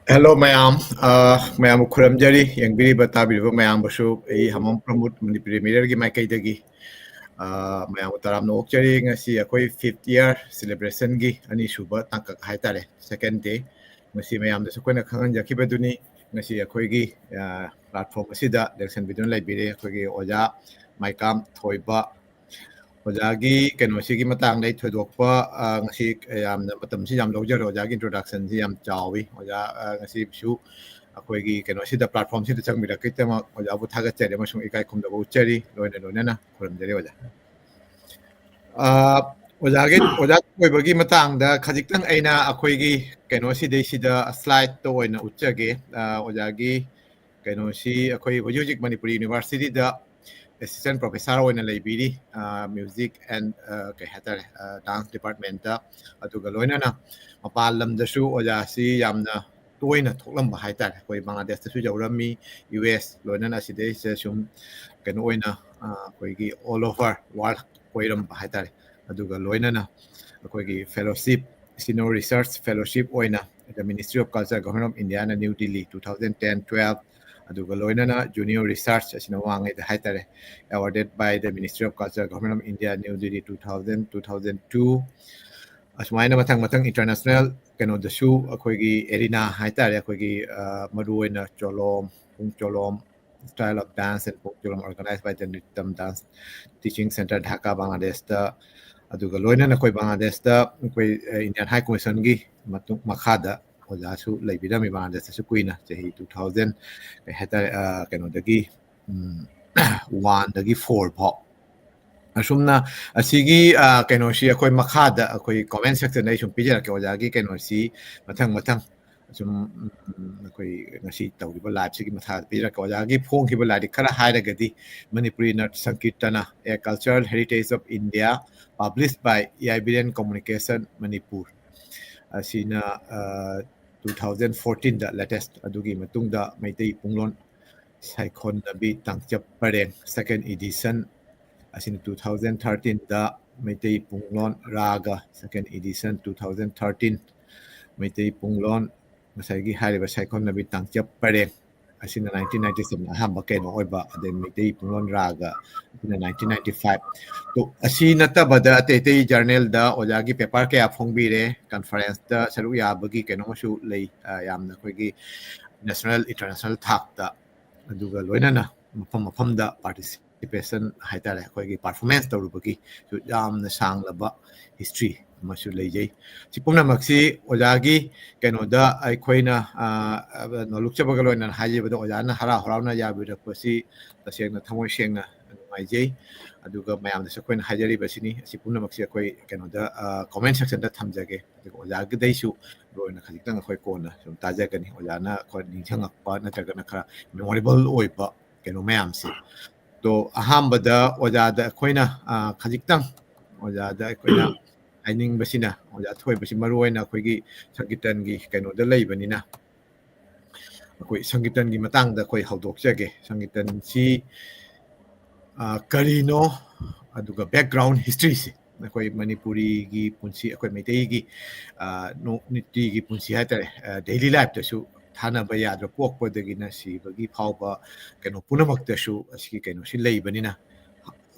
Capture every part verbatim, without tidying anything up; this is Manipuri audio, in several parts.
Hello ꯃꯌꯥꯝ, ꯑ, ꯃꯌꯥꯝꯕꯨ ꯈꯨꯔꯨꯝꯖꯔꯤ, ꯌꯦꯡꯕꯤꯔꯤꯕ ꯇꯥꯕꯤꯔꯤꯕ ꯃꯌꯥꯝꯕꯨꯁꯨ ꯑꯩ ꯍꯃꯝ ꯄ꯭ꯔꯃꯣꯗ ꯃꯅꯤꯄꯨꯔꯤ ꯃꯤꯔꯔꯒꯤ ꯃꯥꯏꯀꯩꯗꯒꯤ, ꯑ, ꯃꯌꯥꯝꯕꯨ ꯇꯔꯥꯝꯅ ꯑꯣꯛꯆꯔꯤ꯫ ꯉꯁꯤ ꯑꯩꯈꯣꯏ fifth year celebrationꯒꯤ ꯑꯅꯤꯁꯨꯕ ꯇꯥꯡꯀꯛ ꯍꯥꯏꯇꯥꯔꯦ, second day꯫ ꯉꯁꯤ ꯃꯌꯥꯝꯗꯁꯨ ꯑꯩꯈꯣꯏꯅ ꯈꯪꯍꯟꯖꯈꯤꯕꯗꯨꯅꯤ, ꯉꯁꯤ ꯑꯩꯈꯣꯏꯒꯤ, ꯑ, platform ꯑꯁꯤꯗ ꯂꯦꯡꯁꯟꯕꯤꯗꯨꯅ ꯂꯩꯕꯤꯔꯦ ꯑꯩꯈꯣꯏꯒꯤ ꯑꯣꯖꯥ ꯃꯥꯏꯀꯥꯝ ꯊꯣꯏꯕ꯫ ꯑꯣꯖꯥꯒꯤ ꯀꯩꯅꯣꯁꯤꯒꯤ ꯃꯇꯥꯡꯗ ꯑꯩ ꯊꯣꯏꯗꯣꯛꯄ, ꯑ, ꯉꯁꯤ ꯌꯥꯝꯅ ꯃꯇꯝꯁꯤ ꯌꯥꯝ ꯂꯧꯖꯔꯣꯏ꯫ ꯑꯣꯖꯥꯒꯤ introductionꯁꯤ ꯌꯥꯝ ꯆꯥꯎꯏ꯫ ꯑꯣꯖꯥ, ꯑ, ꯉꯁꯤꯁꯨ ꯑꯩꯈꯣꯏꯒꯤ ꯀꯩꯅꯣꯁꯤꯗ, platformꯁꯤꯗ ꯆꯪꯕꯤꯔꯛꯄꯒꯤꯗꯃꯛ ꯑꯣꯖꯥꯕꯨ ꯊꯥꯒꯠꯆꯔꯤ ꯑꯃꯁꯨꯡ ꯏꯀꯥꯏ ꯈꯨꯝꯅꯕ ꯎꯠꯆꯔꯤ꯫ ꯂꯣꯏꯅ ꯂꯣꯏꯅꯅ ꯈꯨꯔꯨꯝꯖꯔꯤ ꯑꯣꯖꯥ꯫ ꯑ, ꯑꯣꯖꯥꯒꯤ, ꯑꯣꯖꯥ ꯑꯣꯏꯕꯒꯤ ꯃꯇꯥꯡꯗ ꯈꯖꯤꯛꯇꯪ ꯑꯩꯅ ꯑꯩꯈꯣꯏꯒꯤ ꯀꯩꯅꯣꯁꯤꯗꯩꯁꯤꯗ slideꯇ ꯑꯣꯏꯅ ꯎꯠꯆꯒꯦ꯫ ꯑ, ꯑꯣꯖꯥꯒꯤ ꯀꯩꯅꯣꯁꯤ ꯑꯩꯈꯣꯏ ꯍꯧꯖꯤꯛ ꯍꯧꯖꯤꯛ ꯃꯅꯤꯄꯨꯔꯤ universityꯗ assistant professor ꯑꯣꯏꯅ ꯂꯩꯕꯤꯔꯤ, ꯑ, music and, ꯑ, ꯀꯩ ꯍꯥꯏꯇꯥꯔꯦ, ꯑ, dance departmentꯇ꯫ ꯑꯗꯨꯒ ꯂꯣꯏꯅꯅ ꯃꯄꯥꯟ ꯂꯝꯗꯁꯨ ꯑꯣꯖꯥꯁꯤ ꯌꯥꯝꯅ ꯇꯣꯏꯅ ꯊꯣꯛꯂꯝꯕ ꯍꯥꯏꯇꯥꯔꯦ꯫ ꯑꯩꯈꯣꯏ ꯕꯪꯒ꯭ꯂꯥꯗꯦꯁꯇꯁꯨ ꯌꯧꯔꯝꯃꯤ, U S, ꯂꯣꯏꯅꯅ ꯑꯁꯤꯗꯩꯁꯤꯗ ꯁꯨꯝ ꯀꯩꯅꯣ ꯑꯣꯏꯅ, ꯑ, ꯑꯩꯈꯣꯏꯒꯤ all over world ꯀꯣꯏꯔꯝꯕ ꯍꯥꯏꯇꯥꯔꯦ꯫ ꯑꯗꯨꯒ ꯂꯣꯏꯅꯅ ꯑꯩꯈꯣꯏꯒꯤ fellowship, senior research fellowship ꯑꯣꯏꯅ the Ministry of Culture, Government of Indiaꯅ New Delhi two thousand ten twelve, ꯑꯗꯨꯒ ꯂꯣꯏꯅꯅ junior research ꯑꯁꯤꯅ ꯃꯃꯥꯡꯉꯩꯗ ꯍꯥꯏꯇꯥꯔꯦ, awarded by the Ministry of Culture, Government of India, New Delhi two thousand, two thousand two꯫ ꯑꯁꯨꯃꯥꯏꯅ ꯃꯊꯪ ꯃꯊꯪ international ꯀꯩꯅꯣꯗꯁꯨ ꯑꯩꯈꯣꯏꯒꯤ arena ꯍꯥꯏꯇꯥꯔꯦ, ꯑꯩꯈꯣꯏꯒꯤ, ꯑ, ꯃꯔꯨꯑꯣꯏꯅ ꯆꯣꯂꯣꯝ, ꯄꯨꯡ ꯆꯣꯂꯣꯝ style of dance and ꯄꯨꯡ ꯆꯣꯂꯣꯝ organized by the Nrittam Dance Teaching Centre, Dhaka, ꯕꯪꯒ꯭ꯂꯥꯗꯦꯁꯇ꯫ ꯑꯗꯨꯒ ꯂꯣꯏꯅꯅ ꯑꯩꯈꯣꯏ ꯕꯪꯒ꯭ꯂꯥꯗꯦꯁꯇ ꯑꯩꯈꯣꯏ, ꯑ, Indian High Commissionꯒꯤ ꯃꯇꯨꯡ ꯃꯈꯥꯗ ꯑꯣꯖꯥꯁꯨ ꯂꯩꯕꯤꯔꯝꯃꯤ ꯕꯪꯒ꯭ꯂꯥꯗꯦꯁꯇꯁꯨ ꯀꯨꯏꯅ, ꯆꯍꯤ two thousand, ꯀꯩ ꯍꯥꯏꯇꯥꯔꯦ, ꯑ, ꯀꯩꯅꯣꯗꯒꯤ, ꯎꯝ, oneꯗꯒꯤ four ꯐꯥꯎ꯫ ꯑꯁꯨꯝꯅ ꯑꯁꯤꯒꯤ, ꯑ, ꯀꯩꯅꯣꯁꯤ ꯑꯩꯈꯣꯏ ꯃꯈꯥꯗ ꯑꯩꯈꯣꯏ comment sectionꯗ ꯑꯩ ꯁꯨꯝ ꯄꯤꯖꯔꯛꯀꯦ, ꯑꯣꯖꯥꯒꯤ ꯀꯩꯅꯣꯁꯤ ꯃꯊꯪ ꯃꯊꯪ꯫ ꯁꯨꯝ, ꯎꯝ, ꯑꯩꯈꯣꯏ ꯉꯁꯤ ꯇꯧꯔꯤꯕ liveꯁꯤꯒꯤ ꯃꯊꯥ ꯄꯤꯖꯔꯛꯀꯦ꯫ ꯑꯣꯖꯥꯒꯤ ꯐꯣꯡꯈꯤꯕ ꯂꯥꯏꯔꯤꯛ ꯈꯔ ꯍꯥꯏꯔꯒꯗꯤ, Manipuri Nat Sankirtana, A Cultural Heritage of India, published by E I Biren Communication, Manipur꯫ ꯑꯁꯤꯅ, ꯑ, two thousand fourteenꯗ latest, ꯑꯗꯨꯒꯤ ꯃꯇꯨꯡꯗ ꯃꯩꯇꯩ ꯄꯨꯡꯂꯣꯟ ꯁꯥꯏꯈꯣꯟꯅꯕꯤ ꯇꯥꯡꯆꯞ ꯄꯔꯦꯡ, second edition, ꯑꯁꯤꯅ two thousand thirteenꯗ ꯃꯩꯇꯩ ꯄꯨꯡꯂꯣꯟ ꯔꯥꯒ, second edition, two thousand thirteen, Meitei ꯄꯨꯡꯂꯣꯟ ꯉꯁꯥꯏꯒꯤ ꯍꯥꯏꯔꯤꯕ ꯁꯥꯏꯈꯣꯝꯅꯕꯤ ꯇꯥꯡꯆꯞ ꯄꯔꯦꯡ ꯑꯁꯤꯅ nineteen ninety seven ꯑꯍꯥꯟꯕ ꯀꯩꯅꯣ ꯑꯣꯏꯕ, ꯑꯗꯩ ꯃꯩꯇꯩ ꯄꯨꯡꯂꯣꯟ ꯔꯥꯒ ꯑꯁꯤꯅ nineteen ninety five꯫ ꯇꯣ, ꯑꯁꯤ ꯅꯠꯇꯕꯗ ꯑꯇꯩ ꯑꯇꯩ ꯖꯔꯅꯦꯜꯗ ꯑꯣꯖꯥꯒꯤ ꯄꯦꯄꯔ ꯀꯌꯥ ꯐꯣꯡꯕꯤꯔꯦ, ꯀꯟꯐꯔꯦꯟꯁꯇ ꯁꯔꯨꯛ ꯌꯥꯕꯒꯤ ꯀꯩꯅꯣ ꯑꯃꯁꯨ ꯂꯩ, ꯑ, ꯌꯥꯝꯅ ꯑꯩꯈꯣꯏꯒꯤ ꯅꯦꯁꯅꯦꯜ ꯏꯟꯇꯔꯅꯦꯁꯅꯦꯜ ꯊꯥꯛꯇ, ꯑꯗꯨꯒ ꯂꯣꯏꯅꯅ ꯃꯐꯝ ꯃꯐꯝꯗ ꯄꯥꯔꯇꯤꯁꯤꯄꯦꯁꯟ ꯍꯥꯏꯇꯥꯔꯦ, ꯑꯩꯈꯣꯏꯒꯤ ꯄꯔꯐꯣꯔꯃꯦꯟꯁ ꯇꯧꯔꯨꯕꯒꯤ ꯌꯥꯝꯅ ꯁꯥꯡꯂꯕ ꯍꯤꯁꯇ꯭ꯔꯤ ꯑꯃꯁꯨ ꯂꯩꯖꯩ꯫ ꯁꯤ ꯄꯨꯝꯅꯃꯛꯁꯤ ꯑꯣꯖꯥꯒꯤ ꯀꯩꯅꯣꯗ ꯑꯩꯈꯣꯏꯅ, ꯑ, ꯑ, ꯅꯣꯂꯨꯛꯆꯕꯒ ꯂꯣꯏꯅꯅ ꯍꯥꯏꯖꯕꯗ, ꯑꯣꯖꯥꯅ ꯍꯔꯥꯎ ꯍꯔꯥꯎꯅ ꯌꯥꯕꯤꯔꯛꯄꯁꯤ ꯇꯁꯦꯡꯅ ꯊꯃꯣꯏ ꯁꯦꯡꯅ ꯅꯨꯡꯉꯥꯏꯖꯩ꯫ ꯑꯗꯨꯒ ꯃꯌꯥꯝꯗꯁꯨ ꯑꯩꯈꯣꯏꯅ ꯍꯥꯏꯖꯔꯤꯕꯁꯤꯅꯤ, ꯑꯁꯤ ꯄꯨꯝꯅꯃꯛꯁꯤ ꯑꯩꯈꯣꯏ ꯀꯩꯅꯣꯗ, ꯑ, ꯀꯣꯃꯦꯟ ꯁꯦꯛꯁꯟꯗ ꯊꯝꯖꯒꯦ꯫ ꯑꯗꯨꯒ ꯑꯣꯖꯥꯒꯤꯗꯩꯁꯨ ꯃꯔꯨ ꯑꯣꯏꯅ ꯈꯖꯤꯛꯇꯪ ꯑꯩꯈꯣꯏ ꯀꯣꯟꯅ ꯁꯨꯝ ꯇꯥꯖꯒꯅꯤ, ꯑꯣꯖꯥꯅ ꯑꯩꯈꯣꯏ ꯅꯤꯡꯁꯤꯡꯉꯛꯄ ꯅꯠꯇ꯭ꯔꯒꯅ ꯈꯔ ꯃꯦꯃꯣꯔꯦꯕꯜ ꯑꯣꯏꯕ ꯀꯩꯅꯣ ꯃꯌꯥꯝꯁꯦ꯫ ꯑꯗꯣ ꯑꯍꯥꯟꯕꯗ ꯑꯣꯖꯥꯗ ꯑꯩꯈꯣꯏꯅ, ꯑ, ꯈꯖꯤꯛꯇꯪ ꯑꯣꯖꯥꯗ ꯑꯩꯈꯣꯏꯅ ꯍꯥꯏꯅꯤꯡꯕꯁꯤꯅ, ꯑꯣꯖꯥ ꯊꯣꯏꯕꯁꯤ ꯃꯔꯨ ꯑꯣꯏꯅ ꯑꯩꯈꯣꯏꯒꯤ ꯁꯪꯀꯤꯔꯇꯟꯒꯤ ꯀꯩꯅꯣꯗ ꯂꯩꯕꯅꯤꯅ, ꯑꯩꯈꯣꯏ ꯁꯪꯀꯤꯔꯇꯟꯒꯤ ꯃꯇꯥꯡꯗ ꯑꯩꯈꯣꯏ ꯍꯧꯗꯣꯛꯆꯒꯦ꯫ ꯁꯪꯀꯤꯔꯇꯟꯁꯤ, ꯑ, ꯀꯔꯤꯅꯣ, ꯑꯗꯨꯒ ꯕꯦꯛꯒ꯭ꯔꯥꯎꯟ ꯍꯤꯁꯇ꯭ꯔꯤꯁꯦ, ꯑꯩꯈꯣꯏ ꯃꯅꯤꯄꯨꯔꯤꯒꯤ ꯄꯨꯟꯁꯤ, ꯑꯩꯈꯣꯏ ꯃꯩꯇꯩꯒꯤ, ꯑ, ꯅꯣ-, ꯅꯤꯇꯤꯒꯤ ꯄꯨꯟꯁꯤ ꯍꯥꯏꯇꯥꯔꯦ, ꯑ, ꯗꯦꯂꯤ ꯂꯥꯏꯐꯇꯁꯨ ꯊꯥꯅꯕ ꯌꯥꯗ꯭ꯔ, ꯄꯣꯛꯄꯗꯒꯤꯅ ꯁꯤꯕꯒꯤ ꯐꯥꯎꯕ ꯀꯩꯅꯣ ꯄꯨꯝꯅꯃꯛꯇꯁꯨ ꯑꯁꯤꯒꯤ ꯀꯩꯅꯣꯁꯤ ꯂꯩꯕꯅꯤꯅ,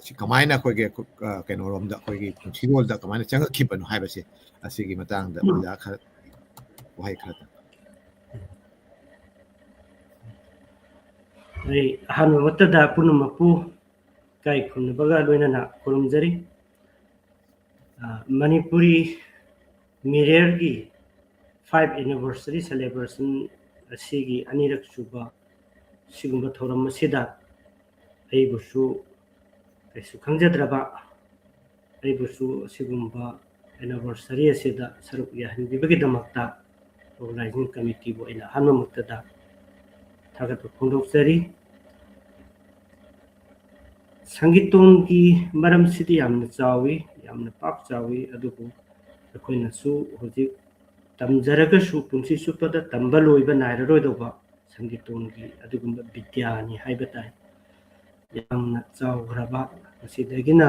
ꯁꯤ ꯀꯃꯥꯏꯅ ꯑꯩꯈꯣꯏꯒꯤ, ꯑ, ꯀꯩꯅꯣꯔꯣꯝꯗ, ꯑꯩꯈꯣꯏꯒꯤ ꯄꯨꯟꯁꯤꯔꯣꯜꯗ ꯀꯃꯥꯏꯅ ꯆꯪꯉꯛꯈꯤꯕꯅꯣ ꯍꯥꯏꯕꯁꯦ, ꯑꯁꯤꯒꯤ ꯃꯇꯥꯡꯗ ꯎꯝ꯫ ꯑꯣꯖꯥ ꯈꯔ ꯋꯥꯍꯩ ꯈꯔ ꯊꯝꯕꯤꯌꯨ꯫ ꯑꯩ ꯑꯍꯥꯟꯕꯃꯛꯇꯗ ꯄꯨꯝꯅꯃꯛꯄꯨ ꯏꯀꯥꯏ ꯈꯨꯝꯅꯕꯒ ꯂꯣꯏꯅꯅ ꯈꯨꯔꯨꯝꯖꯔꯤ꯫ ꯑ, ꯃꯅꯤꯄꯨꯔꯤ ꯃꯤꯔꯦꯔꯒꯤ five anniversary celebration ꯑꯁꯤꯒꯤ ꯑꯅꯤꯔꯛ ꯁꯨꯕ ꯁꯤꯒꯨꯝꯕ ꯊꯧꯔꯝ ꯑꯁꯤꯗ ꯑꯩꯕꯨꯁꯨ ꯀꯩꯁꯨ ꯈꯪꯖꯗ꯭ꯔꯕ, ꯑꯩꯕꯨꯁꯨ ꯑꯁꯤꯒꯨꯝꯕ anniversary ꯑꯁꯤꯗ ꯁꯔꯨꯛ ꯌꯥꯍꯟꯕꯤꯕꯒꯤꯗꯃꯛꯇ organizing committeeꯕꯨ ꯑꯩꯅ ꯑꯍꯥꯟꯕꯃꯛꯇꯗ ꯊꯥꯒꯠꯄ ꯐꯣꯡꯗꯣꯛꯆꯔꯤ꯫ ꯁꯪꯒꯤꯇꯣꯟꯒꯤ ꯃꯔꯝꯁꯤꯗꯤ ꯌꯥꯝꯅ ꯆꯥꯎꯏ, ꯌꯥꯝꯅ ꯄꯥꯛ ꯆꯥꯎꯏ, ꯑꯗꯨꯕꯨ ꯑꯩꯈꯣꯏꯅꯁꯨ ꯍꯧꯖꯤꯛ ꯇꯝꯖꯔꯒꯁꯨ ꯄꯨꯟꯁꯤ ꯆꯨꯞꯄꯗ ꯇꯝꯕ ꯂꯣꯏꯕ ꯅꯥꯏꯔꯔꯣꯏꯗꯧꯕ ꯁꯪꯒꯤꯇꯣꯟꯒꯤ ꯑꯗꯨꯒꯨꯝꯕ ꯕꯤꯗ꯭ꯌꯥꯅꯤ ꯍꯥꯏꯕ ꯇꯥꯏ꯫ ꯌꯥꯝꯅ ꯆꯥꯎꯈ꯭ꯔꯕ, ꯃꯁꯤꯗꯒꯤꯅ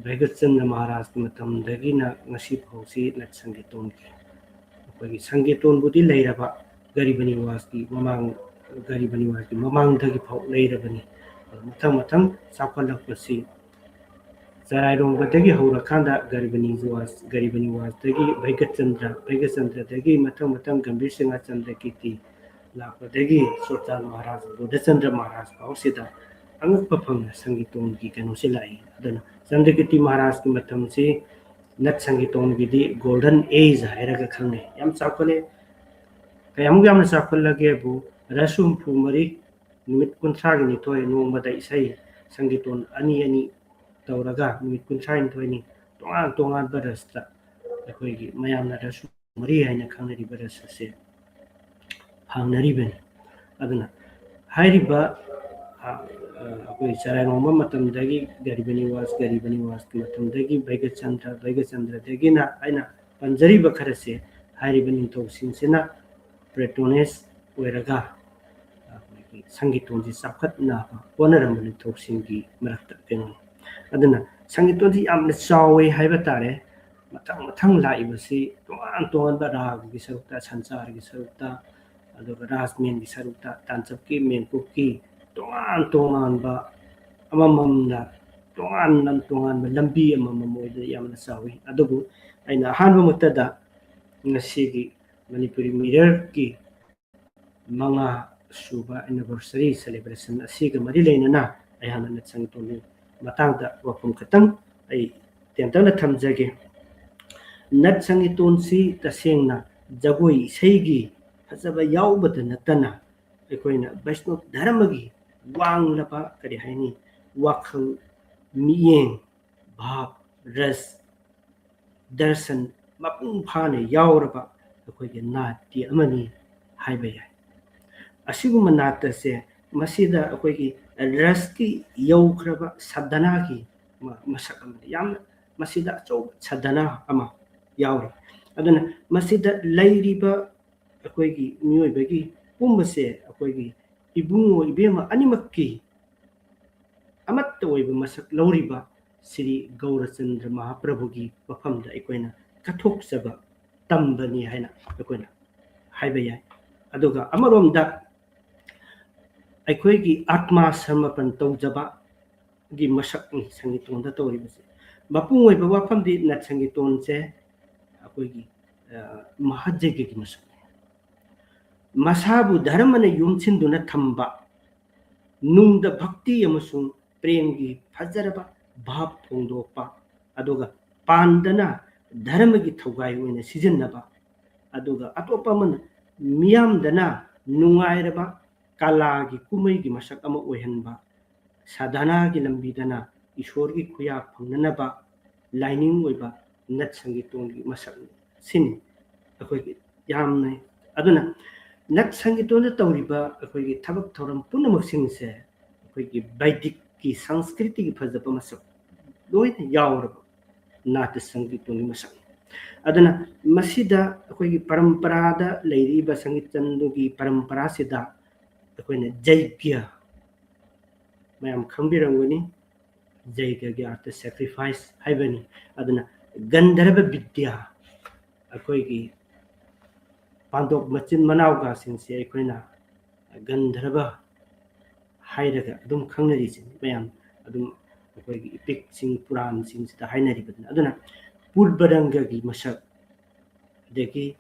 ꯚꯩꯒꯆꯟꯗ꯭ꯔ ꯃꯍꯥꯔꯥꯖꯀꯤ ꯃꯇꯝꯗꯒꯤꯅ ꯉꯁꯤ ꯐꯥꯎꯁꯤ ꯅꯠ ꯁꯪꯒꯤꯇꯣꯟꯒꯤ ꯑꯩꯈꯣꯏꯒꯤ ꯁꯪꯀꯤꯔꯇꯣꯟꯕꯨꯗꯤ ꯂꯩꯔꯕ, ꯒꯔꯤꯕ ꯅꯤꯋꯥꯁꯀꯤ ꯃꯃꯥꯡ, ꯒꯔꯤꯕ ꯅꯤꯋꯥꯁꯀꯤ ꯃꯃꯥꯡꯗꯒꯤ ꯐꯥꯎ ꯂꯩꯔꯕꯅꯤ꯫ ꯑꯗꯣ ꯃꯊꯪ ꯃꯊꯪ ꯆꯥꯎꯈꯠꯂꯛꯄꯁꯤ ꯆꯔꯥꯏꯔꯣꯡꯕꯗꯒꯤ ꯍꯧꯔꯀꯥꯟꯗ ꯒꯔꯤꯕ ꯅꯤꯋꯥꯁ, ꯒꯔꯤꯕ ꯅꯤꯋꯥꯁꯇꯒꯤ ꯚꯩꯒꯆꯟꯗ꯭ꯔ, ꯚꯩꯒꯆꯟꯗ꯭ꯔꯗꯒꯤ ꯃꯊꯪ ꯃꯊꯪ ꯒꯝꯚꯤꯔ ꯁꯤꯡꯍ ꯆꯟꯗ꯭ꯔ ꯀꯤꯔꯇꯤ ꯂꯥꯛꯄꯗꯒꯤ ꯁꯨꯜꯇꯥꯟ ꯃꯍꯥꯔꯥꯖ ꯕꯨꯙꯆꯟꯗ꯭ꯔ ꯃꯍꯥꯔꯥꯖ ꯐꯥꯎꯁꯤꯗ ꯑꯉꯛꯄ ꯐꯪꯅ ꯁꯪꯀꯤꯔꯇꯣꯟꯒꯤ ꯀꯩꯅꯣꯁꯤ ꯂꯥꯛꯏ꯫ ꯑꯗꯨꯅ ꯆꯟꯗ꯭ꯔ ꯀꯤꯔꯇꯤ ꯃꯍꯥꯔꯥꯖꯀꯤ ꯃꯇꯝꯁꯤ ꯅꯠ ꯁꯪꯀꯤꯔꯇꯣꯟꯒꯤꯗꯤ golden age ꯍꯥꯏꯔꯒ ꯈꯪꯅꯩ꯫ ꯌꯥꯝ ꯆꯥꯎꯈꯠꯂꯦ꯫ ꯀꯌꯥꯃꯨꯛ ꯌꯥꯝꯅ ꯆꯥꯎꯈꯠꯂꯒꯦꯕꯨ, ꯔꯁ ꯍꯨꯝꯐꯨ ꯃꯔꯤ, ꯅꯨꯃꯤꯠ ꯀꯨꯟꯊ꯭ꯔꯥꯒꯤ ꯅꯤꯊꯣꯏ, ꯅꯣꯡꯃꯗ ꯏꯁꯩ ꯁꯪꯀꯤꯔꯇꯣꯟ ꯑꯅꯤ ꯑꯅꯤ ꯇꯧꯔꯒ ꯅꯨꯃꯤꯠ ꯀꯨꯟꯊ꯭ꯔꯥꯅꯤꯊꯣꯏꯅꯤ ꯇꯣꯉꯥꯟ ꯇꯣꯉꯥꯟꯕ ꯔꯁꯇ ꯑꯩꯈꯣꯏꯒꯤ ꯃꯌꯥꯝꯅ ꯔꯁ ꯃꯔꯤ ꯍꯥꯏꯅ ꯈꯪꯅꯔꯤꯕ ꯔꯁ ꯑꯁꯦ ꯐꯪꯅꯔꯤꯕꯅꯤ꯫ ꯑꯗꯨꯅ ꯍꯥꯏꯔꯤꯕ, ꯑ, ꯑ, ꯑꯩꯈꯣꯏ ꯆꯔꯥꯏꯔꯣꯡꯕ ꯃꯇꯝꯗꯒꯤ ꯒꯔꯤꯕ ꯅꯤꯋꯥꯁ, ꯒꯔꯤꯕ ꯅꯤꯋꯥꯁꯀꯤ ꯃꯇꯝꯗꯒꯤ ꯚꯩꯒꯆꯟꯗ꯭ꯔ, ꯚꯩꯒꯆꯟꯗ꯭ꯔꯗꯒꯤꯅ ꯑꯩꯅ ꯄꯟꯖꯔꯤꯕ ꯈꯔꯁꯦ ꯍꯥꯏꯔꯤꯕ ꯅꯤꯡꯊꯧꯁꯤꯡꯁꯤꯅ patronage ꯑꯣꯏꯔꯒ ꯑꯩꯈꯣꯏꯒꯤ ꯁꯪꯀꯤꯔꯇꯣꯟꯁꯤ ꯆꯥꯎꯈꯠꯅꯕ ꯍꯣꯠꯅꯔꯝꯕ ꯅꯤꯡꯊꯧꯁꯤꯡꯒꯤ ꯃꯔꯛꯇ ꯀꯩꯅꯣꯅꯤ꯫ ꯑꯗꯨꯅ ꯁꯪꯀꯤꯔꯇꯣꯟꯁꯤ ꯌꯥꯝꯅ ꯆꯥꯎꯋꯦ ꯍꯥꯏꯕ ꯇꯥꯔꯦ꯫ ꯃꯊꯪ ꯃꯊꯪ ꯂꯥꯛꯏꯕꯁꯤ ꯇꯣꯉꯥꯟ ꯇꯣꯉꯥꯟꯕ ꯔꯥꯒꯒꯤ ꯁꯔꯨꯛꯇ, ꯁꯟꯆꯥꯔꯒꯤ ꯁꯔꯨꯛꯇ, ꯑꯗꯨꯒ ꯔꯥꯁꯃꯦꯟꯒꯤ ꯁꯔꯨꯛꯇ, ꯇꯥꯟꯆꯞꯀꯤ, ꯃꯦꯟꯀꯨꯞꯀꯤ ꯇꯣꯉꯥꯟ ꯇꯣꯉꯥꯟꯕ ꯑꯃꯃꯝꯅ ꯇꯣꯉꯥꯟꯅ ꯇꯣꯉꯥꯟꯕ ꯂꯝꯕꯤ ꯑꯃꯃꯝ ꯑꯣꯏꯗꯅ ꯌꯥꯝꯅ ꯆꯥꯎꯏ꯫ ꯑꯗꯨꯕꯨ ꯑꯩꯅ ꯑꯍꯥꯟꯕ ꯃꯛꯇꯗ ꯉꯁꯤꯒꯤ ꯃꯅꯤꯄꯨꯔꯤ ꯃꯤꯔꯔꯒꯤ ꯃꯉꯥ ꯁꯨꯕ anniversary celebration ꯑꯁꯤꯒ ꯃꯔꯤ ꯂꯩꯅꯅ ꯑꯩꯍꯥꯛꯅ ꯅꯠ ꯁꯪꯀꯤꯔꯇꯣꯟꯒꯤ ꯃꯇꯥꯡꯗ ꯋꯥꯐꯝ ꯈꯛꯇꯪ ꯑꯩ ꯇꯦꯟꯇꯛꯅ ꯊꯝꯖꯒꯦ꯫ ꯅꯠ ꯁꯪꯀꯤꯔꯇꯣꯟꯁꯤ ꯇꯁꯦꯡꯅ ꯖꯒꯣꯏ ꯏꯁꯩꯒꯤ ꯐꯖꯕ ꯌꯥꯎꯕꯗ ꯅꯠꯇꯅ ꯑꯩꯈꯣꯏꯅ ꯕꯩꯁꯅꯣꯞ ꯙꯔꯃꯒꯤ ꯋꯥꯡꯂꯕ, ꯀꯔꯤ ꯍꯥꯏꯅꯤ, ꯋꯥꯈꯜ, ꯃꯤꯠꯌꯦꯡ, ꯚꯥꯕ, ꯔꯁ, ꯗꯔꯁꯟ ꯃꯄꯨꯡ ꯐꯥꯅ ꯌꯥꯎꯔꯕ ꯑꯩꯈꯣꯏꯒꯤ ꯅꯥꯠꯇꯤ ꯑꯃꯅꯤ ꯍꯥꯏꯕ ꯌꯥꯏ꯫ ꯑꯁꯤꯒꯨꯝꯕ ꯅꯥꯠ ꯑꯁꯦ ꯃꯁꯤꯗ ꯑꯩꯈꯣꯏꯒꯤ ꯔꯁꯀꯤ ꯌꯧꯈ꯭ꯔꯕ ꯁꯥꯙꯅꯥꯒꯤ ꯃ-, ꯃꯁꯛ ꯑꯃꯅꯤ꯫ ꯌꯥꯝꯅ ꯃꯁꯤꯗ ꯑꯆꯧꯕ ꯁꯥꯙꯅꯥ ꯑꯃ ꯌꯥꯎꯔꯤ꯫ ꯑꯗꯨꯅ ꯃꯁꯤꯗ ꯂꯩꯔꯤꯕ ꯑꯩꯈꯣꯏꯒꯤ ꯃꯤꯑꯣꯏꯕꯒꯤ ꯄꯨꯝꯕꯁꯦ ꯑꯩꯈꯣꯏꯒꯤ ꯏꯕꯨꯡꯉꯣ ꯏꯕꯦꯝꯃ ꯑꯅꯤꯃꯛꯀꯤ ꯑꯃꯠꯇ ꯑꯣꯏꯕ ꯃꯁꯛ ꯂꯧꯔꯤꯕ ꯁ꯭ꯔꯤ ꯒꯧꯔꯆꯟꯗ꯭ꯔ ꯃꯍꯥꯄ꯭ꯔꯚꯨꯒꯤ ꯃꯐꯝꯗ ꯑꯩꯈꯣꯏꯅ ꯀꯠꯊꯣꯛꯆꯕ ꯇꯝꯕꯅꯤ ꯍꯥꯏꯅ ꯑꯩꯈꯣꯏꯅ ꯍꯥꯏꯕ ꯌꯥꯏ꯫ ꯑꯗꯨꯒ ꯑꯃꯔꯣꯝꯗ ꯑꯩꯈꯣꯏꯒꯤ ꯑꯥꯠꯃꯥ ꯁꯃꯔꯄꯟ ꯇꯧꯖꯕꯒꯤ ꯃꯁꯛꯅꯤ ꯁꯪꯒꯤꯇꯣꯟꯗ ꯇꯧꯔꯤꯕꯁꯦ꯫ ꯃꯄꯨꯡ ꯑꯣꯏꯕ ꯋꯥꯐꯝꯗꯤ ꯅꯠ ꯁꯪꯒꯤꯇꯣꯟꯁꯦ ꯑꯩꯈꯣꯏꯒꯤ, ꯑ, ꯃꯍꯥꯖꯩꯒꯒꯤ ꯃꯁꯛꯅꯤ꯫ ꯃꯁꯥꯕꯨ ꯙꯔꯃꯅ ꯌꯣꯝꯁꯤꯟꯗꯨꯅ ꯊꯝꯕ, ꯅꯨꯡꯗ ꯚꯛꯇꯤ ꯑꯃꯁꯨꯡ ꯄ꯭ꯔꯦꯝꯒꯤ ꯐꯖꯔꯕ ꯚꯥꯕ ꯐꯣꯡꯗꯣꯛꯄ, ꯑꯗꯨꯒ ꯄꯥꯟꯗꯅ ꯙꯔꯃꯒꯤ ꯊꯧꯒꯥꯏ ꯑꯣꯏꯅ ꯁꯤꯖꯤꯟꯅꯕ, ꯑꯗꯨꯒ ꯑꯇꯣꯞꯄ ꯑꯃꯅ ꯃꯤꯌꯥꯝꯗꯅ ꯅꯨꯡꯉꯥꯏꯔꯕ ꯀꯂꯥꯒꯤ ꯀꯨꯝꯍꯩꯒꯤ ꯃꯁꯛ ꯑꯃ ꯑꯣꯏꯍꯟꯕ, ꯁꯥꯙꯅꯥꯒꯤ ꯂꯝꯕꯤꯗꯅ ꯏꯁꯣꯔꯒꯤ ꯈꯨꯌꯥ ꯐꯪꯅꯅꯕ ꯂꯥꯏꯅꯤꯡ ꯑꯣꯏꯕ ꯅꯠ ꯁꯪꯒꯤꯇꯣꯟꯒꯤ ꯃꯁꯛ ꯁꯤꯅꯤ ꯑꯩꯈꯣꯏꯒꯤ ꯌꯥꯝꯅ꯫ ꯑꯗꯨꯅ ꯅꯠ ꯁꯪꯒꯤꯇꯣꯟꯗ ꯇꯧꯔꯤꯕ ꯑꯩꯈꯣꯏꯒꯤ ꯊꯕꯛ ꯊꯧꯔꯝ ꯄꯨꯝꯅꯃꯛꯁꯤꯡꯁꯦ ꯑꯩꯈꯣꯏꯒꯤ ꯕꯩꯗꯤꯛꯀꯤ ꯁꯪꯁꯀ꯭ꯔꯤꯇꯤꯒꯤ ꯐꯖꯕ ꯃꯁꯛ ꯂꯣꯏꯅ ꯌꯥꯎꯔꯕ ꯅꯥꯠꯇ ꯁꯪꯒꯤꯇꯣꯟꯒꯤ ꯃꯁꯛꯅꯤ꯫ ꯑꯗꯨꯅ ꯃꯁꯤꯗ ꯑꯩꯈꯣꯏꯒꯤ ꯄꯔꯝꯄꯔꯥꯗ ꯂꯩꯔꯤꯕ ꯁꯪꯒꯤꯇꯟꯗꯨꯒꯤ ꯄꯔꯝꯄꯔꯥꯁꯤꯗ ꯑꯩꯈꯣꯏꯅ ꯖꯩꯒ꯭ꯌ, ꯃꯌꯥꯝ ꯈꯪꯕꯤꯔꯝꯒꯅꯤ, ꯖꯩꯒ꯭ꯌꯒꯤ ꯑꯥꯔꯊ sacrifice ꯍꯥꯏꯕꯅꯤ꯫ ꯑꯗꯨꯅ ꯒꯟꯙꯔꯕ ꯕꯤꯗ꯭ꯌꯥ, ꯑꯩꯈꯣꯏꯒꯤ ꯄꯥꯟꯗꯣꯞ ꯃꯆꯤꯟ ꯃꯅꯥꯎꯒꯁꯤꯡꯁꯦ ꯑꯩꯈꯣꯏꯅ ꯒꯟꯙꯔꯕ ꯍꯥꯏꯔꯒ ꯑꯗꯨꯝ ꯈꯪꯅꯔꯤꯁꯤꯅꯤ ꯃꯌꯥꯝ꯫ ꯑꯗꯨꯝ ꯑꯩꯈꯣꯏꯒꯤ ꯏꯄꯤꯛꯁꯤꯡ, ꯄꯨꯔꯥꯟꯁꯤꯡꯁꯤꯗ ꯍꯥꯏꯅꯔꯤꯕꯗꯨꯅ꯫ ꯑꯗꯨꯅ ꯄꯨꯔꯕꯔꯪꯒꯒꯤ ꯃꯁꯛ, ꯑꯗꯒꯤ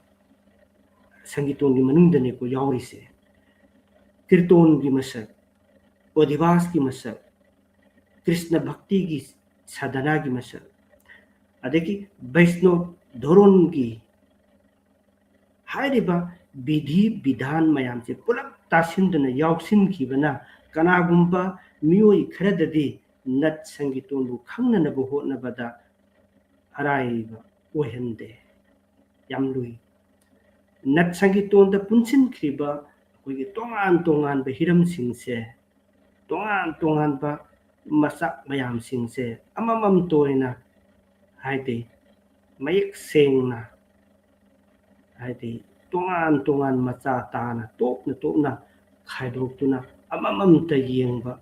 ꯁꯪꯒꯤꯇꯣꯟꯒꯤ ꯃꯅꯨꯡꯗꯅꯦꯀꯣ ꯌꯥꯎꯔꯤꯁꯦ, ꯀꯤꯔꯇꯣꯟꯒꯤ ꯃꯁꯛ, ꯑꯣꯙꯤꯕꯥꯁꯀꯤ ꯃꯁꯛ, ꯀ꯭ꯔꯤꯁꯅ ꯚꯛꯇꯤꯒꯤ ꯁꯥꯙꯅꯥꯒꯤ ꯃꯁꯛ, ꯑꯗꯒꯤ ꯕꯩꯁꯅꯣꯞ ꯙꯣꯔꯣꯟꯒꯤ ꯍꯥꯏꯔꯤꯕ ꯕꯤꯙꯤ ꯕꯤꯙꯥꯟ ꯃꯌꯥꯝꯁꯦ ꯄꯨꯂꯞ ꯇꯥꯁꯤꯟꯗꯨꯅ ꯌꯥꯎꯁꯤꯟꯈꯤꯕꯅ ꯀꯅꯥꯒꯨꯝꯕ ꯃꯤꯑꯣꯏ ꯈꯔꯗꯗꯤ ꯅꯠ ꯁꯪꯒꯤꯇꯣꯟꯕꯨ ꯈꯪꯅꯅꯕ ꯍꯣꯠꯅꯕꯗ ꯑꯔꯥꯏꯕ ꯑꯣꯏꯍꯟꯗꯦ꯫ ꯌꯥꯝ ꯂꯨꯏ꯫ ꯅꯠ ꯁꯪꯒꯤꯇꯣꯟꯗ ꯄꯨꯟꯁꯤꯟꯈ꯭ꯔꯤꯕ ꯑꯩꯈꯣꯏꯒꯤ ꯇꯣꯉꯥꯟ ꯇꯣꯉꯥꯟꯕ ꯍꯤꯔꯝꯁꯤꯡꯁꯦ, ꯇꯣꯉꯥꯟ ꯇꯣꯉꯥꯟꯕ ꯃꯆꯥꯛ ꯃꯌꯥꯝꯁꯤꯡꯁꯦ ꯑꯃꯃꯝꯇ ꯑꯣꯏꯅ, ꯍꯥꯏꯗꯤ, ꯃꯌꯦꯛ ꯁꯦꯡꯅ, ꯍꯥꯏꯗꯤ, ꯇꯣꯉꯥꯟ ꯇꯣꯉꯥꯟ ꯃꯆꯥ ꯇꯥꯅ, ꯇꯣꯞꯅ ꯇꯣꯞꯅ ꯈꯥꯏꯗꯣꯛꯇꯨꯅ ꯑꯃꯃꯝꯇ ꯌꯦꯡꯕ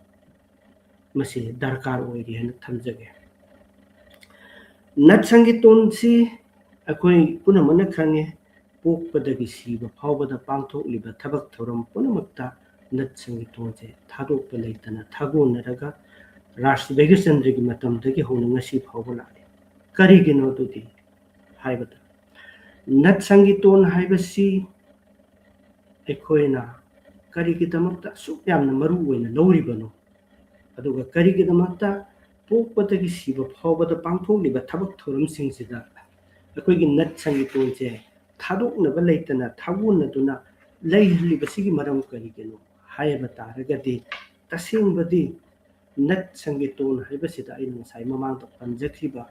ꯃꯁꯤ ꯗꯔꯀꯥꯔ ꯑꯣꯏꯔꯤ ꯍꯥꯏꯅ ꯊꯝꯖꯒꯦ꯫ ꯅꯠ ꯁꯪꯒꯤꯇꯣꯟꯁꯤ ꯑꯩꯈꯣꯏ ꯄꯨꯝꯅꯃꯛꯅ ꯈꯪꯉꯦ, ꯄꯣꯛꯄꯗꯒꯤ ꯁꯤꯕ ꯐꯥꯎꯕꯗ ꯄꯥꯡꯊꯣꯛꯂꯤꯕ ꯊꯕꯛ ꯊꯧꯔꯝ ꯄꯨꯝꯅꯃꯛꯇ ꯅꯠ ꯁꯪꯒꯤꯇꯣꯟꯁꯦ ꯊꯥꯗꯣꯛꯄ ꯂꯩꯇꯅ ꯊꯥꯒꯣꯟꯅꯔꯒ ꯔꯥꯁ ꯚꯩꯒ꯭ꯌꯆꯟꯗ꯭ꯔꯒꯤ ꯃꯇꯝꯗꯒꯤ ꯍꯧꯅ ꯉꯁꯤ ꯐꯥꯎꯕ ꯂꯥꯛꯂꯤ꯫ ꯀꯔꯤꯒꯤꯅꯣ ꯑꯗꯨꯗꯤ ꯍꯥꯏꯕꯗ, ꯅꯠ ꯁꯪꯒꯤꯇꯣꯟ ꯍꯥꯏꯕꯁꯤ ꯑꯩꯈꯣꯏꯅ ꯀꯔꯤꯒꯤꯗꯃꯛꯇ ꯑꯁꯨꯛ ꯌꯥꯝꯅ ꯃꯔꯨ ꯑꯣꯏꯅ ꯂꯧꯔꯤꯕꯅꯣ? ꯑꯗꯨꯒ ꯀꯔꯤꯒꯤꯗꯃꯛꯇ ꯄꯣꯛꯄꯗꯒꯤ ꯁꯤꯕ ꯐꯥꯎꯕꯗ ꯄꯥꯡꯊꯣꯛꯂꯤꯕ ꯊꯕꯛ ꯊꯧꯔꯝꯁꯤꯡꯁꯤꯗ ꯑꯩꯈꯣꯏꯒꯤ ꯅꯠ ꯁꯪꯒꯤꯇꯣꯟꯁꯦ ꯊꯥꯗꯣꯛꯅꯕ ꯂꯩꯇꯅ ꯊꯥꯒꯣꯟꯅꯗꯨꯅ ꯂꯩꯍꯜꯂꯤꯕꯁꯤꯒꯤ ꯃꯔꯝ ꯀꯔꯤꯒꯤꯅꯣ ꯍꯥꯏꯕ ꯇꯥꯔꯒꯗꯤ, ꯇꯁꯦꯡꯕꯗꯤ ꯅꯠ ꯁꯪꯒꯤꯇꯣꯟ ꯍꯥꯏꯕꯁꯤꯗ ꯑꯩꯅ ꯉꯁꯥꯏ ꯃꯃꯥꯡꯗ ꯄꯟꯖꯈꯤꯕ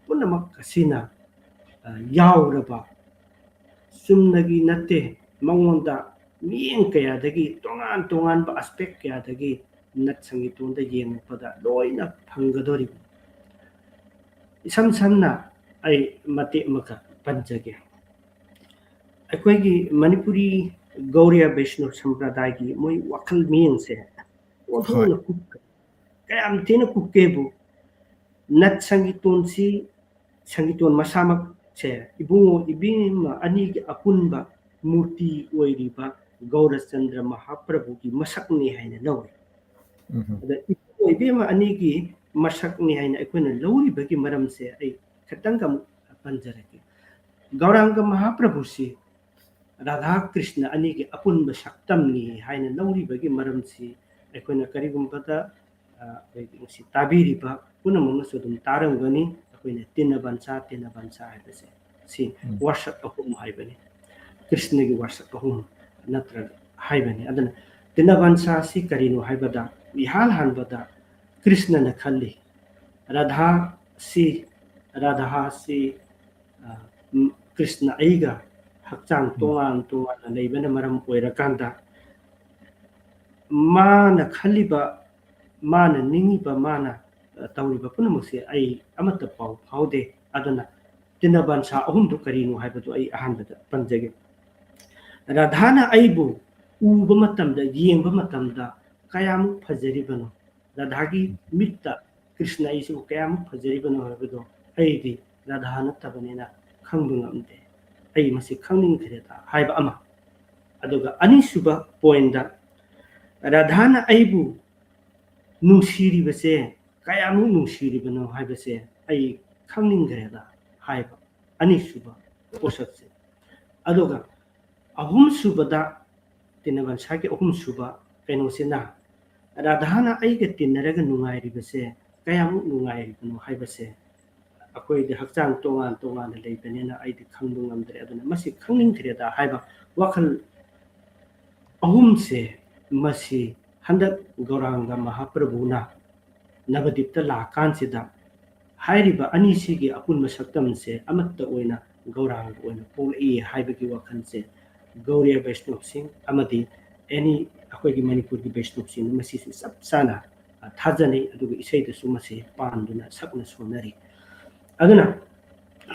ꯄꯨꯝꯅꯃꯛ ꯑꯁꯤꯅ, ꯑ, ꯌꯥꯎꯔꯕ ꯆꯨꯝꯅꯒꯤ ꯅꯠꯇꯦ, ꯃꯉꯣꯟꯗ ꯃꯤꯠꯌꯦꯡ ꯀꯌꯥꯗꯒꯤ, ꯇꯣꯉꯥꯟ ꯇꯣꯉꯥꯟꯕ aspect ꯀꯌꯥꯗꯒꯤ ꯅꯠ ꯁꯪꯒꯤꯇꯣꯟꯗ ꯌꯦꯡꯉꯛꯄꯗ ꯂꯣꯏꯅ ꯐꯪꯒꯗꯧꯔꯤꯕꯅꯤ꯫ ꯏꯁꯝ ꯁꯝꯅ ꯑꯩ ꯃꯇꯦꯛ ꯑꯃꯈꯛ ꯄꯟꯖꯒꯦ꯫ ꯑꯩꯈꯣꯏꯒꯤ ꯃꯅꯤꯄꯨꯔꯤ ꯒꯧꯔꯤꯌꯥ ꯕꯩꯁꯅꯕ ꯁꯝꯄ꯭ꯔꯗꯥꯏꯒꯤ ꯃꯣꯏ ꯋꯥꯈꯜ ꯃꯤꯠꯌꯦꯡꯁꯦ ꯑꯣꯟꯊꯣꯛꯅ ꯀꯨꯞ-, ꯀꯌꯥꯝ ꯊꯤꯅ ꯀꯨꯞꯀꯦꯕꯨ, ꯅꯠ ꯁꯪꯒꯤꯇꯣꯟꯁꯤ, ꯁꯪꯒꯤꯇꯣꯟ ꯃꯁꯥꯃꯛꯁꯦ ꯏꯕꯨꯡꯉꯣ ꯏꯕꯦꯝꯃ ꯑꯅꯤꯒꯤ ꯑꯄꯨꯟꯕ ꯃꯨꯔꯇꯤ ꯑꯣꯏꯔꯤꯕ ꯒꯧꯔꯆꯟꯗ꯭ꯔ ꯃꯍꯥꯄ꯭ꯔꯚꯨꯒꯤ ꯃꯁꯛꯅꯤ ꯍꯥꯏꯅ ꯂꯧꯏ꯫ ꯑꯗ ꯏꯕꯨꯡꯉꯣ ꯏꯕꯦꯝꯃ ꯑꯅꯤꯒꯤ ꯃꯁꯛꯅꯤ ꯍꯥꯏꯅ ꯑꯩꯈꯣꯏꯅ ꯂꯧꯔꯤꯕꯒꯤ ꯃꯔꯝꯁꯦ ꯑꯩ ꯈꯤꯇꯪꯒ ꯑꯃꯨꯛ ꯄꯟꯖꯔꯛꯀꯦ꯫ ꯒꯧꯔꯥꯡꯒ ꯃꯍꯥꯄ꯭ꯔꯚꯨꯁꯤ ꯔꯥꯙꯥ ꯀ꯭ꯔꯤꯁꯅ ꯑꯅꯤꯒꯤ ꯑꯄꯨꯟꯕ ꯁꯛꯇꯝꯅꯤ ꯍꯥꯏꯅ ꯂꯧꯔꯤꯕꯒꯤ ꯃꯔꯝꯁꯤ ꯑꯩꯈꯣꯏꯅ ꯀꯔꯤꯒꯨꯝꯕꯗ, ꯑ, ꯑꯩꯈꯣꯏꯒꯤ ꯉꯁꯤ ꯇꯥꯕꯤꯔꯤꯕ ꯄꯨꯝꯅꯃꯛꯅꯁꯨ ꯑꯗꯨꯝ ꯇꯥꯔꯝꯒꯅꯤ꯫ ꯑꯩꯈꯣꯏꯅ ꯇꯤꯟꯅ ꯕꯟꯁꯥ, ꯇꯤꯟꯅ ꯕꯟꯁꯥ ꯍꯥꯏꯕꯁꯦ ꯁꯤ ꯎꯝ꯫ ꯋꯥꯁꯛ ꯑꯍꯨꯝ ꯍꯥꯏꯕꯅꯤ꯫ ꯀ꯭ꯔꯤꯁꯅꯒꯤ ꯋꯥꯁꯛ ꯑꯍꯨꯝ ꯅꯠꯇ꯭ꯔꯒ ꯍꯥꯏꯕꯅꯤ꯫ ꯑꯗꯨꯅ ꯇꯤꯟꯅ ꯕꯟꯁꯥ ꯑꯁꯤ ꯀꯔꯤꯅꯣ ꯍꯥꯏꯕꯗ, ꯏꯍꯥꯟ ꯍꯥꯟꯕꯗ ꯀ꯭ꯔꯤꯁꯅꯅ ꯈꯜꯂꯤ, ꯔꯥꯙꯥꯁꯤ, ꯔꯥꯙꯥꯁꯤ, ꯑ, ꯎꯝ, ꯀ꯭ꯔꯤꯁꯅ ꯑꯩꯒ ꯍꯛꯆꯥꯡ ꯎꯝ꯫ ꯇꯣꯉꯥꯟ ꯇꯣꯉꯥꯟꯅ ꯂꯩꯕꯅ ꯃꯔꯝ ꯑꯣꯏꯔꯀꯥꯟꯗ, ꯃꯥꯅ ꯈꯜꯂꯤꯕ, ꯃꯥꯅ ꯅꯤꯡꯉꯤꯕ, ꯃꯥꯅ, ꯑ, ꯇꯧꯔꯤꯕ ꯄꯨꯝꯅꯃꯛꯁꯦ ꯑꯩ ꯑꯃꯠꯇ ꯄꯥꯎ ꯐꯥꯎꯗꯦ꯫ ꯑꯗꯨꯅ ꯇꯤꯟꯅ ꯕꯟꯁꯥ ꯑꯍꯨꯝꯗꯨ ꯀꯔꯤꯅꯣ ꯍꯥꯏꯕꯗꯨ ꯑꯩ ꯑꯍꯥꯟꯕꯗ ꯄꯟꯖꯒꯦ꯫ ꯔꯥꯙꯥꯅ ꯑꯩꯕꯨ ꯎꯕ ꯃꯇꯝꯗ, ꯌꯦꯡꯕ ꯃꯇꯝꯗ ꯀꯌꯥꯃꯨꯛ ꯐꯖꯔꯤꯕꯅꯣ? ꯔꯥꯙꯥꯒꯤ ꯃꯤꯠꯇ ꯀ꯭ꯔꯤꯁꯅ ꯑꯩꯁꯤꯕꯨ ꯀꯌꯥꯃꯨꯛ ꯐꯖꯔꯤꯕꯅꯣ ꯍꯥꯏꯕꯗꯣ ꯑꯩꯗꯤ ꯔꯥꯙꯥ ꯅꯠꯇꯕꯅꯤꯅ ꯈꯪꯕ ꯉꯝꯗꯦ, ꯑꯩ ꯃꯁꯤ ꯈꯪꯅꯤꯡꯈ꯭ꯔꯦꯗ ꯍꯥꯏꯕ ꯑꯃ꯫ ꯑꯗꯨꯒ ꯑꯅꯤꯁꯨꯕ ꯄꯣꯏꯟꯗ, ꯔꯥꯙꯥꯅ ꯑꯩꯕꯨ ꯅꯨꯡꯁꯤꯔꯤꯕꯁꯦ ꯀꯌꯥꯃꯨꯛ ꯅꯨꯡꯁꯤꯔꯤꯕꯅꯣ ꯍꯥꯏꯕꯁꯦ ꯑꯩ ꯈꯪꯅꯤꯡꯈ꯭ꯔꯦꯗ ꯍꯥꯏꯕ ꯑꯅꯤꯁꯨꯕ ꯄꯣꯠꯁꯛꯁꯦ꯫ ꯑꯗꯨꯒ ꯑꯍꯨꯝꯁꯨꯕꯗ, ꯇꯤꯟꯅꯕꯟꯁꯥꯒꯤ ꯑꯍꯨꯝꯁꯨꯕ ꯀꯩꯅꯣꯁꯤꯅ, ꯔꯥꯙꯥꯅ ꯑꯩꯒ ꯇꯤꯟꯅꯔꯒ ꯅꯨꯡꯉꯥꯏꯔꯤꯕꯁꯦ ꯀꯌꯥꯃꯨꯛ ꯅꯨꯡꯉꯥꯏꯔꯤꯕꯅꯣ ꯍꯥꯏꯕꯁꯦ꯫ ꯑꯩꯈꯣꯏꯗꯤ ꯍꯛꯆꯥꯡ ꯇꯣꯉꯥꯟ ꯇꯣꯉꯥꯟꯅ ꯂꯩꯕꯅꯤꯅ ꯑꯩꯗꯤ ꯈꯪꯕ ꯉꯝꯗ꯭ꯔꯦ, ꯑꯗꯨꯅ ꯃꯁꯤ ꯈꯪꯅꯤꯡꯈ꯭ꯔꯦꯗ ꯍꯥꯏꯕ ꯋꯥꯈꯜ ꯑꯍꯨꯝꯁꯦ, ꯃꯁꯤ ꯍꯟꯗꯛ ꯒꯧꯔꯥꯡꯒ ꯃꯍꯥꯄ꯭ꯔꯚꯨꯅ ꯅꯕꯗꯤꯞꯇ ꯂꯥꯛꯀꯥꯟꯁꯤꯗ ꯍꯥꯏꯔꯤꯕ ꯑꯅꯤꯁꯤꯒꯤ ꯑꯄꯨꯟꯕ ꯁꯛꯇꯝꯁꯦ ꯑꯃꯠꯇ ꯑꯣꯏꯅ ꯒꯧꯔꯥꯡꯒ ꯑꯣꯏꯅ ꯄꯣꯛꯂꯛꯏ ꯍꯥꯏꯕꯒꯤ ꯋꯥꯈꯜꯁꯦ ꯒꯧꯔꯤꯌ ꯕꯩꯁꯅꯣꯞꯁꯤꯡ ꯑꯃꯗꯤ ꯑꯦꯅꯤ ꯑꯩꯈꯣꯏꯒꯤ ꯃꯅꯤꯄꯨꯔꯒꯤ ꯕꯩꯁꯅꯣꯞꯁꯤꯡꯅ ꯃꯁꯤꯁꯨ ꯆꯞ ꯆꯥꯅ, ꯑ, ꯊꯥꯖꯅꯩ, ꯑꯗꯨꯒ ꯏꯁꯩꯗꯁꯨ ꯃꯁꯤ ꯄꯥꯟꯗꯨꯅ ꯁꯛꯅ ꯁꯣꯟꯅꯔꯤ꯫ ꯑꯗꯨꯅ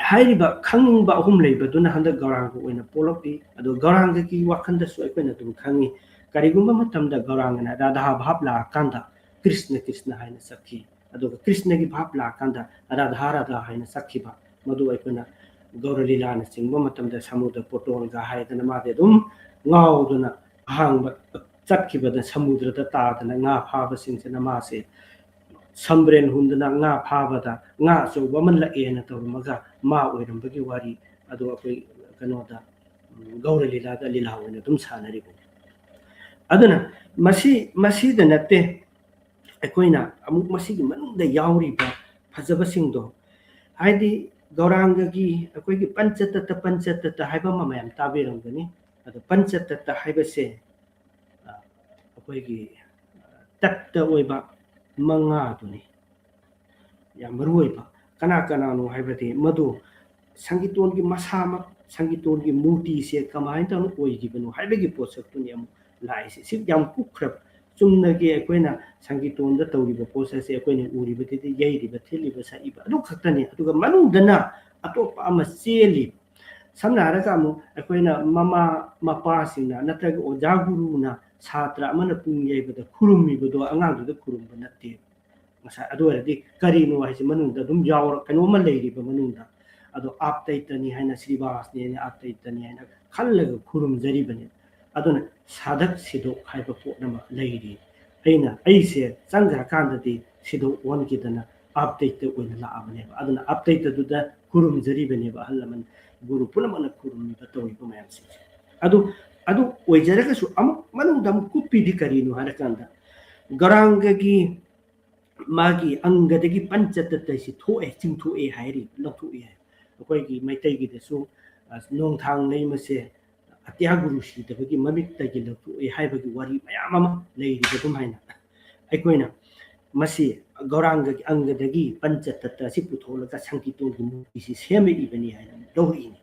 ꯍꯥꯏꯔꯤꯕ ꯈꯪꯅꯤꯡꯕ ꯑꯍꯨꯝ ꯂꯩꯕꯗꯨꯅ ꯍꯟꯗꯛ ꯒꯧꯔꯥꯡꯒ ꯑꯣꯏꯅ ꯄꯣꯛꯂꯛꯏ꯫ ꯑꯗꯣ ꯒꯧꯔꯥꯡꯒꯒꯤ ꯋꯥꯈꯜꯗꯁꯨ ꯑꯩꯈꯣꯏꯅ ꯑꯗꯨꯝ ꯈꯪꯉꯤ, ꯀꯔꯤꯒꯨꯝꯕ ꯃꯇꯝꯗ ꯒꯧꯔꯥꯡꯒꯅ ꯔꯥꯙꯥ ꯚꯥꯞ ꯂꯥꯛꯑꯀꯥꯟꯗ ꯀ꯭ꯔꯤꯁꯅ ꯀ꯭ꯔꯤꯁꯅ ꯍꯥꯏꯅ ꯁꯛꯈꯤ, ꯑꯗꯨꯒ ꯀ꯭ꯔꯤꯁꯅꯒꯤ ꯚꯥꯞ ꯂꯥꯛꯑꯀꯥꯟꯗ ꯔꯥꯙꯥ ꯔꯥꯙꯥ ꯍꯥꯏꯅ ꯁꯛꯈꯤꯕ, ꯃꯗꯨ ꯑꯩꯈꯣꯏꯅ ꯒꯧꯔ ꯂꯤꯂꯥꯅꯆꯤꯡꯕ ꯃꯇꯝꯗ ꯁꯃꯨꯗ꯭ꯔ ꯄꯣꯇꯣꯜꯒ ꯍꯥꯏꯗꯅ ꯃꯥꯗꯤ ꯑꯗꯨꯝ ꯉꯥꯎꯗꯨꯅ ꯑꯍꯥꯡꯕ ꯆꯠꯈꯤꯕꯗ ꯁꯃꯨꯗ꯭ꯔꯗ ꯇꯥꯗꯅ ꯉꯥ ꯐꯥꯕꯁꯤꯡꯁꯤꯅ ꯃꯥꯁꯦ ꯁꯝꯕ꯭ꯔꯦꯟ ꯍꯨꯟꯗꯨꯅ ꯉꯥ ꯐꯥꯕꯗ ꯉꯥ ꯑꯆꯧꯕ ꯑꯃ ꯂꯛꯑꯦꯅ ꯇꯧꯔꯝꯃꯒ ꯃꯥ ꯑꯣꯏꯔꯝꯕꯒꯤ ꯋꯥꯔꯤ ꯑꯗꯨ ꯑꯩꯈꯣꯏ ꯀꯩꯅꯣꯗ, ꯎꯝ, ꯒꯧꯔ ꯂꯤꯂꯥꯗ ꯂꯤꯂꯥ ꯑꯣꯏꯅ ꯑꯗꯨꯝ ꯁꯥꯟꯅꯔꯤꯕꯅꯤ꯫ ꯑꯗꯨꯅ ꯃꯁꯤ, ꯃꯁꯤꯗ ꯅꯠꯇꯦ, ꯑꯩꯈꯣꯏꯅ ꯑꯃꯨꯛ ꯃꯁꯤꯒꯤ ꯃꯅꯨꯡꯗ ꯌꯥꯎꯔꯤꯕ ꯐꯖꯕꯁꯤꯡꯗꯣ, ꯍꯥꯏꯗꯤ ꯒꯧꯔꯥꯡꯒꯒꯤ ꯑꯩꯈꯣꯏꯒꯤ ꯄꯟꯆꯇꯠꯇ, ꯄꯟꯆꯇꯠꯇ ꯍꯥꯏꯕ ꯑꯃ ꯃꯌꯥꯝ ꯇꯥꯕꯤꯔꯝꯒꯅꯤ꯫ ꯑꯗꯣ ꯄꯟꯆꯇꯠꯇ ꯍꯥꯏꯕꯁꯦ, ꯑ, ꯑꯩꯈꯣꯏꯒꯤ, ꯑ, ꯇꯠꯇ ꯑꯣꯏꯕ ꯃꯉꯥꯗꯨꯅꯤ꯫ ꯌꯥꯝ ꯃꯔꯨ ꯑꯣꯏꯕ꯫ ꯀꯅꯥ ꯀꯅꯥꯅꯣ ꯍꯥꯏꯕꯗꯤ ꯃꯗꯨ ꯁꯪꯒꯤꯇꯣꯟꯒꯤ ꯃꯁꯥꯃꯛ, ꯁꯪꯒꯤꯇꯣꯟꯒꯤ ꯃꯨꯔꯇꯤꯁꯦ ꯀꯃꯥꯏꯅ ꯇꯧꯅ ꯑꯣꯏꯈꯤꯕꯅꯣ ꯍꯥꯏꯕꯒꯤ ꯄꯣꯠꯁꯛꯇꯨꯅꯤ ꯑꯃꯨꯛ ꯂꯥꯛꯏꯁꯦ꯫ ꯁꯤ ꯌꯥꯝ ꯀꯨꯞꯈ꯭ꯔꯕ꯫ ꯆꯨꯝꯅꯒꯤ ꯑꯩꯈꯣꯏꯅ ꯁꯪꯒꯤꯇꯣꯟꯗ ꯇꯧꯔꯤꯕ ꯄꯣꯠꯁꯛꯁꯦ ꯑꯩꯈꯣꯏꯅ ꯎꯔꯤꯕꯗꯨꯗꯤ ꯌꯩꯔꯤꯕ, ꯊꯤꯜꯂꯤꯕ, ꯁꯛꯏꯕ ꯑꯗꯨ ꯈꯛꯇꯅꯤ꯫ ꯑꯗꯨꯒ ꯃꯅꯨꯡꯗꯅ ꯑꯇꯣꯞꯄ ꯑꯃ ꯆꯦꯜꯂꯤ꯫ ꯁꯝꯅ ꯍꯥꯏꯔꯒ ꯑꯃꯨꯛ ꯑꯩꯈꯣꯏꯅ ꯃꯃꯥ ꯃꯄꯥꯁꯤꯡꯅ ꯅꯠꯇ꯭ꯔꯒ ꯑꯣꯖꯥ ꯒꯨꯔꯨꯅ ꯁꯥꯇ꯭ꯔ ꯑꯃꯅ ꯄꯨꯡ ꯌꯩꯕꯗ ꯈꯨꯔꯨꯝꯃꯤꯕꯗꯣ ꯑꯉꯥꯡꯗꯨꯗ ꯈꯨꯔꯨꯝꯕ ꯅꯠꯇꯦ꯫ ꯉꯁꯥꯏ ꯑꯗꯨ ꯑꯣꯏꯔꯗꯤ ꯀꯔꯤꯅꯣ ꯍꯥꯏꯁꯦ ꯃꯅꯨꯡꯗ ꯑꯗꯨꯝ ꯌꯥꯎꯔ-, ꯀꯩꯅꯣꯝꯃ ꯂꯩꯔꯤꯕ ꯃꯅꯨꯡꯗ꯫ ꯑꯗꯣ ꯑꯥꯞꯇꯩꯇꯅꯤ ꯍꯥꯏꯅ, ꯁ꯭ꯔꯤꯕꯥꯁꯅꯤ ꯍꯥꯏꯅ, ꯑꯥꯞꯇꯩꯇꯅꯤ ꯍꯥꯏꯅ ꯈꯜꯂꯒ ꯈꯨꯔꯨꯝꯖꯔꯤꯕꯅꯤ꯫ ꯑꯗꯨꯅ ꯁꯥꯙꯛ ꯁꯤꯙꯣꯛ ꯍꯥꯏꯕ ꯄꯣꯠ ꯑꯃ ꯂꯩꯔꯤ꯫ ꯑꯩꯅ, ꯑꯩꯁꯦ ꯆꯪꯈ꯭ꯔꯀꯥꯟꯗꯗꯤ ꯁꯤꯙꯣꯛ ꯑꯣꯟꯈꯤꯗꯅ ꯑꯥꯞꯇꯩꯇ ꯑꯣꯏꯅ ꯂꯥꯛꯑꯕꯅꯦꯕ꯫ ꯑꯗꯨꯅ ꯑꯥꯞꯇꯩꯇꯗꯨꯗ ꯈꯨꯔꯨꯝꯖꯔꯤꯕꯅꯦꯕ, ꯑꯍꯜ ꯂꯃꯟ ꯒꯨꯔꯨ ꯄꯨꯝꯅꯃꯛꯅ ꯈꯨꯔꯨꯝꯃꯤꯕ ꯇꯧꯔꯤꯕ ꯃꯌꯥꯝꯁꯤꯡꯁꯦ꯫ ꯑꯗꯨ, ꯑꯗꯨ ꯑꯣꯏꯖꯔꯒꯁꯨ ꯑꯃꯨꯛ ꯃꯅꯨꯡꯗ ꯑꯃꯨꯛ ꯀꯨꯞꯄꯤꯗꯤ ꯀꯔꯤꯅꯣ ꯍꯥꯏꯔꯀꯥꯟꯗ, ꯒꯧꯔꯥꯡꯒꯒꯤ ꯃꯥꯒꯤ ꯑꯪꯒꯗꯒꯤ ꯄꯟꯆꯇꯠꯇꯁꯤ ꯊꯣꯛꯑꯦ, ꯆꯤꯡꯊꯣꯛꯑꯦ ꯍꯥꯏꯔꯤ, ꯂꯧꯊꯣꯛꯑꯦ ꯍꯥꯏ꯫ ꯑꯩꯈꯣꯏꯒꯤ ꯃꯩꯇꯩꯒꯤꯗꯁꯨ, ꯑ, ꯅꯣꯡꯊꯥꯡ ꯂꯩꯃꯁꯦ ꯑꯇ꯭ꯌꯥ ꯒꯨꯔꯨ ꯁꯤꯗꯕꯒꯤ ꯃꯃꯤꯠꯇꯒꯤ ꯂꯧꯊꯣꯛꯑꯦ ꯍꯥꯏꯕꯒꯤ ꯋꯥꯔꯤ ꯃꯌꯥꯝ ꯑꯃ ꯂꯩꯔꯤꯕ ꯑꯗꯨꯝ ꯍꯥꯏꯅ꯫ ꯑꯩꯈꯣꯏꯅ ꯃꯁꯤ ꯒꯧꯔꯥꯡꯒꯒꯤ ꯑꯪꯒꯗꯒꯤ ꯄꯟꯆꯇꯠꯇ ꯑꯁꯤ ꯄꯨꯊꯣꯛꯂꯒ ꯁꯪꯀꯤꯔꯇꯣꯟꯒꯤ ꯃꯨꯔꯇꯤꯁꯤ ꯁꯦꯝꯃꯛꯏꯕꯅꯤ ꯍꯥꯏꯅ ꯂꯧꯔꯛꯏꯅꯤ꯫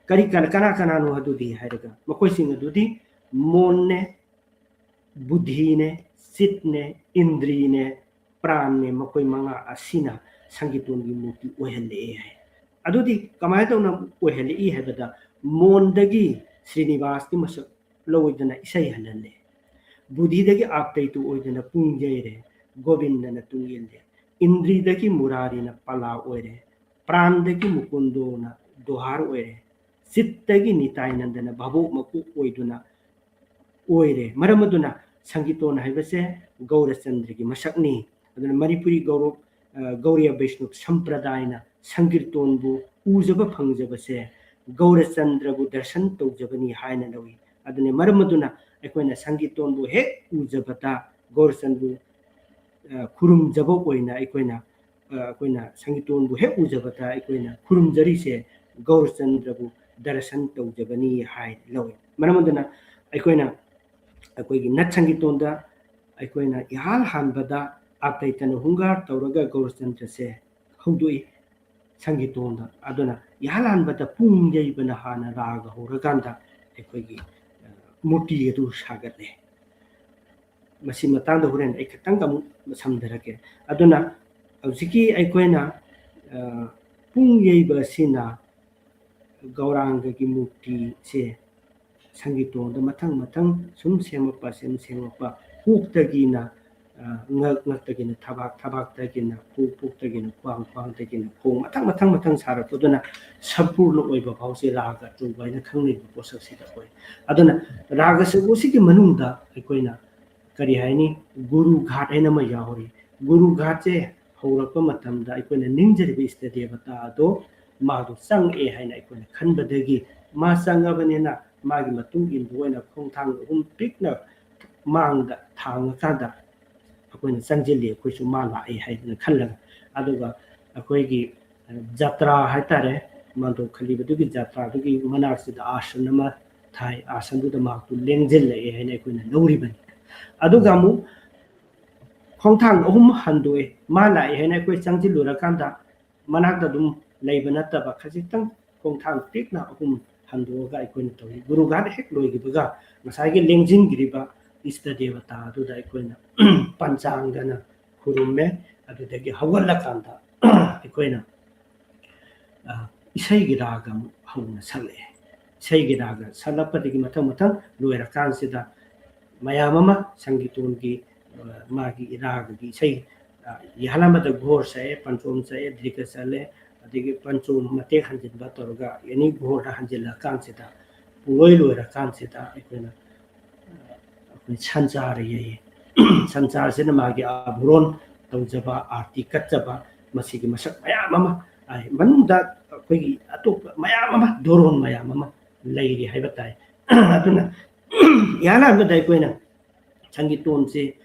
ꯀꯔꯤ ꯀꯅꯥ, ꯀꯅꯥ ꯀꯅꯥꯅꯣ ꯑꯗꯨꯗꯤ ꯍꯥꯏꯔꯒ, ꯃꯈꯣꯏꯁꯤꯡ ꯑꯗꯨꯗꯤ ꯃꯣꯟꯅꯦ, ꯕꯨꯙꯤꯅꯦ, ꯆꯤꯠꯅꯦ, ꯏꯟꯗ꯭ꯔꯤꯅꯦ, ꯄ꯭ꯔꯥꯟꯅꯦ, ꯃꯈꯣꯏ ꯃꯉꯥ ꯑꯁꯤꯅ ꯁꯪꯀꯤꯔꯇꯣꯟꯒꯤ ꯃꯨꯔꯇꯤ ꯑꯣꯏꯍꯜꯂꯛꯑꯦ ꯍꯥꯏ꯫ ꯑꯗꯨꯗꯤ ꯀꯃꯥꯏꯅ ꯇꯧꯅ ꯑꯣꯏꯍꯜꯂꯛꯏ ꯍꯥꯏꯕꯗ, ꯃꯣꯟꯗꯒꯤ ꯁ꯭ꯔꯤꯅꯤꯕꯥꯁꯀꯤ ꯃꯁꯛ ꯂꯧꯗꯅ ꯏꯁꯩ ꯍꯜꯍꯜꯂꯦ, ꯕꯨꯙꯤꯗꯒꯤ ꯑꯥꯞꯇꯩꯇꯨ ꯑꯣꯏꯗꯅ ꯄꯨꯡ ꯌꯩꯔꯦ, ꯒꯣꯕꯤꯟꯗꯅ ꯇꯨꯡ ꯏꯜꯂꯦ, ꯏꯟꯗ꯭ꯔꯤꯗꯒꯤ ꯃꯨꯔꯥꯔꯤꯅ ꯄꯂꯥ ꯑꯣꯏꯔꯦ, ꯄ꯭ꯔꯥꯟꯗꯒꯤ ꯃꯨꯀꯨꯟꯗꯣꯅ ꯗꯣꯍꯥꯔ ꯑꯣꯏꯔꯦ, ꯆꯤꯠꯇꯒꯤ ꯅꯤꯇꯥꯏꯅꯟꯗꯅ ꯚꯥꯕꯣꯛ ꯃꯀꯣꯛ ꯑꯣꯏꯗꯨꯅ ꯑꯣꯏꯔꯦ꯫ ꯃꯔꯝ ꯑꯗꯨꯅ ꯁꯪꯀꯤꯔꯇꯣꯟ ꯍꯥꯏꯕꯁꯦ ꯒꯧꯔꯆꯟꯗ꯭ꯔꯒꯤ ꯃꯁꯛꯅꯤ꯫ ꯑꯗꯨꯅ ꯃꯅꯤꯄꯨꯔꯤ ꯒꯧꯔ-, ꯑ, ꯒꯧꯔꯤꯌ ꯕꯩꯁꯅꯕ ꯁꯝꯄ꯭ꯔꯗꯥꯌꯅ ꯁꯪꯀꯤꯔꯇꯣꯟꯕꯨ ꯎꯖꯕ ꯐꯪꯖꯕꯁꯦ ꯒꯧꯔꯆꯟꯗ꯭ꯔꯕꯨ ꯗꯔꯁꯟ ꯇꯧꯖꯕꯅꯤ ꯍꯥꯏꯅ ꯂꯧꯏ꯫ ꯑꯗꯨꯅ ꯃꯔꯝ ꯑꯗꯨꯅ ꯑꯩꯈꯣꯏꯅ ꯁꯪꯀꯤꯔꯇꯣꯟꯕꯨ ꯍꯦꯛ ꯎꯖꯕꯗ ꯒꯧꯔꯆꯟꯗ꯭ꯔꯕꯨ, ꯑ, ꯈꯨꯔꯨꯝꯖꯕ ꯑꯣꯏꯅ ꯑꯩꯈꯣꯏꯅ, ꯑ, ꯑꯩꯈꯣꯏꯅ ꯁꯪꯀꯤꯔꯇꯣꯟꯕꯨ ꯍꯦꯛ ꯎꯖꯕꯗ ꯑꯩꯈꯣꯏꯅ ꯈꯨꯔꯨꯝꯖꯔꯤꯁꯦ ꯒꯧꯔꯆꯟꯗ꯭ꯔꯕꯨ ꯗꯔꯁꯟ ꯇꯧꯖꯕꯅꯤ ꯍꯥꯏꯅ ꯂꯧꯏ꯫ ꯃꯔꯝ ꯑꯗꯨꯅ ꯑꯩꯈꯣꯏꯅ, ꯑꯩꯈꯣꯏꯒꯤ ꯅꯠ ꯁꯪꯀꯤꯔꯇꯣꯟꯗ ꯑꯩꯈꯣꯏꯅ ꯏꯍꯥꯟ ꯍꯥꯟꯕꯗ ꯑꯥꯞꯇꯩꯇꯅ ꯍꯨꯡꯒꯥꯔ ꯇꯧꯔꯒ ꯒꯧꯔꯆꯟꯗ꯭ꯔꯁꯦ ꯍꯧꯗꯣꯛꯏ ꯁꯪꯀꯤꯔꯇꯣꯟꯗ꯫ ꯑꯗꯨꯅ ꯏꯍꯥꯟ ꯍꯥꯟꯕꯗ ꯄꯨꯡ ꯌꯩꯕꯅ ꯍꯥꯟꯅ ꯔꯥꯒ ꯍꯧꯔꯀꯥꯟꯗ ꯑꯩꯈꯣꯏꯒꯤ, ꯑ, ꯃꯨꯔꯇꯤ ꯑꯗꯨ ꯁꯥꯒꯠꯂꯦ꯫ ꯃꯁꯤ ꯃꯇꯥꯡꯗ ꯍꯣꯔꯦꯟ ꯑꯩ ꯈꯤꯇꯪ ꯑꯃꯨꯛ ꯁꯝꯊꯔꯛꯀꯦ꯫ ꯑꯗꯨꯅ ꯍꯧꯖꯤꯛꯀꯤ ꯑꯩꯈꯣꯏꯅ, ꯑ, ꯄꯨꯡ ꯌꯩꯕ ꯑꯁꯤꯅ ꯒꯧꯔꯥꯡꯒꯒꯤ ꯃꯨꯔꯇꯤꯁꯦ ꯁꯪꯀꯤꯔꯇꯣꯟꯗ ꯃꯊꯪ ꯃꯊꯪ ꯁꯨꯝ ꯁꯦꯝꯃꯛꯄ, ꯁꯨꯝ ꯁꯦꯝꯃꯛꯄ, ꯀꯣꯛꯇꯒꯤꯅ, ꯉꯛ ꯉꯛꯇꯒꯤꯅ ꯊꯕꯥꯛ, ꯊꯕꯥꯛꯇꯒꯤꯅ ꯄꯨꯛ, ꯄꯨꯛꯇꯒꯤꯅ ꯈ꯭ꯋꯥꯡ, ꯈ꯭ꯋꯥꯡꯗꯒꯤꯅ ꯈꯣꯡ, ꯃꯊꯪ ꯃꯊꯪ ꯃꯊꯪ ꯁꯥꯔꯛꯄꯗꯨꯅ ꯁꯝꯄꯨꯔꯅ ꯑꯣꯏꯕ ꯐꯥꯎꯁꯦ ꯔꯥꯒ ꯑꯆꯧꯕ ꯍꯥꯏꯅ ꯈꯪꯅꯔꯤꯕ ꯄꯣꯠꯁꯛꯁꯤꯗ ꯑꯣꯏ꯫ ꯑꯗꯨꯅ ꯔꯥꯒ ꯑꯆꯧꯕꯁꯤꯒꯤ ꯃꯅꯨꯡꯗ ꯑꯩꯈꯣꯏꯅ ꯀꯔꯤ ꯍꯥꯏꯅꯤ, ꯒꯨꯔꯨ ꯘꯥꯠ ꯍꯥꯏꯅ ꯑꯃ ꯌꯥꯎꯔꯤ꯫ ꯒꯨꯔꯨ ꯘꯥꯠꯁꯦ ꯍꯧꯔꯛꯄ ꯃꯇꯝꯗ ꯑꯩꯈꯣꯏꯅ ꯅꯤꯡꯖꯔꯤꯕ ꯏꯁꯇ ꯗꯦꯕꯇꯥ ꯑꯗꯣ ꯃꯥꯗꯣ ꯆꯪꯉꯛꯑꯦ ꯍꯥꯏꯅ ꯑꯩꯈꯣꯏꯅ ꯈꯟꯕꯗꯒꯤ, ꯃꯥ ꯆꯪꯉꯕꯅꯤꯅ ꯃꯥꯒꯤ ꯃꯇꯨꯡ ꯏꯟꯕ ꯑꯣꯏꯅ ꯈꯣꯡꯊꯥꯡ ꯑꯍꯨꯝ ꯄꯤꯛꯅ ꯃꯥꯡꯗ ꯊꯥꯡꯉꯀꯥꯟꯗ ꯑꯩꯈꯣꯏꯅ ꯆꯪꯁꯤꯜꯂꯤ, ꯑꯩꯈꯣꯏꯁꯨ ꯃꯥ ꯂꯥꯛꯑꯦ ꯍꯥꯏꯗꯅ ꯈꯜꯂꯒ꯫ ꯑꯗꯨꯒ ꯑꯩꯈꯣꯏꯒꯤ ꯖꯇ꯭ꯔꯥ ꯍꯥꯏꯇꯥꯔꯦ, ꯃꯥꯟꯗꯣꯞ ꯈꯜꯂꯤꯕꯗꯨꯒꯤ ꯖꯇ꯭ꯔꯥꯗꯨꯒꯤ ꯃꯅꯥꯛꯁꯤꯗ ꯑꯥꯁꯟ ꯑꯃ ꯊꯥꯏ, ꯑꯥꯁꯟꯗꯨꯗ ꯃꯍꯥꯛꯇꯨ ꯂꯦꯡꯁꯤꯜꯂꯛꯑꯦ ꯍꯥꯏꯅ ꯑꯩꯈꯣꯏꯅ ꯂꯧꯔꯤꯕꯅꯤ꯫ ꯑꯗꯨꯒ ꯑꯃꯨꯛ ꯈꯣꯡꯊꯥꯡ ꯑꯍꯨꯝ ꯍꯟꯗꯣꯛꯑꯦ, ꯃꯥ ꯂꯥꯛꯑꯦ ꯍꯥꯏꯅ ꯑꯩꯈꯣꯏ ꯆꯪꯁꯤꯜꯂꯨꯔꯀꯥꯟꯗ ꯃꯅꯥꯛꯇ ꯑꯗꯨꯝ ꯂꯩꯕ ꯅꯠꯇꯕ, ꯈꯖꯤꯛꯇꯪ ꯈꯣꯡꯊꯥꯡ ꯄꯤꯛꯅ ꯑꯍꯨꯝ ꯍꯟꯗꯣꯛꯑꯒ ꯑꯩꯈꯣꯏꯅ ꯇꯧꯏ꯫ ꯒꯨꯔꯨ ꯘꯥꯠ ꯍꯦꯛ ꯂꯣꯏꯈꯤꯕꯒ ꯉꯁꯥꯏꯒꯤ ꯂꯦꯡꯁꯤꯟꯈ꯭ꯔꯤꯕ ꯏꯁꯇ ꯗꯦꯕꯇꯥ ꯑꯗꯨꯗ ꯑꯩꯈꯣꯏꯅ ꯄꯟꯆꯥꯡꯒꯅ ꯈꯨꯔꯨꯝꯃꯦ꯫ ꯑꯗꯨꯗꯒꯤ ꯍꯧꯒꯠꯂꯀꯥꯟꯗ ꯑꯩꯈꯣꯏꯅ, ꯑ, ꯏꯁꯩꯒꯤ ꯔꯥꯒ ꯑꯃꯨꯛ ꯍꯧꯅ ꯁꯛꯂꯛꯑꯦ꯫ ꯏꯁꯩꯒꯤ ꯔꯥꯒ ꯁꯛꯂꯛꯄꯗꯒꯤ ꯃꯊꯪ ꯃꯊꯪ ꯂꯣꯏꯔꯀꯥꯟꯁꯤꯗ ꯃꯌꯥꯝ ꯑꯃ ꯁꯪꯒꯤꯇꯣꯟꯒꯤ, ꯑ, ꯃꯥꯒꯤ ꯔꯥꯒꯒꯤ ꯏꯁꯩ, ꯑ, ꯌꯥꯍꯜ ꯑꯃꯗ ꯘꯣꯔ ꯁꯛꯑꯦ, ꯄꯟꯆꯣꯝ ꯁꯛꯑꯦ, ꯗ꯭ꯔꯤꯒ ꯆꯠꯂꯦ, ꯑꯗꯒꯤ ꯄꯟꯆꯣꯝ ꯃꯇꯦꯛ ꯍꯟꯖꯤꯟꯕ ꯇꯧꯔꯒ ꯑꯦꯅꯤ ꯘꯣꯔꯗ ꯍꯟꯖꯤꯜꯂꯀꯥꯟꯁꯤꯗ, ꯄꯨꯡꯂꯣꯏ ꯂꯣꯏꯔꯀꯥꯟꯁꯤꯗ ꯑꯩꯈꯣꯏꯅ, ꯑ, ꯑꯩꯈꯣꯏ ꯁꯟꯆꯥꯔ ꯌꯩꯌꯦ꯫ ꯁꯟꯆꯥꯔꯁꯤꯅ ꯃꯥꯒꯤ ꯑꯥꯚꯨꯔꯣꯟ ꯇꯧꯖꯕ, ꯑꯥꯔꯇꯤ ꯀꯠꯆꯕ, ꯃꯁꯤꯒꯤ ꯃꯁꯛ ꯃꯌꯥꯝ ꯑꯃ, ꯑ, ꯃꯅꯨꯡꯗ ꯑꯩꯈꯣꯏꯒꯤ ꯑꯇꯣꯞꯄ ꯃꯌꯥꯝ ꯑꯃ, ꯙꯣꯔꯣꯟ ꯃꯌꯥꯝ ꯑꯃ ꯂꯩꯔꯤ ꯍꯥꯏꯕ ꯇꯥꯏ꯫ ꯑꯗꯨꯅ ꯏꯍꯥꯟ ꯍꯥꯟꯕꯗ ꯑꯩꯈꯣꯏꯅ ꯁꯪꯒꯤꯇꯣꯟꯁꯦ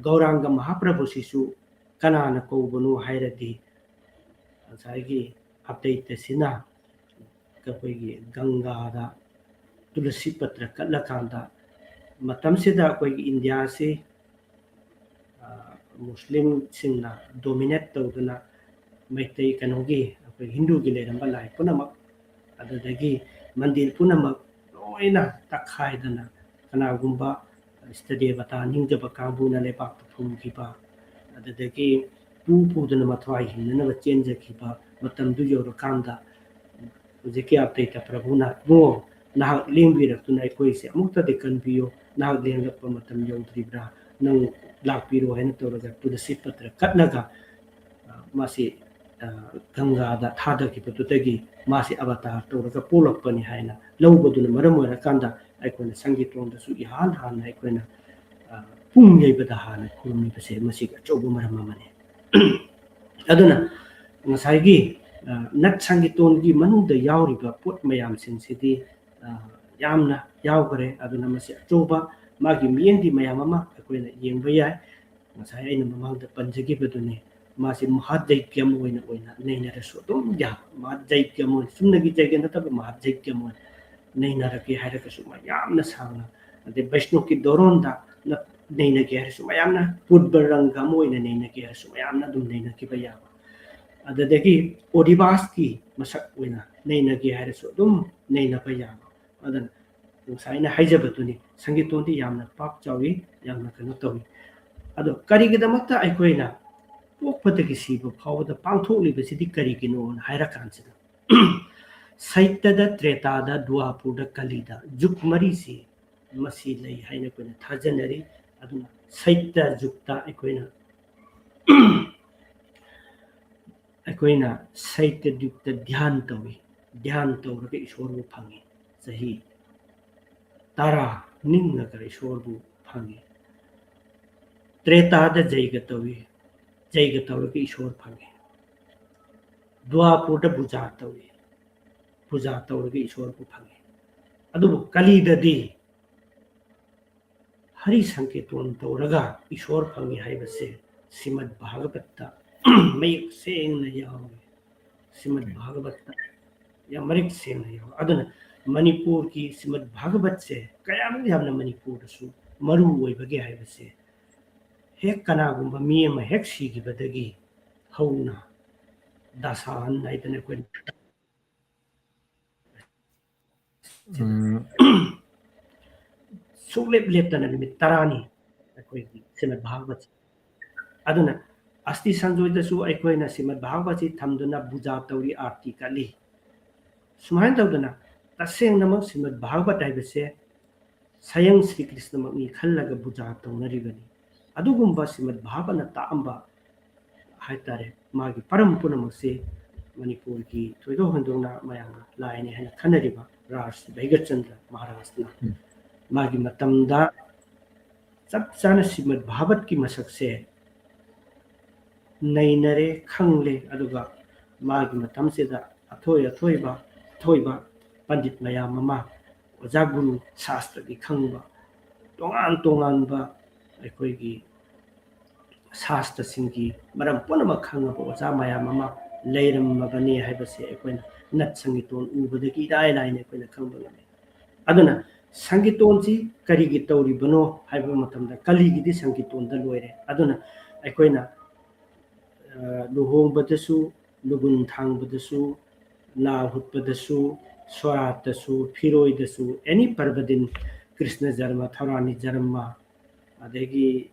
ꯒꯧꯔꯥꯡꯒ ꯃꯍꯥꯄ꯭ꯔꯚꯨꯁꯤꯁꯨ ꯀꯅꯥꯅ ꯀꯧꯕꯅꯣ ꯍꯥꯏꯔꯗꯤ, ꯉꯁꯥꯏꯒꯤ ꯑꯞꯗꯦꯠꯇꯁꯤꯅ ꯑꯩꯈꯣꯏꯒꯤ ꯒꯪꯒꯥꯗ ꯇꯨꯂꯁꯤ ꯄꯇ꯭ꯔ ꯀꯠꯂꯀꯥꯟꯗ, ꯃꯇꯝꯁꯤꯗ ꯑꯩꯈꯣꯏꯒꯤ ꯏꯟꯗꯤꯌꯥꯁꯤ, ꯑ, ꯃꯨꯁꯂꯤꯝꯁꯤꯡꯅ ꯗꯣꯃꯤꯅꯦꯠ ꯇꯧꯗꯨꯅ ꯃꯩꯇꯩ, ꯀꯩꯅꯣꯒꯤ, ꯑꯩꯈꯣꯏ ꯍꯤꯟꯗꯨꯒꯤ ꯂꯩꯔꯝꯕ ꯂꯥꯏ ꯄꯨꯝꯅꯃꯛ, ꯑꯗꯨꯗꯒꯤ ꯃꯟꯗꯤꯔ ꯄꯨꯝꯅꯃꯛ ꯂꯣꯏꯅ ꯇꯛꯈꯥꯏꯗꯅ, ꯀꯅꯥꯒꯨꯝꯕ ꯏꯁꯇ ꯗꯦꯕꯇꯥ ꯅꯤꯡꯖꯕ ꯀꯥꯡꯕꯨꯅ ꯂꯩꯕꯥꯛꯇ ꯐꯨꯝꯈꯤꯕ, ꯑꯗꯨꯗꯒꯤ ꯄꯨ ꯄꯨꯗꯨꯅ ꯃꯊ꯭ꯋꯥꯏ ꯍꯤꯡꯅꯅꯕ ꯆꯦꯟꯖꯈꯤꯕ ꯃꯇꯝꯗꯨ ꯌꯧꯔꯀꯥꯟꯗ, ꯍꯧꯖꯤꯛꯀꯤ ꯑꯞꯗꯦꯠꯇ ꯄ꯭ꯔꯚꯨꯅ, "ꯏꯕꯨꯡꯉꯣ, ꯅꯍꯥꯛ ꯂꯦꯡꯕꯤꯔꯛꯇꯨꯅ ꯑꯩꯈꯣꯏꯁꯦ ꯑꯃꯨꯛꯇꯗꯤ ꯀꯟꯕꯤꯌꯨ, ꯅꯍꯥꯛ ꯂꯦꯡꯂꯛꯄ ꯃꯇꯝ ꯌꯧꯗ꯭ꯔꯤꯕ꯭ꯔꯥ?" ꯅꯪ ꯂꯥꯛꯄꯤꯔꯣ ꯍꯥꯏꯅ ꯇꯧꯔꯒ ꯇꯨꯂꯁꯤ ꯄꯇ꯭ꯔ ꯀꯠꯂꯒ, ꯑ, ꯃꯥꯁꯤ, ꯑ, ꯒꯪꯒꯥꯗ ꯊꯥꯗꯈꯤꯕꯗꯨꯗꯒꯤ ꯃꯥꯁꯤ ꯑꯕꯇꯥꯔ ꯇꯧꯔꯒ ꯄꯣꯛꯂꯛꯄꯅꯤ ꯍꯥꯏꯅ ꯂꯧꯕꯗꯨꯅ ꯃꯔꯝ ꯑꯣꯏꯔꯀꯥꯟꯗ ꯑꯩꯈꯣꯏꯅ ꯁꯪꯒꯤꯇꯣꯟꯗꯁꯨ ꯏꯍꯥꯟ ꯍꯥꯟꯅ ꯑꯩꯈꯣꯏꯅ, ꯑ, ꯄꯨꯡ ꯌꯩꯕꯗ ꯍꯥꯟꯅ ꯈꯨꯔꯨꯝꯂꯤꯕꯁꯦ ꯃꯁꯤꯒꯤ ꯑꯆꯧꯕ ꯃꯔꯝ ꯑꯃꯅꯤ꯫ ꯑꯗꯨꯅ ꯉꯁꯥꯏꯒꯤ, ꯑ, ꯅꯠ ꯁꯪꯒꯤꯇꯣꯟꯒꯤ ꯃꯅꯨꯡꯗ ꯌꯥꯎꯔꯤꯕ ꯄꯣꯠ ꯃꯌꯥꯝꯁꯤꯡꯁꯤꯗꯤ, ꯑ, ꯌꯥꯝꯅ ꯌꯥꯎꯈ꯭ꯔꯦ꯫ ꯑꯗꯨꯅ ꯃꯁꯤ ꯑꯆꯧꯕ ꯃꯥꯒꯤ ꯃꯤꯠꯌꯦꯡꯗꯤ ꯃꯌꯥꯝ ꯑꯃ ꯑꯩꯈꯣꯏꯅ ꯌꯦꯡꯕ ꯌꯥꯏ꯫ ꯉꯁꯥꯏ ꯑꯩꯅ ꯃꯃꯥꯡꯗ ꯄꯟꯖꯈꯤꯕꯗꯨꯅꯤ, ꯃꯥꯁꯤ ꯃꯍꯥꯠ ꯖꯩꯒ꯭ꯌꯝ ꯑꯣꯏꯅ, ꯑꯣꯏꯅ ꯅꯩꯅꯔꯁꯨ ꯑꯗꯨꯝ ꯌꯥꯕ, ꯃꯍꯥꯠ ꯖꯩꯒ꯭ꯌꯝ ꯑꯣꯏꯅ, ꯆꯨꯝꯅꯒꯤ ꯖꯩꯒ꯭ꯌ ꯅꯠꯇꯕ ꯃꯍꯥꯠ ꯖꯩꯒ꯭ꯌꯝ ꯑꯣꯏꯅ ꯅꯩꯅꯔꯒꯦ ꯍꯥꯏꯔꯒꯁꯨ ꯃꯌꯥꯝꯅ ꯁꯥꯡꯅ, ꯑꯗꯩ ꯕꯩꯁꯅꯣꯞꯀꯤ ꯗꯣꯔꯣꯟꯗ ꯅ-, ꯅꯩꯅꯒꯦ ꯍꯥꯏꯔꯁꯨ ꯃꯌꯥꯝꯅ, ꯄꯨꯔꯕ ꯔꯪꯒ ꯑꯃ ꯑꯣꯏꯅ ꯅꯩꯅꯒꯦ ꯍꯥꯏꯔꯁꯨ ꯃꯌꯥꯝꯅ ꯑꯗꯨꯝ ꯅꯩꯅꯈꯤꯕ ꯌꯥꯕ꯫ ꯑꯗꯨꯗꯒꯤ ꯑꯣꯗꯤꯕꯥꯁꯀꯤ ꯃꯁꯛ ꯑꯣꯏꯅ ꯅꯩꯅꯒꯦ ꯍꯥꯏꯔꯁꯨ ꯑꯗꯨꯝ ꯅꯩꯅꯕ ꯌꯥꯕ꯫ ꯑꯗꯨꯅ ꯉꯁꯥꯏ ꯑꯩꯅ ꯍꯥꯏꯖꯕꯗꯨꯅꯤ, ꯁꯪꯒꯤꯇꯣꯟꯗꯤ ꯌꯥꯝꯅ ꯄꯥꯛ ꯆꯥꯎꯏ, ꯌꯥꯝꯅ ꯀꯩꯅꯣ ꯇꯧꯏ꯫ ꯑꯗꯣ ꯀꯔꯤꯒꯤꯗꯃꯛꯇ ꯑꯩꯈꯣꯏꯅ ꯄꯣꯛꯄꯗꯒꯤ ꯁꯤꯕ ꯐꯥꯎꯕꯗ ꯄꯥꯡꯊꯣꯛꯂꯤꯕꯁꯤꯗꯤ ꯀꯔꯤꯒꯤꯅꯣꯅ ꯍꯥꯏꯔꯀꯥꯟꯁꯤꯗ, ꯁꯩꯇꯗ, ꯇ꯭ꯔꯦꯇꯥꯗ, ꯗ꯭ꯋꯥꯄꯨꯔꯗ, ꯀꯂꯤꯗ, ꯖꯨꯒ ꯃꯔꯤꯁꯤ ꯃꯁꯤ ꯂꯩ ꯍꯥꯏꯅ ꯑꯩꯈꯣꯏꯅ ꯊꯥꯖꯅꯔꯤ꯫ ꯑꯗꯨꯅ ꯁꯩꯇ ꯖꯨꯒꯇ ꯑꯩꯈꯣꯏꯅ, ꯑꯩꯈꯣꯏꯅ ꯁꯩꯇ ꯖꯨꯒꯇ ꯙ꯭ꯌꯥꯟ ꯇꯧꯏ꯫ ꯙ꯭ꯌꯥꯟ ꯇꯧꯔꯒ ꯏꯁꯣꯔꯕꯨ ꯐꯪꯉꯤ꯫ ꯆꯍꯤ ꯇꯔꯥ ꯅꯤꯡꯉꯒ ꯏꯁꯣꯔꯕꯨ ꯐꯪꯉꯤ꯫ ꯇ꯭ꯔꯦꯇꯥꯗ ꯖꯩꯒ ꯇꯧꯏ꯫ ꯖꯩꯒ ꯇꯧꯔꯒ ꯏꯁꯣꯔ ꯐꯪꯉꯤ꯫ ꯗ꯭ꯋꯥꯄꯨꯔꯗ ꯄꯨꯖꯥ ꯇꯧꯏ꯫ ꯄꯨꯖꯥ ꯇꯧꯔꯒ ꯏꯁꯣꯔꯕꯨ ꯐꯪꯉꯤ꯫ ꯑꯗꯨꯕꯨ ꯀꯂꯤꯗꯗꯤ ꯍꯔꯤ ꯁꯪꯀꯤꯔꯇꯟ ꯇꯧꯔꯒ ꯏꯁꯣꯔ ꯐꯪꯉꯤ ꯍꯥꯏꯕꯁꯦ ꯁ꯭ꯔꯤꯃꯗ ꯚꯥꯒꯕꯠꯇ ꯃꯌꯦꯛ ꯁꯦꯡꯅ ꯌꯥꯎꯏ꯫ ꯁ꯭ꯔꯤꯃꯗ ꯚꯥꯒꯕꯠꯇ ꯌꯥꯝ ꯃꯔꯤꯛ ꯁꯦꯡꯅ ꯌꯥꯎꯏ꯫ ꯑꯗꯨꯅ ꯃꯅꯤꯄꯨꯔꯒꯤ ꯁ꯭ꯔꯤꯃꯗ ꯚꯥꯒꯕꯠꯁꯦ ꯀꯌꯥꯃꯨꯛ ꯌꯥꯝꯅ ꯃꯅꯤꯄꯨꯔꯗꯁꯨ ꯃꯔꯨ ꯑꯣꯏꯕꯒꯦ ꯍꯥꯏꯕꯁꯦ ꯍꯦꯛ ꯀꯅꯥꯒꯨꯝꯕ ꯃꯤ ꯑꯃ ꯍꯦꯛ ꯁꯤꯈꯤꯕꯗꯒꯤ ꯍꯧꯅ ꯗꯁꯥꯍꯟ ꯍꯥꯏꯗꯅ ꯑꯩꯈꯣꯏꯅ ꯎꯝ꯫ ꯁꯨꯡꯂꯦꯞ ꯂꯦꯞꯇꯅ ꯅꯨꯃꯤꯠ ꯇꯔꯥꯅꯤ ꯑꯩꯈꯣꯏꯒꯤ ꯁ꯭ꯔꯤꯃꯗ ꯚꯥꯒꯕꯠꯁꯦ꯫ ꯑꯗꯨꯅ ꯑꯁꯇꯤ ꯁꯟꯖꯣꯏꯗꯁꯨ ꯑꯩꯈꯣꯏꯅ ꯁ꯭ꯔꯤꯃꯗ ꯚꯥꯒꯕꯠꯁꯤ ꯊꯝꯗꯨꯅ ꯄꯨꯖꯥ ꯇꯧꯔꯤ, ꯑꯥꯔꯇꯤ ꯀꯠꯂꯤ꯫ ꯁꯨꯃꯥꯏꯅ ꯇꯧꯗꯅ ꯇꯁꯦꯡꯅꯃꯛ ꯁ꯭ꯔꯤꯃꯗ ꯚꯥꯒꯕꯠ ꯍꯥꯏꯕꯁꯦ ꯁꯌꯪ ꯁ꯭ꯔꯤ ꯀ꯭ꯔꯤꯁꯅꯃꯛꯅꯤ ꯈꯜꯂꯒ ꯄꯨꯖꯥ ꯇꯧꯅꯔꯤꯕꯅꯤ꯫ ꯑꯗꯨꯒꯨꯝꯕ ꯁ꯭ꯔꯤꯃꯗ ꯚꯥꯒꯕꯠꯅ ꯇꯥꯛꯑꯝꯕ ꯍꯥꯏꯇꯥꯔꯦ, ꯃꯥꯒꯤ ꯄꯔꯝ ꯄꯨꯝꯅꯃꯛꯁꯦ ꯃꯅꯤꯄꯨꯔꯒꯤ ꯊꯣꯏꯗꯣꯛ ꯍꯦꯟꯗꯣꯛꯅ ꯃꯌꯥꯝꯅ ꯂꯥꯏꯅꯤ ꯍꯥꯏꯅ ꯈꯟꯅꯔꯤꯕ ꯔꯥꯖ ꯚꯩꯒꯆꯟꯗ꯭ꯔ ꯃꯍꯥꯔꯥꯖꯅ ꯎꯝ꯫ ꯃꯥꯒꯤ ꯃꯇꯝꯗ ꯆꯞ ꯆꯥꯅ ꯁ꯭ꯔꯤꯃꯗ ꯚꯥꯒꯕꯠꯀꯤ ꯃꯁꯛꯁꯦ ꯅꯩꯅꯔꯦ, ꯈꯪꯂꯦ꯫ ꯑꯗꯨꯒ ꯃꯥꯒꯤ ꯃꯇꯝꯁꯤꯗ ꯑꯊꯣꯏ ꯑꯊꯣꯏꯕ, ꯑꯊꯣꯏꯕ ꯄꯟꯗꯤꯠ ꯃꯌꯥꯝ ꯑꯃ, ꯑꯣꯖꯥ ꯒꯨꯔꯨ ꯁꯥꯁꯇ꯭ꯔꯒꯤ ꯈꯪꯕ, ꯇꯣꯉꯥꯟ ꯇꯣꯉꯥꯟꯕ ꯑꯩꯈꯣꯏꯒꯤ ꯁꯥꯁꯇ꯭ꯔꯁꯤꯡꯒꯤ ꯃꯔꯝ ꯄꯨꯝꯅꯃꯛ ꯈꯪꯉꯕ ꯑꯣꯖꯥ ꯃꯌꯥꯝ ꯑꯃ ꯂꯩꯔꯝꯃꯕꯅꯤ ꯍꯥꯏꯕꯁꯦ ꯑꯩꯈꯣꯏꯅ ꯅꯠ ꯁꯪꯒꯤꯇꯣꯟ ꯎꯕꯗꯒꯤ ꯏꯔꯥꯏ ꯂꯥꯏꯅ ꯑꯩꯈꯣꯏꯅ ꯈꯪꯕ ꯉꯝꯃꯤ꯫ ꯑꯗꯨꯅ ꯁꯪꯒꯤꯇꯣꯟꯁꯤ ꯀꯔꯤꯒꯤ ꯇꯧꯔꯤꯕꯅꯣ ꯍꯥꯏꯕ ꯃꯇꯝꯗ ꯀꯂꯤꯒꯤꯗꯤ ꯁꯪꯒꯤꯇꯣꯟꯗ ꯂꯣꯏꯔꯦ꯫ ꯑꯗꯨꯅ ꯑꯩꯈꯣꯏꯅ, ꯑ, ꯂꯨꯍꯣꯡꯕꯗꯁꯨ, ꯂꯨꯒꯨꯟ ꯊꯥꯡꯕꯗꯁꯨ, ꯅꯥ ꯍꯨꯠꯄꯗꯁꯨ, ꯁꯣꯔꯥꯠꯇꯁꯨ, ꯐꯤꯔꯣꯏꯗꯁꯨ, ꯑꯦꯅꯤ ꯄꯔꯕꯗꯤꯟ, ꯀ꯭ꯔꯤꯁꯅ ꯖꯔꯃ, ꯊꯧꯔꯥꯅꯤ ꯖꯔꯃ, ꯑꯗꯒꯤ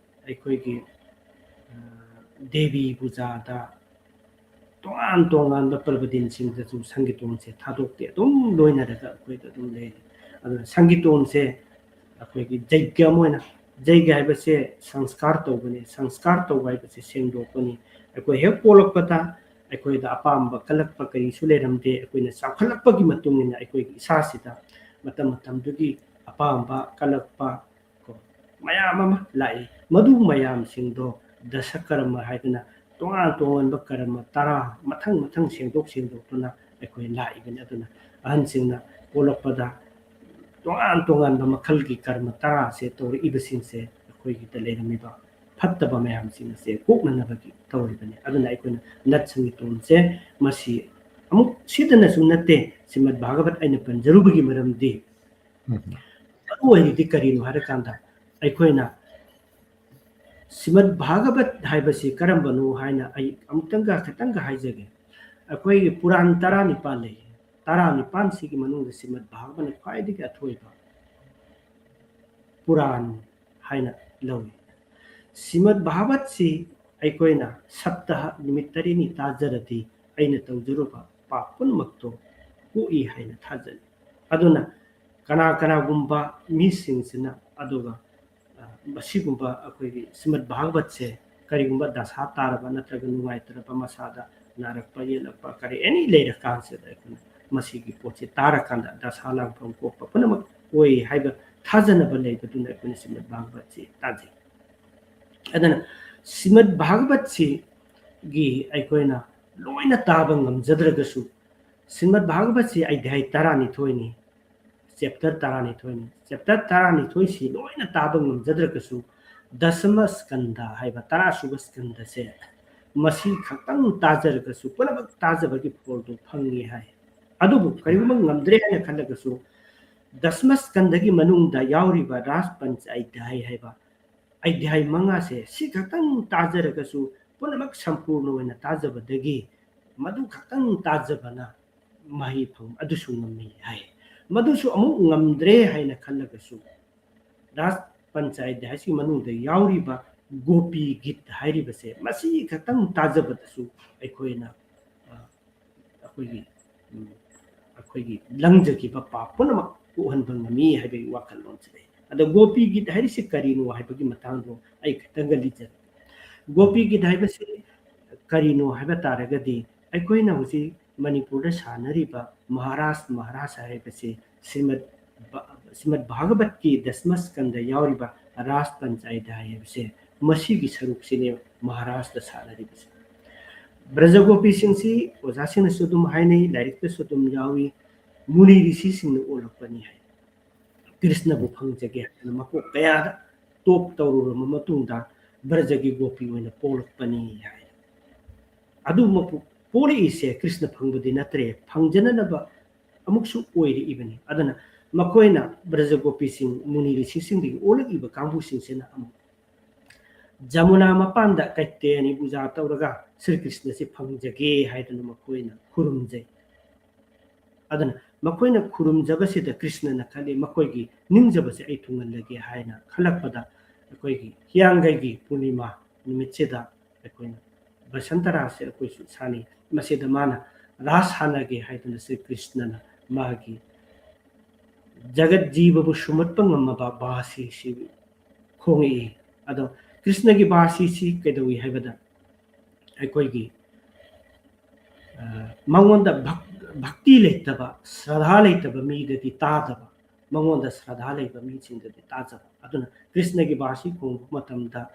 ꯑꯩꯈꯣꯏꯒꯤ, ꯑ, ꯗꯦꯕꯤ ꯄꯨꯖꯥꯗ, ꯇꯣꯉꯥꯟ ꯇꯣꯉꯥꯟꯕ ꯄꯔꯕꯗꯤꯟꯁꯤꯡꯗꯁꯨ ꯁꯪꯒꯤꯇꯣꯟꯁꯦ ꯊꯥꯗꯣꯛꯇꯦ, ꯑꯗꯨꯝ ꯂꯣꯏꯅꯔꯒ ꯑꯩꯈꯣꯏꯗ ꯑꯗꯨꯝ ꯂꯩꯔꯤ꯫ ꯑꯗꯨꯅ ꯁꯪꯒꯤꯇꯣꯟꯁꯦ ꯑꯩꯈꯣꯏꯒꯤ ꯖꯩꯒ ꯑꯃ ꯑꯣꯏꯅ, ꯖꯩꯒ ꯍꯥꯏꯕꯁꯦ ꯁꯪꯁꯀꯥꯔ ꯇꯧꯕꯅꯦ, ꯁꯪꯁꯀꯥꯔ ꯇꯧꯕ ꯍꯥꯏꯕꯁꯦ ꯁꯦꯡꯗꯣꯛꯄꯅꯤ꯫ ꯑꯩꯈꯣꯏ ꯍꯦꯛ ꯄꯣꯛꯂꯛꯄꯗ ꯑꯩꯈꯣꯏꯗ ꯑꯄꯥꯝꯕ ꯀꯜꯂꯛꯄ ꯀꯔꯤꯁꯨ ꯂꯩꯔꯝꯗꯦ꯫ ꯑꯩꯈꯣꯏꯅ ꯆꯥꯎꯈꯠꯂꯛꯄꯒꯤ ꯃꯇꯨꯡ ꯏꯟꯅ ꯑꯩꯈꯣꯏꯒꯤ ꯏꯁꯥꯁꯤꯗ ꯃꯇꯝ ꯃꯇꯝꯗꯨꯒꯤ ꯑꯄꯥꯝꯕ ꯀꯜꯂꯛꯄ ꯀꯣ, ꯃꯌꯥꯝ ꯑꯃ ꯂꯥꯛꯏ꯫ ꯃꯗꯨ ꯃꯌꯥꯝꯁꯤꯡꯗꯣ ꯗꯁ ꯀꯔꯃ ꯍꯥꯏꯗꯅ ꯇꯣꯉꯥꯟ ꯇꯣꯉꯥꯟꯕ ꯀꯔꯃ ꯇꯔꯥ ꯃꯊꯪ ꯃꯊꯪ ꯁꯦꯡꯗꯣꯛ ꯁꯦꯡꯗꯣꯛꯇꯨꯅ ꯑꯩꯈꯣꯏ ꯂꯥꯛꯏꯕꯅꯤ꯫ ꯑꯗꯨꯅ ꯑꯍꯟꯁꯤꯡꯅ ꯄꯣꯛꯂꯛꯄꯗ ꯇꯣꯉꯥꯟ ꯇꯣꯉꯥꯟꯕ ꯃꯈꯜꯒꯤ ꯀꯔꯃ ꯇꯔꯥꯁꯦ ꯇꯧꯔꯛꯏꯕꯁꯤꯡꯁꯦ ꯑꯩꯈꯣꯏꯒꯤꯗ ꯂꯩꯔꯝꯃꯤꯕ ꯐꯠꯇꯕ ꯃꯌꯥꯝꯁꯤꯡ ꯑꯁꯦ ꯀꯣꯛꯅꯅꯕꯒꯤ ꯇꯧꯔꯤꯕꯅꯤ꯫ ꯑꯗꯨꯅ ꯑꯩꯈꯣꯏꯅ ꯅꯠ ꯁꯪꯒꯤꯇꯣꯟꯁꯦ ꯃꯁꯤ ꯑꯃꯨꯛ ꯁꯤꯗꯅꯁꯨ ꯅꯠꯇꯦ, ꯁ꯭ꯔꯤꯃꯗ ꯚꯥꯒꯕꯠ ꯑꯩꯅ ꯄꯟꯖꯔꯨꯕꯒꯤ ꯃꯔꯝꯗꯤ ꯎꯝ꯫ ꯃꯔꯨ ꯑꯣꯏꯔꯤꯗꯤ ꯀꯔꯤꯅꯣ ꯍꯥꯏꯔꯀꯥꯟꯗ ꯑꯩꯈꯣꯏꯅ ꯁ꯭ꯔꯤꯃꯗ ꯚꯥꯒꯕꯠ ꯍꯥꯏꯕꯁꯤ ꯀꯔꯝꯕꯅꯣ ꯍꯥꯏꯅ ꯑꯩ ꯑꯃꯨꯛꯇꯪꯒ ꯈꯤꯇꯪꯒ ꯍꯥꯏꯖꯒꯦ꯫ ꯑꯩꯈꯣꯏꯒꯤ ꯄꯨꯔꯥꯟ ꯇꯔꯥꯅꯤꯄꯥꯜ ꯂꯩ꯫ ꯇꯔꯥꯅꯤꯄꯥꯜꯁꯤꯒꯤ ꯃꯅꯨꯡꯗ ꯁ꯭ꯔꯤꯃꯗ ꯚꯥꯒꯕꯠꯅ ꯈ꯭ꯋꯥꯏꯗꯒꯤ ꯑꯊꯣꯏꯕ ꯄꯨꯔꯥꯟ ꯍꯥꯏꯅ ꯂꯧꯏ꯫ ꯁ꯭ꯔꯤꯃꯗ ꯚꯥꯒꯕꯠꯁꯤ ꯑꯩꯈꯣꯏꯅ ꯁꯞꯇꯥꯍ ꯅꯨꯃꯤꯠ ꯇꯔꯦꯠꯅꯤ ꯇꯥꯖꯔꯗꯤ ꯑꯩꯅ ꯇꯧꯖꯔꯨꯕ ꯄꯥꯞ ꯄꯨꯝꯅꯃꯛꯇꯣ ꯀꯣꯛꯏ ꯍꯥꯏꯅ ꯊꯥꯖꯩ꯫ ꯑꯗꯨꯅ ꯀꯅꯥ ꯀꯅꯥꯒꯨꯝꯕ ꯃꯤꯁꯤꯡꯁꯤꯅ ꯑꯗꯨꯒ, ꯑ, ꯃꯁꯤꯒꯨꯝꯕ ꯑꯩꯈꯣꯏꯒꯤ ꯁ꯭ꯔꯤꯃꯗ ꯚꯥꯒꯕꯠꯁꯦ ꯀꯔꯤꯒꯨꯝꯕ ꯗꯁꯥ ꯇꯥꯔꯕ ꯅꯠꯇ꯭ꯔꯒ ꯅꯨꯡꯉꯥꯏꯇ꯭ꯔꯕ, ꯃꯁꯥꯗ ꯅꯥꯔꯛꯄ ꯌꯦꯛꯂꯛꯄ ꯀꯔꯤ any ꯂꯩꯔꯀꯥꯟꯁꯤꯗ ꯑꯩꯈꯣꯏꯅ ꯃꯁꯤꯒꯤ ꯄꯣꯠꯁꯤ ꯇꯥꯔꯀꯥꯟꯗ ꯗꯁꯥ ꯂꯥꯡꯐꯝ ꯀꯣꯛꯄ ꯄꯨꯝꯅꯃꯛ ꯑꯣꯏ ꯍꯥꯏꯕ ꯊꯥꯖꯅꯕ ꯂꯩꯕꯗꯨꯅ ꯑꯩꯈꯣꯏꯅ ꯁ꯭ꯔꯤꯃꯗ ꯚꯥꯒꯕꯠꯁꯤ ꯇꯥꯖꯩ꯫ ꯑꯗꯨꯅ ꯁ꯭ꯔꯤꯃꯗ ꯚꯥꯒꯕꯠꯁꯤꯒꯤ ꯑꯩꯈꯣꯏꯅ ꯂꯣꯏꯅ ꯇꯥꯕ ꯉꯝꯖꯗ꯭ꯔꯒꯁꯨ, ꯁ꯭ꯔꯤꯃꯗ ꯚꯥꯒꯕꯠꯁꯤ ꯑꯙ꯭ꯌꯥꯏ ꯇꯔꯥꯅꯤꯊꯣꯏꯅꯤ, ꯆꯦꯞꯇꯔ ꯇꯔꯥꯅꯤꯊꯣꯏꯅꯤ꯫ ꯆꯦꯞꯇꯔ ꯇꯔꯥꯅꯤꯊꯣꯏꯁꯤ ꯂꯣꯏꯅ ꯇꯥꯕ ꯉꯝꯖꯗ꯭ꯔꯒꯁꯨ, ꯗꯁꯃ ꯁ꯭ꯀꯟꯗ ꯍꯥꯏꯕ ꯇꯔꯥꯁꯨꯕ ꯁ꯭ꯀꯟꯗꯁꯦ ꯃꯁꯤ ꯈꯛꯇꯪ ꯇꯥꯖꯔꯒꯁꯨ, ꯄꯨꯝꯅꯃꯛ ꯇꯥꯖꯕꯒꯤ ꯐꯣꯜꯗꯨ ꯐꯪꯉꯤ ꯍꯥꯏ꯫ ꯑꯗꯨꯕꯨ ꯀꯔꯤꯒꯨꯝꯕ ꯉꯝꯗ꯭ꯔꯦ ꯍꯥꯏꯅ ꯈꯜꯂꯒꯁꯨ, ꯗꯁꯃ ꯁ꯭ꯀꯟꯗꯒꯤ ꯃꯅꯨꯡꯗ ꯌꯥꯎꯔꯤꯕ ꯔꯥꯁ ꯄꯟꯆ ꯑꯙ꯭ꯌꯥꯏ ꯍꯥꯏꯕ ꯑꯙ꯭ꯌꯥꯏ ꯃꯉꯥꯁꯦ ꯁꯤ ꯈꯛꯇꯪ ꯇꯥꯖꯔꯒꯁꯨ, ꯄꯨꯝꯅꯃꯛ ꯁꯝꯄꯨꯔꯅ ꯑꯣꯏꯅ ꯇꯥꯖꯕꯗꯒꯤ ꯃꯗꯨ ꯈꯛꯇꯪ ꯇꯥꯖꯕꯅ ꯃꯍꯩ ꯐꯪꯕ ꯑꯗꯨꯁꯨ ꯉꯝꯃꯤ ꯍꯥꯏ꯫ ꯃꯗꯨꯁꯨ ꯑꯃꯨꯛ ꯉꯝꯗ꯭ꯔꯦ ꯍꯥꯏꯅ ꯈꯜꯂꯒꯁꯨ, ꯔꯥꯁ ꯄꯟꯆꯥꯌꯠ ꯍꯥꯏꯁꯤꯒꯤ ꯃꯅꯨꯡꯗ ꯌꯥꯎꯔꯤꯕ ꯒꯣꯄꯤ ꯒꯤꯠ ꯍꯥꯏꯔꯤꯕꯁꯦ ꯃꯁꯤ ꯈꯛꯇꯪ ꯇꯥꯖꯕꯗꯁꯨ ꯑꯩꯈꯣꯏꯅ, ꯑ, ꯑꯩꯈꯣꯏꯒꯤ, ꯎꯝ, ꯑꯩꯈꯣꯏꯒꯤ ꯂꯪꯖꯈꯤꯕ ꯄꯥꯞ ꯄꯨꯝꯅꯃꯛ ꯀꯣꯛꯍꯟꯕ ꯉꯝꯃꯤ ꯍꯥꯏꯕꯒꯤ ꯋꯥꯈꯜꯂꯣꯟꯁꯤ ꯂꯩ꯫ ꯑꯗꯣ ꯒꯣꯄꯤ ꯒꯤꯠ ꯍꯥꯏꯔꯤꯁꯤ ꯀꯔꯤꯅꯣ ꯍꯥꯏꯕꯒꯤ ꯃꯇꯥꯡꯗꯣ ꯑꯩ ꯈꯤꯇꯪꯒ ꯂꯤꯖꯒꯦ꯫ ꯒꯣꯄꯤ ꯒꯤꯠ ꯍꯥꯏꯕꯁꯤ ꯀꯔꯤꯅꯣ ꯍꯥꯏꯕ ꯇꯥꯔꯒꯗꯤ, ꯑꯩꯈꯣꯏꯅ ꯍꯧꯖꯤꯛ ꯃꯅꯤꯄꯨꯔꯗ ꯁꯥꯟꯅꯔꯤꯕ ꯃꯍꯥꯔꯥꯖ, ꯃꯍꯥꯔꯥꯖ ꯍꯥꯏꯕꯁꯤ ꯁ꯭ꯔꯤꯃꯗ ꯚ-, ꯁ꯭ꯔꯤꯃꯗ ꯚꯥꯒꯕꯠꯀꯤ ꯗꯁꯃ ꯁ꯭ꯀꯟꯗ ꯌꯥꯎꯔꯤꯕ ꯔꯥꯁ ꯄꯟꯆꯥꯌꯠ ꯍꯥꯏꯕꯁꯦ, ꯃꯁꯤꯒꯤ ꯁꯔꯨꯛꯁꯤꯅꯦ ꯃꯍꯥꯔꯥꯖꯇ ꯁꯥꯟꯅꯔꯤꯕꯁꯦ꯫ ꯕ꯭ꯔꯖꯒꯣꯄꯤꯁꯤꯡꯁꯤ ꯑꯣꯖꯥꯁꯤꯡꯅꯁꯨ ꯑꯗꯨꯝ ꯍꯥꯏꯅꯩ, ꯂꯥꯏꯔꯤꯛꯇꯁꯨ ꯑꯗꯨꯝ ꯌꯥꯎꯏ, ꯃꯨꯅꯤ ꯔꯤꯁꯤꯁꯤꯡꯅ ꯑꯣꯜꯂꯛꯄꯅꯤ ꯍꯥꯏ꯫ ꯀ꯭ꯔꯤꯁꯅꯕꯨ ꯐꯪꯖꯒꯦ ꯍꯥꯏꯗꯅ ꯃꯀꯣꯛ ꯀꯌꯥꯗ ꯇꯣꯞ ꯇꯧꯔꯨꯔꯕ ꯃꯇꯨꯡꯗ ꯕ꯭ꯔꯖꯒꯤ ꯒꯣꯄꯤ ꯑꯣꯏꯅ ꯄꯣꯛꯂꯛꯄꯅꯤ ꯍꯥꯏ꯫ ꯑꯗꯨꯃꯛꯄꯨ ꯄꯣꯛꯂꯛꯏꯁꯦ ꯀ꯭ꯔꯤꯁꯅ ꯐꯪꯕꯗꯤ ꯅꯠꯇ꯭ꯔꯦ, ꯐꯪꯖꯅꯅꯕ ꯑꯃꯨꯛꯁꯨ ꯑꯣꯏꯔꯛꯏꯕꯅꯤ꯫ ꯑꯗꯨꯅ ꯃꯈꯣꯏꯅ ꯕ꯭ꯔꯖꯒꯣꯄꯤꯁꯤꯡ, ꯃꯨꯅꯤ ꯔꯤꯁꯤꯁꯤꯡꯗꯒꯤ ꯑꯣꯜꯂꯛꯏꯕ ꯀꯥꯡꯕꯨꯁꯤꯡꯁꯤꯅ ꯑꯃꯨꯛ ꯖꯃꯨꯅꯥ ꯃꯄꯥꯟꯗ ꯀꯩꯇꯦꯅꯤ ꯄꯨꯖꯥ ꯇꯧꯔꯒ ꯁ꯭ꯔꯤ ꯀ꯭ꯔꯤꯁꯅꯁꯤ ꯐꯪꯖꯒꯦ ꯍꯥꯏꯗꯨꯅ ꯃꯈꯣꯏꯅ ꯈꯨꯔꯨꯝꯖꯩ꯫ ꯑꯗꯨꯅ ꯃꯈꯣꯏꯅ ꯈꯨꯔꯨꯝꯖꯕꯁꯤꯗ ꯀ꯭ꯔꯤꯁꯅꯅ ꯈꯜꯂꯤ, ꯃꯈꯣꯏꯒꯤ ꯅꯤꯡꯖꯕꯁꯦ ꯑꯩ ꯊꯨꯡꯍꯜꯂꯒꯦ ꯍꯥꯏꯅ ꯈꯜꯂꯛꯄꯗ, ꯑꯩꯈꯣꯏꯒꯤ ꯍꯤꯌꯥꯡꯒꯩꯒꯤ ꯄꯨꯔꯅꯤꯃꯥ ꯅꯨꯃꯤꯠꯁꯤꯗ ꯑꯩꯈꯣꯏꯅ ꯕꯁꯟꯇ ꯔꯥꯁꯁꯦ ꯑꯩꯈꯣꯏꯁꯨ ꯁꯥꯟꯅꯩ꯫ ꯃꯁꯤꯗ ꯃꯥꯅ ꯔꯥꯁ ꯁꯥꯟꯅꯒꯦ ꯍꯥꯏꯗꯨꯅ ꯁ꯭ꯔꯤ ꯀ꯭ꯔꯤꯁꯅꯅ ꯃꯥꯒꯤ ꯖꯒꯠ ꯖꯤꯕꯕꯨ ꯁꯨꯝꯍꯠꯄ ꯉꯝꯃꯕ ꯕꯥꯁꯤꯁꯤ ꯈꯣꯡꯉꯛꯏ꯫ ꯑꯗꯣ ꯀ꯭ꯔꯤꯁꯅꯒꯤ ꯕꯥꯁꯤꯁꯤ ꯀꯩꯗꯧꯏ ꯍꯥꯏꯕꯗ, ꯑꯩꯈꯣꯏꯒꯤ, ꯑ, ꯃꯉꯣꯟꯗ ꯚꯛ-, ꯚꯛꯇꯤ ꯂꯩꯇꯕ, ꯁ꯭ꯔꯗꯥ ꯂꯩꯇꯕ ꯃꯤꯗꯗꯤ ꯇꯥꯗꯕ, ꯃꯉꯣꯟꯗ ꯁ꯭ꯔꯗꯥ ꯂꯩꯕ ꯃꯤꯁꯤꯡꯗꯗꯤ ꯇꯥꯖꯕ꯫ ꯑꯗꯨꯅ ꯀ꯭ꯔꯤꯁꯅꯒꯤ ꯕꯥꯁꯤ ꯈꯣꯡꯕ ꯃꯇꯝꯗ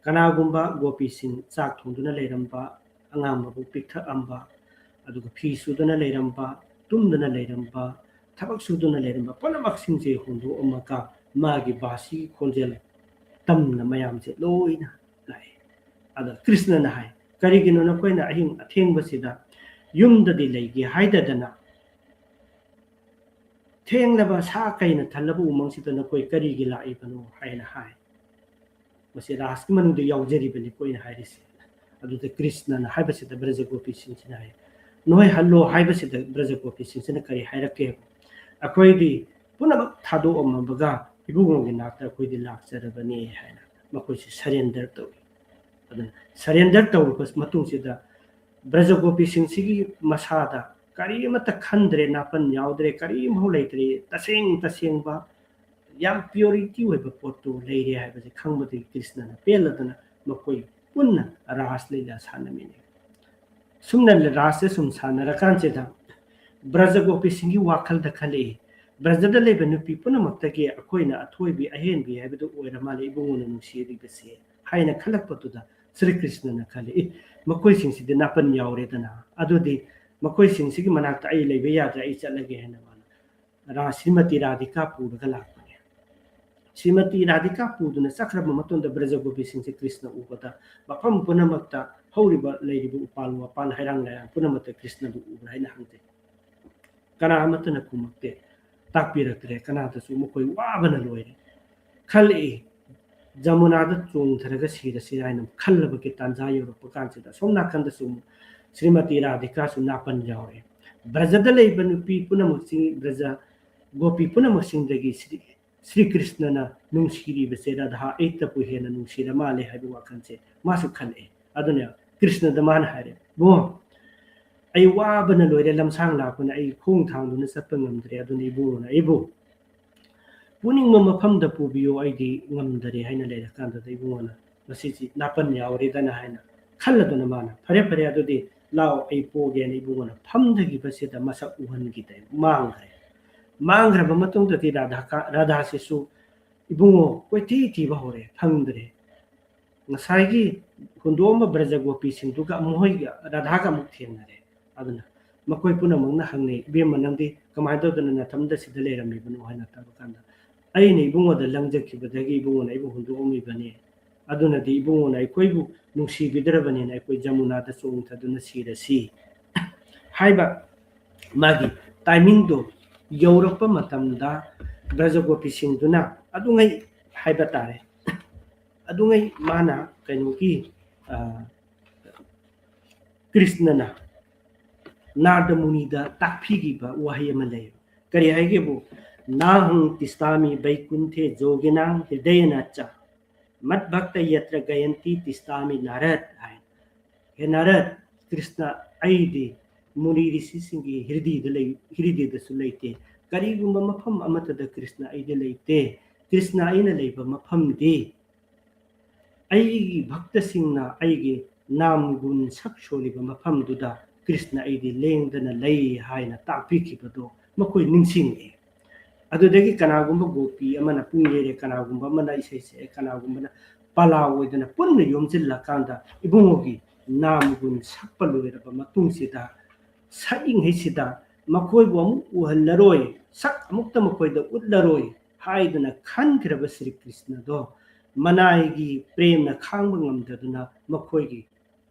ꯀꯅꯥꯒꯨꯝꯕ ꯒꯣꯄꯤꯁꯤꯡ ꯆꯥꯛ ꯊꯣꯡꯗꯨꯅ ꯂꯩꯔꯝꯕ, ꯑꯉꯥꯡ ꯃꯕꯨꯛ ꯄꯤꯛꯊꯛꯑꯝꯕ, ꯑꯗꯨꯒ ꯐꯤ ꯁꯨꯗꯨꯅ ꯂꯩꯔꯝꯕ, ꯇꯨꯝꯗꯨꯅ ꯂꯩꯔꯝꯕ, ꯊꯕꯛ ꯁꯨꯗꯨꯅ ꯂꯩꯔꯝꯕ ꯄꯨꯝꯅꯃꯛꯁꯤꯡꯁꯦ ꯍꯣꯡꯗꯣꯛꯑꯝꯃꯒ ꯃꯥꯒꯤ ꯕꯥꯁꯤꯒꯤ ꯈꯣꯟꯖꯦꯜ ꯇꯝꯅ ꯃꯌꯥꯝꯁꯦ ꯂꯣꯏꯅ ꯂꯥꯛꯑꯦ꯫ ꯑꯗ ꯀ꯭ꯔꯤꯁꯅꯅ ꯍꯥꯏ, "ꯀꯔꯤꯒꯤꯅꯣ ꯅꯈꯣꯏꯅ ꯑꯍꯤꯡ ꯑꯊꯦꯡꯕꯁꯤꯗ ꯌꯨꯝꯗꯗꯤ ꯂꯩꯒꯦ ꯍꯥꯏꯗꯗꯅ ꯊꯦꯡꯂꯕ ꯁꯥ ꯀꯩꯅ ꯊꯜꯂꯕ ꯎꯃꯪꯁꯤꯗ ꯅꯈꯣꯏ ꯀꯔꯤꯒꯤ ꯂꯥꯛꯏꯕꯅꯣ?" ꯍꯥꯏꯅ ꯍꯥꯏ꯫ ꯃꯁꯤ ꯔꯥꯁꯀꯤ ꯃꯅꯨꯡꯗ ꯌꯥꯎꯖꯔꯤꯕꯅꯤꯀꯣ ꯑꯩꯅ ꯍꯥꯏꯔꯤꯁꯦ꯫ ꯑꯗꯨꯗ ꯀ꯭ꯔꯤꯁꯅꯅ ꯍꯥꯏꯕꯁꯤꯗ ꯕ꯭ꯔꯖꯒꯣꯄꯤꯁꯤꯡꯁꯤꯅ ꯍꯥꯏ, "ꯅꯣꯏ ꯍꯜꯂꯣ" ꯍꯥꯏꯕꯁꯤꯗ ꯕ꯭ꯔꯖꯒꯣꯄꯤꯁꯤꯡꯁꯤꯅ ꯀꯔꯤ ꯍꯥꯏꯔꯛꯀꯦ? "ꯑꯩꯈꯣꯏꯗꯤ ꯄꯨꯝꯅꯃꯛ ꯊꯥꯗꯣꯛꯑꯝꯃꯕꯒ ꯏꯕꯨꯡꯉꯣꯒꯤ ꯅꯥꯛꯇ ꯑꯩꯈꯣꯏꯗꯤ ꯂꯥꯛꯆꯔꯕꯅꯤ" ꯍꯥꯏꯅ ꯃꯈꯣꯏꯁꯤ surrender ꯇꯧꯏ꯫ ꯑꯗꯨꯅ surrender ꯇꯧꯔꯕ ꯃꯇꯨꯡꯁꯤꯗ ꯕ꯭ꯔꯖꯒꯣꯄꯤꯁꯤꯡꯁꯤꯒꯤ ꯃꯁꯥꯗ ꯀꯔꯤ ꯑꯃꯠꯇ ꯈꯟꯗ꯭ꯔꯦ, ꯅꯥꯄꯟ ꯌꯥꯎꯗ꯭ꯔꯦ, ꯀꯔꯤꯝꯐꯥꯎ ꯂꯩꯇ꯭ꯔꯦ, ꯇꯁꯦꯡ ꯇꯁꯦꯡꯕ ꯌꯥꯝ purity ꯑꯣꯏꯕ ꯄꯣꯠꯇꯨ ꯂꯩꯔꯦ ꯍꯥꯏꯕꯁꯦ ꯈꯪꯕꯗꯒꯤ ꯀ꯭ꯔꯤꯁꯅꯅ ꯄꯦꯜꯂꯗꯅ ꯃꯈꯣꯏ ꯄꯨꯟꯅ ꯔꯥꯁ ꯂꯤꯂꯥ ꯁꯥꯟꯅꯃꯤꯟꯅꯩ꯫ ꯁꯨꯝꯅ ꯔꯥꯁꯁꯦ ꯁꯨꯝ ꯁꯥꯟꯅꯔꯀꯥꯟꯁꯤꯗ ꯕ꯭ꯔꯖꯒꯣꯄꯤꯁꯤꯡꯒꯤ ꯋꯥꯈꯜꯗ ꯈꯜꯂꯛꯏ, "ꯕ꯭ꯔꯖꯗ ꯂꯩꯕ ꯅꯨꯄꯤ ꯄꯨꯝꯅꯃꯛꯇꯒꯤ ꯑꯩꯈꯣꯏꯅ ꯑꯊꯣꯏꯕꯤ ꯑꯍꯦꯟꯕꯤ ꯍꯥꯏꯕꯗꯨ ꯑꯣꯏꯔ ꯃꯥꯜꯂꯦ ꯏꯕꯨꯡꯉꯣꯅ ꯅꯨꯡꯁꯤꯔꯤꯕꯁꯦ" ꯍꯥꯏꯅ ꯈꯜꯂꯛꯄꯗꯨꯗ ꯁ꯭ꯔꯤ ꯀ꯭ꯔꯤꯁꯅꯅ ꯈꯜꯂꯤ, "ꯑꯦ, ꯃꯈꯣꯏꯁꯤꯡꯁꯤꯗꯤ ꯅꯥꯄꯟ ꯌꯥꯎꯔꯦꯗꯅ, ꯑꯗꯨꯗꯤ ꯃꯈꯣꯏꯁꯤꯡꯁꯤꯒꯤ ꯃꯅꯥꯛꯇ ꯑꯩ ꯂꯩꯕ ꯌꯥꯗ꯭ꯔꯦ, ꯑꯩ ꯆꯠꯂꯒꯦ" ꯍꯥꯏꯅ ꯃꯥꯅ ꯔꯥ-, ꯁ꯭ꯔꯤꯃꯇꯤ ꯔꯥꯙꯤꯀꯥ ꯄꯨꯔꯒ ꯂꯥꯛꯄꯅꯦ꯫ ꯁ꯭ꯔꯤꯃꯇꯤ ꯔꯥꯙꯤꯀꯥ ꯄꯨꯗꯨꯅ ꯆꯠꯈ꯭ꯔꯕ ꯃꯇꯨꯡꯗ ꯕ꯭ꯔꯖꯒꯣꯄꯤꯁꯤꯡꯁꯦ ꯀ꯭ꯔꯤꯁꯅ ꯎꯕꯗ ꯃꯐꯝ ꯄꯨꯝꯅꯃꯛꯇ ꯍꯧꯔꯤꯕ ꯂꯩꯔꯤꯕ ꯎꯄꯥꯜ ꯋꯥꯄꯥꯜ ꯍꯩꯔꯥꯡ ꯂꯩꯔꯥꯡ ꯄꯨꯝꯅꯃꯛꯇ ꯀ꯭ꯔꯤꯁꯅꯕꯨ ꯎꯕ꯭ꯔꯥ ꯍꯥꯏꯅ ꯍꯪꯖꯩ꯫ ꯀꯅꯥ ꯑꯃꯠꯇꯅ ꯈꯨꯝꯃꯛꯇꯦ, ꯇꯥꯛꯄꯤꯔꯛꯇ꯭ꯔꯦ, ꯀꯅꯥꯗꯁꯨ꯫ ꯃꯈꯣꯏ ꯋꯥꯕꯅ ꯂꯣꯏꯔꯦ꯫ ꯈꯜꯂꯛꯏ, ꯖꯃꯨꯅꯥꯗ ꯆꯣꯡꯊꯔꯒ ꯁꯤꯔꯁꯤꯔꯥ ꯍꯥꯏꯅ ꯈꯜꯂꯕꯒꯤ ꯇꯥꯟꯖꯥ ꯌꯧꯔꯛꯄ ꯀꯥꯟꯁꯤꯗ ꯑꯁꯣꯝ ꯅꯥꯀꯟꯗꯁꯨ ꯑꯃꯨꯛ ꯁ꯭ꯔꯤꯃꯇꯤ ꯔꯥꯙꯤꯀꯥꯁꯨ ꯅꯥꯄꯟ ꯌꯥꯎꯔꯦ꯫ ꯕ꯭ꯔꯖꯗ ꯂꯩꯕ ꯅꯨꯄꯤ ꯄꯨꯝꯅꯃꯛꯁꯤꯡ, ꯕ꯭ꯔꯖ ꯒꯣꯄꯤ ꯄꯨꯝꯅꯃꯛꯁꯤꯡꯗꯒꯤ ꯁ꯭ꯔꯤ, ꯁ꯭ꯔꯤ ꯀ꯭ꯔꯤꯁꯅꯅ ꯅꯨꯡꯁꯤꯔꯤꯕꯁꯦ ꯔꯥꯙꯥ ꯑꯩꯇꯕꯨ ꯍꯦꯟꯅ ꯅꯨꯡꯁꯤꯔ ꯃꯥꯜꯂꯦ ꯍꯥꯏꯕ ꯋꯥꯈꯜꯁꯦ ꯃꯥꯁꯨ ꯈꯜꯂꯛꯑꯦ꯫ ꯑꯗꯨꯅ ꯀ꯭ꯔꯤꯁꯅꯗ ꯃꯥꯅ ꯍꯥꯏꯔꯦ, "ꯏꯕꯨꯡꯉꯣ, ꯑꯩ ꯋꯥꯕꯅ ꯂꯣꯏꯔꯦ, ꯂꯝꯁꯥꯡ ꯂꯥꯛꯄꯅ ꯑꯩ ꯈꯣꯡ ꯊꯥꯡꯗꯨꯅ ꯆꯠꯄ ꯉꯝꯗ꯭ꯔꯦ, ꯑꯗꯨꯅ ꯏꯕꯨꯡꯉꯣꯅ ꯑꯩꯕꯨ ꯄꯨꯅꯤꯡꯕ ꯃꯐꯝꯗ ꯄꯨꯕꯤꯌꯨ, ꯑꯩꯗꯤ ꯉꯝꯗꯔꯦ" ꯍꯥꯏꯅ ꯂꯩꯔꯀꯥꯟꯗꯨꯗ ꯏꯕꯨꯡꯉꯣꯅ "ꯃꯁꯤꯁꯤ ꯅꯥꯄꯟ ꯌꯥꯎꯔꯦꯗꯅ" ꯍꯥꯏꯅ ꯈꯜꯂꯗꯨꯅ ꯃꯥꯅ "ꯐꯔꯦ ꯐꯔꯦ, ꯑꯗꯨꯗꯤ ꯂꯥꯛꯑꯣ, ꯑꯩ ꯄꯣꯒꯦꯅ" ꯏꯕꯨꯡꯉꯣꯅ ꯐꯝꯊꯈꯤꯕꯁꯤꯗ ꯃꯁꯛ ꯎꯍꯟꯈꯤꯗꯦ, ꯃꯥꯡꯈ꯭ꯔꯦ꯫ ꯃꯥꯡꯈ꯭ꯔꯕ ꯃꯇꯨꯡꯗꯗꯤ ꯔꯥꯙꯥ ꯀꯥ-, ꯔꯥꯙꯥꯁꯤꯁꯨ ꯏꯕꯨꯡꯉꯣ ꯀꯣꯏꯊꯤ ꯊꯤꯕ ꯍꯧꯔꯦ, ꯐꯪꯗ꯭ꯔꯦ꯫ ꯉꯁꯥꯏꯒꯤ ꯍꯨꯟꯗꯣꯛꯑꯝꯕ ꯕ꯭ꯔꯖꯒꯣꯄꯤꯁꯤꯡꯗꯨꯒ ꯃꯈꯣꯏꯒ ꯔꯥꯙꯥꯒ ꯑꯃꯨꯛ ꯊꯦꯡꯅꯔꯦ꯫ ꯑꯗꯨꯅ ꯃꯈꯣꯏ ꯄꯨꯝꯅꯃꯛꯅ ꯍꯪꯅꯩ, "ꯏꯕꯦꯝꯃ, ꯅꯪꯗꯤ ꯀꯃꯥꯏꯅ ꯇꯧꯗꯅ ꯅꯊꯟꯗ ꯁꯤꯗ ꯂꯩꯔꯝꯃꯤꯕꯅꯣ?" ꯍꯥꯏꯅ ꯇꯧꯕ ꯀꯥꯟꯗ, "ꯑꯩꯅ ꯏꯕꯨꯡꯉꯣꯗ ꯂꯪꯖꯈꯤꯕꯗꯒꯤ ꯏꯕꯨꯡꯉꯣꯅ ꯑꯩꯕꯨ ꯍꯨꯟꯗꯣꯛꯑꯝꯃꯤꯕꯅꯤ꯫ ꯑꯗꯨꯅꯗꯤ ꯏꯕꯨꯡꯉꯣꯅ ꯑꯩꯈꯣꯏꯕꯨ ꯅꯨꯡꯁꯤꯕꯤꯗ꯭ꯔꯕꯅꯤꯅ ꯑꯩꯈꯣꯏ ꯖꯃꯨꯅꯥꯗ ꯆꯣꯡꯊꯗꯨꯅ ꯁꯤꯔꯁꯤ" ꯍꯥꯏꯕ ꯃꯥꯒꯤ timingꯗꯣ ꯌꯧꯔꯛꯄ ꯃꯇꯝꯗ ꯕ꯭ꯔꯖꯒꯣꯄꯤꯁꯤꯡꯗꯨꯅ ꯑꯗꯨꯉꯩ ꯍꯥꯏꯕ ꯇꯥꯔꯦ, ꯑꯗꯨꯉꯩ ꯃꯥꯅ ꯀꯩꯅꯣꯒꯤ, ꯑ, ꯀ꯭ꯔꯤꯁꯅꯅ ꯅꯥꯔꯗ ꯃꯨꯅꯤꯗ ꯇꯥꯛꯄꯤꯈꯤꯕ ꯋꯥꯍꯩ ꯑꯃ ꯂꯩ꯫ ꯀꯔꯤ ꯍꯥꯏꯒꯦꯕꯨ, "ꯅꯥꯍꯪ ꯇꯤꯁꯇꯥꯃꯤ ꯕꯩꯀꯨꯟꯊꯦ ꯖꯣꯒꯤꯅꯥ ꯍꯤꯗꯌꯅ ꯆ, ꯃꯠ ꯚꯛꯇ ꯌꯇ꯭ꯔ ꯒꯌꯟꯇꯤ ꯇꯤꯁꯇꯥꯃꯤ ꯅꯥꯔꯗ" ꯍꯥꯏ꯫ "ꯍꯦ ꯅꯥꯔꯗ, ꯀ꯭ꯔꯤꯁꯅ ꯑꯩꯗꯤ ꯃꯨꯅꯤ ꯔꯤꯁꯤꯁꯤꯡꯒꯤ ꯍꯤꯔꯗꯤꯗ ꯂꯩ-, ꯍꯤꯔꯗꯤꯗꯁꯨ ꯂꯩꯇꯦ꯫ ꯀꯔꯤꯒꯨꯝꯕ ꯃꯐꯝ ꯑꯃꯠꯇꯗ ꯀ꯭ꯔꯤꯁꯅ ꯑꯩꯗꯤ ꯂꯩꯇꯦ꯫ ꯀ꯭ꯔꯤꯁꯅ ꯑꯩꯅ ꯂꯩꯕ ꯃꯐꯝꯗꯤ ꯑꯩꯒꯤ ꯚꯛꯇꯁꯤꯡꯅ ꯑꯩꯒꯤ ꯅꯥꯝ ꯒꯨꯟ ꯁꯛ ꯁꯣꯜꯂꯤꯕ ꯃꯐꯝꯗꯨꯗ ꯀ꯭ꯔꯤꯁꯅ ꯑꯩꯗꯤ ꯂꯦꯡꯗꯅ ꯂꯩ" ꯍꯥꯏꯅ ꯇꯥꯛꯄꯤꯈꯤꯕꯗꯣ ꯃꯈꯣꯏ ꯅꯤꯡꯁꯤꯡꯉꯛꯑꯦ꯫ ꯑꯗꯨꯗꯒꯤ ꯀꯅꯥꯒꯨꯝꯕ ꯒꯣꯄꯤ ꯑꯃꯅ ꯄꯨꯡ ꯌꯩꯔꯦ, ꯀꯅꯥꯒꯨꯝꯕ ꯑꯃꯅ ꯏꯁꯩ ꯁꯛꯑꯦ, ꯀꯅꯥꯒꯨꯝꯕꯅ ꯄꯂꯥ ꯑꯣꯏꯗꯅ ꯄꯨꯟꯅ ꯌꯣꯝꯁꯤꯜꯂꯀꯥꯟꯗ ꯏꯕꯨꯡꯉꯣꯒꯤ ꯅꯥꯝ ꯒꯨꯟ ꯁꯛꯄ ꯂꯣꯏꯔꯕ ꯃꯇꯨꯡꯁꯤꯗ ꯁꯛꯏꯉꯩꯁꯤꯗ ꯃꯈꯣꯏꯕꯨ ꯑꯃꯨꯛ ꯎꯍꯜꯂꯔꯣꯏ, ꯁꯛ ꯑꯃꯨꯛꯇ ꯃꯈꯣꯏꯗ ꯎꯠꯂꯔꯣꯏ ꯍꯥꯏꯗꯨꯅ ꯈꯟꯈ꯭ꯔꯕ ꯁ꯭ꯔꯤ ꯀ꯭ꯔꯤꯁꯅꯗꯣ ꯃꯅꯥꯏꯒꯤ ꯄ꯭ꯔꯦꯝꯅ ꯈꯥꯡꯕ ꯉꯝꯗꯗꯨꯅ ꯃꯈꯣꯏꯒꯤ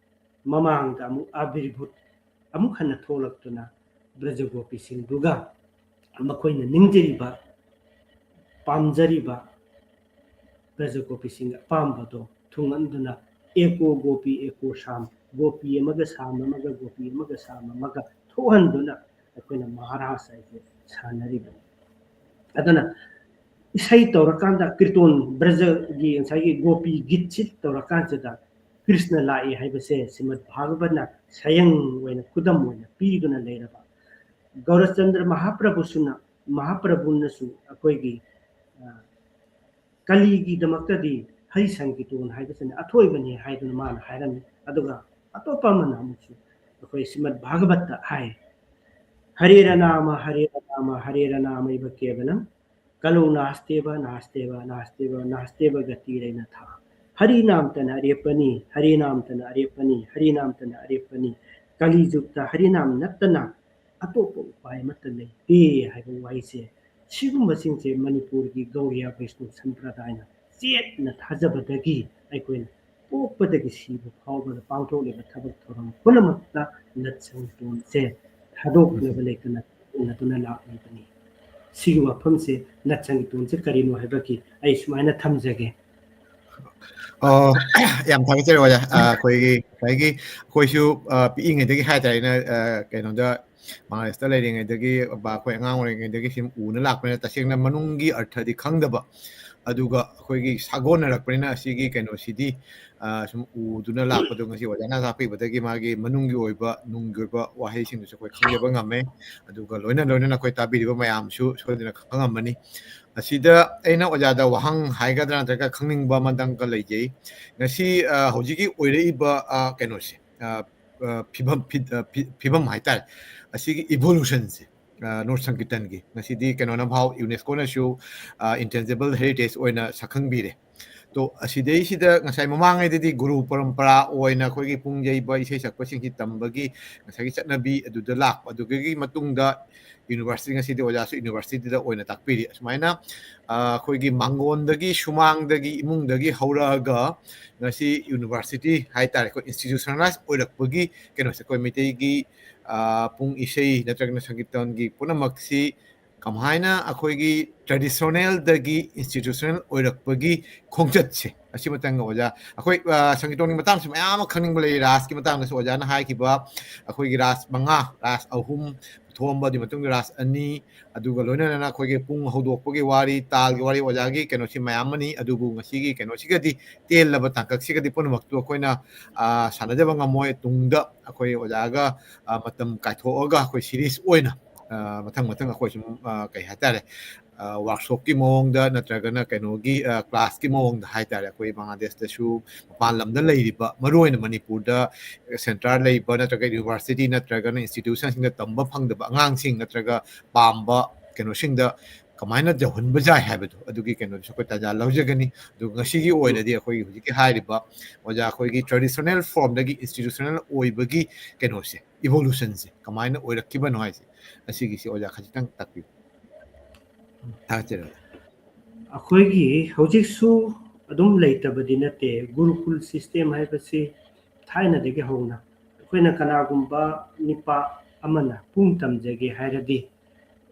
ꯃꯃꯥꯡꯗ ꯑꯃꯨꯛ ꯑꯕꯤꯔꯚꯨꯠ ꯑꯃꯨꯛ ꯍꯟꯅ ꯊꯣꯛꯂꯛꯇꯨꯅ ꯕ꯭ꯔꯖꯒꯣꯄꯤꯁꯤꯡꯗꯨꯒ ꯃꯈꯣꯏꯅ ꯅꯤꯡꯖꯔꯤꯕ, ꯄꯥꯝꯖꯔꯤꯕ ꯕ꯭ꯔꯖꯒꯣꯄꯤꯁꯤꯡꯒꯤ ꯑꯄꯥꯝꯕꯗꯣ ꯊꯨꯡꯍꯟꯗꯨꯅ "ꯑꯦꯀꯣ ꯒꯣꯄꯤ ꯑꯦꯀꯣ ꯁꯥꯝ", ꯒꯣꯄꯤ ꯑꯃꯒ ꯁꯥꯝ ꯑꯃꯒ, ꯒꯣꯄꯤ ꯑꯃꯒ ꯁꯥꯝ ꯑꯃꯒ ꯊꯣꯛꯍꯟꯗꯨꯅ ꯑꯩꯈꯣꯏꯅ ꯃꯍꯥꯔꯥꯁ ꯍꯥꯏꯁꯦ ꯁꯥꯟꯅꯔꯤꯕꯅꯤ꯫ ꯑꯗꯨꯅ ꯏꯁꯩ ꯇꯧꯔꯀꯥꯟꯗ ꯀ꯭ꯔꯤꯇꯣꯟ ꯕ꯭ꯔꯖꯒꯤ ꯉꯁꯥꯏꯒꯤ ꯒꯣꯄꯤ ꯒꯤꯠꯁꯤ ꯇꯧꯔꯀꯥꯟꯁꯤꯗ ꯀ꯭ꯔꯤꯁꯅ ꯂꯥꯛꯏ ꯍꯥꯏꯕꯁꯦ ꯁ꯭ꯔꯤꯃꯗ ꯚꯥꯒꯕꯠꯅ ꯁꯌꯪ ꯑꯣꯏꯅ ꯈꯨꯗꯝ ꯑꯣꯏꯅ ꯄꯤꯗꯨꯅ ꯂꯩꯔꯕ ꯒꯧꯔꯆꯟꯗ꯭ꯔ ꯃꯍꯥꯄ꯭ꯔꯚꯨꯁꯨꯅ, ꯃꯍꯥꯄ꯭ꯔꯚꯨꯅꯁꯨ ꯑꯩꯈꯣꯏꯒꯤ ꯀꯂꯤꯒꯤꯗꯃꯛꯇꯗꯤ ꯍꯔꯤ ꯁꯪꯀꯤꯔꯇꯣꯟ ꯍꯥꯏꯕꯁꯤꯅ ꯑꯊꯣꯏꯕꯅꯤ ꯍꯥꯏꯗꯨꯅ ꯃꯥꯅ ꯍꯥꯏꯔꯝꯃꯤ꯫ ꯑꯗꯨꯒ ꯑꯇꯣꯞꯄ ꯑꯃꯅ ꯑꯃꯨꯛꯁꯨ ꯑꯩꯈꯣꯏ ꯁ꯭ꯔꯤꯃꯗ ꯚꯥꯒꯕꯠꯇ ꯍꯥꯏ, "ꯍꯔꯦꯔ ꯅꯥꯃ, ꯍꯔꯦꯔ ꯅꯥꯃ, ꯍꯔꯦꯔ ꯅꯥꯃ ꯏꯕ ꯀꯦꯕꯂꯝ, ꯀꯂꯧ ꯅꯥꯁꯇꯦꯕ, ꯅꯥꯁꯇꯦꯕ, ꯅꯥꯁꯇꯦꯕ, ꯅꯥꯁꯇꯦꯕ ꯒꯇꯤꯔꯩꯅ ꯊꯥ꯫ ꯍꯔꯤꯅꯥꯝꯇꯅ ꯑꯔꯦꯞꯄꯅꯤ, ꯍꯔꯤꯅꯥꯝꯇꯅ ꯑꯔꯦꯞꯄꯅꯤ, ꯍꯔꯤꯅꯥꯝꯇꯅ ꯑꯔꯦꯞꯄꯅꯤ꯫ ꯀꯂꯤꯖꯨꯛꯇ ꯍꯔꯤꯅꯥꯝ ꯅꯠꯇꯅ ꯑꯇꯣꯞꯄ ꯎꯄꯥꯏ ꯑꯃꯠꯇ ꯂꯩꯇꯦ" ꯍꯥꯏꯕ ꯋꯥꯍꯩꯁꯦ, ꯁꯤꯒꯨꯝꯕꯁꯤꯡꯁꯦ ꯃꯅꯤꯄꯨꯔꯒꯤ ꯒꯧꯔꯤꯌꯥ ꯕꯩꯁꯅꯨ ꯁꯝꯄ꯭ꯔꯗꯥꯏꯅ ꯆꯦꯠꯅ ꯊꯥꯖꯕꯗꯒꯤ ꯑꯩꯈꯣꯏꯅ ꯄꯣꯛꯄꯗꯒꯤ ꯁꯤꯕ ꯐꯥꯎꯕꯗ ꯄꯥꯡꯊꯣꯛꯂꯤꯕ ꯊꯕꯛ ꯊꯧꯔꯝ ꯄꯨꯝꯅꯃꯛꯇ ꯂꯠꯁꯪ ꯇꯣꯟꯁꯦ ꯊꯥꯗꯣꯛꯅꯕ ꯂꯩꯇꯅ ꯇꯧꯅꯗꯨꯅ ꯂꯥꯛꯂꯤꯕꯅꯤ꯫ ꯁꯤꯒꯤ ꯋꯥꯐꯝꯁꯦ, ꯂꯠꯁꯪ ꯇꯣꯟꯁꯦ ꯀꯔꯤꯅꯣ ꯍꯥꯏꯕꯒꯤ ꯑꯩ ꯁꯨꯃꯥꯏꯅ ꯊꯝꯖꯒꯦ꯫ ꯑꯣ, ꯌꯥꯝ ꯊꯥꯒꯠꯆꯔꯤ ꯑꯣꯖꯥ꯫ ꯑ, ꯑꯩꯈꯣꯏꯒꯤ ꯉꯁꯥꯏꯒꯤ ꯑꯩꯈꯣꯏꯁꯨ, ꯑ, ꯄꯤꯛꯏꯉꯩꯗꯒꯤ ꯍꯥꯏꯇꯥꯔꯦꯅꯦ, ꯑ, ꯀꯩꯅꯣꯗ ꯃꯥꯔꯦꯁꯇ ꯂꯩꯔꯤꯉꯩꯗꯒꯤ, ꯕ-, ꯑꯩꯈꯣꯏ ꯑꯉꯥꯡ ꯑꯣꯏꯔꯤꯉꯩꯗꯒꯤ ꯁꯨꯝ ꯎꯅ ꯂꯥꯛꯄꯅꯤꯅ ꯇꯁꯦꯡꯅ ꯃꯅꯨꯡꯒꯤ ꯑꯔꯊꯗꯤ ꯈꯪꯗꯕ, ꯑꯗꯨꯒ ꯑꯩꯈꯣꯏꯒꯤ ꯁꯥꯒꯣꯟꯅꯔꯛꯄꯅꯤꯅ ꯑꯁꯤꯒꯤ ꯀꯩꯅꯣꯁꯤꯗꯤ, ꯑ, ꯁꯨꯝ ꯎꯗꯨꯅ ꯂꯥꯛꯄꯗꯣ ꯉꯁꯤ ꯑꯣꯖꯥꯅ ꯇꯥꯛꯄꯤꯕꯗꯒꯤ ꯃꯥꯒꯤ ꯃꯅꯨꯡꯒꯤ ꯑꯣꯏꯕ, ꯅꯨꯡꯒꯤ ꯑꯣꯏꯕ ꯋꯥꯍꯩꯁꯤꯡꯗꯨꯁꯨ ꯑꯩꯈꯣꯏ ꯈꯪꯖꯕ ꯉꯝꯃꯦ꯫ ꯑꯗꯨꯒ ꯂꯣꯏꯅ ꯂꯣꯏꯅꯅ ꯑꯩꯈꯣꯏ ꯇꯥꯕꯤꯔꯤꯕ ꯃꯌꯥꯝꯁꯨ ꯁꯣꯏꯗꯅ ꯈꯪꯉꯝꯃꯅꯤ꯫ ꯑꯁꯤꯗ ꯑꯩꯅ ꯑꯣꯖꯥꯗ ꯋꯥꯍꯪ ꯍꯥꯏꯒꯗ꯭ꯔꯥ ꯅꯠꯇ꯭ꯔꯒ ꯈꯪꯅꯤꯡꯕ ꯑꯃꯇꯪꯒ ꯂꯩꯖꯩ꯫ ꯉꯁꯤ, ꯑ, ꯍꯧꯖꯤꯛꯀꯤ ꯑꯣꯏꯔꯛꯏꯕ, ꯑ, ꯀꯩꯅꯣꯁꯦ, ꯑ, ꯑ, ꯐꯤꯕꯝ, ꯐꯤ-, ꯑ, ꯐꯤ-, ꯐꯤꯕꯝ ꯍꯥꯏꯇꯥꯔꯦ, ꯑꯁꯤꯒꯤ evolutionꯁꯦ, ꯑ, ꯅꯣꯔꯠ ꯁꯪꯀꯤꯔꯇꯟꯒꯤ ꯉꯁꯤꯗꯤ ꯀꯩꯅꯣꯅ ꯐꯥꯎ, UNESCOꯅꯁꯨ, ꯑ, intangible heritage ꯑꯣꯏꯅ ꯁꯛꯈꯪꯕꯤꯔꯦ꯫ ꯇꯣ, ꯑꯁꯤꯗꯩꯁꯤꯗ ꯉꯁꯥꯏ ꯃꯃꯥꯡꯉꯩꯗꯗꯤ ꯒꯨꯔꯨ ꯄꯔꯝꯄꯔꯥ ꯑꯣꯏꯅ ꯑꯩꯈꯣꯏꯒꯤ ꯄꯨꯡ ꯌꯩꯕ, ꯏꯁꯩ ꯁꯛꯄꯁꯤꯡꯁꯤ ꯇꯝꯕꯒꯤ ꯉꯁꯥꯏꯒꯤ ꯆꯠꯅꯕꯤ ꯑꯗꯨꯗ ꯂꯥꯛꯄ, ꯑꯗꯨꯗꯒꯤ ꯃꯇꯨꯡꯗ university, ꯉꯁꯤꯗꯤ ꯑꯣꯖꯥꯁꯨ universityꯗ ꯑꯣꯏꯅ ꯇꯥꯛꯄꯤꯔꯤ꯫ ꯑꯁꯨꯃꯥꯏꯅ, ꯑ, ꯑꯩꯈꯣꯏꯒꯤ ꯃꯥꯡꯒꯣꯟꯗꯒꯤ, ꯁꯨꯃꯥꯡꯗꯒꯤ, ꯏꯃꯨꯡꯗꯒꯤ ꯍꯧꯔꯛꯑꯒ ꯉꯁꯤ university ꯍꯥꯏꯇꯥꯔꯦ, ꯑꯩꯈꯣꯏ institutionalize ꯑꯣꯏꯔꯛꯄꯒꯤ ꯀꯩꯅꯣꯁꯦ, ꯑꯩꯈꯣꯏ ꯃꯩꯇꯩꯒꯤ, ꯑ, ꯄꯨꯡ ꯏꯁꯩ ꯅꯠꯇ꯭ꯔꯒꯅ ꯁꯪꯀꯤꯔꯇꯟꯒꯤ ꯄꯨꯝꯅꯃꯛꯁꯤ ꯀꯃꯥꯏꯅ ꯑꯩꯈꯣꯏꯒꯤ traditionalꯗꯒꯤ institutional ꯑꯣꯏꯔꯛꯄꯒꯤ ꯈꯣꯡꯆꯠꯁꯦ, ꯑꯁꯤ ꯃꯇꯥꯡꯗ ꯑꯣꯖꯥ, ꯑꯩꯈꯣꯏ, ꯑ, ꯁꯪꯀꯤꯔꯇꯟꯒꯤ ꯃꯇꯥꯡꯁꯨ ꯃꯌꯥꯝ ꯑꯃ ꯈꯪꯅꯤꯡꯕ ꯂꯩ, ꯔꯥꯁꯀꯤ ꯃꯇꯥꯡꯗꯁꯨ ꯑꯣꯖꯥꯅ ꯍꯥꯏꯈꯤꯕ, ꯑꯩꯈꯣꯏꯒꯤ ꯔꯥꯁ ꯃꯉꯥ, ꯔꯥꯁ ꯑꯍꯨꯝ ꯊꯣꯛꯑꯝꯕ, ꯑꯗꯨꯒꯤ ꯃꯇꯨꯡꯗ ꯔꯥꯁ ꯑꯅꯤ, ꯑꯗꯨꯒ ꯂꯣꯏꯅꯅ ꯑꯩꯈꯣꯏꯒꯤ ꯄꯨꯡ ꯍꯧꯗꯣꯛꯄꯒꯤ ꯋꯥꯔꯤ, ꯇꯥꯜꯒꯤ ꯋꯥꯔꯤ, ꯑꯣꯖꯥꯒꯤ ꯀꯩꯅꯣꯁꯤ ꯃꯌꯥꯝ ꯑꯃꯅꯤ꯫ ꯑꯗꯨꯕꯨ ꯉꯁꯤꯒꯤ ꯀꯩꯅꯣꯁꯤꯒꯗꯤ, ꯇꯦꯜꯂꯕ ꯇꯥꯡꯀꯛꯁꯤꯒꯗꯤ ꯄꯨꯝꯅꯃꯛꯇꯨ ꯑꯩꯈꯣꯏꯅ, ꯑ, ꯁꯥꯟꯅꯖꯕ ꯉꯝꯃꯣꯏ꯫ ꯇꯨꯡꯗ ꯑꯩꯈꯣꯏ ꯑꯣꯖꯥꯒ, ꯑ, ꯃꯇꯝ ꯀꯥꯏꯊꯣꯛꯑꯒ ꯑꯩꯈꯣꯏ series ꯑꯣꯏꯅ ꯃꯊꯪ ꯃꯊꯪ ꯑꯩꯈꯣꯏ ꯁꯨꯝ ꯀꯩ ꯍꯥꯏꯇꯥꯔꯦ, ꯋꯥꯔꯛꯁꯣꯞꯀꯤ ꯃꯑꯣꯡꯗ ꯅꯠꯇ꯭ꯔꯒꯅ ꯀꯩꯅꯣꯒꯤ ꯀ꯭ꯂꯥꯁꯀꯤ ꯃꯑꯣꯡꯗ ꯍꯥꯏꯇꯥꯔꯦ, ꯑꯩꯈꯣꯏ ꯕꯪꯒ꯭ꯂꯥꯗꯦꯁꯇꯁꯨ ꯃꯄꯥꯟ ꯂꯝꯗ ꯂꯩꯔꯤꯕ, ꯃꯔꯨ ꯑꯣꯏꯅ ꯃꯅꯤꯄꯨꯔꯗ ꯁꯦꯟꯇꯔ ꯂꯩꯕ ꯅꯠꯇ꯭ꯔꯒ ꯌꯨꯅꯤꯚꯔꯁꯤꯇꯤ ꯅꯠꯇ꯭ꯔꯒꯅ ꯏꯟꯁꯇꯤꯇ꯭ꯌꯨꯁꯟꯁꯤꯡꯗ ꯇꯝꯕ ꯐꯪꯗꯕ ꯑꯉꯥꯡꯁꯤꯡ ꯅꯠꯇ꯭ꯔꯒ ꯄꯥꯝꯕ ꯀꯩꯅꯣꯁꯤꯡꯗ ꯀꯃꯥꯏꯅ ꯌꯧꯍꯟꯕ ꯌꯥꯏ ꯍꯥꯏꯕꯗꯣ, ꯑꯗꯨꯒꯤ ꯀꯩꯅꯣꯗꯨꯁꯨ ꯑꯩꯈꯣꯏ ꯇꯥꯟꯖꯥ ꯂꯧꯖꯒꯅꯤ꯫ ꯑꯗꯨꯒ ꯉꯁꯤꯒꯤ ꯑꯣꯏꯅꯗꯤ ꯑꯩꯈꯣꯏꯒꯤ ꯍꯧꯖꯤꯛꯀꯤ ꯍꯥꯏꯔꯤꯕ ꯑꯣꯖꯥ ꯑꯩꯈꯣꯏꯒꯤ ꯇ꯭ꯔꯦꯗꯤꯁꯅꯦꯜ ꯐꯣꯔꯝꯗꯒꯤ ꯏꯟꯁꯇꯤꯇ꯭ꯌꯨꯁꯅꯦꯜ ꯑꯣꯏꯕꯒꯤ ꯀꯩꯅꯣꯁꯦ, ꯏꯚꯣꯂꯨꯁꯟꯁꯦ ꯀꯃꯥꯏꯅ ꯑꯣꯏꯔꯛꯈꯤꯕꯅꯣ ꯍꯥꯏꯁꯦ, ꯑꯁꯤꯒꯤꯁꯤ ꯑꯣꯖꯥ ꯈꯖꯤꯛꯇꯪ ꯇꯥꯛꯄꯤꯌꯨ꯫ ꯊꯥꯒꯠꯆꯔꯤ꯫ ꯑꯩꯈꯣꯏꯒꯤ ꯍꯧꯖꯤꯛꯁꯨ ꯑꯗꯨꯝ ꯂꯩꯇꯕꯗꯤ ꯅꯠꯇꯦ꯫ ꯒꯨꯔꯨꯀꯨꯜ ꯁꯤꯁꯇꯦꯝ ꯍꯥꯏꯕꯁꯤ ꯊꯥꯏꯅꯗꯒꯤ ꯍꯧꯅ ꯑꯩꯈꯣꯏꯅ ꯀꯅꯥꯒꯨꯝꯕ ꯅꯤꯄꯥ ꯑꯃꯅ ꯄꯨꯡ ꯇꯝꯖꯒꯦ ꯍꯥꯏꯔꯗꯤ,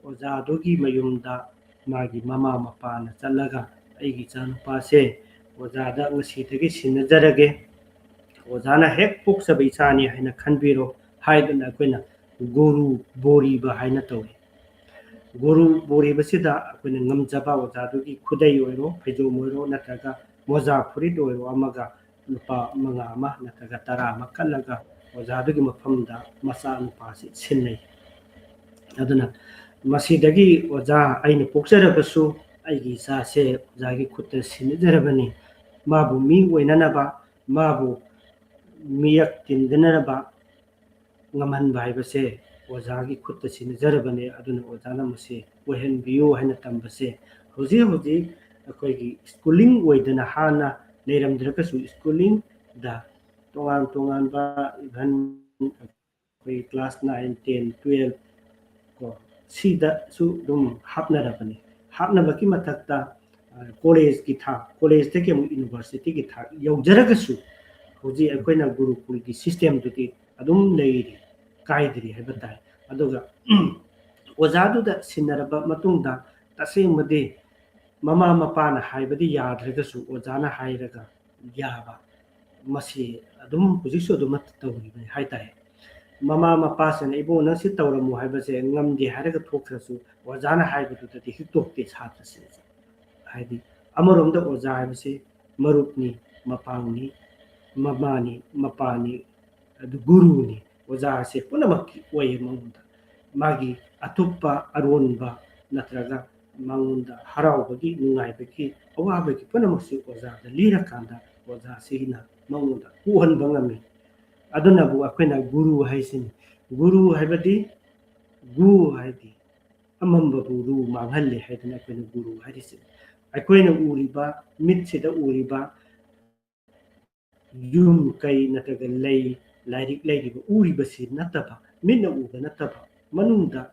ꯑꯣꯖꯥꯗꯨꯒꯤ ꯃꯌꯨꯝꯗ ꯃꯥꯒꯤ ꯃꯃꯥ ꯃꯄꯥꯅ ꯆꯠꯂꯒ, "ꯑꯩꯒꯤ ꯏꯆꯥꯅꯨꯄꯥꯁꯦ ꯑꯣꯖꯥꯗ ꯉꯁꯤꯗꯒꯤ ꯁꯤꯟꯅꯖꯔꯒꯦ, ꯑꯣꯖꯥꯅ ꯍꯦꯛ ꯄꯣꯛꯆꯕ ꯏꯆꯥꯅꯤ ꯍꯥꯏꯅ ꯈꯟꯕꯤꯔꯣ" ꯍꯥꯏꯗꯅ ꯑꯩꯈꯣꯏꯅ ꯒꯨꯔꯨ ꯕꯣꯔꯤꯕ ꯍꯥꯏꯅ ꯇꯧꯏ꯫ ꯒꯨꯔꯨ ꯕꯣꯔꯤꯕꯁꯤꯗ ꯑꯩꯈꯣꯏꯅ ꯉꯝꯖꯕ ꯑꯣꯖꯥꯗꯨꯒꯤ ꯈꯨꯗꯩ ꯑꯣꯏꯔꯣ, ꯐꯩꯖꯣꯝ ꯑꯣꯏꯔꯣ, ꯅꯠꯇ꯭ꯔꯒ ꯃꯣꯖꯥ ꯐꯨꯔꯤꯠ ꯑꯣꯏꯔꯣ ꯑꯃꯒ ꯂꯨꯄꯥ ꯃꯉꯥ ꯑꯃ ꯅꯠꯇ꯭ꯔꯒ ꯇꯔꯥ ꯑꯃ ꯀꯠꯂꯒ ꯑꯣꯖꯥꯗꯨꯒꯤ ꯃꯐꯝꯗ ꯃꯆꯥꯅꯨꯄꯥꯁꯤ ꯁꯤꯟꯅꯩ꯫ ꯑꯗꯨꯅ ꯃꯁꯤꯗꯒꯤ ꯑꯣꯖꯥ ꯑꯩꯅ ꯄꯣꯛꯆꯔꯕꯁꯨ ꯑꯩꯒꯤ ꯏꯆꯥꯁꯦ ꯑꯣꯖꯥꯒꯤ ꯈꯨꯠꯇ ꯁꯤꯟꯅꯖꯔꯕꯅꯤ, ꯃꯥꯕꯨ ꯃꯤ ꯑꯣꯏꯅꯅꯕ, ꯃꯥꯕꯨ ꯃꯤꯔꯛ ꯇꯤꯟꯗꯅꯕ ꯉꯝꯍꯟꯕ ꯍꯥꯏꯕꯁꯦ ꯑꯣꯖꯥꯒꯤ ꯈꯨꯠꯇ ꯁꯤꯟꯅꯖꯔꯕꯅꯦ꯫ ꯑꯗꯨꯅ ꯑꯣꯖꯥꯅ ꯃꯁꯤ ꯑꯣꯏꯍꯟꯕꯤꯌꯨ ꯍꯥꯏꯅ ꯇꯝꯕꯁꯦ ꯍꯧꯖꯤꯛ ꯍꯧꯖꯤꯛ ꯑꯩꯈꯣꯏꯒꯤ ꯁ꯭ꯀꯨꯂꯤꯡ ꯑꯣꯏꯗꯅ ꯍꯥꯟꯅ ꯂꯩꯔꯝꯗ꯭ꯔꯒꯁꯨ, ꯁ꯭ꯀꯨꯂꯤꯡꯗ ꯇꯣꯉꯥꯟ ꯇꯣꯉꯥꯟꯕ, ꯏꯚꯟ ꯑꯩꯈꯣꯏ ꯀ꯭ꯂꯥꯁ ꯅꯥꯏꯟ, ꯇꯦꯟ, ꯇꯨꯌꯦꯜꯐ ꯀꯣ, ꯁꯤꯗꯁꯨ ꯑꯗꯨꯝ ꯍꯥꯞꯅꯔꯕꯅꯤ꯫ ꯍꯥꯞꯅꯕꯒꯤ ꯃꯊꯛꯇ, ꯑ, ꯀꯣꯂꯦꯖꯀꯤ ꯊꯥꯛ, ꯀꯣꯂꯦꯖꯇꯒꯤ ꯑꯃꯨꯛ ꯌꯨꯅꯤꯚꯔꯁꯤꯇꯤꯒꯤ ꯊꯥꯛ ꯌꯧꯖꯔꯒꯁꯨ, ꯍꯧꯖꯤꯛ ꯑꯩꯈꯣꯏꯅ ꯒꯨꯔꯨꯀꯨꯜꯒꯤ ꯁꯤꯁꯇꯦꯝꯗꯨꯗꯤ ꯑꯗꯨꯝ ꯂꯩꯔꯤ, ꯀꯥꯏꯗ꯭ꯔꯤ ꯍꯥꯏꯕ ꯇꯥꯏ꯫ ꯑꯗꯨꯒ ꯑꯣꯖꯥꯗꯨꯗ ꯁꯤꯟꯅꯔꯕ ꯃꯇꯨꯡꯗ, ꯇꯁꯦꯡꯕꯗꯤ ꯃꯃꯥ ꯃꯄꯥꯅ ꯍꯥꯏꯕꯗꯤ ꯌꯥꯗ꯭ꯔꯒꯁꯨ ꯑꯣꯖꯥꯅ ꯍꯥꯏꯔꯒ ꯌꯥꯕ, ꯃꯁꯤ ꯑꯗꯨꯝ ꯍꯧꯖꯤꯛꯁꯨ ꯑꯗꯨꯃꯛ ꯇꯧꯔꯤꯕꯅꯤ ꯍꯥꯏꯇꯥꯔꯦ꯫ ꯃꯃꯥ ꯃꯄꯥꯁꯤꯡꯅ "ꯏꯕꯨꯡꯉꯣ, ꯅꯪ ꯁꯤ ꯇꯧꯔꯝꯃꯨ" ꯍꯥꯏꯕꯁꯦ ꯉꯝꯗꯦ ꯍꯥꯏꯔꯒ ꯊꯣꯛꯈ꯭ꯔꯁꯨ, ꯑꯣꯖꯥꯅ ꯍꯥꯏꯕꯗꯨꯗꯗꯤ ꯍꯤꯛꯇꯣꯛꯇꯦ ꯁꯥꯇ꯭ꯔꯁꯤꯡꯁꯦ꯫ ꯍꯥꯏꯗꯤ ꯑꯃꯔꯣꯝꯗ ꯑꯣꯖꯥ ꯍꯥꯏꯕꯁꯤ ꯃꯔꯨꯞꯅꯤ, ꯃꯄꯥꯡꯅꯤ, ꯃꯃꯥꯅꯤ, ꯃꯄꯥꯅꯤ, ꯑꯗꯨ ꯒꯨꯔꯨꯅꯤ꯫ ꯑꯣꯖꯥ ꯑꯁꯦ ꯄꯨꯝꯅꯃꯛꯀꯤ ꯑꯣꯏꯌꯦ ꯃꯉꯣꯟꯗ꯫ ꯃꯥꯒꯤ ꯑꯇꯣꯞꯄ ꯑꯔꯣꯟꯕ ꯅꯠꯇ꯭ꯔꯒ ꯃꯉꯣꯟꯗ ꯍꯔꯥꯎꯕꯒꯤ, ꯅꯨꯡꯉꯥꯏꯕꯒꯤ, ꯑꯋꯥꯕꯒꯤ ꯄꯨꯝꯅꯃꯛꯁꯤ ꯑꯣꯖꯥꯗ ꯂꯤꯔꯀꯥꯟꯗ ꯑꯣꯖꯥꯁꯤꯅ ꯃꯉꯣꯟꯗ ꯀꯣꯛꯍꯟꯕ ꯉꯝꯃꯤ꯫ ꯑꯗꯨꯅꯕꯨ ꯑꯩꯈꯣꯏꯅ ꯒꯨꯔꯨ ꯍꯥꯏꯁꯤꯅꯤ꯫ ꯒꯨꯔꯨ ꯍꯥꯏꯕꯗꯤ ꯒꯨ ꯍꯥꯏꯗꯤ ꯑꯃꯝꯕꯕꯨ ꯔꯨ ꯃꯥꯡꯍꯜꯂꯦ ꯍꯥꯏꯗꯅ ꯑꯩꯈꯣꯏꯅ ꯒꯨꯔꯨ ꯍꯥꯏꯔꯤꯁꯦ꯫ ꯑꯩꯈꯣꯏꯅ ꯎꯔꯤꯕ, ꯃꯤꯠꯁꯤꯗ ꯎꯔꯤꯕ ꯌꯨꯝ ꯀꯩ ꯅꯠꯇ꯭ꯔꯒ ꯂꯩ, ꯂꯥꯏꯔꯤꯛ ꯂꯩꯔꯤꯕ, ꯎꯔꯤꯕꯁꯤ ꯅꯠꯇꯕ, ꯃꯤꯠꯅ ꯎꯕ ꯅꯠꯇꯕ, ꯃꯅꯨꯡꯗ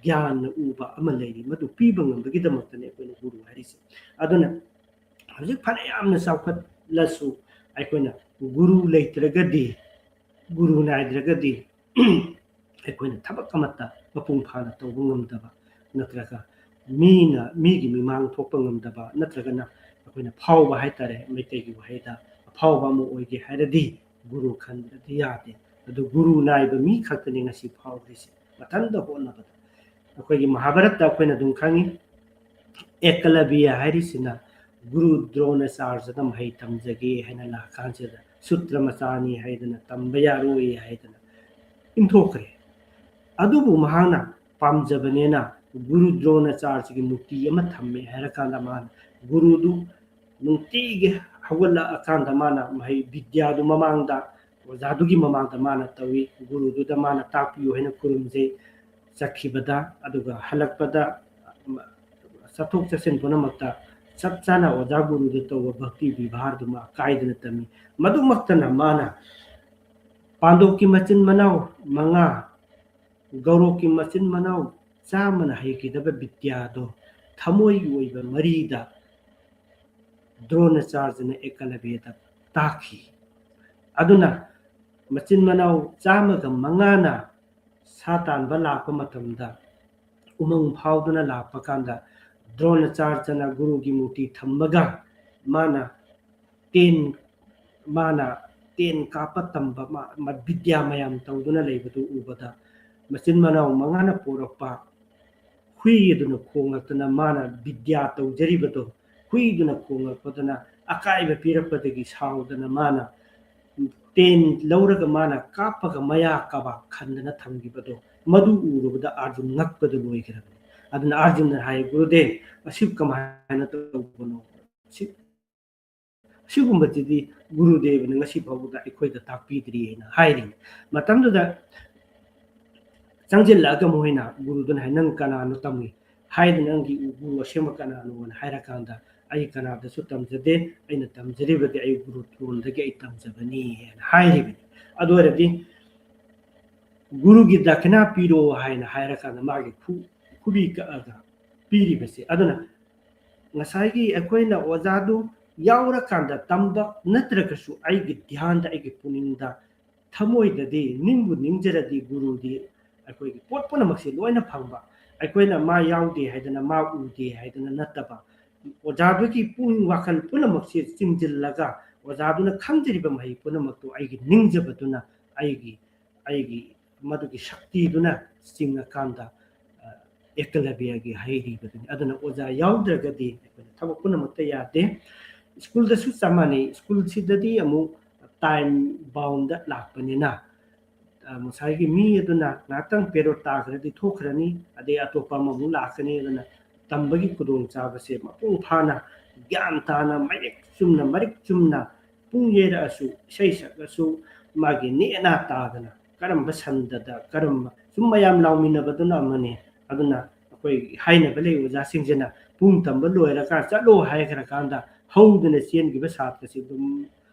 ꯒ꯭ꯌꯥꯟꯅ ꯎꯕ ꯑꯃ ꯂꯩꯔꯤ, ꯃꯗꯨ ꯄꯤꯕ ꯉꯝꯕꯒꯤꯗꯃꯛꯇꯅꯤ ꯑꯩꯈꯣꯏꯅ ꯒꯨꯔꯨ ꯍꯥꯏꯔꯤꯁꯦ꯫ ꯑꯗꯨꯅ ꯍꯧꯖꯤꯛ ꯐꯅ ꯌꯥꯝꯅ ꯆꯥꯎꯈꯠꯂꯁꯨ ꯑꯩꯈꯣꯏꯅ ꯒꯨꯔꯨ ꯂꯩꯇ꯭ꯔꯒꯗꯤ, ꯒꯨꯔꯨ ꯅꯥꯏꯗ꯭ꯔꯒꯗꯤ ꯑꯩꯈꯣꯏꯅ ꯊꯕꯛ ꯑꯃꯠꯇ ꯃꯄꯨꯡ ꯐꯥꯅ ꯇꯧꯕ ꯉꯝꯗꯕ, ꯅꯠꯇ꯭ꯔꯒ ꯃꯤꯅ, ꯃꯤꯒꯤ ꯃꯤꯃꯥꯡ ꯊꯣꯛꯄ ꯉꯝꯗꯕ, ꯅꯠꯇ꯭ꯔꯒꯅ ꯑꯩꯈꯣꯏꯅ ꯐꯥꯎꯕ ꯍꯥꯏꯇꯥꯔꯦ, ꯃꯩꯇꯩꯒꯤ ꯋꯥꯍꯩꯗ ꯑꯐꯥꯎꯕ ꯑꯃ ꯑꯣꯏꯒꯦ ꯍꯥꯏꯔꯗꯤ ꯒꯨꯔꯨ ꯈꯟꯗ꯭ꯔꯗꯤ ꯌꯥꯗꯦ꯫ ꯑꯗꯨ ꯒꯨꯔꯨ ꯅꯥꯏꯕ ꯃꯤ ꯈꯛꯇꯅꯤ ꯉꯁꯤ ꯐꯥꯎꯔꯤꯁꯦ꯫ ꯃꯊꯟꯇ ꯍꯣꯠꯅꯕꯗ꯫ ꯑꯩꯈꯣꯏꯒꯤ ꯃꯍꯥꯚꯥꯔꯠꯇ ꯑꯩꯈꯣꯏꯅ ꯑꯗꯨꯝ ꯈꯪꯉꯤ, ꯑꯦꯀꯂꯕ꯭ꯌ ꯍꯥꯏꯔꯤꯁꯤꯅ ꯒꯨꯔꯨ ꯗ꯭ꯔꯣꯅꯥꯆꯥꯔꯖꯗ ꯃꯍꯩ ꯇꯝꯖꯒꯦ ꯍꯥꯏꯅ ꯂꯥꯛꯀꯥꯟꯁꯤꯗ ꯁꯨꯇ꯭ꯔ ꯃꯆꯥꯅꯤ ꯍꯥꯏꯗꯅ, ꯇꯝꯕ ꯌꯥꯔꯣꯏ ꯍꯥꯏꯗꯅ ꯏꯟꯊꯣꯛꯈ꯭ꯔꯦ꯫ ꯑꯗꯨꯕꯨ ꯃꯍꯥꯛꯅ ꯄꯥꯝꯖꯕꯅꯦꯅ ꯒꯨꯔꯨ ꯗ꯭ꯔꯣꯅꯥꯆꯥꯔꯖꯒꯤ ꯃꯨꯔꯇꯤ ꯑꯃ ꯊꯝꯃꯦ ꯍꯥꯏꯔꯀꯥꯟꯗ ꯃꯥꯅ ꯒꯨꯔꯨꯗꯨ ꯅꯨꯡꯇꯤꯒꯤ ꯍꯧꯒꯠꯂꯛꯑꯀꯥꯟꯗ ꯃꯥꯅ ꯃꯍꯩ ꯕꯤꯗ꯭ꯌꯥꯗꯨ ꯃꯃꯥꯡꯗ, ꯑꯣꯖꯥꯗꯨꯒꯤ ꯃꯃꯥꯡꯗ ꯃꯥꯅ ꯇꯧꯏ꯫ ꯒꯨꯔꯨꯗꯨꯗ ꯃꯥꯅ ꯇꯥꯛꯄꯤꯌꯨ ꯍꯥꯏꯅ ꯈꯨꯔꯨꯝꯖꯩ꯫ ꯆꯠꯈꯤꯕꯗ, ꯑꯗꯨꯒ ꯍꯜꯂꯛꯄꯗ, ꯆꯠꯊꯣꯛ ꯆꯠꯁꯤꯟ ꯄꯨꯝꯅꯃꯛꯇ ꯆꯞ ꯆꯥꯅ ꯑꯣꯖꯥ ꯒꯨꯔꯨꯗ ꯇꯧꯕ ꯚꯛꯇꯤ ꯕꯤꯚꯥꯔꯗꯨ ꯃꯥ ꯀꯥꯏꯗꯅ ꯇꯝꯃꯤ꯫ ꯃꯗꯨꯃꯛꯇꯅ ꯃꯥꯅ ꯄꯥꯟꯗꯣꯞꯀꯤ ꯃꯆꯤꯟ ꯃꯅꯥꯎ ꯃꯉꯥ, ꯒꯧꯔꯣꯛꯀꯤ ꯃꯆꯤꯟ ꯃꯅꯥꯎ ꯆꯥꯝꯃꯅ ꯍꯩꯈꯤꯗꯕ ꯕꯤꯗ꯭ꯌꯥꯗꯣ ꯊꯃꯣꯏꯒꯤ ꯑꯣꯏꯕ ꯃꯔꯤꯗ ꯗ꯭ꯔꯣꯅꯥꯆꯥꯔꯖꯅ ꯑꯦꯀꯂꯕ꯭ꯌꯗ ꯇꯥꯛꯈꯤ꯫ ꯑꯗꯨꯅ ꯃꯆꯤꯟ ꯃꯅꯥꯎ ꯆꯥꯝꯃꯒ ꯃꯉꯥꯅ ꯁꯥ ꯇꯥꯟꯕ ꯂꯥꯛꯄ ꯃꯇꯝꯗ, ꯎꯃꯪ ꯐꯥꯎꯗꯨꯅ ꯂꯥꯛꯄ ꯀꯥꯟꯗ, ꯗ꯭ꯔꯣꯅꯥꯆꯥꯔꯖꯅ ꯒꯨꯔꯨꯒꯤ ꯃꯨꯔꯇꯤ ꯊꯝꯃꯒ ꯃꯥꯅ ꯇꯦꯟ, ꯃꯥꯅ ꯇꯦꯟ ꯀꯥꯞꯄ ꯇꯝꯕ, ꯃꯥ, ꯃꯥ ꯕꯤꯗ꯭ꯌꯥ ꯃꯌꯥꯝ ꯇꯧꯗꯨꯅ ꯂꯩꯕꯗꯨ ꯎꯕꯗ, ꯃꯆꯤꯟ ꯃꯅꯥꯎ ꯃꯉꯥꯅ ꯄꯣꯔꯛꯄ ꯍꯨꯏ ꯑꯗꯨꯅ ꯈꯣꯡꯂꯛꯇꯅ ꯃꯥꯅ ꯕꯤꯗ꯭ꯌꯥ ꯇꯧꯖꯔꯤꯕꯗꯣ, ꯍꯨꯏꯗꯨꯅ ꯈꯣꯡꯂꯛꯄꯗꯨꯅ ꯑꯀꯥꯏꯕ ꯄꯤꯔꯛꯄꯗꯒꯤ ꯁꯥꯎꯗꯅ ꯃꯥꯅ ꯇꯦꯟ ꯂꯧꯔꯒ ꯃꯥꯅ ꯀꯥꯞꯄꯒ ꯃꯌꯥ ꯀꯕꯥꯛ ꯈꯟꯗꯅ ꯊꯝꯈꯤꯕꯗꯣ, ꯃꯗꯨ ꯎꯔꯨꯕꯗ ꯑꯥꯔꯖꯨꯟ ꯉꯛꯄꯗ ꯂꯣꯏꯈ꯭ꯔꯕꯅꯤ꯫ ꯑꯗꯨꯅ ꯑꯥꯔꯖꯨꯟꯅ ꯍꯥꯏ, "ꯒꯨꯔꯨꯗꯦꯕ, ꯑꯁꯤ ꯀꯃꯥꯏꯅ ꯇꯧꯕꯅꯣ? ꯑꯁꯤ, ꯑꯁꯤꯒꯨꯝꯕꯁꯤꯗꯤ ꯒꯨꯔꯨꯗꯦꯕꯅ ꯉꯁꯤ ꯐꯥꯎꯕꯗ ꯑꯩꯈꯣꯏꯗ ꯇꯥꯛꯄꯤꯗ꯭ꯔꯤ" ꯍꯥꯏꯅ ꯍꯥꯏꯔꯤ꯫ ꯃꯇꯝꯗꯨꯗ ꯆꯪꯁꯤꯜꯂꯛꯑꯒ ꯃꯈꯣꯏꯅ, ꯒꯨꯔꯨꯗꯨꯅ ꯍꯥꯏ, "ꯅꯪ ꯀꯅꯥꯅꯣ ꯇꯝꯃꯤ? ꯍꯥꯏꯗꯅ ꯅꯪꯒꯤ ꯒꯨꯔꯨ ꯑꯁꯦꯡꯕ ꯀꯅꯥꯅꯣ?" ꯍꯥꯏꯅ ꯍꯥꯏꯔꯀꯥꯟꯗ, "ꯑꯩ ꯀꯅꯥꯗꯁꯨ ꯇꯝꯖꯗꯦ, ꯑꯩꯅ ꯇꯝꯖꯔꯤꯕꯗꯤ ꯑꯩ ꯒꯨꯔꯨ ꯇꯣꯟꯗꯒꯤ ꯑꯩ ꯇꯝꯖꯕꯅꯤ" ꯍꯥꯏꯅ ꯍꯥꯏꯔꯤꯕꯅꯤ꯫ ꯑꯗꯨ ꯑꯣꯏꯔꯗꯤ ꯒꯨꯔꯨꯒꯤ ꯗꯈꯤꯅꯥ ꯄꯤꯔꯣ ꯍꯥꯏꯅ ꯍꯥꯏꯔꯀꯥꯟꯗ ꯃꯥꯒꯤ ꯈꯨ-, ꯈꯨꯕꯤ ꯀꯛꯑꯒ ꯄꯤꯔꯤꯕꯁꯦ꯫ ꯑꯗꯨꯅ ꯉꯁꯥꯏꯒꯤ ꯑꯩꯈꯣꯏꯅ ꯑꯣꯖꯥꯗꯨ ꯌꯥꯎꯔꯀꯥꯟꯗ ꯇꯝꯕ ꯅꯠꯇ꯭ꯔꯒꯁꯨ ꯑꯩꯒꯤ ꯙ꯭ꯌꯥꯟꯗ, ꯑꯩꯒꯤ ꯄꯨꯛꯅꯤꯡꯗ, ꯊꯃꯣꯏꯗꯗꯤ ꯅꯤꯡꯕꯨ ꯅꯤꯡꯖꯔꯗꯤ ꯒꯨꯔꯨꯗꯤ ꯑꯩꯈꯣꯏꯒꯤ ꯄꯣꯠ ꯄꯨꯝꯅꯃꯛꯁꯦ ꯂꯣꯏꯅ ꯐꯪꯕ꯫ ꯑꯩꯈꯣꯏꯅ ꯃꯥ ꯌꯥꯎꯗꯦ ꯍꯥꯏꯗꯅ, ꯃꯥ ꯎꯗꯦ ꯍꯥꯏꯗꯅ ꯅꯠꯇꯕ, ꯑꯣꯖꯥꯗꯨꯒꯤ ꯄꯨꯛꯅꯤꯡ ꯋꯥꯈꯜ ꯄꯨꯝꯅꯃꯛꯁꯦ ꯆꯤꯡꯁꯤꯜꯂꯒ ꯑꯣꯖꯥꯗꯨꯅ ꯈꯪꯖꯔꯤꯕ ꯃꯍꯩ ꯄꯨꯝꯅꯃꯛꯇꯨ ꯑꯩꯒꯤ ꯅꯤꯡꯖꯕꯗꯨꯅ, ꯑꯩꯒꯤ, ꯑꯩꯒꯤ ꯃꯗꯨꯒꯤ ꯁꯛꯇꯤꯗꯨꯅ ꯆꯤꯡꯉꯀꯥꯟꯗ, ꯑ, ꯑꯦꯀꯂꯕ꯭ꯌꯒꯤ ꯍꯩꯔꯤꯕꯗꯨꯅꯤ꯫ ꯑꯗꯨꯅ ꯑꯣꯖꯥ ꯌꯥꯎꯗ꯭ꯔꯒꯗꯤ ꯑꯩꯈꯣꯏꯅ ꯊꯕꯛ ꯄꯨꯝꯅꯃꯛꯇ ꯌꯥꯗꯦ꯫ ꯁ꯭ꯀꯨꯜꯗꯁꯨ ꯆꯞ ꯃꯥꯟꯅꯩ꯫ ꯁ꯭ꯀꯨꯜꯁꯤꯗꯗꯤ ꯑꯃꯨꯛ time bound ꯂꯥꯛꯄꯅꯤꯅ, ꯑ, ꯉꯁꯥꯏꯒꯤ ꯃꯤ ꯑꯗꯨꯅ ꯉꯥꯏꯍꯥꯛꯇꯪ period ꯇꯥꯈ꯭ꯔꯗꯤ ꯊꯣꯛꯈ꯭ꯔꯅꯤ, ꯑꯗꯩ ꯑꯇꯣꯞꯄ ꯑꯃꯃꯨꯛ ꯂꯥꯛꯀꯅꯤ꯫ ꯑꯗꯨꯅ ꯇꯝꯕꯒꯤ ꯈꯨꯗꯣꯡꯆꯥꯕꯁꯦ ꯃꯄꯨꯡ ꯐꯥꯅ, ꯒ꯭ꯌꯥꯟ ꯇꯥꯅ, ꯃꯔꯤꯛ ꯆꯨꯝꯅ, ꯃꯔꯤꯛ ꯆꯨꯝꯅ ꯄꯨꯡ ꯌꯩꯔꯛꯑꯁꯨ, ꯏꯁꯩ ꯁꯛꯂꯁꯨ, ꯃꯥꯒꯤ ꯅꯦꯅꯥ ꯇꯥꯗꯅ ꯀꯔꯝꯕ ꯁꯟꯗꯗ, ꯀꯔꯝꯕ, ꯁꯨꯝ ꯃꯌꯥꯝ ꯂꯥꯎꯃꯤꯟꯅꯕꯗꯨꯅ ꯑꯃꯅꯤ꯫ ꯑꯗꯨꯅ ꯑꯩꯈꯣꯏ ꯍꯥꯏꯅꯕ ꯂꯩ, ꯑꯣꯖꯥꯁꯤꯡꯁꯤꯅ ꯄꯨꯡ ꯇꯝꯕ ꯂꯣꯏꯔꯀꯥꯟ ꯆꯠꯂꯣ ꯍꯥꯏꯈ꯭ꯔꯀꯥꯟꯗ ꯍꯧꯗꯅ ꯆꯦꯟꯈꯤꯕ ꯁꯥꯇ꯭ꯔꯁꯤ ꯑꯗꯨꯝ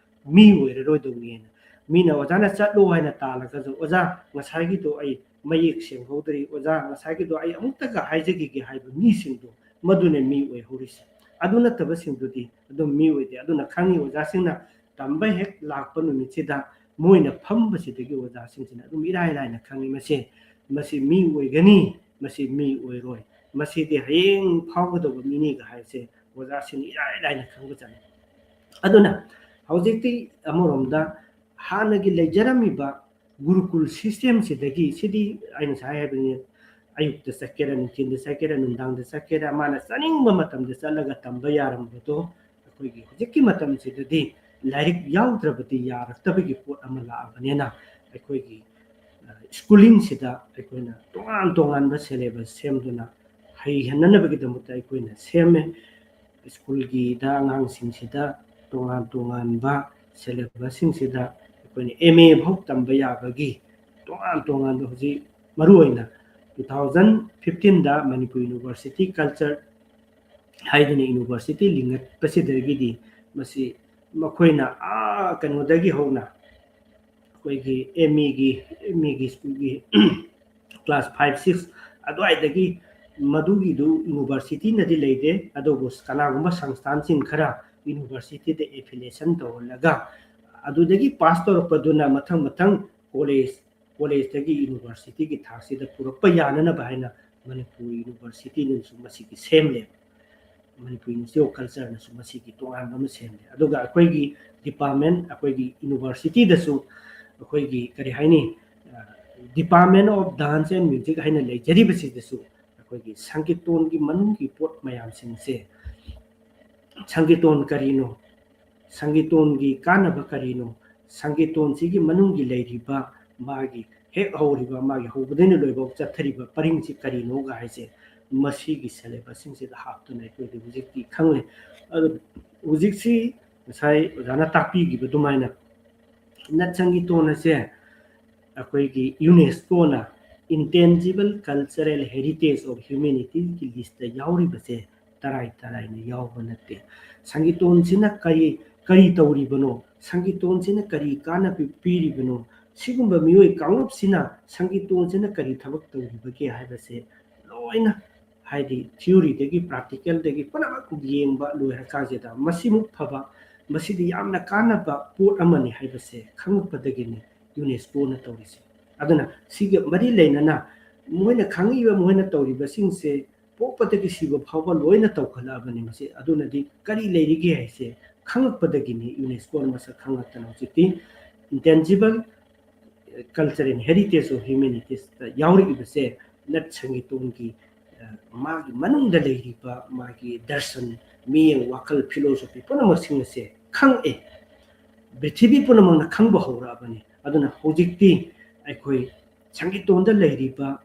ꯃꯤ ꯑꯣꯏꯔꯔꯣꯏꯗꯧꯅꯦꯅ꯫ ꯃꯤꯅ ꯑꯣꯖꯥꯅ ꯆꯠꯂꯣ ꯍꯥꯏꯅ ꯇꯥꯜꯂꯒꯁꯨ, "ꯑꯣꯖꯥ, ꯉꯁꯥꯏꯒꯤꯗꯣ ꯑꯩ ꯃꯌꯦꯛ ꯁꯦꯡꯍꯧꯗ꯭ꯔꯤ, ꯑꯣꯖꯥ, ꯉꯁꯥꯏꯒꯤꯗꯣ ꯑꯩ ꯑꯃꯨꯛꯇꯒ ꯍꯥꯏꯖꯈꯤꯒꯦ" ꯍꯥꯏꯕ ꯃꯤꯁꯤꯡꯗꯣ, ꯃꯗꯨꯅ ꯃꯤ ꯑꯣꯏꯍꯧꯔꯤꯁꯦ꯫ ꯑꯗꯨ ꯅꯠꯇꯕꯁꯤꯡꯗꯨꯗꯤ ꯑꯗꯨꯝ ꯃꯤ ꯑꯣꯏꯗꯦ꯫ ꯑꯗꯨꯅ ꯈꯪꯉꯤ, ꯑꯣꯖꯥꯁꯤꯡꯅ ꯇꯝꯕ ꯍꯦꯛ ꯂꯥꯛꯄ ꯅꯨꯃꯤꯠꯁꯤꯗ ꯃꯣꯏꯅ ꯐꯝꯕꯁꯤꯗꯒꯤ ꯑꯣꯖꯥꯁꯤꯡꯁꯤꯅ ꯑꯗꯨꯝ ꯏꯔꯥꯏ ꯂꯥꯏꯅ ꯈꯪꯉꯤ, ꯃꯁꯦ, ꯃꯁꯤ ꯃꯤ ꯑꯣꯏꯒꯅꯤ, ꯃꯁꯤ ꯃꯤ ꯑꯣꯏꯔꯣꯏ, ꯃꯁꯤꯗꯤ ꯍꯌꯦꯡ ꯐꯥꯎꯒꯗꯧꯕ ꯃꯤꯅꯤꯒ ꯍꯥꯏꯁꯦ ꯑꯣꯖꯥꯁꯤꯡꯅ ꯏꯔꯥꯏ ꯂꯥꯏꯅ ꯈꯪꯕ ꯆꯠꯅꯤ꯫ ꯑꯗꯨꯅ ꯍꯧꯖꯤꯛꯇꯤ ꯑꯃꯔꯣꯝꯗ ꯍꯥꯟꯅꯒꯤ ꯂꯩꯖꯔꯝꯃꯤꯕ ꯒꯨꯔꯨꯀꯨꯜ systemꯁꯤꯗꯒꯤ, ꯁꯤꯗꯤ ꯑꯩ ꯉꯁꯥꯏ ꯍꯥꯏꯕꯅꯤ, ꯑꯌꯨꯛꯇ ꯆꯠꯀꯦꯔꯥ, ꯅꯨꯡꯊꯤꯟꯗ ꯆꯠꯀꯦꯔꯥ, ꯅꯨꯡꯗꯥꯡꯗ ꯆꯠꯀꯦꯔꯥ, ꯃꯥꯅ ꯆꯥꯅꯤꯡꯕ ꯃꯇꯝꯗ ꯆꯠꯂꯒ ꯇꯝꯕ ꯌꯥꯔꯝꯕꯗꯣ, ꯑꯩꯈꯣꯏꯒꯤ ꯍꯧꯖꯤꯛꯀꯤ ꯃꯇꯝꯁꯤꯗꯗꯤ ꯂꯥꯏꯔꯤꯛ ꯌꯥꯎꯗ꯭ꯔꯕꯗꯤ ꯌꯥꯔꯛꯇꯕꯒꯤ ꯄꯣꯠ ꯑꯃ ꯂꯥꯛꯑꯕꯅꯤꯅ, ꯑꯩꯈꯣꯏꯒꯤ, ꯑ, ꯁ꯭ꯀꯨꯂꯤꯡꯁꯤꯗ ꯑꯩꯈꯣꯏꯅ ꯇꯣꯉꯥꯟ ꯇꯣꯉꯥꯟꯕ ꯁꯦꯂꯦꯕꯁ ꯁꯦꯝꯗꯨꯅ ꯍꯩꯍꯟꯅꯅꯕꯒꯤꯗꯃꯛꯇ ꯑꯩꯈꯣꯏꯅ ꯁꯦꯝꯃꯦ꯫ ꯁ꯭ꯀꯨꯜꯒꯤꯗ ꯑꯉꯥꯡꯁꯤꯡꯁꯤꯗ ꯇꯣꯉꯥꯟ ꯇꯣꯉꯥꯟꯕ ꯁꯦꯂꯦꯕꯁꯁꯤꯡꯁꯤꯗ ꯑꯩꯈꯣꯏꯅ ꯑꯦꯝ ꯑꯦ ꯐꯥꯎ ꯇꯝꯕ ꯌꯥꯕꯒꯤ ꯇꯣꯉꯥꯟ ꯇꯣꯉꯥꯟꯕ, ꯍꯧꯖꯤꯛ ꯃꯔꯨꯑꯣꯏꯅ two thousand fifteen ꯗ ꯃꯅꯤꯄꯨꯔ ꯌꯨꯅꯤꯚꯔꯁꯤꯇꯤ ꯀꯜꯆꯔ ꯍꯥꯏꯗꯨꯅ ꯌꯨꯅꯤꯚꯔꯁꯤꯇꯤ ꯂꯤꯡꯈꯠꯄꯁꯤꯗꯒꯤꯗꯤ ꯃꯁꯤ ꯃꯈꯣꯏꯅ ꯑꯥ ꯀꯩꯅꯣꯗꯒꯤ ꯍꯧꯅ ꯑꯩꯈꯣꯏꯒꯤ ꯑꯦꯝ ꯏꯒꯤ, ꯑꯦꯝ ꯏꯒꯤ ꯁ꯭ꯀꯨꯜꯒꯤ class five, six ꯑꯗꯨꯋꯥꯏꯗꯒꯤ ꯃꯗꯨꯒꯤꯗꯨ ꯌꯨꯅꯤꯚꯔꯁꯤꯇꯤꯅꯗꯤ ꯂꯩꯇꯦ, ꯑꯗꯨꯕꯨ ꯀꯅꯥꯒꯨꯝꯕ ꯁꯪꯁꯊꯥꯟꯁꯤꯡ ꯈꯔ ꯌꯨꯅꯤꯚꯔꯁꯤꯇꯤꯗ affiliation ꯇꯧꯍꯜꯂꯒ ꯑꯗꯨꯗꯒꯤ ꯄꯥꯁ ꯇꯧꯔꯛꯄꯗꯨꯅ ꯃꯊꯪ ꯃꯊꯪ ꯀꯣꯂꯦꯖ, ꯀꯣꯂꯦꯖꯇꯒꯤ ꯌꯨꯅꯤꯚꯔꯁꯤꯇꯤꯒꯤ ꯊꯥꯛꯁꯤꯗ ꯄꯨꯔꯛꯄ ꯌꯥꯅꯅꯕ ꯍꯥꯏꯅ ꯃꯅꯤꯄꯨꯔ ꯌꯨꯅꯤꯚꯔꯁꯤꯇꯤꯅꯁꯨ ꯃꯁꯤꯒꯤ ꯁꯦꯝꯂꯦ꯫ ꯃꯅꯤꯄꯨꯔ ꯏꯟꯁꯇꯤꯇ꯭ꯌꯨꯠ ꯑꯣꯐ ꯀꯜꯆꯔꯅꯁꯨ ꯃꯁꯤꯒꯤ ꯇꯣꯉꯥꯟꯕ ꯑꯃ ꯁꯦꯝꯂꯦ꯫ ꯑꯗꯨꯒ ꯑꯩꯈꯣꯏꯒꯤ ꯗꯤꯄꯥꯔꯠꯃꯦꯟ, ꯑꯩꯈꯣꯏꯒꯤ ꯌꯨꯅꯤꯚꯔꯁꯤꯇꯤꯗꯁꯨ ꯑꯩꯈꯣꯏꯒꯤ ꯀꯔꯤ ꯍꯥꯏꯅꯤ, Department of Dance and Music ꯍꯥꯏꯅ ꯂꯩꯖꯔꯤꯕꯁꯤꯗꯁꯨ ꯑꯩꯈꯣꯏꯒꯤ ꯁꯪꯒꯤꯇꯣꯟꯒꯤ ꯃꯅꯨꯡꯒꯤ ꯄꯣꯠ ꯃꯌꯥꯝꯁꯤꯡꯁꯦ, ꯁꯪꯒꯤꯇꯣꯟ ꯀꯔꯤꯅꯣ, ꯁꯪꯒꯤꯇꯣꯟꯒꯤ ꯀꯥꯟꯅꯕ ꯀꯔꯤꯅꯣ, ꯁꯪꯒꯤꯇꯣꯟꯁꯤꯒꯤ ꯃꯅꯨꯡꯒꯤ ꯂꯩꯔꯤꯕ ꯃꯥꯒꯤ ꯍꯦꯛ ꯍꯧꯔꯤꯕ, ꯃꯥꯒꯤ ꯍꯧꯕꯗꯩꯅ ꯂꯣꯏꯕ ꯆꯠꯊꯔꯤꯕ ꯄꯔꯤꯡꯁꯤ ꯀꯔꯤꯅꯣꯒ ꯍꯥꯏꯁꯦ ꯃꯁꯤꯒꯤ ꯁꯦꯂꯦꯕꯁꯁꯤꯡꯁꯤꯗ ꯍꯥꯞꯇꯨꯅ ꯑꯩꯈꯣꯏꯗꯤ ꯍꯧꯖꯤꯛꯇꯤ ꯈꯪꯂꯦ꯫ ꯑꯗꯨ ꯍꯧꯖꯤꯛꯁꯤ ꯉꯁꯥꯏ ꯑꯣꯖꯥꯅ ꯇꯥꯛꯄꯤꯈꯤꯕ ꯑꯗꯨꯃꯥꯏꯅ ꯅꯠ ꯁꯪꯒꯤꯇꯣꯟ ꯑꯁꯦ ꯑꯩꯈꯣꯏꯒꯤ ꯌꯨꯅꯦꯁꯀꯣꯅ Intangible Cultural Heritage of Humanityꯒꯤ ꯂꯤꯁꯇ ꯌꯥꯎꯔꯤꯕꯁꯦ ꯇꯔꯥꯏ ꯇꯔꯥꯏꯅ ꯌꯥꯎꯕ ꯅꯠꯇꯦ꯫ ꯁꯪꯒꯤꯇꯣꯟꯁꯤꯅ ꯀꯔꯤ, ꯀꯔꯤ ꯇꯧꯔꯤꯕꯅꯣ, ꯁꯪꯒꯤꯇꯣꯟꯁꯤꯅ ꯀꯔꯤ ꯀꯥꯟꯅꯕ ꯄꯤꯔꯤꯕꯅꯣ, ꯁꯤꯒꯨꯝꯕ ꯃꯤꯑꯣꯏ ꯀꯥꯡꯂꯨꯞꯁꯤꯅ ꯁꯪꯒꯤꯇꯣꯟꯁꯤꯅ ꯀꯔꯤ ꯊꯕꯛ ꯇꯧꯔꯤꯕꯒꯦ ꯍꯥꯏꯕꯁꯦ ꯂꯣꯏꯅ, ꯍꯥꯏꯗꯤ ꯊꯤꯑꯣꯔꯤꯗꯒꯤ ꯄ꯭ꯔꯥꯛꯇꯤꯀꯦꯜꯗꯒꯤ ꯄꯨꯝꯅꯃꯛ ꯌꯦꯡꯕ ꯂꯣꯏꯔꯀꯥꯟꯁꯤꯗ ꯃꯁꯤꯃꯨꯛ ꯐꯕ, ꯃꯁꯤꯗꯤ ꯌꯥꯝꯅ ꯀꯥꯟꯅꯕ ꯄꯣꯠ ꯑꯃꯅꯤ ꯍꯥꯏꯕꯁꯦ ꯈꯪꯉꯛꯄꯗꯒꯤꯅꯤ ꯌꯨꯅꯦꯁꯀꯣꯅ ꯇꯧꯔꯤꯁꯦ꯫ ꯑꯗꯨꯅ ꯁꯤꯒ ꯃꯔꯤ ꯂꯩꯅꯅ ꯃꯣꯏꯅ ꯈꯪꯉꯛꯏꯕ, ꯃꯣꯏꯅ ꯇꯧꯔꯤꯕꯁꯤꯡꯁꯦ ꯄꯣꯛꯄꯗꯒꯤ ꯁꯤꯕ ꯐꯥꯎꯕ ꯂꯣꯏꯅ ꯇꯧꯈꯠꯂꯛꯑꯕꯅꯤ꯫ ꯃꯁꯤ ꯑꯗꯨꯅꯗꯤ ꯀꯔꯤ ꯂꯩꯔꯤꯒꯦ ꯍꯥꯏꯁꯦ ꯈꯪꯉꯛꯄꯗꯒꯤꯅꯤ ꯌꯨꯅꯦꯁꯀꯣꯅ ꯃꯁꯛ ꯈꯪꯉꯛꯇꯅ ꯍꯧꯖꯤꯛꯇꯤ Intangible Culture and Heritage of Humanitiesꯇ ꯌꯥꯎꯔꯛꯏꯕꯁꯦ ꯅꯠ ꯁꯪꯒꯤꯇꯣꯟꯒꯤ, ꯑ, ꯃꯥꯒꯤ ꯃꯅꯨꯡꯗ ꯂꯩꯔꯤꯕ ꯃꯥꯒꯤ ꯗꯔꯁꯟ, ꯃꯤꯠꯌꯦꯡ, ꯋꯥꯈꯜ, philosophy ꯄꯨꯝꯅꯃꯛꯁꯤꯡ ꯑꯁꯦ ꯈꯪꯉꯛꯑꯦ꯫ ꯄ꯭ꯔꯤꯊꯤꯕꯤ ꯄꯨꯝꯅꯃꯛꯅ ꯈꯪꯕ ꯍꯧꯔꯛꯑꯕꯅꯤ꯫ ꯑꯗꯨꯅ ꯍꯧꯖꯤꯛꯇꯤ ꯑꯩꯈꯣꯏ ꯁꯪꯒꯤꯇꯣꯟꯗ ꯂꯩꯔꯤꯕ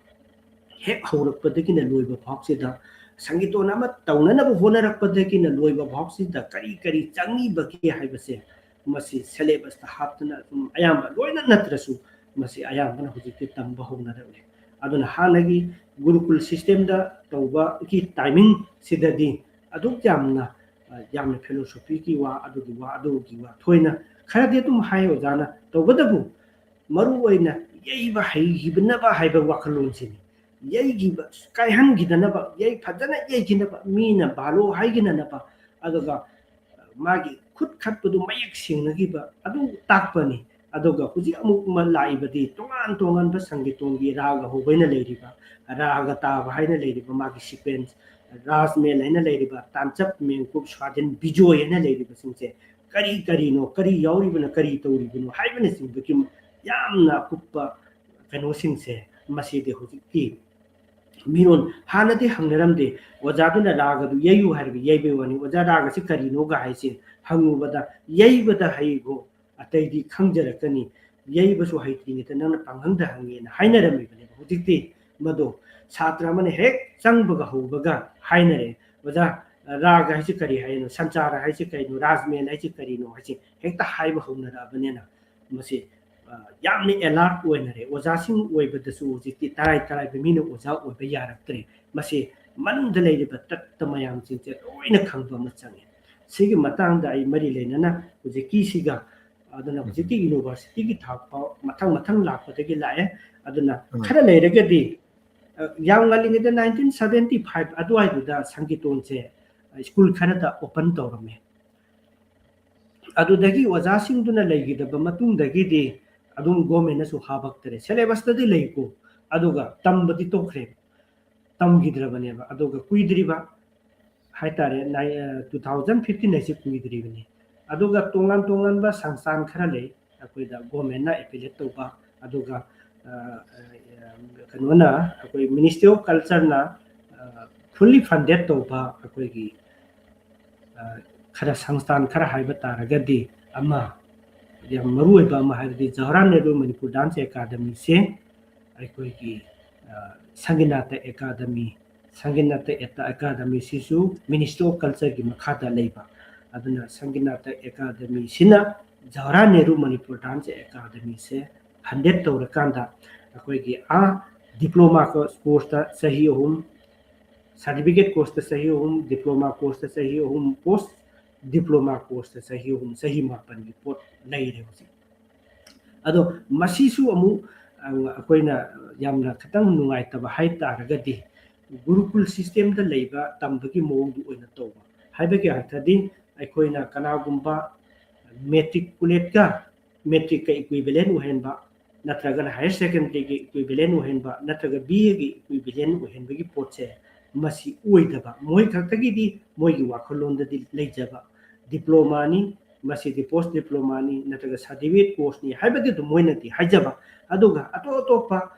ꯍꯦꯛ ꯍꯧꯔꯛꯄꯗꯒꯤꯅ ꯂꯣꯏꯕ ꯐꯥꯎꯁꯤꯗ, ꯁꯪꯒꯤꯇꯣꯟ ꯑꯃ ꯇꯧꯅꯅꯕ ꯍꯣꯠꯅꯔꯛꯄꯗꯒꯤꯅ ꯂꯣꯏꯕ ꯐꯥꯎꯁꯤꯗ ꯀꯔꯤ ꯀꯔꯤ ꯆꯪꯉꯤꯕꯒꯦ ꯍꯥꯏꯕꯁꯦ, ꯃꯁꯤ syllabus ꯇ ꯍꯥꯞꯇꯅ ꯑꯗꯨꯝ ꯑꯌꯥꯝꯕ ꯂꯣꯏꯅ ꯅꯠꯇ꯭ꯔꯁꯨ ꯃꯁꯤ ꯑꯌꯥꯝꯕꯅ ꯍꯧꯖꯤꯛꯇꯤ ꯇꯝꯕ ꯍꯧꯅꯔꯛꯂꯦ꯫ ꯑꯗꯨꯅ ꯍꯥꯟꯅꯒꯤ ꯒꯨꯔꯨꯀꯨꯜ system ꯗ ꯇꯧꯕꯒꯤ timing ꯁꯤꯗꯗꯤ ꯑꯗꯨꯛ ꯌꯥꯝꯅ, ꯑ, ꯌꯥꯝꯅ philosophy ꯒꯤ ꯋꯥ, ꯑꯗꯨꯒꯤ ꯋꯥ, ꯑꯗꯨꯒꯤ ꯋꯥ ꯊꯣꯏꯅ ꯈꯔꯗꯤ ꯑꯗꯨꯝ ꯍꯥꯏ ꯑꯣꯖꯥꯅ, ꯇꯧꯕꯇꯕꯨ ꯃꯔꯨ ꯑꯣꯏꯅ ꯌꯩꯕ ꯍꯩꯈꯤꯕꯅꯕ ꯍꯥꯏꯕ ꯋꯥꯈꯜꯂꯣꯟꯁꯤꯅꯤ꯫ ꯌꯩꯈꯤꯕ, ꯀꯥꯏꯍꯟꯈꯤꯗꯅꯕ, ꯌꯩ-, ꯐꯖꯅ ꯌꯩꯈꯤꯅꯕ, ꯃꯤꯅ ꯚꯥꯂꯣ ꯍꯥꯏꯈꯤꯅꯅꯕ, ꯑꯗꯨꯒ ꯃꯥꯒꯤ ꯈꯨꯠ ꯈꯠꯄꯗꯨ ꯃꯌꯦꯛ ꯁꯦꯡꯅꯈꯤꯕ ꯑꯗꯨ ꯇꯥꯛꯄꯅꯤ꯫ ꯑꯗꯨꯒ ꯍꯧꯖꯤꯛ ꯑꯃꯨꯛ ꯑꯃ ꯂꯥꯛꯏꯕꯗꯤ ꯇꯣꯉꯥꯟ ꯇꯣꯉꯥꯟꯕ ꯁꯪꯒꯤꯇꯣꯟꯒꯤ ꯔꯥꯒ ꯍꯧꯕ ꯍꯥꯏꯅ ꯂꯩꯔꯤꯕ, ꯔꯥꯒ ꯇꯥꯕ ꯍꯥꯏꯅ ꯂꯩꯔꯤꯕ ꯃꯥꯒꯤ sequence, ꯔꯥꯖ ꯃꯦꯜ ꯍꯥꯏꯅ ꯂꯩꯔꯤꯕ, ꯇꯥꯟꯆꯞ, ꯃꯦꯡꯀꯨꯞ, ꯁ꯭ꯋꯥꯗꯤꯟ, ꯕꯤꯖꯣꯏ ꯍꯥꯏꯅ ꯂꯩꯔꯤꯕꯁꯤꯡꯁꯦ ꯀꯔꯤ ꯀꯔꯤꯅꯣ, ꯀꯔꯤ ꯌꯥꯎꯔꯤꯕꯅ ꯀꯔꯤ ꯇꯧꯔꯤꯕꯅꯣ ꯍꯥꯏꯕꯅꯆꯤꯡꯕꯒꯤ ꯌꯥꯝꯅ ꯑꯀꯨꯞꯄ ꯀꯩꯅꯣꯁꯤꯡꯁꯦ ꯃꯁꯤꯗꯤ ꯍꯧꯖꯤꯛꯇꯤ ꯃꯤꯔꯣꯟ ꯍꯥꯟꯅꯗꯤ ꯍꯪꯅꯔꯝꯗꯦ꯫ ꯑꯣꯖꯥꯗꯨꯅ ꯔꯥꯒꯗꯨ ꯌꯩꯌꯨ ꯍꯥꯏꯔꯒ ꯌꯩꯕꯩ ꯋꯥꯅꯤ꯫ "ꯑꯣꯖꯥ, ꯔꯥꯒꯁꯤ ꯀꯔꯤꯅꯣꯒ?" ꯍꯥꯏꯁꯦ ꯍꯪꯉꯨꯕꯗ, "ꯌꯩꯕꯗ ꯍꯩꯒꯣ, ꯑꯇꯩꯗꯤ ꯈꯪꯖꯔꯛꯀꯅꯤ꯫ ꯌꯩꯕꯁꯨ ꯍꯩꯇ꯭ꯔꯤꯉꯩꯗ ꯅꯪꯅ ꯄꯥꯡꯍꯪꯗ ꯍꯪꯉꯦꯅ" ꯍꯥꯏꯅꯔꯝꯃꯤꯕꯅꯦꯕ꯫ ꯍꯧꯖꯤꯛꯇꯤ ꯃꯗꯣ ꯁꯥꯇ꯭ꯔ ꯑꯃꯅ ꯍꯦꯛ ꯆꯪꯕꯒ ꯍꯧꯕꯒ ꯍꯥꯏꯅꯔꯦ, "ꯑꯣꯖꯥ, ꯔꯥꯒ ꯍꯥꯏꯁꯤ ꯀꯔꯤ ꯍꯥꯏꯅꯣ? ꯁꯟꯆꯥꯔ ꯍꯥꯏꯁꯤ ꯀꯔꯤꯅꯣ? ꯔꯥꯖꯃꯦꯜ ꯍꯥꯏꯁꯤ ꯀꯔꯤꯅꯣ?" ꯍꯥꯏꯁꯤ ꯍꯦꯛꯇ ꯍꯥꯏꯕ ꯍꯧꯅꯔꯛꯑꯕꯅꯤꯅ ꯃꯁꯤ, ꯑ, ꯌꯥꯝꯅ alert ꯑꯣꯏꯅꯔꯦ꯫ ꯑꯣꯖꯥꯁꯤꯡ ꯑꯣꯏꯕꯗꯁꯨ ꯍꯧꯖꯤꯛꯇꯤ ꯇꯔꯥꯏ ꯇꯔꯥꯏꯕ ꯃꯤꯅ ꯑꯣꯖꯥ ꯑꯣꯏꯕ ꯌꯥꯔꯛꯇ꯭ꯔꯦ꯫ ꯃꯁꯤ ꯃꯅꯨꯡꯗ ꯂꯩꯔꯤꯕ ꯇꯠꯇ ꯃꯌꯥꯝꯁꯤꯡꯁꯦ ꯂꯣꯏꯅ ꯈꯪꯕ ꯑꯃ ꯆꯪꯉꯦ꯫ ꯁꯤꯒꯤ ꯃꯇꯥꯡꯗ ꯑꯩ ꯃꯔꯤ ꯂꯩꯅꯅ ꯍꯧꯖꯤꯛꯀꯤꯁꯤꯒ, ꯑꯗꯨꯅ ꯎꯝ꯫ ꯍꯧꯖꯤꯛꯀꯤ university ꯒꯤ ꯊꯥꯛ ꯐꯥꯎ ꯃꯊꯪ ꯃꯊꯪ ꯂꯥꯛꯄꯗꯒꯤ ꯂꯥꯛꯑꯦ꯫ ꯑꯗꯨꯅ ꯎꯝ꯫ ꯈꯔ ꯂꯩꯔꯒꯗꯤ, ꯑ, ꯌꯥꯝ ꯉꯜꯂꯤꯉꯩꯗ nineteen seventy five ꯑꯗꯨꯋꯥꯏꯗꯨꯗ ꯁꯪꯒꯤꯇꯣꯟꯁꯦ, ꯑ, school ꯈꯔꯗ open ꯇꯧꯔꯝꯃꯦ꯫ ꯑꯗꯨꯗꯒꯤ ꯑꯣꯖꯥꯁꯤꯡꯗꯨꯅ ꯂꯩꯈꯤꯗꯕ ꯃꯇꯨꯡꯗꯒꯤꯗꯤ ꯑꯗꯨꯝ government ꯅꯁꯨ ꯍꯥꯄꯛꯇꯔꯦ꯫ Syllabus ꯇꯗꯤ ꯂꯩꯀꯣ, ꯑꯗꯨꯒ ꯇꯝꯕꯗꯤ ꯇꯣꯛꯈ꯭ꯔꯦ, ꯇꯝꯈꯤꯗ꯭ꯔꯕꯅꯦꯕ꯫ ꯑꯗꯨꯒ ꯀꯨꯏꯗ꯭ꯔꯤꯕ ꯍꯥꯏꯇꯥꯔꯦ, ꯅꯥꯏ-, ꯑ, two thousand fifteen ꯍꯥꯏꯁꯤ ꯀꯨꯏꯗ꯭ꯔꯤꯕꯅꯤ꯫ ꯑꯗꯨꯒ ꯇꯣꯉꯥꯟ ꯇꯣꯉꯥꯟꯕ ꯁꯪꯁꯊꯥꯟ ꯈꯔ ꯂꯩ ꯑꯩꯈꯣꯏꯗ government ꯅ affiliate ꯇꯧꯕ, ꯑꯗꯨꯒ, ꯑ, ꯑ, ꯀꯩꯅꯣꯅ, ꯑꯩꯈꯣꯏ Ministry of Culture ꯅ, ꯑ, fully funded ꯇꯧꯕ ꯑꯩꯈꯣꯏꯒꯤ, ꯑ, ꯈꯔ ꯁꯪꯁꯊꯥꯟ ꯈꯔ ꯍꯥꯏꯕ ꯇꯥꯔꯒꯗꯤ, ꯑꯃ ꯌꯥꯝ ꯃꯔꯨ ꯑꯣꯏꯕ ꯑꯃ ꯍꯥꯏꯔꯗꯤ ꯖꯋꯥꯍꯔꯂꯥꯜ ꯅꯦꯍꯔꯨ ꯃꯅꯤꯄꯨꯔ Dance Academy ꯁꯦ, ꯑꯩꯈꯣꯏꯒꯤ ꯁꯪꯒꯤꯅꯥꯇ ꯑꯦꯀꯥꯗꯃꯤ, ꯁꯪꯒꯤꯅꯥꯇ ꯑꯦꯀꯥꯗꯃꯤꯁꯤꯁꯨ ꯃꯤꯅꯤꯁꯇ꯭ꯔꯤ ꯑꯣꯐ ꯀꯜꯆꯔꯒꯤ ꯃꯈꯥꯗ ꯂꯩꯕ꯫ ꯑꯗꯨꯅ ꯁꯪꯒꯤꯅꯥꯇ ꯑꯦꯀꯥꯗꯃꯤꯁꯤꯅ ꯖꯋꯥꯍꯔꯂꯥꯜ ꯅꯦꯍꯔꯨ ꯃꯅꯤꯄꯨꯔ ꯗꯥꯟꯁ ꯑꯦꯀꯥꯗꯃꯤꯁꯦ ꯐꯟꯗꯦꯠ ꯇꯧꯔꯀꯥꯟꯗ ꯑꯩꯈꯣꯏꯒꯤ ꯑꯥ ꯗꯤꯄ꯭ꯂꯣꯃꯥ ꯀꯣꯔꯁꯇ ꯆꯍꯤ ꯑꯍꯨꯝ, ꯁꯥꯔꯇꯤꯐꯤꯀꯦꯠ ꯀꯣꯔꯁꯇ ꯆꯍꯤ ꯑꯍꯨꯝ, ꯗꯤꯄ꯭ꯂꯣꯃꯥ ꯀꯣꯔꯁꯇ ꯆꯍꯤ ꯑꯍꯨꯝ, ꯄꯣꯁ ꯗꯤꯄ꯭ꯂꯣꯃꯥ ꯀꯣꯔꯁꯇ ꯆꯍꯤ ꯑꯍꯨꯝ, ꯆꯍꯤ ꯃꯥꯄꯟꯒꯤ ꯄꯣꯠ ꯂꯩꯔꯦ ꯍꯧꯖꯤꯛ꯫ ꯑꯗꯣ ꯃꯁꯤꯁꯨ ꯑꯃꯨꯛ ꯑꯩꯈꯣꯏꯅ ꯌꯥꯝꯅ ꯈꯤꯇꯪ ꯅꯨꯡꯉꯥꯏꯇꯕ ꯍꯥꯏ ꯇꯥꯔꯒꯗꯤ, ꯒꯨꯔꯨꯀꯨꯜ ꯁꯤꯁꯇꯦꯝꯗ ꯂꯩꯕ ꯇꯝꯕꯒꯤ ꯃꯑꯣꯡꯗꯨ ꯑꯣꯏꯅ ꯇꯧꯕ ꯍꯥꯏꯕꯒꯤ ꯑꯔꯊꯗꯤ, ꯑꯩꯈꯣꯏꯅ ꯀꯅꯥꯒꯨꯝꯕ ꯃꯦꯇ꯭ꯔꯤꯀꯨꯂꯦꯠꯀ ꯃꯦꯇ꯭ꯔꯤꯛꯀ ꯏꯀ꯭ꯋꯤꯕꯦꯂꯦꯟ ꯑꯣꯏꯍꯟꯕ, ꯅꯠꯇ꯭ꯔꯒꯅ ꯍꯥꯌꯔ ꯁꯦꯀꯦꯟꯗꯔꯤꯒꯤ ꯏꯀ꯭ꯋꯤꯕꯦꯂꯦꯟ ꯑꯣꯏꯍꯟꯕ, ꯅꯠꯇ꯭ꯔꯒ ꯕꯤ ꯑꯦꯒꯤ ꯏꯀ꯭ꯋꯤꯕꯦꯂꯦꯟ ꯑꯣꯏꯍꯟꯕꯒꯤ ꯄꯣꯠꯁꯦ, ꯃꯁꯤ ꯑꯣꯏꯗꯕ, ꯃꯣꯏ ꯈꯛꯇꯒꯤꯗꯤ ꯃꯣꯏꯒꯤ ꯋꯥꯈꯜꯂꯣꯟꯗꯗꯤ ꯂꯩꯖꯕ, ꯗꯤꯄ꯭ꯂꯣꯃꯥꯅꯤ, ꯃꯁꯤꯗꯤ ꯄꯣꯁ ꯗꯤꯄ꯭ꯂꯣꯃꯥꯅꯤ ꯅꯠꯇ꯭ꯔꯒ ꯁꯥꯔꯇꯤꯐꯤꯀꯦꯠ ꯀꯣꯔꯁꯅꯤ ꯍꯥꯏꯕꯗꯤ ꯑꯗꯨꯝ ꯃꯣꯏꯅꯗꯤ ꯍꯥꯏꯖꯕ, ꯑꯗꯨꯒ ꯑꯇꯣꯞ ꯑꯇꯣꯞꯄ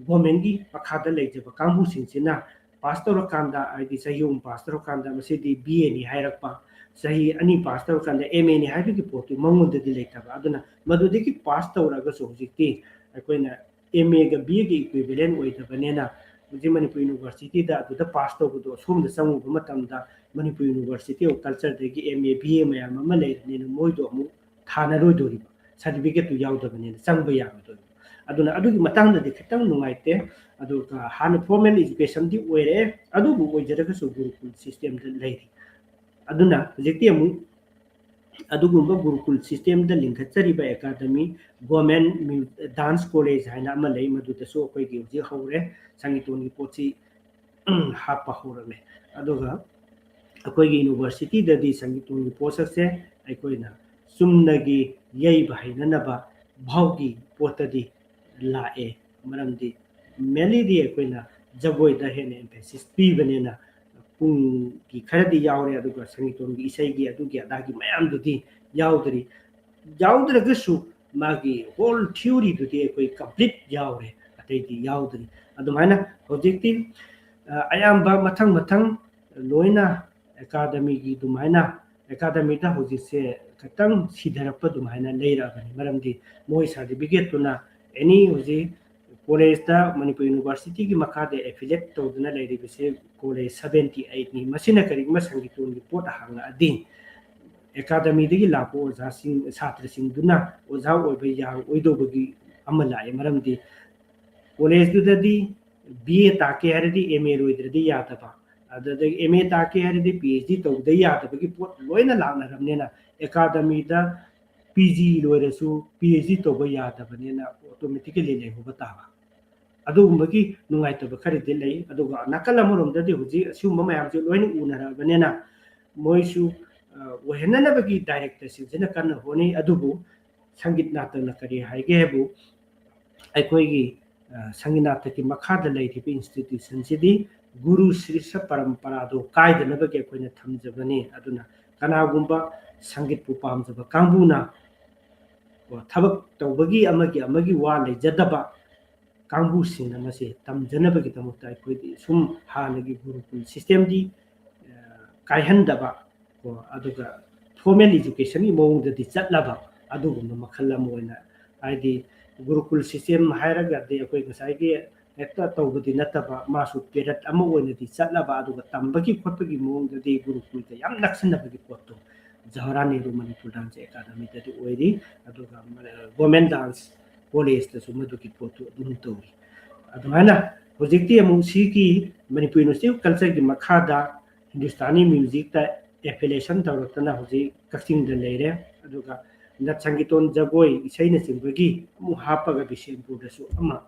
ꯒꯣꯔꯃꯦꯟꯒꯤ ꯃꯈꯥꯗ ꯂꯩꯖꯕ ꯀꯥꯡꯕꯨꯁꯤꯡꯁꯤꯅ ꯄꯥꯁ ꯇꯧꯔꯀꯥꯟꯗ, ꯍꯥꯏꯗꯤ ꯆꯍꯤ ꯑꯍꯨꯝ ꯄꯥꯁ ꯇꯧꯔꯀꯥꯟꯗ ꯃꯁꯤꯗꯤ ꯕꯤ ꯑꯦꯅꯤ ꯍꯥꯏꯔꯛꯄ, ꯆꯍꯤ ꯑꯅꯤ ꯄꯥꯁ ꯇꯧꯔꯀꯥꯟꯗ ꯑꯦꯝ ꯑꯦꯅꯤ ꯍꯥꯏꯕꯒꯤ ꯄꯣꯠꯇꯨ ꯃꯉꯣꯟꯗꯗꯤ ꯂꯩꯇꯕ꯫ ꯑꯗꯨꯅ ꯃꯗꯨꯗꯒꯤ ꯄꯥꯁ ꯇꯧꯔꯛꯑꯒꯁꯨ ꯍꯧꯖꯤꯛꯇꯤ ꯑꯩꯈꯣꯏꯅ ꯑꯦꯝ ꯑꯦꯒ ꯕꯤ ꯑꯦꯒ ꯏꯀ꯭ꯋꯤꯕꯦꯂꯦꯟ ꯑꯣꯏꯗꯕꯅꯤꯅ, ꯍꯧꯖꯤꯛ ꯃꯅꯤꯄꯨꯔ ꯌꯨꯅꯤꯚꯔꯁꯤꯇꯤꯗ ꯑꯗꯨꯗ ꯄꯥꯁ ꯇꯧꯕꯗꯣ ꯑꯁꯣꯝꯗ ꯆꯪꯉꯨꯕ ꯃꯇꯝꯗ ꯃꯅꯤꯄꯨꯔ ꯌꯨꯅꯤꯚꯔꯁꯤꯇꯤ ꯑꯣꯐ ꯀꯜꯆꯔꯗꯒꯤ ꯑꯦꯝ ꯑꯦ, ꯕꯤ ꯑꯦ ꯃꯌꯥꯝ ꯑꯃ ꯂꯩꯔꯕꯅꯤꯅ ꯃꯣꯏꯗꯣ ꯑꯃꯨꯛ ꯊꯥꯅꯔꯣꯏꯗꯣꯔꯤꯕ, ꯁꯥꯔꯇꯤꯐꯤꯀꯦꯠꯇꯨ ꯌꯥꯎꯗꯕꯅꯤꯅ ꯆꯪꯕ ꯌꯥꯔꯣꯏꯗꯣꯔꯤꯕ꯫ ꯑꯗꯨꯅ ꯑꯗꯨꯒꯤ ꯃꯇꯥꯡꯗꯗꯤ ꯈꯤꯇꯪ ꯅꯨꯡꯉꯥꯏꯇꯦ꯫ ꯑꯗꯨꯒ ꯍꯥꯟꯅ ꯐꯣꯔꯃꯦꯜ ꯏꯖꯨꯀꯦꯁꯟꯗꯤ ꯑꯣꯏꯔꯦ, ꯑꯗꯨꯕꯨ ꯑꯣꯏꯖꯔꯒꯁꯨ ꯒꯨꯔꯨꯀꯨꯜ ꯁꯤꯁꯇꯦꯝꯗ ꯂꯩꯔꯤ꯫ ꯑꯗꯨꯅ ꯍꯧꯖꯤꯛꯇꯤ ꯑꯃꯨꯛ ꯑꯗꯨꯒꯨꯝꯕ ꯒꯨꯔꯨꯀꯨꯜ ꯁꯤꯁꯇꯦꯝꯗ ꯂꯤꯡꯈꯠꯆꯔꯤꯕ ꯑꯦꯀꯥꯗꯃꯤ, ꯒꯣꯔꯃꯦꯟ ꯗꯥꯟꯁ ꯀꯣꯂꯦꯖ ꯍꯥꯏꯅ ꯑꯃ ꯂꯩ, ꯃꯗꯨꯗꯁꯨ ꯑꯩꯈꯣꯏꯒꯤ ꯍꯧꯖꯤꯛ ꯍꯧꯔꯦ, ꯁꯪꯒꯤꯇꯣꯟꯒꯤ ꯄꯣꯠꯁꯤ ꯍꯥꯞꯄ ꯍꯧꯔꯝꯃꯦ꯫ ꯑꯗꯨꯒ ꯑꯩꯈꯣꯏꯒꯤ ꯌꯨꯅꯤꯚꯔꯁꯤꯇꯤꯗꯗꯤ ꯁꯪꯒꯤꯇꯣꯟꯒꯤ ꯄꯣꯠꯁꯛꯁꯦ ꯑꯩꯈꯣꯏꯅ ꯆꯨꯝꯅꯒꯤ ꯌꯩꯕ ꯍꯩꯅꯅꯕ ꯚꯥꯎꯒꯤ ꯄꯣꯠꯇꯗꯤ ꯂꯥꯛꯑꯦ꯫ ꯃꯔꯝꯗꯤ ꯃꯦꯟꯂꯤꯗꯤ ꯑꯩꯈꯣꯏꯅ ꯖꯒꯣꯏꯗ ꯍꯦꯟꯅ ꯑꯦꯝꯐꯦꯁꯤꯁ ꯄꯤꯕꯅꯤꯅ ꯄꯨꯡꯒꯤ ꯈꯔꯗꯤ ꯌꯥꯎꯔꯦ, ꯑꯗꯨꯒ ꯁꯪꯒꯤꯇꯣꯟꯒꯤ ꯏꯁꯩꯒꯤ ꯑꯗꯨꯒꯤ ꯑꯗꯥꯒꯤ ꯃꯌꯥꯝꯗꯨꯗꯤ ꯌꯥꯎꯗ꯭ꯔꯤ꯫ ꯌꯥꯎꯗ꯭ꯔꯒꯁꯨ ꯃꯥꯒꯤ ꯍꯣꯜ ꯊꯤꯑꯣꯔꯤꯗꯨꯗꯤ ꯑꯩꯈꯣꯏ ꯀꯝꯄ꯭ꯂꯤꯠ ꯌꯥꯎꯔꯦ, ꯑꯇꯩꯗꯤ ꯌꯥꯎꯗ꯭ꯔꯤ꯫ ꯑꯗꯨꯃꯥꯏꯅ ꯍꯧꯖꯤꯛꯇꯤ ꯑ, ꯑꯌꯥꯝꯕ ꯃꯊꯪ ꯃꯊꯪ ꯂꯣꯏꯅ ꯑꯦꯀꯥꯗꯃꯤꯒꯤ ꯑꯗꯨꯃꯥꯏꯅ, ꯑꯦꯀꯥꯗꯃꯤꯗ ꯍꯧꯖꯤꯛꯁꯦ ꯈꯤꯇꯪ ꯁꯤꯊꯔꯛꯄ ꯑꯗꯨꯃꯥꯏꯅ ꯂꯩꯔꯛꯑꯕꯅꯤ꯫ ꯃꯔꯝꯗꯤ ꯃꯣꯏ ꯁꯥꯔꯇꯤꯐꯤꯀꯦꯠꯇꯨꯅ ꯑꯦꯅꯤ ꯍꯧꯖꯤꯛ ꯀꯣꯂꯦꯖꯇ ꯃꯅꯤꯄꯨꯔ ꯌꯨꯅꯤꯚꯔꯁꯤꯇꯤꯒꯤ ꯃꯈꯥꯗ affiliate ꯇꯧꯗꯨꯅ ꯂꯩꯔꯤꯕꯁꯤ ꯀꯣꯂꯦꯖ seventy eight ꯅꯤ꯫ ꯃꯁꯤꯅ ꯀꯔꯤꯒꯨꯝꯕ ꯁꯪꯒꯤꯇꯣꯟꯒꯤ ꯄꯣꯠ ꯍꯥꯡꯉꯛꯑꯗꯤ ꯑꯦꯀꯥꯗꯃꯤꯗꯒꯤ ꯂꯥꯛꯄ ꯑꯣꯖꯥꯁꯤꯡ, ꯁꯥꯇ꯭ꯔꯁꯤꯡꯗꯨꯅ ꯑꯣꯖꯥ ꯑꯣꯏꯕ ꯌꯥꯔꯣꯏꯗꯧꯕꯒꯤ ꯑꯃ ꯂꯥꯛꯑꯦ꯫ ꯃꯔꯝꯗꯤ ꯀꯣꯂꯦꯖꯇꯨꯗꯗꯤ B A ꯇꯥꯛꯀꯦ ꯍꯥꯏꯔꯗꯤ M A ꯂꯣꯏꯗ꯭ꯔꯗꯤ ꯌꯥꯗꯕ, ꯑꯗꯨꯗꯒꯤ M A ꯇꯥꯛꯀꯦ ꯍꯥꯏꯔꯗꯤ P H D ꯇꯧꯗ ꯌꯥꯗꯕꯒꯤ ꯄꯣꯠ ꯂꯣꯏꯅ ꯂꯥꯛꯅꯔꯕꯅꯤꯅ ꯑꯦꯀꯥꯗꯃꯤꯗ P G ꯂꯣꯏꯔꯁꯨ P H D ꯇꯧꯕ ꯌꯥꯗꯕꯅꯤꯅ automatically ꯂꯩꯍꯧꯕ ꯇꯥꯕ꯫ ꯑꯗꯨꯒꯨꯝꯕꯒꯤ ꯅꯨꯡꯉꯥꯏꯇꯕ ꯈꯔꯗꯤ ꯂꯩ꯫ ꯑꯗꯨꯒ ꯅꯥꯀꯜ ꯑꯃꯔꯣꯝꯗꯗꯤ ꯍꯧꯖꯤꯛ ꯑꯁꯤꯒꯨꯝꯕ ꯃꯌꯥꯝꯁꯦ ꯂꯣꯏꯅ ꯎꯅꯔꯕꯅꯤꯅ ꯃꯣꯏꯁꯨ, ꯑ, ꯑꯣꯏꯍꯟꯅꯅꯕꯒꯤ ꯗꯥꯏꯔꯦꯛꯇꯔꯁꯤꯡꯁꯤꯅ ꯀꯟꯅ ꯍꯣꯠꯅꯩ꯫ ꯑꯗꯨꯕꯨ ꯁꯪꯒꯤꯠ ꯅꯥꯇꯛꯅ ꯀꯔꯤ ꯍꯥꯏꯒꯦ ꯍꯥꯏꯕꯨ, ꯑꯩꯈꯣꯏꯒꯤ, ꯑ, ꯁꯪꯒꯤꯠ ꯅꯥꯇꯛꯀꯤ ꯃꯈꯥꯗ ꯂꯩꯔꯤꯕ institution ꯁꯤꯗꯤ ꯒꯨꯔꯨ ꯁ꯭ꯔꯤꯁ ꯄꯔꯝꯄꯔꯥꯗꯣ ꯀꯥꯏꯗꯅꯕꯒꯤ ꯑꯩꯈꯣꯏꯅ ꯊꯝꯖꯕꯅꯤ꯫ ꯑꯗꯨꯅ ꯀꯅꯥꯒꯨꯝꯕ ꯁꯪꯒꯤꯠꯄꯨ ꯄꯥꯝꯖꯕ ꯀꯥꯡꯕꯨꯅ, ꯀꯣ, ꯊꯕꯛ ꯇꯧꯕꯒꯤ ꯑꯃꯒꯤ ꯑꯃꯒꯤ ꯋꯥ ꯂꯩꯖꯗꯕ ꯀꯥꯡꯕꯨꯁꯤꯡꯅ ꯃꯁꯤ ꯇꯝꯖꯅꯕꯒꯤꯗꯃꯛꯇ ꯑꯩꯈꯣꯏꯗꯤ ꯁꯨꯝ ꯍꯥꯟꯅꯒꯤ ꯒꯨꯔꯨꯀꯨꯜ system ꯗꯤ, ꯑ, ꯀꯥꯏꯍꯟꯗꯕ, ꯀꯣ, ꯑꯗꯨꯒ formal education ꯒꯤ ꯃꯑꯣꯡꯗꯗꯤ ꯆꯠꯂꯕ ꯑꯗꯨꯒꯨꯝꯕ ꯃꯈꯜ ꯑꯃ ꯑꯣꯏꯅ, ꯍꯥꯏꯗꯤ ꯒꯨꯔꯨꯀꯨꯜ system ꯍꯥꯏꯔꯒꯗꯤ ꯑꯩꯈꯣꯏ ꯉꯁꯥꯏꯒꯤ ꯍꯦꯛꯇ ꯇꯧꯕꯗꯤ ꯅꯠꯇꯕ, ꯃꯥꯁꯨ period ꯑꯃ ꯑꯣꯏꯅꯗꯤ ꯆꯠꯂꯕ, ꯑꯗꯨꯒ ꯇꯝꯕꯒꯤ ꯈꯣꯠꯄꯒꯤ ꯃꯑꯣꯡꯗꯗꯤ ꯒꯨꯔꯨꯀꯨꯜꯒ ꯌꯥꯝ ꯅꯛꯁꯤꯟꯅꯕꯒꯤ ꯄꯣꯠꯇꯣ ꯖꯋꯥꯍꯔꯂꯥꯜ ꯅꯦꯍꯔꯨ ꯃꯅꯤꯄꯨꯔ dance ꯑꯦꯀꯥꯗꯃꯤꯗꯗꯤ ꯑꯣꯏꯔꯤ꯫ ꯑꯗꯨꯒ, ꯑ, government dance ꯀꯣꯂꯦꯖꯇꯁꯨ ꯃꯗꯨꯒꯤ ꯄꯣꯠꯇꯨ ꯑꯗꯨꯝ ꯇꯧꯔꯤ꯫ ꯑꯗꯨꯃꯥꯏꯅ ꯍꯧꯖꯤꯛꯇꯤ ꯑꯃꯨꯛ ꯁꯤꯒꯤ ꯃꯅꯤꯄꯨꯔ University of Culture ꯒꯤ ꯃꯈꯥꯗ ꯍꯤꯟꯗꯨꯁꯇꯥꯅꯤ music ꯇ affiliation ꯇꯧꯔꯛꯇꯅ ꯍꯧꯖꯤꯛ ꯀꯛꯆꯤꯡꯗ ꯂꯩꯔꯦ꯫ ꯑꯗꯨꯒ ꯅꯠ ꯁꯪꯒꯤꯇꯣꯟ, ꯖꯒꯣꯏ, ꯏꯁꯩꯅꯆꯤꯡꯕꯒꯤ ꯑꯃꯨꯛ ꯍꯥꯞꯄꯒ ꯕꯤꯁꯦꯝꯄꯨꯔꯗꯁꯨ ꯑꯃ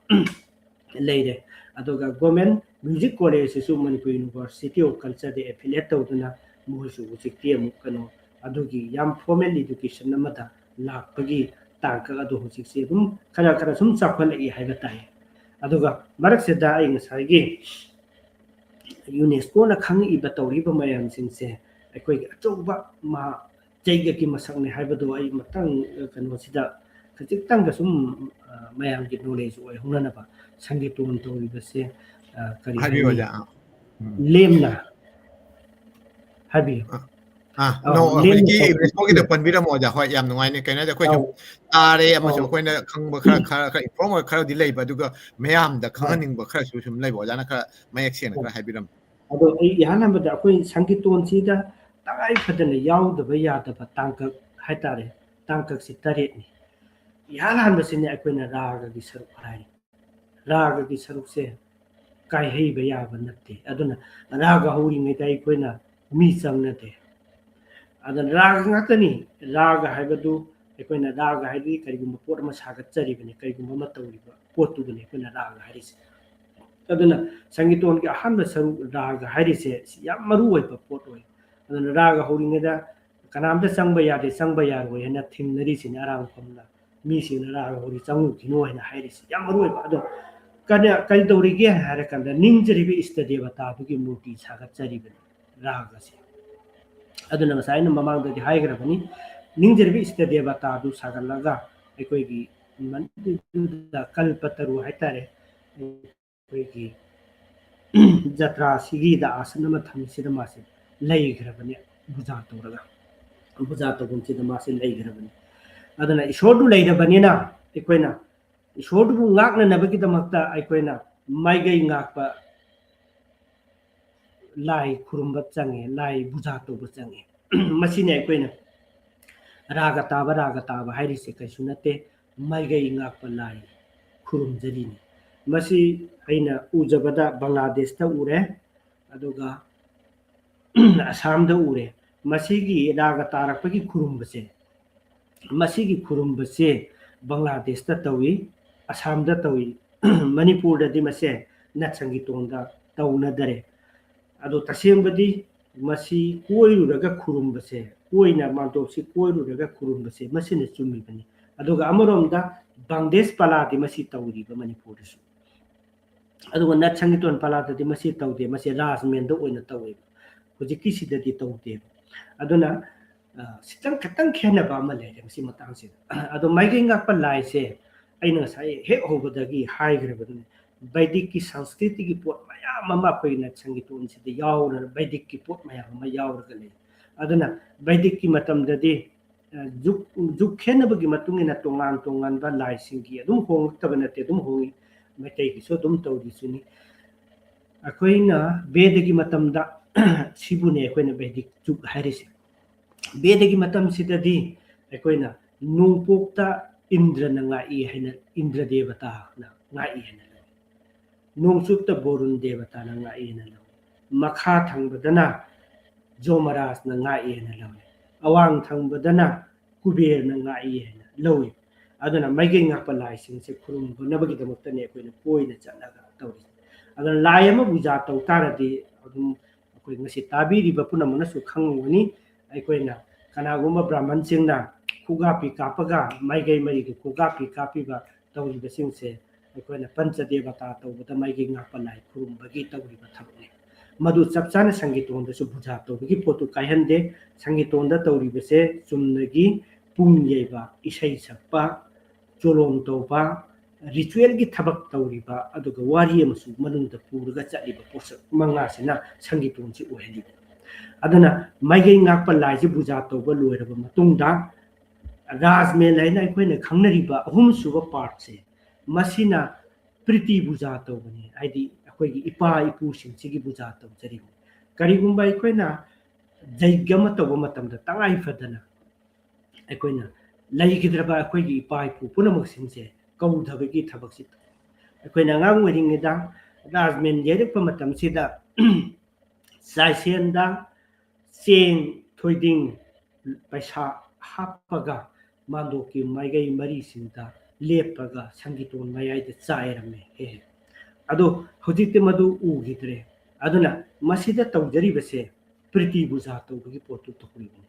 ꯂꯩꯔꯦ꯫ ꯑꯗꯨꯒ government music college ꯁꯤꯁꯨ Manipur University of Culture the affiliate ꯇꯧꯗꯨꯅ ꯃꯣꯏꯁꯨ ꯍꯧꯖꯤꯛꯇꯤ ꯑꯃꯨꯛ ꯀꯩꯅꯣ ꯑꯗꯨꯒꯤ ꯌꯥꯝ formal education ꯑꯃꯗ ꯂꯥꯛꯄꯒꯤ ꯇꯥꯡꯀꯛ ꯑꯗꯨ ꯍꯧꯖꯤꯛꯁꯦ ꯑꯗꯨꯝ ꯈꯔ ꯈꯔ ꯁꯨꯝ ꯆꯥꯎꯈꯠꯂꯛꯏ ꯍꯥꯏꯕ ꯇꯥꯏ꯫ ꯑꯗꯨꯒ ꯃꯔꯛꯁꯤꯗ ꯑꯩ ꯉꯁꯥꯏꯒꯤ UNESCO ꯅ ꯈꯪꯉꯛꯏꯕ ꯇꯧꯔꯤꯕ ꯃꯌꯥꯝꯁꯤꯡꯁꯦ ꯑꯩꯈꯣꯏꯒꯤ ꯑꯆꯧꯕ ꯃꯥ ꯆꯩꯒꯒꯤ ꯃꯁꯛꯅꯤ ꯍꯥꯏꯕꯗꯣ ꯑꯩ ꯃꯊꯪ, ꯑ, ꯀꯩꯅꯣꯁꯤꯗ ꯈꯖꯤꯛꯇꯪꯒ ꯁꯨꯝ, ꯑ, ꯃꯌꯥꯝꯒꯤ knowledge ꯑꯣꯏꯍꯧꯅꯅꯕ ꯁꯪꯒꯤꯇꯣꯟ ꯇꯧꯔꯤꯕꯁꯦ, ꯑ, ꯀꯔꯤ ꯍꯥꯏꯕꯤꯌꯨ, ꯍꯥꯏꯅꯤ? ꯑꯣꯖꯥ꯫ ꯑꯥ꯫ ꯎꯝ꯫ ꯂꯦꯝꯅ ꯍꯥꯏꯕꯤꯌꯨ꯫ ꯑꯥ꯫ ꯑꯥ, ꯑꯧ, ꯅꯣ, ꯂꯦꯝꯅ ꯍꯧꯖꯤꯛꯀꯤ ꯊꯣꯛꯄ ꯏꯪꯂꯤꯁ ꯐꯥꯎꯒꯤꯗ ꯄꯟꯕꯤꯔꯝꯃꯣ ꯑꯣꯖꯥ꯫ ꯍꯣꯏ, ꯌꯥꯝ ꯅꯨꯡꯉꯥꯏꯅꯦ꯫ ꯀꯩꯅꯣ ꯍꯥꯏꯗꯤ ꯑꯩꯈꯣꯏ ꯁꯨꯝ ꯑꯧ꯫ ꯇꯥꯔꯦ ꯑꯃꯁꯨꯡ ꯑꯧ꯫ ꯑꯩꯈꯣꯏꯅ ꯈꯪꯕ ꯈꯔ, ꯈꯔ, ꯈꯔ inform ꯑꯣꯏꯕ ꯈꯔꯗꯤ ꯂꯩꯕ, ꯑꯗꯨꯒ ꯃꯌꯥꯝꯗ ꯍꯣꯏ꯫ ꯈꯪꯍꯟꯅꯤꯡꯕ ꯈꯔꯁꯨ ꯁꯨꯝ ꯂꯩꯕ, ꯑꯣꯖꯥꯅ ꯈꯔ ꯃꯌꯦꯛ ꯁꯦꯡꯅ ꯍꯣꯏ꯫ ꯈꯔ ꯍꯥꯏꯕꯤꯔꯝꯃꯣ꯫ ꯑꯗꯣ ꯑꯩ ꯏꯍꯥꯟ ꯍꯥꯟꯕꯗ ꯑꯩꯈꯣꯏ ꯁꯪꯒꯤꯇꯣꯟꯁꯤꯗ ꯇꯉꯥꯏ ꯐꯗꯅ ꯌꯥꯎꯗꯕ ꯌꯥꯗꯕ ꯇꯥꯡꯀꯛ ꯍꯥꯏꯇꯥꯔꯦ, ꯇꯥꯡꯀꯛꯁꯤ ꯇꯔꯦꯠꯅꯤ꯫ ꯏꯍꯥꯟ ꯍꯥꯟꯕꯁꯤꯅꯤ ꯑꯩꯈꯣꯏꯅ ꯔꯥꯒꯒꯤ ꯁꯔꯨꯛ ꯍꯥꯏꯔꯤ꯫ ꯔꯥꯒꯒꯤ ꯁꯔꯨꯛꯁꯦ ꯀꯥꯏꯍꯩꯕ ꯌꯥꯕ ꯅꯠꯇꯦ꯫ ꯑꯗꯨꯅ ꯔꯥꯒ ꯍꯧꯔꯤꯉꯩꯗ ꯑꯩꯈꯣꯏꯅ ꯃꯤ ꯆꯪꯅꯗꯦ꯫ ꯑꯗꯨꯅ ꯔꯥꯒ ꯉꯥꯛꯇꯅꯤ꯫ ꯔꯥꯒ ꯍꯥꯏꯕꯗꯨ ꯑꯩꯈꯣꯏꯅ ꯔꯥꯒ ꯍꯥꯏꯗꯤ ꯀꯔꯤꯒꯨꯝꯕ ꯄꯣꯠ ꯑꯃ ꯁꯥꯒꯠꯆꯔꯤꯕꯅꯤ, ꯀꯔꯤꯒꯨꯝꯕ ꯑꯃ ꯇꯧꯔꯤꯕ ꯄꯣꯠꯇꯨꯕꯨꯅꯤ ꯑꯩꯈꯣꯏꯅ ꯔꯥꯒ ꯍꯥꯏꯔꯤꯁꯦ꯫ ꯑꯗꯨꯅ ꯁꯪꯒꯤꯇꯣꯟꯒꯤ ꯑꯍꯥꯟꯕ ꯁꯔꯨꯛ ꯔꯥꯒ ꯍꯥꯏꯔꯤꯁꯦ ꯁꯤ ꯌꯥꯝ ꯃꯔꯨ ꯑꯣꯏꯕ ꯄꯣꯠ ꯑꯣꯏ꯫ ꯑꯗꯨꯅ ꯔꯥꯒ ꯍꯧꯔꯤꯉꯩꯗ ꯀꯅꯥꯝꯇ ꯆꯪꯕ ꯌꯥꯗꯦ, ꯆꯪꯕ ꯌꯥꯔꯣꯏ ꯍꯥꯏꯅ ꯊꯤꯡꯅꯔꯤꯁꯤꯅꯤ ꯑꯔꯥꯡꯕꯐꯝꯅ꯫ ꯃꯤꯁꯤꯡꯅ ꯔꯥꯒ ꯍꯧꯔꯤ ꯆꯪꯉꯨꯈꯤꯅꯨ ꯍꯥꯏꯅ ꯍꯥꯏꯔꯤꯁꯤ ꯌꯥꯝ ꯃꯔꯨ ꯑꯣꯏꯕ꯫ ꯑꯗꯣ ꯀꯔꯤ, ꯀꯔꯤ ꯇꯧꯔꯤꯒꯦ ꯍꯥꯏꯔ ꯀꯥꯟꯗ ꯅꯤꯡꯖꯔꯤꯕ ꯏꯁꯇ ꯗꯦꯕꯇꯥꯗꯨꯒꯤ ꯃꯨꯔꯇꯤ ꯁꯥꯒꯠꯆꯔꯤꯕꯅꯤ ꯔꯥꯒꯁꯦ꯫ ꯑꯗꯨꯅ ꯉꯁꯥꯏ ꯑꯩꯅ ꯃꯃꯥꯡꯗꯗꯤ ꯍꯥꯏꯈ꯭ꯔꯕꯅꯤ, ꯅꯤꯡꯖꯔꯤꯕ ꯏꯁꯇ ꯗꯦꯕꯇꯥꯗꯨ ꯁꯥꯒꯠꯂꯒ ꯑꯩꯈꯣꯏꯒꯤ ꯃꯅꯤꯄꯨꯔꯗ ꯀꯜꯄ ꯇꯔꯨ ꯍꯥꯏꯇꯥꯔꯦ, ꯑꯩꯈꯣꯏꯒꯤ ꯖꯇ꯭ꯔꯥꯁꯤꯒꯤꯗ ꯑꯥꯁꯟ ꯑꯃ ꯊꯝꯃꯤꯁꯤꯗ ꯃꯥꯁꯦ ꯂꯩꯈ꯭ꯔꯕꯅꯦ, ꯄꯨꯖꯥ ꯇꯧꯔꯒ, ꯄꯨꯖꯥ ꯇꯧꯐꯝꯁꯤꯗ ꯃꯥꯁꯦ ꯂꯩꯈ꯭ꯔꯕꯅꯤ꯫ ꯑꯗꯨꯅ ꯏꯁꯣꯔꯗꯨ ꯂꯩꯔꯕꯅꯤꯅ ꯑꯩꯈꯣꯏꯅ ꯏꯁꯣꯔꯗꯨꯕꯨ ꯉꯥꯛꯅꯅꯕꯒꯤꯗꯃꯛꯇ ꯑꯩꯈꯣꯏꯅ ꯃꯥꯏꯀꯩ ꯉꯥꯛꯄ ꯂꯥꯏ ꯈꯨꯔꯨꯝꯕ ꯆꯪꯉꯦ, ꯂꯥꯏ ꯄꯨꯖꯥ ꯇꯧꯕ ꯆꯪꯉꯦ꯫ ꯃꯁꯤꯅꯤ ꯑꯩꯈꯣꯏꯅ ꯔꯥꯒ ꯇꯥꯕ, ꯔꯥꯒ ꯇꯥꯕ ꯍꯥꯏꯔꯤꯁꯦ ꯀꯩꯁꯨ ꯅꯠꯇꯦ, ꯃꯥꯏꯀꯩ ꯉꯥꯛꯄ ꯂꯥꯏ ꯈꯨꯔꯨꯝꯖꯔꯤꯅꯤ꯫ ꯃꯁꯤ ꯑꯩꯅ ꯎꯖꯕꯗ ꯕꯪꯒ꯭ꯂꯥꯗꯦꯁꯇ ꯎꯔꯦ, ꯑꯗꯨꯒ ꯑꯁꯥꯝꯗ ꯎꯔꯦ꯫ ꯃꯁꯤꯒꯤ ꯔꯥꯒ ꯇꯥꯔꯛꯄꯒꯤ ꯈꯨꯔꯨꯝꯕꯁꯦ, ꯃꯁꯤꯒꯤ ꯈꯨꯔꯨꯝꯕꯁꯦ ꯕꯪꯒ꯭ꯂꯥꯗꯦꯁꯇ ꯇꯧꯏ, ꯑꯁꯥꯝꯗ ꯇꯧꯏ, ꯃꯅꯤꯄꯨꯔꯗꯗꯤ ꯃꯁꯦ ꯅꯠ ꯁꯪꯒꯤꯇꯣꯟꯗ ꯇꯧꯅꯗꯔꯦ꯫ ꯑꯗꯣ ꯇꯁꯦꯡꯕꯗꯤ ꯃꯁꯤ ꯀꯣꯏꯔꯨꯔꯒ ꯈꯨꯔꯨꯝꯕꯁꯦ, ꯀꯣꯏꯅ ꯃꯥꯟꯇꯣꯞꯁꯤ ꯀꯣꯏꯔꯨꯔꯒ ꯈꯨꯔꯨꯝꯕꯁꯦ ꯃꯁꯤꯅ ꯆꯨꯝꯃꯤꯕꯅꯤ꯫ ꯑꯗꯨꯒ ꯑꯃꯔꯣꯝꯗ ꯕꯪꯗꯦꯁ ꯄꯂꯥꯗꯤ ꯃꯁꯤ ꯇꯧꯔꯤꯕ ꯃꯅꯤꯄꯨꯔꯗꯁꯨ꯫ ꯑꯗꯨꯒ ꯅꯠ ꯁꯪꯒꯤꯇꯣꯟ ꯄꯂꯥꯗꯗꯤ ꯃꯁꯤ ꯇꯧꯗꯦ, ꯃꯁꯤ ꯔꯥꯖꯃꯦꯟꯗ ꯑꯣꯏꯅ ꯇꯧꯋꯦꯕ꯫ ꯍꯧꯖꯤꯛꯀꯤꯁꯤꯗꯗꯤ ꯇꯧꯗꯦꯕ꯫ ꯑꯗꯨꯅ, ꯑ, ꯈꯤꯇꯪ, ꯈꯤꯇꯪ ꯈꯦꯠꯅꯕ ꯑꯃ ꯂꯩꯔꯦ ꯃꯁꯤ ꯃꯇꯥꯡꯁꯤꯗ꯫ ꯑꯗꯣ ꯃꯥꯏꯀꯩ ꯉꯥꯛꯄ ꯂꯥꯏꯁꯦ ꯑꯩꯅ ꯉꯁꯥꯏ ꯍꯦꯛ ꯍꯧꯕꯗꯒꯤ ꯍꯥꯏꯈ꯭ꯔꯕꯗꯨꯅꯤ, ꯕꯩꯗꯤꯛꯀꯤ ꯁꯪꯁꯀ꯭ꯔꯤꯇꯤꯒꯤ ꯄꯣꯠ ꯃꯌꯥꯝ ꯑꯃ ꯑꯩꯈꯣꯏꯒꯤ ꯅꯠ ꯁꯪꯒꯤꯇꯣꯟꯁꯤꯗ ꯌꯥꯎꯔ-, ꯕꯩꯗꯤꯛꯀꯤ ꯄꯣꯠ ꯃꯌꯥꯝ ꯑꯃ ꯌꯥꯎꯔꯒ ꯂꯩ꯫ ꯑꯗꯨꯅ ꯕꯩꯗꯤꯛꯀꯤ ꯃꯇꯝꯗꯗꯤ, ꯑ, ꯖꯨꯛ, ꯖꯨꯛ ꯈꯦꯠꯅꯕꯒꯤ ꯃꯇꯨꯡ ꯏꯟꯅ ꯇꯣꯉꯥꯟ ꯇꯣꯉꯥꯟꯕ ꯂꯥꯏꯁꯤꯡꯒꯤ ꯑꯗꯨꯝ ꯍꯣꯡꯂꯛꯇꯕ ꯅꯠꯇꯦ, ꯑꯗꯨꯝ ꯍꯣꯡꯉꯤ꯫ ꯃꯩꯇꯩꯒꯤꯁꯨ ꯑꯗꯨꯝ ꯇꯧꯔꯤꯁꯤꯅꯤ꯫ ꯑꯩꯈꯣꯏꯅ ꯕꯦꯗꯒꯤ ꯃꯇꯝꯗ ꯁꯤꯕꯨꯅꯦ ꯑꯩꯈꯣꯏꯅ ꯕꯩꯗꯤꯛ ꯖꯨꯛ ꯍꯥꯏꯔꯤꯁꯦ꯫ ꯕꯦꯗꯒꯤ ꯃꯇꯝꯁꯤꯗꯗꯤ ꯑꯩꯈꯣꯏꯅ ꯅꯣꯡꯄꯣꯛꯇ ꯏꯟꯗ꯭ꯔꯅ ꯉꯥꯛꯏ ꯍꯥꯏꯅ, ꯏꯟꯗ꯭ꯔ ꯗꯦꯕꯇꯥꯅ ꯉꯥꯛꯏ ꯍꯥꯏꯅ ꯂꯧꯏ꯫ ꯅꯣꯡꯆꯨꯞꯇ ꯕꯣꯔꯨꯟ ꯗꯦꯕꯇꯥꯅ ꯉꯥꯛꯏ ꯍꯥꯏꯅ ꯂꯧꯏ꯫ ꯃꯈꯥ ꯊꯪꯕꯗꯅ ꯖꯣꯃꯔꯥꯖꯅ ꯉꯥꯛꯏ ꯍꯥꯏꯅ ꯂꯧꯏ꯫ ꯑꯋꯥꯡ ꯊꯪꯕꯗꯅ ꯀꯨꯕꯦꯔꯅ ꯉꯥꯛꯏ ꯍꯥꯏꯅ ꯂꯧꯏ꯫ ꯑꯗꯨꯅ ꯃꯥꯏꯀꯩ ꯉꯥꯛꯄ ꯂꯥꯏꯁꯤꯡꯁꯦ ꯈꯨꯔꯨꯝꯕꯅꯕꯒꯤꯗꯃꯛꯇꯅꯦ ꯑꯩꯈꯣꯏꯅ ꯀꯣꯏꯅ ꯆꯠꯂꯒ ꯇꯧꯔꯤꯁꯦ꯫ ꯑꯗꯨꯅ ꯂꯥꯏ ꯑꯃ ꯄꯨꯖꯥ ꯇꯧ ꯇꯥꯔꯗꯤ ꯑꯗꯨꯝ ꯑꯩꯈꯣꯏ ꯉꯁꯤ ꯇꯥꯕꯤꯔꯤꯕ ꯄꯨꯝꯅꯃꯛꯅꯁꯨ ꯈꯪꯂꯝꯒꯅꯤ꯫ ꯑꯩꯈꯣꯏꯅ ꯀꯅꯥꯒꯨꯝꯕ ꯕ꯭ꯔꯥꯍꯃꯟꯁꯤꯡꯅ ꯈꯨꯒꯥꯄꯤ ꯀꯥꯞꯄꯒ, ꯃꯥꯏꯀꯩ ꯃꯔꯤꯒꯤ ꯈꯨꯒꯥꯄꯤ ꯀꯥꯞꯄꯤꯕ ꯇꯧꯔꯤꯕꯁꯤꯡꯁꯦ ꯑꯩꯈꯣꯏꯅ ꯄꯟꯆ ꯗꯦꯕꯇꯥ ꯇꯧꯕꯗ ꯃꯥꯏꯀꯩ ꯉꯥꯛꯄ ꯂꯥꯏ ꯈꯨꯔꯨꯝꯕꯒꯤ ꯇꯧꯔꯤꯕ ꯊꯕꯛꯅꯤ꯫ ꯃꯗꯨ ꯆꯞ ꯆꯥꯅ ꯁꯪꯒꯤꯇꯣꯟꯗꯁꯨ ꯄꯨꯖꯥ ꯇꯧꯕꯒꯤ ꯄꯣꯠꯇꯨ ꯀꯥꯏꯍꯟꯗꯦ꯫ ꯁꯪꯒꯤꯇꯣꯟꯗ ꯇꯧꯔꯤꯕꯁꯦ ꯆꯨꯝꯅꯒꯤ ꯄꯨꯡ ꯌꯩꯕ, ꯏꯁꯩ ꯁꯛꯄ, ꯆꯣꯂꯣꯝ ꯇꯧꯕ, ꯔꯤꯆꯨꯋꯦꯜꯒꯤ ꯊꯕꯛ ꯇꯧꯔꯤꯕ, ꯑꯗꯨꯒ ꯋꯥꯔꯤ ꯑꯃꯁꯨ ꯃꯅꯨꯡꯗ ꯄꯨꯔꯒ ꯆꯠꯂꯤꯕ ꯄꯣꯠꯁꯛ ꯃꯉꯥꯁꯤꯅ ꯁꯪꯒꯤꯇꯣꯟꯁꯤ ꯑꯣꯏꯍꯜꯂꯤꯕ꯫ ꯑꯗꯨꯅ ꯃꯥꯏꯀꯩ ꯉꯥꯛꯄ ꯂꯥꯏꯁꯤ ꯄꯨꯖꯥ ꯇꯧꯕ ꯂꯣꯏꯔꯕ ꯃꯇꯨꯡꯗ, ꯔꯥꯖꯃꯦꯟ ꯍꯥꯏꯅ ꯑꯩꯈꯣꯏꯅ ꯈꯪꯅꯔꯤꯕ ꯑꯍꯨꯝꯁꯨꯕ ꯄꯥꯔꯠꯁꯦ, ꯃꯁꯤꯅ ꯄ꯭ꯔꯤꯇꯤ ꯄꯨꯖꯥ ꯇꯧꯕꯅꯤ, ꯍꯥꯏꯗꯤ ꯑꯩꯈꯣꯏꯒꯤ ꯏꯄꯥ ꯏꯄꯨꯁꯤꯡꯁꯤꯒꯤ ꯄꯨꯖꯥ ꯇꯧꯖꯔꯤꯕꯅꯤ꯫ ꯀꯔꯤꯒꯨꯝꯕ ꯑꯩꯈꯣꯏꯅ ꯌꯩꯒ ꯑꯃ ꯇꯧꯕ ꯃꯇꯝꯗ ꯇꯉꯥꯏ ꯐꯗꯅ ꯑꯩꯈꯣꯏꯅ ꯂꯩꯈꯤꯗ꯭ꯔꯕ ꯑꯩꯈꯣꯏꯒꯤ ꯏꯄꯥ ꯏꯄꯨ ꯄꯨꯝꯅꯃꯛꯁꯤꯡꯁꯦ ꯀꯧꯊꯕꯒꯤ ꯊꯕꯛꯁꯤ ꯇꯧꯏ꯫ ꯑꯩꯈꯣꯏꯅ ꯑꯉꯥꯡ ꯑꯣꯏꯔꯤꯉꯩꯗ ꯔꯥꯖꯃꯦꯟ ꯌꯩꯔꯛꯄ ꯃꯇꯝꯁꯤꯗ ꯆꯥꯏꯁꯦꯟꯗ ꯆꯦꯡ, ꯊꯣꯏꯗꯤꯡ, ꯄꯩꯁꯥ ꯍꯥꯞꯄꯒ ꯃꯥꯟꯗꯣꯞꯀꯤ ꯃꯥꯏꯀꯩ ꯃꯔꯤꯁꯤꯡꯗ ꯂꯦꯞꯄꯒ ꯁꯪꯒꯤꯇꯣꯟ ꯃꯌꯥꯏꯗ ꯆꯥꯏꯔꯝꯃꯦ꯫ ꯍꯦꯛ ꯍꯦꯛ꯫ ꯑꯗꯣ ꯍꯧꯖꯤꯛꯇꯤ ꯃꯗꯨ ꯎꯈꯤꯗ꯭ꯔꯦ꯫ ꯑꯗꯨꯅ ꯃꯁꯤꯗ ꯇꯧꯖꯔꯤꯕꯁꯦ ꯄ꯭ꯔꯤꯇꯤ ꯄꯨꯖꯥ ꯇꯧꯕꯒꯤ ꯄꯣꯠꯇꯨ ꯇꯧꯔꯤꯕꯅꯤ꯫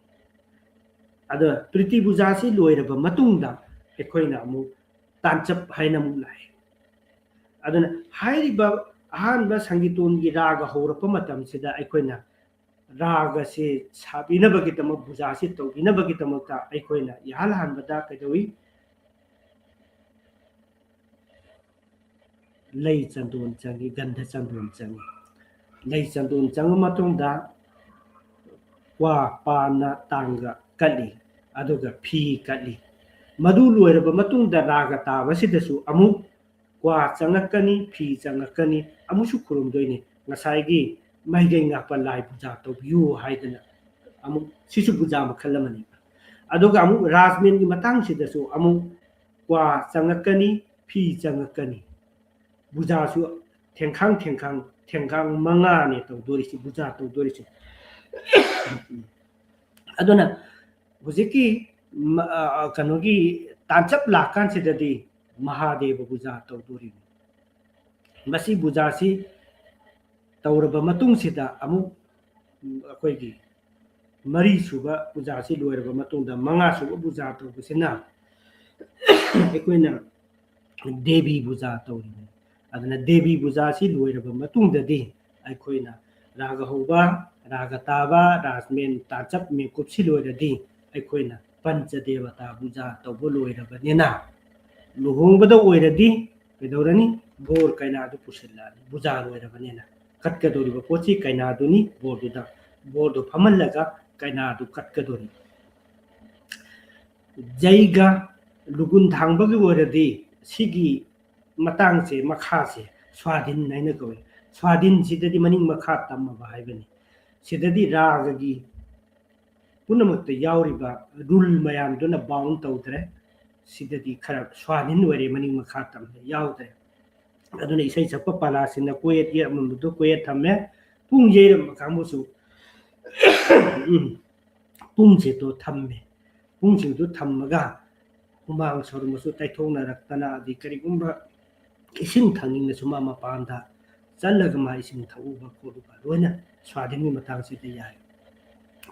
ꯑꯗ ꯄ꯭ꯔꯤꯇꯤ ꯄꯨꯖꯥꯁꯤ ꯂꯣꯏꯔꯕ ꯃꯇꯨꯡꯗ ꯑꯩꯈꯣꯏꯅ ꯑꯃꯨꯛ ꯇꯥꯟꯆꯞ ꯍꯥꯏꯅ ꯑꯃꯨꯛ ꯂꯥꯛꯑꯦ꯫ ꯑꯗꯨꯅ ꯍꯥꯏꯔꯤꯕ ꯑꯍꯥꯟꯕ ꯁꯪꯒꯤꯇꯣꯟꯒꯤ ꯔꯥꯒ ꯍꯧꯔꯛꯄ ꯃꯇꯝꯁꯤꯗ ꯑꯩꯈꯣꯏꯅ ꯔꯥꯒꯁꯤ ꯁꯥꯕꯤꯅꯕꯒꯤꯗꯃꯛ, ꯄꯨꯖꯥꯁꯤ ꯇꯧꯕꯤꯅꯕꯒꯤꯗꯃꯛꯇ ꯑꯩꯈꯣꯏꯅ ꯏꯍꯥꯟ ꯍꯥꯟꯕꯗ ꯀꯩꯗꯧꯏ? ꯂꯩ ꯆꯟꯗꯣꯟ ꯆꯪꯏ, ꯒꯟꯙ ꯆꯟꯗꯣꯟ ꯆꯪꯏ꯫ ꯂꯩ ꯆꯟꯗꯣꯟ ꯆꯪꯉ ꯃꯇꯨꯡꯗ ꯀ꯭ꯋꯥ, ꯄꯥꯟꯅ ꯇꯥꯡꯒ ꯀꯠꯂꯤ, ꯑꯗꯨꯒ ꯐꯤ ꯀꯠꯂꯤ꯫ ꯃꯗꯨ ꯂꯣꯏꯔꯕ ꯃꯇꯨꯡꯗ ꯔꯥꯒ ꯇꯥꯕꯁꯤꯗꯁꯨ ꯑꯃꯨꯛ ꯀ꯭ꯋꯥ ꯆꯪꯉꯛꯀꯅꯤ, ꯐꯤ ꯆꯪꯉꯛꯀꯅꯤ, ꯑꯃꯨꯛꯁꯨ ꯈꯨꯔꯨꯝꯗꯣꯏꯅꯤ꯫ ꯉꯁꯥꯏꯒꯤ ꯃꯍꯩꯒꯩ ꯉꯥꯛꯄ ꯂꯥꯏ ꯄꯨꯖꯥ ꯇꯧꯕꯤꯌꯨ ꯍꯥꯏꯗꯅ ꯑꯃꯨꯛ, ꯁꯤꯁꯨ ꯄꯨꯖꯥ ꯃꯈꯜ ꯑꯃꯅꯤ꯫ ꯑꯗꯨꯒ ꯑꯃꯨꯛ ꯔꯥꯖꯃꯦꯟꯒꯤ ꯃꯇꯥꯡꯁꯤꯗꯁꯨ ꯑꯃꯨꯛ ꯀ꯭ꯋꯥ ꯆꯪꯉꯛꯀꯅꯤ, ꯐꯤ ꯆꯪꯉꯛꯀꯅꯤ꯫ ꯄꯨꯖꯥꯁꯨ ꯊꯦꯡꯈꯥꯡ, ꯊꯦꯡꯈꯥꯡ, ꯊꯦꯡꯈꯥꯡ ꯃꯉꯥꯅꯦ ꯇꯧꯗꯣꯔꯤꯁꯤ, ꯄꯨꯖꯥ ꯇꯧꯗꯣꯔꯤꯁꯤ꯫ ꯑꯗꯨꯅ ꯍꯧꯖꯤꯛꯀꯤ ꯃ-, ꯑ, ꯑ, ꯀꯩꯅꯣꯒꯤ ꯇꯥꯟꯆꯞ ꯂꯥꯛꯀꯥꯟꯁꯤꯗꯗꯤ ꯃꯍꯥꯗꯦꯕ ꯄꯨꯖꯥ ꯇꯧꯗꯣꯔꯤꯅꯤ꯫ ꯃꯁꯤ ꯄꯨꯖꯥꯁꯤ ꯇꯧꯔꯕ ꯃꯇꯨꯡꯁꯤꯗ ꯑꯃꯨꯛ, ꯎꯝ, ꯑꯩꯈꯣꯏꯒꯤ ꯃꯔꯤꯁꯨꯕ ꯄꯨꯖꯥꯁꯤ ꯂꯣꯏꯔꯕ ꯃꯇꯨꯡꯗ ꯃꯉꯥꯁꯨꯕ ꯄꯨꯖꯥ ꯇꯧꯕꯁꯤꯅ ꯑꯩꯈꯣꯏꯅ ꯗꯦꯕꯤ ꯄꯨꯖꯥ ꯇꯧꯔꯤꯕꯅꯤ꯫ ꯑꯗꯨꯅ ꯗꯦꯕꯤ ꯄꯨꯖꯥꯁꯤ ꯂꯣꯏꯔꯕ ꯃꯇꯨꯡꯗꯗꯤ ꯑꯩꯈꯣꯏꯅ ꯔꯥꯒ ꯍꯧꯕ, ꯔꯥꯒ ꯇꯥꯕ, ꯔꯥꯖꯃꯦꯟ ꯇꯥꯟꯆꯞ ꯃꯦꯟꯀꯨꯞꯁꯤ ꯂꯣꯏꯔꯗꯤ ꯑꯩꯈꯣꯏꯅ ꯄꯟꯆ ꯗꯦꯕꯇꯥ ꯄꯨꯖꯥ ꯇꯧꯕ ꯂꯣꯏꯔꯕꯅꯤꯅ ꯂꯨꯍꯣꯡꯕꯗ ꯑꯣꯏꯔꯗꯤ ꯀꯩꯗꯧꯔꯅꯤ? ꯕꯣꯔ ꯀꯩꯅꯥꯗꯨ ꯄꯨꯁꯤꯜꯂꯛꯑꯅꯤ, ꯄꯨꯖꯥ ꯂꯣꯏꯔꯕꯅꯤꯅ꯫ ꯀꯠꯀꯗꯧꯔꯤꯕ ꯄꯣꯠꯁꯤ ꯀꯩꯅꯥꯗꯨꯅꯤ, ꯕꯣꯔꯗꯨꯗ, ꯕꯣꯔꯗꯨ ꯐꯝꯍꯜꯂꯒ ꯀꯩꯅꯥꯗꯨ ꯀꯠꯀꯗꯧꯔꯤꯕ꯫ ꯖꯩꯒ ꯂꯨꯒꯨꯟ ꯊꯥꯡꯕꯒꯤ ꯑꯣꯏꯔꯗꯤ ꯁꯤꯒꯤ ꯃꯇꯥꯡꯁꯦ, ꯃꯈꯥꯁꯦ ꯁ꯭ꯋꯥꯙꯤꯟ ꯍꯥꯏꯅ ꯀꯧꯏ꯫ ꯁ꯭ꯋꯥꯙꯤꯟꯁꯤꯗꯗꯤ ꯃꯅꯤꯡ ꯃꯈꯥ ꯇꯝꯃꯕ ꯍꯥꯏꯕꯅꯤ꯫ ꯁꯤꯗꯗꯤ ꯔꯥꯒꯒꯤ ꯄꯨꯝꯅꯃꯛꯇ ꯌꯥꯎꯔꯤꯕ ꯔꯨꯜ ꯃꯌꯥꯝꯗꯨꯅ ꯕꯥꯎꯟ ꯇꯧꯗ꯭ꯔꯦ꯫ ꯁꯤꯗꯗꯤ ꯈꯔ ꯁ꯭ꯋꯥꯙꯤꯟ ꯑꯣꯏꯔꯦ, ꯃꯅꯤꯡ ꯃꯈꯥ ꯇꯝꯕ ꯌꯥꯎꯗ꯭ꯔꯦ꯫ ꯑꯗꯨꯅ ꯏꯁꯩ ꯁꯛꯄ ꯄꯂꯥꯁꯤꯡꯅ ꯀꯣꯌꯦꯠ ꯌꯦꯛꯂꯝꯕꯗꯨ ꯀꯣꯌꯦꯠ ꯊꯝꯃꯦ꯫ ꯄꯨꯡ ꯌꯩꯔꯝꯕ ꯀꯥꯡꯕꯨꯁꯨ, ꯎꯝ, ꯄꯨꯡꯁꯤꯡꯗꯣ ꯊꯝꯃꯦ꯫ ꯄꯨꯡꯁꯤꯡꯗꯨ ꯊꯝꯃꯒ ꯍꯨꯃꯥꯡ ꯁꯧꯔꯝꯕꯁꯨ ꯇꯩꯊꯣꯛꯅꯔꯛꯇꯅ, ꯑꯗꯩ ꯀꯔꯤꯒꯨꯝꯕ ꯏꯁꯤꯡ ꯊꯛꯅꯤꯡꯂꯁꯨ ꯃꯥ ꯃꯄꯥꯟꯗ ꯆꯠꯂꯒ ꯃꯥ ꯏꯁꯤꯡ ꯊꯛꯎꯕ ꯈꯣꯠꯂꯨꯕ ꯂꯣꯏꯅ ꯁ꯭ꯋꯥꯙꯤꯟꯒꯤ ꯃꯇꯥꯡꯁꯤꯗ ꯌꯥꯏ꯫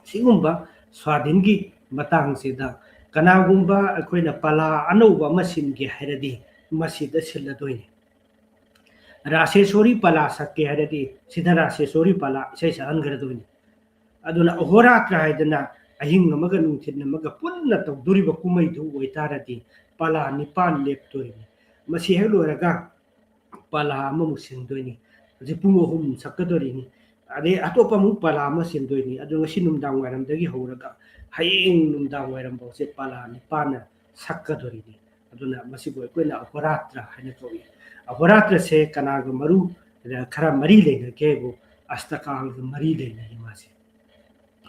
ꯁꯤꯒꯨꯝꯕ ꯁ꯭ꯋꯥꯙꯤꯟꯒꯤ ꯃꯇꯥꯡꯁꯤꯗ ꯀꯅꯥꯒꯨꯝꯕ ꯑꯩꯈꯣꯏꯅ ꯄꯂꯥ ꯑꯅꯧꯕ ꯑꯃ ꯁꯤꯟꯒꯦ ꯍꯥꯏꯔꯗꯤ ꯃꯁꯤꯗ ꯁꯤꯜꯂꯗꯣꯏꯅꯤ꯫ ꯔꯥꯁꯦꯁꯣꯔꯤ ꯄꯂꯥ ꯁꯛꯀꯦ ꯍꯥꯏꯔꯗꯤ ꯁꯤꯗ ꯔꯥꯁꯦꯁꯣꯔꯤ ꯄꯂꯥ ꯏꯁꯩ ꯁꯛꯍꯟꯒꯗꯣꯏꯅꯤ꯫ ꯑꯗꯨꯅ ꯑꯍꯣꯔꯥꯇ꯭ꯔ ꯍꯥꯏꯗꯅ ꯑꯍꯤꯡ ꯑꯃꯒ ꯅꯨꯡꯊꯤꯜ ꯑꯃꯒ ꯄꯨꯟꯅ ꯇꯧꯗꯣꯔꯤꯕ ꯀꯨꯝꯍꯩꯗꯨ ꯑꯣꯏꯇꯥꯔꯗꯤ ꯄꯂꯥ ꯅꯤꯄꯥꯟ ꯂꯦꯞꯇꯣꯔꯤꯅꯤ꯫ ꯃꯁꯤ ꯍꯦꯛ ꯂꯣꯏꯔꯒ ꯄꯂꯥ ꯑꯃꯃꯨꯛ ꯁꯤꯟꯗꯣꯏꯅꯤ꯫ ꯍꯧꯖꯤꯛ ꯄꯨꯡ ꯑꯍꯨꯝ ꯁꯛꯀꯗꯣꯔꯤꯅꯤ꯫ ꯑꯗꯩ ꯑꯇꯣꯞꯄ ꯑꯃꯨꯛ ꯄꯂꯥ ꯑꯃ ꯁꯦꯝꯗꯣꯏꯅꯤ꯫ ꯑꯗꯨ ꯉꯁꯤ ꯅꯨꯡꯗꯥꯡ ꯋꯥꯏꯔꯝꯗꯒꯤ ꯍꯧꯔꯒ ꯍꯌꯦꯡ ꯅꯨꯡꯗꯥꯡ ꯋꯥꯏꯔꯝꯐꯥꯎꯁꯦ ꯄꯂꯥ ꯅꯤꯄꯥꯟꯅ ꯁꯛꯀꯗꯣꯔꯤꯅꯤ꯫ ꯑꯗꯨꯅ ꯃꯁꯤꯕꯨ ꯑꯩꯈꯣꯏꯅ ꯑꯍꯣꯔꯥꯇ꯭ꯔ ꯍꯥꯏꯅ ꯀꯧꯏ꯫ ꯑꯍꯣꯔꯥꯇ꯭ꯔꯁꯦ ꯀꯅꯥꯒ ꯃꯔꯨ ꯈꯔ ꯃꯔꯤ ꯂꯩꯅꯒꯦ ꯍꯥꯏꯕꯨ ꯑꯁꯇꯀꯥꯜꯒ ꯃꯔꯤ ꯂꯩꯅꯩ ꯃꯥꯁꯦ꯫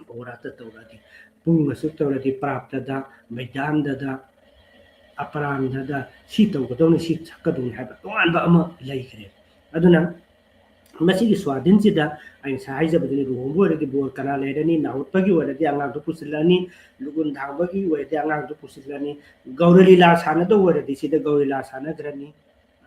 ꯑꯍꯣꯔꯥꯇ꯭ꯔ ꯇꯧꯔꯗꯤ ꯄꯨꯡ ꯑꯁꯨꯛ ꯇꯧꯔꯗꯤ ꯄ꯭ꯔꯥꯞꯇꯗ, ꯃꯩꯗꯥꯟꯗꯗ, ꯑꯄꯔꯥꯟꯗꯗ ꯁꯤ ꯇꯧꯒꯗꯧꯅꯤ, ꯁꯤ ꯁꯛꯀꯗꯧꯅꯤ ꯍꯥꯏꯕ ꯇꯣꯉꯥꯟꯕ ꯑꯃ ꯂꯩꯈ꯭ꯔꯦ꯫ ꯑꯗꯨꯅ ꯃꯁꯤꯒꯤ ꯁ꯭ꯋꯥꯙꯤꯟꯁꯤꯗ ꯑꯩ ꯉꯁꯥꯏ ꯍꯥꯏꯖꯕꯗꯨꯅꯤ, ꯂꯨꯍꯣꯡꯕ ꯑꯣꯏꯔꯗꯤ ꯕꯣꯔ ꯀꯅꯥ ꯂꯩꯔꯅꯤ, ꯅꯥꯍꯨꯠꯄꯒꯤ ꯑꯣꯏꯔꯗꯤ ꯑꯉꯥꯡꯗꯣ ꯄꯨꯁꯤꯜꯂꯅꯤ, ꯂꯨꯒꯨꯟ ꯊꯥꯡꯕꯒꯤ ꯑꯣꯏꯔꯗꯤ ꯑꯉꯥꯡꯗꯣ ꯄꯨꯁꯤꯜꯂꯅꯤ, ꯒꯧꯔ ꯂꯤꯂꯥ ꯁꯥꯟꯅꯗꯧ ꯑꯣꯏꯔꯗꯤ ꯁꯤꯗ ꯒꯧꯔ ꯂꯤꯂꯥ ꯁꯥꯟꯅꯈ꯭ꯔꯅꯤ,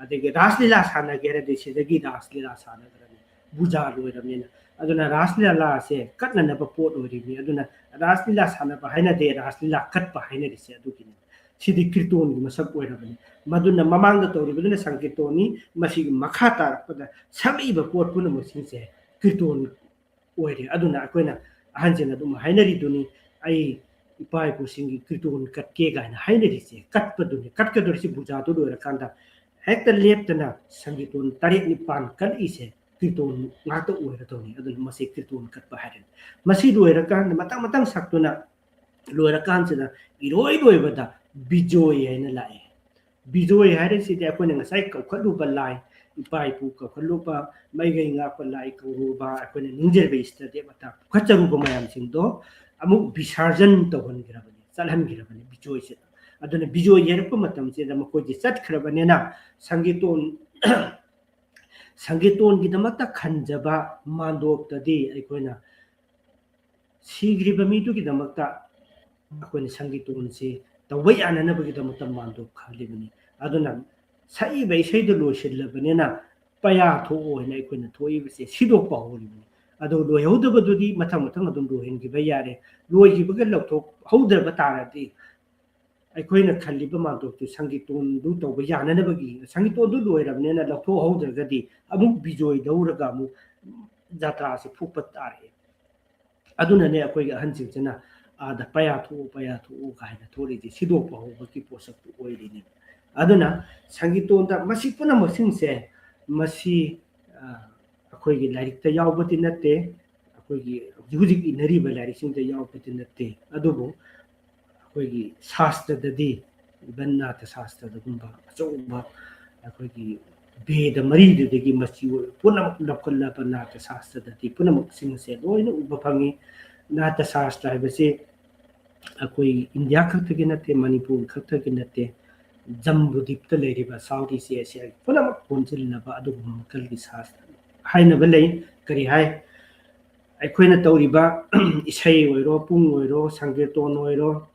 ꯑꯗꯒꯤ ꯔꯥꯁ ꯂꯤꯂꯥ ꯁꯥꯟꯅꯒꯦ ꯍꯥꯏꯔꯗꯤ ꯁꯤꯗꯒꯤ ꯔꯥꯁ ꯂꯤꯂꯥ ꯁꯥꯟꯅꯈ꯭ꯔꯅꯤ, ꯕꯨꯖꯥ ꯂꯣꯏꯔꯕꯅꯤꯅ꯫ ꯑꯗꯨꯅ ꯔꯥꯁ ꯂꯤꯂꯥꯁꯦ ꯀꯠꯅꯅꯕ ꯄꯣꯠ ꯑꯣꯏꯔꯤꯕꯅꯤ꯫ ꯑꯗꯨꯅ ꯔꯥꯁ ꯂꯤꯂꯥ ꯁꯥꯟꯅꯕ ꯍꯥꯏꯅꯗꯦ, ꯔꯥꯁ ꯂꯤꯂꯥ ꯀꯠꯄ ꯍꯥꯏꯅꯔꯤꯁꯦ ꯑꯗꯨꯒꯤꯅꯤ꯫ ꯁꯤꯗꯤ ꯀꯤꯔꯇꯣꯟꯒꯤ ꯃꯁꯛ ꯑꯣꯏꯔꯕꯅꯤ꯫ ꯃꯗꯨꯅ ꯃꯃꯥꯡꯗ ꯇꯧꯔꯤꯕꯗꯨꯅ ꯁꯪꯀꯤꯔꯇꯣꯟꯅꯤ, ꯃꯁꯤꯒꯤ ꯃꯈꯥ ꯇꯥꯔꯛꯄꯗ ꯁꯛꯂꯛꯏꯕ ꯄꯣꯠ ꯄꯨꯝꯅꯃꯛꯁꯤꯡꯁꯦ ꯀꯤꯔꯇꯣꯟ ꯑꯣꯏꯔꯦ꯫ ꯑꯗꯨꯅ ꯑꯩꯈꯣꯏꯅ ꯑꯍꯟꯁꯤꯡꯅ ꯑꯗꯨꯝ ꯍꯥꯏꯅꯔꯤꯗꯨꯅꯤ, "ꯑꯩ ꯏꯄꯥ ꯏꯄꯨꯁꯤꯡꯒꯤ ꯀꯤꯔꯇꯣꯟ ꯀꯠꯀꯦ" ꯀꯥꯏꯅ ꯍꯥꯏꯅꯔꯤꯁꯦ꯫ ꯀꯠꯄꯗꯨꯅꯤ, ꯀꯠꯀꯗꯧꯔꯤꯁꯦ ꯕꯨꯖꯥꯗꯨ ꯂꯣꯏꯔꯀꯥꯟꯗ ꯍꯦꯛꯇ ꯂꯦꯞꯇꯅ ꯁꯪꯀꯤꯔꯇꯣꯟ ꯇꯔꯦꯠ ꯅꯤꯄꯥꯟ ꯀꯠꯂꯛꯏꯁꯦ ꯀꯤꯔꯇꯣꯟ ꯉꯥꯛꯇ ꯑꯣꯏꯔꯗꯧꯅꯤ꯫ ꯑꯗꯨꯅ ꯃꯁꯤ ꯀꯤꯔꯇꯣꯟ ꯀꯠꯄ ꯍꯥꯏꯔꯅꯤ꯫ ꯃꯁꯤ ꯂꯣꯏꯔꯀꯥꯟꯗ ꯃꯊꯪ ꯃꯊꯪ ꯁꯛꯇꯨꯅ ꯂꯣꯏꯔꯀꯥꯟꯁꯤꯗ ꯏꯔꯣꯏ ꯂꯣꯏꯕꯗ ꯕꯤꯖꯣꯏ ꯍꯥꯏꯅ ꯂꯥꯛꯑꯦ꯫ ꯕꯤꯖꯣꯏ ꯍꯥꯏꯔꯤꯁꯤꯗꯤ ꯑꯩꯈꯣꯏꯅ ꯉꯁꯥꯏ ꯀꯧꯈꯠꯂꯨꯕ ꯂꯥꯏ, ꯏꯄꯥ ꯏꯄꯨ ꯀꯧꯈꯠꯂꯨꯕ, ꯃꯩꯒꯩ ꯉꯥꯛꯄ ꯂꯥꯏ ꯀꯧꯔꯨꯕ, ꯑꯩꯈꯣꯏꯅ ꯅꯤꯡꯖꯔꯤꯕ ꯏꯁꯇ ꯗꯦꯕꯇꯥ ꯄꯨꯈꯠꯆꯔꯨꯕ ꯃꯌꯥꯝꯁꯤꯡꯗꯣ ꯑꯃꯨꯛ ꯕꯤꯁꯔꯖꯟ ꯇꯧꯍꯟꯈ꯭ꯔꯕꯅꯤ, ꯆꯠꯍꯟꯈ꯭ꯔꯕꯅꯤ ꯕꯤꯖꯣꯏꯁꯤꯗ꯫ ꯑꯗꯨꯅ ꯕꯤꯖꯣꯏ ꯌꯩꯔꯛꯄ ꯃꯇꯝꯁꯤꯗ ꯃꯈꯣꯏꯁꯦ ꯆꯠꯈ꯭ꯔꯕꯅꯤꯅ ꯁꯪꯒꯤꯇꯣꯟ, ꯁꯪꯒꯤꯇꯣꯟꯒꯤꯗꯃꯛꯇ ꯈꯟꯖꯕ ꯃꯥꯟꯗꯣꯞꯇꯗꯤ ꯑꯩꯈꯣꯏꯅ ꯁꯤꯈ꯭ꯔꯤꯕ ꯃꯤꯗꯨꯒꯤꯗꯃꯛꯇ ꯑꯩꯈꯣꯏꯅ ꯁꯪꯒꯤꯇꯣꯟꯁꯤ ꯇꯧꯕ ꯌꯥꯅꯅꯕꯒꯤꯗꯃꯛꯇ ꯃꯥꯟꯗꯣꯞ ꯈꯜꯂꯤꯕꯅꯤ꯫ ꯑꯗꯨꯅ ꯁꯛꯏꯕ ꯏꯁꯩꯗꯨ ꯂꯣꯏꯁꯤꯜꯂꯕꯅꯤꯅ ꯄꯌꯥ ꯊꯣꯛꯑꯣ ꯍꯥꯏꯅ ꯑꯩꯈꯣꯏꯅ ꯊꯣꯛꯏꯕꯁꯦ ꯁꯤꯗꯣꯛꯄ ꯍꯧꯔꯤꯕꯅꯤ꯫ ꯑꯗꯨ ꯂꯣꯏꯍꯧꯗꯕꯗꯨꯗꯤ ꯃꯊꯪ ꯃꯊꯪ ꯑꯗꯨꯝ ꯂꯣꯏꯍꯟꯈꯤꯕ ꯌꯥꯔꯦ꯫ ꯂꯣꯏꯈꯤꯕꯒ ꯂꯧꯊꯣꯛꯍꯧꯗ꯭ꯔꯕ ꯇꯥꯔꯗꯤ ꯑꯩꯈꯣꯏꯅ ꯈꯜꯂꯤꯕ ꯃꯥꯟꯗꯣꯞꯇꯨ ꯁꯪꯒꯤꯇꯣꯟꯗꯨ ꯇꯧꯕ ꯌꯥꯅꯅꯕꯒꯤ, ꯁꯪꯒꯤꯇꯣꯟꯗꯨ ꯂꯣꯏꯔꯕꯅꯤꯅ ꯂꯧꯊꯣꯛꯍꯧꯗ꯭ꯔꯒꯗꯤ ꯑꯃꯨꯛ ꯕꯤꯖꯣꯏ ꯂꯧꯔꯒ ꯑꯃꯨꯛ ꯖꯥꯇ꯭ꯔꯥꯁꯤ ꯐꯨꯛꯄ ꯇꯥꯔꯛꯑꯦ꯫ ꯑꯗꯨꯅꯅꯦ ꯑꯩꯈꯣꯏꯒꯤ ꯑꯍꯟꯁꯤꯡꯁꯤꯅ ꯑꯥꯗ "ꯄꯌꯥ ꯊꯣꯛꯎ, ꯄꯌꯥ ꯊꯣꯛꯎ" ꯀꯥꯏꯅ ꯊꯣꯛꯂꯤꯁꯦ ꯁꯤꯗꯣꯛꯄ ꯍꯧꯕꯒꯤ ꯄꯣꯠꯁꯛꯇꯨ ꯑꯣꯏꯔꯤꯅꯦꯕ꯫ ꯑꯗꯨꯅ ꯁꯪꯒꯤꯇꯣꯟꯗ ꯃꯁꯤ ꯄꯨꯝꯅꯃꯛꯁꯤꯡꯁꯦ ꯃꯁꯤ, ꯑ, ꯑꯩꯈꯣꯏꯒꯤ ꯂꯥꯏꯔꯤꯛꯇ ꯌꯥꯎꯕꯗꯤ ꯅꯠꯇꯦ, ꯑꯩꯈꯣꯏꯒꯤ ꯍꯧꯖꯤꯛ ꯍꯧꯖꯤꯛ ꯏꯅꯔꯤꯕ ꯂꯥꯏꯔꯤꯛꯁꯤꯡꯗ ꯌꯥꯎꯕꯗꯤ ꯅꯠꯇꯦ, ꯑꯗꯨꯕꯨ ꯑꯩꯈꯣꯏꯒꯤ ꯁꯥꯁꯇ꯭ꯔꯗꯗꯤ, even ꯅꯥꯇ ꯁꯥꯁꯇ꯭ꯔꯗꯒꯨꯝꯕ ꯑꯆꯧꯕ ꯑꯩꯈꯣꯏꯒꯤ ꯕꯦꯗ ꯃꯔꯤꯗꯨꯗꯒꯤ ꯃꯆꯤ ꯑꯣꯏꯕ ꯄꯨꯝꯅꯃꯛ ꯂꯧꯈꯠꯂꯕ ꯅꯥꯇ ꯁꯥꯁꯇ꯭ꯔꯗꯗꯤ ꯄꯨꯝꯅꯃꯛꯁꯤꯡ ꯑꯁꯦ ꯂꯣꯏꯅ ꯎꯕ ꯐꯪꯉꯤ꯫ ꯅꯥꯇ ꯁꯥꯁꯇ꯭ꯔ ꯍꯥꯏꯕꯁꯤ ꯑꯩꯈꯣꯏ ꯏꯟꯗꯤꯌꯥ ꯈꯛꯇꯒꯤ ꯅꯠꯇꯦ, ꯃꯅꯤꯄꯨꯔ ꯈꯛꯇꯒꯤ ꯅꯠꯇꯦ, ꯖꯝꯕꯨꯗꯤꯞꯇ ꯂꯩꯔꯤꯕ ꯁꯥꯎꯠ ꯏꯁ ꯑꯦꯁꯤꯌꯥꯒꯤ ꯄꯨꯝꯅꯃꯛ ꯄꯨꯟꯁꯤꯜꯂꯕ ꯑꯗꯨꯒꯨꯝꯕ ꯃꯈꯜꯒꯤ ꯁꯥꯁꯇ꯭ꯔ ꯍꯥꯏꯅꯕ ꯂꯩ꯫ ꯀꯔꯤ ꯍꯥꯏ? ꯑꯩꯈꯣꯏꯅ ꯇꯧꯔꯤꯕ ꯏꯁꯩ ꯑꯣꯏꯔꯣ, ꯄꯨꯡ ꯑꯣꯏꯔꯣ, ꯁꯪꯀꯤꯔꯇꯣꯟ ꯑꯣꯏꯔꯣ,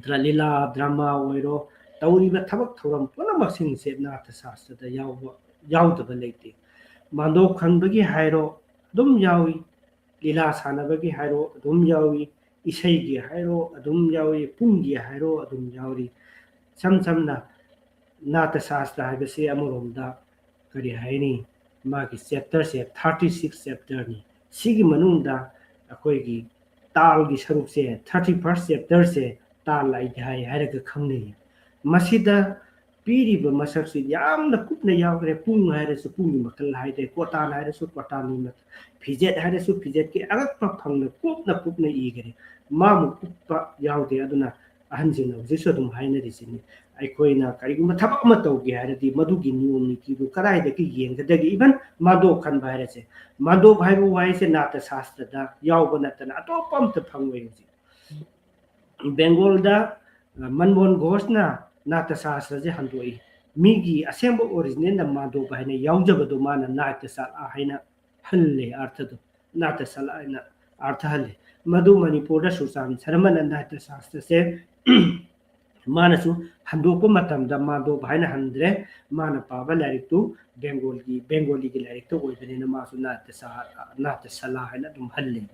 ꯗ꯭ꯔ-, ꯂꯤꯂꯥ ꯗ꯭ꯔꯃꯥ ꯑꯣꯏꯔꯣ, ꯇꯧꯔꯤꯕ ꯊꯕꯛ ꯊꯧꯔꯝ ꯄꯨꯝꯅꯃꯛꯁꯤꯡꯁꯦ ꯅꯥꯇ ꯁꯥꯁꯇ꯭ꯔꯗ ꯌꯥꯎꯕ, ꯌꯥꯎꯗꯕ ꯂꯩꯇꯦ꯫ ꯃꯥꯟꯗꯣꯞ ꯈꯟꯕꯒꯤ ꯍꯥꯏꯔꯣ, ꯑꯗꯨꯝ ꯌꯥꯎꯏ꯫ ꯂꯤꯂꯥ ꯁꯥꯟꯅꯕꯒꯤ ꯍꯥꯏꯔꯣ, ꯑꯗꯨꯝ ꯌꯥꯎꯏ꯫ ꯏꯁꯩꯒꯤ ꯍꯥꯏꯔꯣ, ꯑꯗꯨꯝ ꯌꯥꯎꯏ꯫ ꯄꯨꯡꯒꯤ ꯍꯥꯏꯔꯣ, ꯑꯗꯨꯝ ꯌꯥꯎꯔꯤ꯫ ꯏꯁꯝ ꯁꯝꯅ, ꯅꯥꯇ ꯁꯥꯁꯇ꯭ꯔ ꯍꯥꯏꯕꯁꯤ ꯑꯃꯔꯣꯝꯗ ꯀꯔꯤ ꯍꯥꯏꯅꯤ, ꯃꯥꯒꯤ ꯆꯦꯞꯇꯔꯁꯦ ꯊꯥꯔꯇꯤ ꯁꯤꯛꯁ ꯆꯦꯞꯇꯔꯅꯤ꯫ ꯁꯤꯒꯤ ꯃꯅꯨꯡꯗ ꯑꯩꯈꯣꯏꯒꯤ ꯇꯥꯜꯒꯤ ꯁꯔꯨꯛꯁꯦ, ꯊꯥꯔꯇꯤ ꯐꯥꯔꯁ ꯆꯦꯞꯇꯔꯁꯦ ꯇꯥꯜ ꯑꯗ꯭ꯌꯥꯏ ꯍꯥꯏꯔꯒ ꯈꯪꯅꯩ꯫ ꯃꯁꯤꯗ ꯄꯤꯔꯤꯕ ꯃꯁꯛꯁꯤ ꯌꯥꯝꯅ ꯀꯨꯞꯅ ꯌꯥꯎꯈ꯭ꯔꯦ꯫ ꯄꯨꯡ ꯍꯥꯏꯔꯁꯨ ꯄꯨꯡꯒꯤ ꯃꯈꯜ ꯍꯥꯏꯗ꯭ꯔꯦ, ꯀꯣꯇꯥꯟ ꯍꯥꯏꯔꯁꯨ ꯀꯣꯇꯥꯟꯒꯤ ꯃꯈꯜ, ꯐꯤꯖꯦꯠ ꯍꯥꯏꯔꯁꯨ ꯐꯤꯖꯦꯠꯀꯤ ꯑꯉꯛꯄ ꯐꯪꯅ ꯀꯨꯞꯅ ꯀꯨꯞꯅ ꯏꯈ꯭ꯔꯦ꯫ ꯃꯥꯃꯨꯛ ꯀꯨꯞꯄ ꯌꯥꯎꯗꯦ꯫ ꯑꯗꯨꯅ ꯑꯍꯟꯁꯤꯡꯅ ꯍꯧꯖꯤꯛꯁꯨ ꯑꯗꯨꯝ ꯍꯥꯏꯅꯔꯤꯁꯤꯅꯤ, ꯑꯩꯈꯣꯏꯅ ꯀꯔꯤꯒꯨꯝꯕ ꯊꯕꯛ ꯑꯃ ꯇꯧꯒꯦ ꯍꯥꯏꯔꯗꯤ ꯃꯗꯨꯒꯤ ꯅꯤꯌꯣꯝ ꯅꯤꯇꯤꯗꯨ ꯀꯗꯥꯏꯗꯒꯤ ꯌꯦꯡꯒꯗꯒꯦ? Even ꯃꯥꯟꯗꯣꯞ ꯈꯟꯕ ꯍꯥꯏꯔꯁꯦ, ꯃꯥꯟꯗꯣꯞ ꯍꯥꯏꯕ ꯋꯥꯍꯩꯁꯦ ꯅꯥꯇ ꯁꯥꯁꯇ꯭ꯔꯗ ꯌꯥꯎꯕ ꯅꯠꯇꯅ ꯑꯇꯣꯞꯄ ꯑꯝꯇ ꯐꯪꯉꯣꯏ꯫ ꯍꯧꯖꯤꯛ ꯕꯦꯡꯒꯣꯜꯗ, ꯑ, ꯃꯟꯃꯣꯍꯟ ꯘꯣꯁꯅ ꯅꯥꯇ ꯁꯥꯁꯇ꯭ꯔꯁꯦ ꯍꯟꯗꯣꯛꯏ꯫ ꯃꯤꯒꯤ ꯑꯁꯦꯡꯕ ꯑꯣꯔꯤꯖꯤꯅꯦꯜꯗ ꯃꯥꯟꯗꯣꯞ ꯍꯥꯏꯅ ꯌꯥꯎꯖꯕꯗꯣ ꯃꯥꯅ ꯅꯥꯇ꯭ꯌ ꯁꯥꯂꯥ ꯍꯥꯏꯅ ꯍꯜꯂꯦ ꯑꯔꯊꯗꯣ, ꯅꯥꯇ꯭ꯌ ꯁꯥꯂꯥ ꯍꯥꯏꯅ ꯑꯔꯊ ꯍꯜꯂꯦ꯫ ꯃꯗꯨ ꯃꯅꯤꯄꯨꯔꯗ ꯁꯨꯔꯆꯥꯟ ꯁꯔꯃꯅ ꯅꯥꯇ꯭ꯌ ꯁꯥꯁꯇ꯭ꯔꯁꯦ ꯃꯥꯅꯁꯨ ꯍꯟꯗꯣꯛꯄ ꯃꯇꯝꯗ ꯃꯥꯟꯗꯣꯞ ꯍꯥꯏꯅ ꯍꯟꯗ꯭ꯔꯦ꯫ ꯃꯥꯅ ꯄꯥꯕ ꯂꯥꯏꯔꯤꯛꯇꯨ ꯕꯦꯡꯒꯣꯜꯒꯤ, ꯕꯦꯡꯒꯣꯂꯤꯒꯤ ꯂꯥꯏꯔꯤꯛꯇ ꯑꯣꯏꯕꯅꯤꯅ ꯃꯥꯁꯨ ꯅꯥꯇ꯭ꯌ ꯁꯥ-, ꯅꯥꯇ꯭ꯌ ꯁꯥꯂꯥ ꯍꯥꯏꯅ ꯑꯗꯨꯝ ꯍꯜꯂꯦ꯫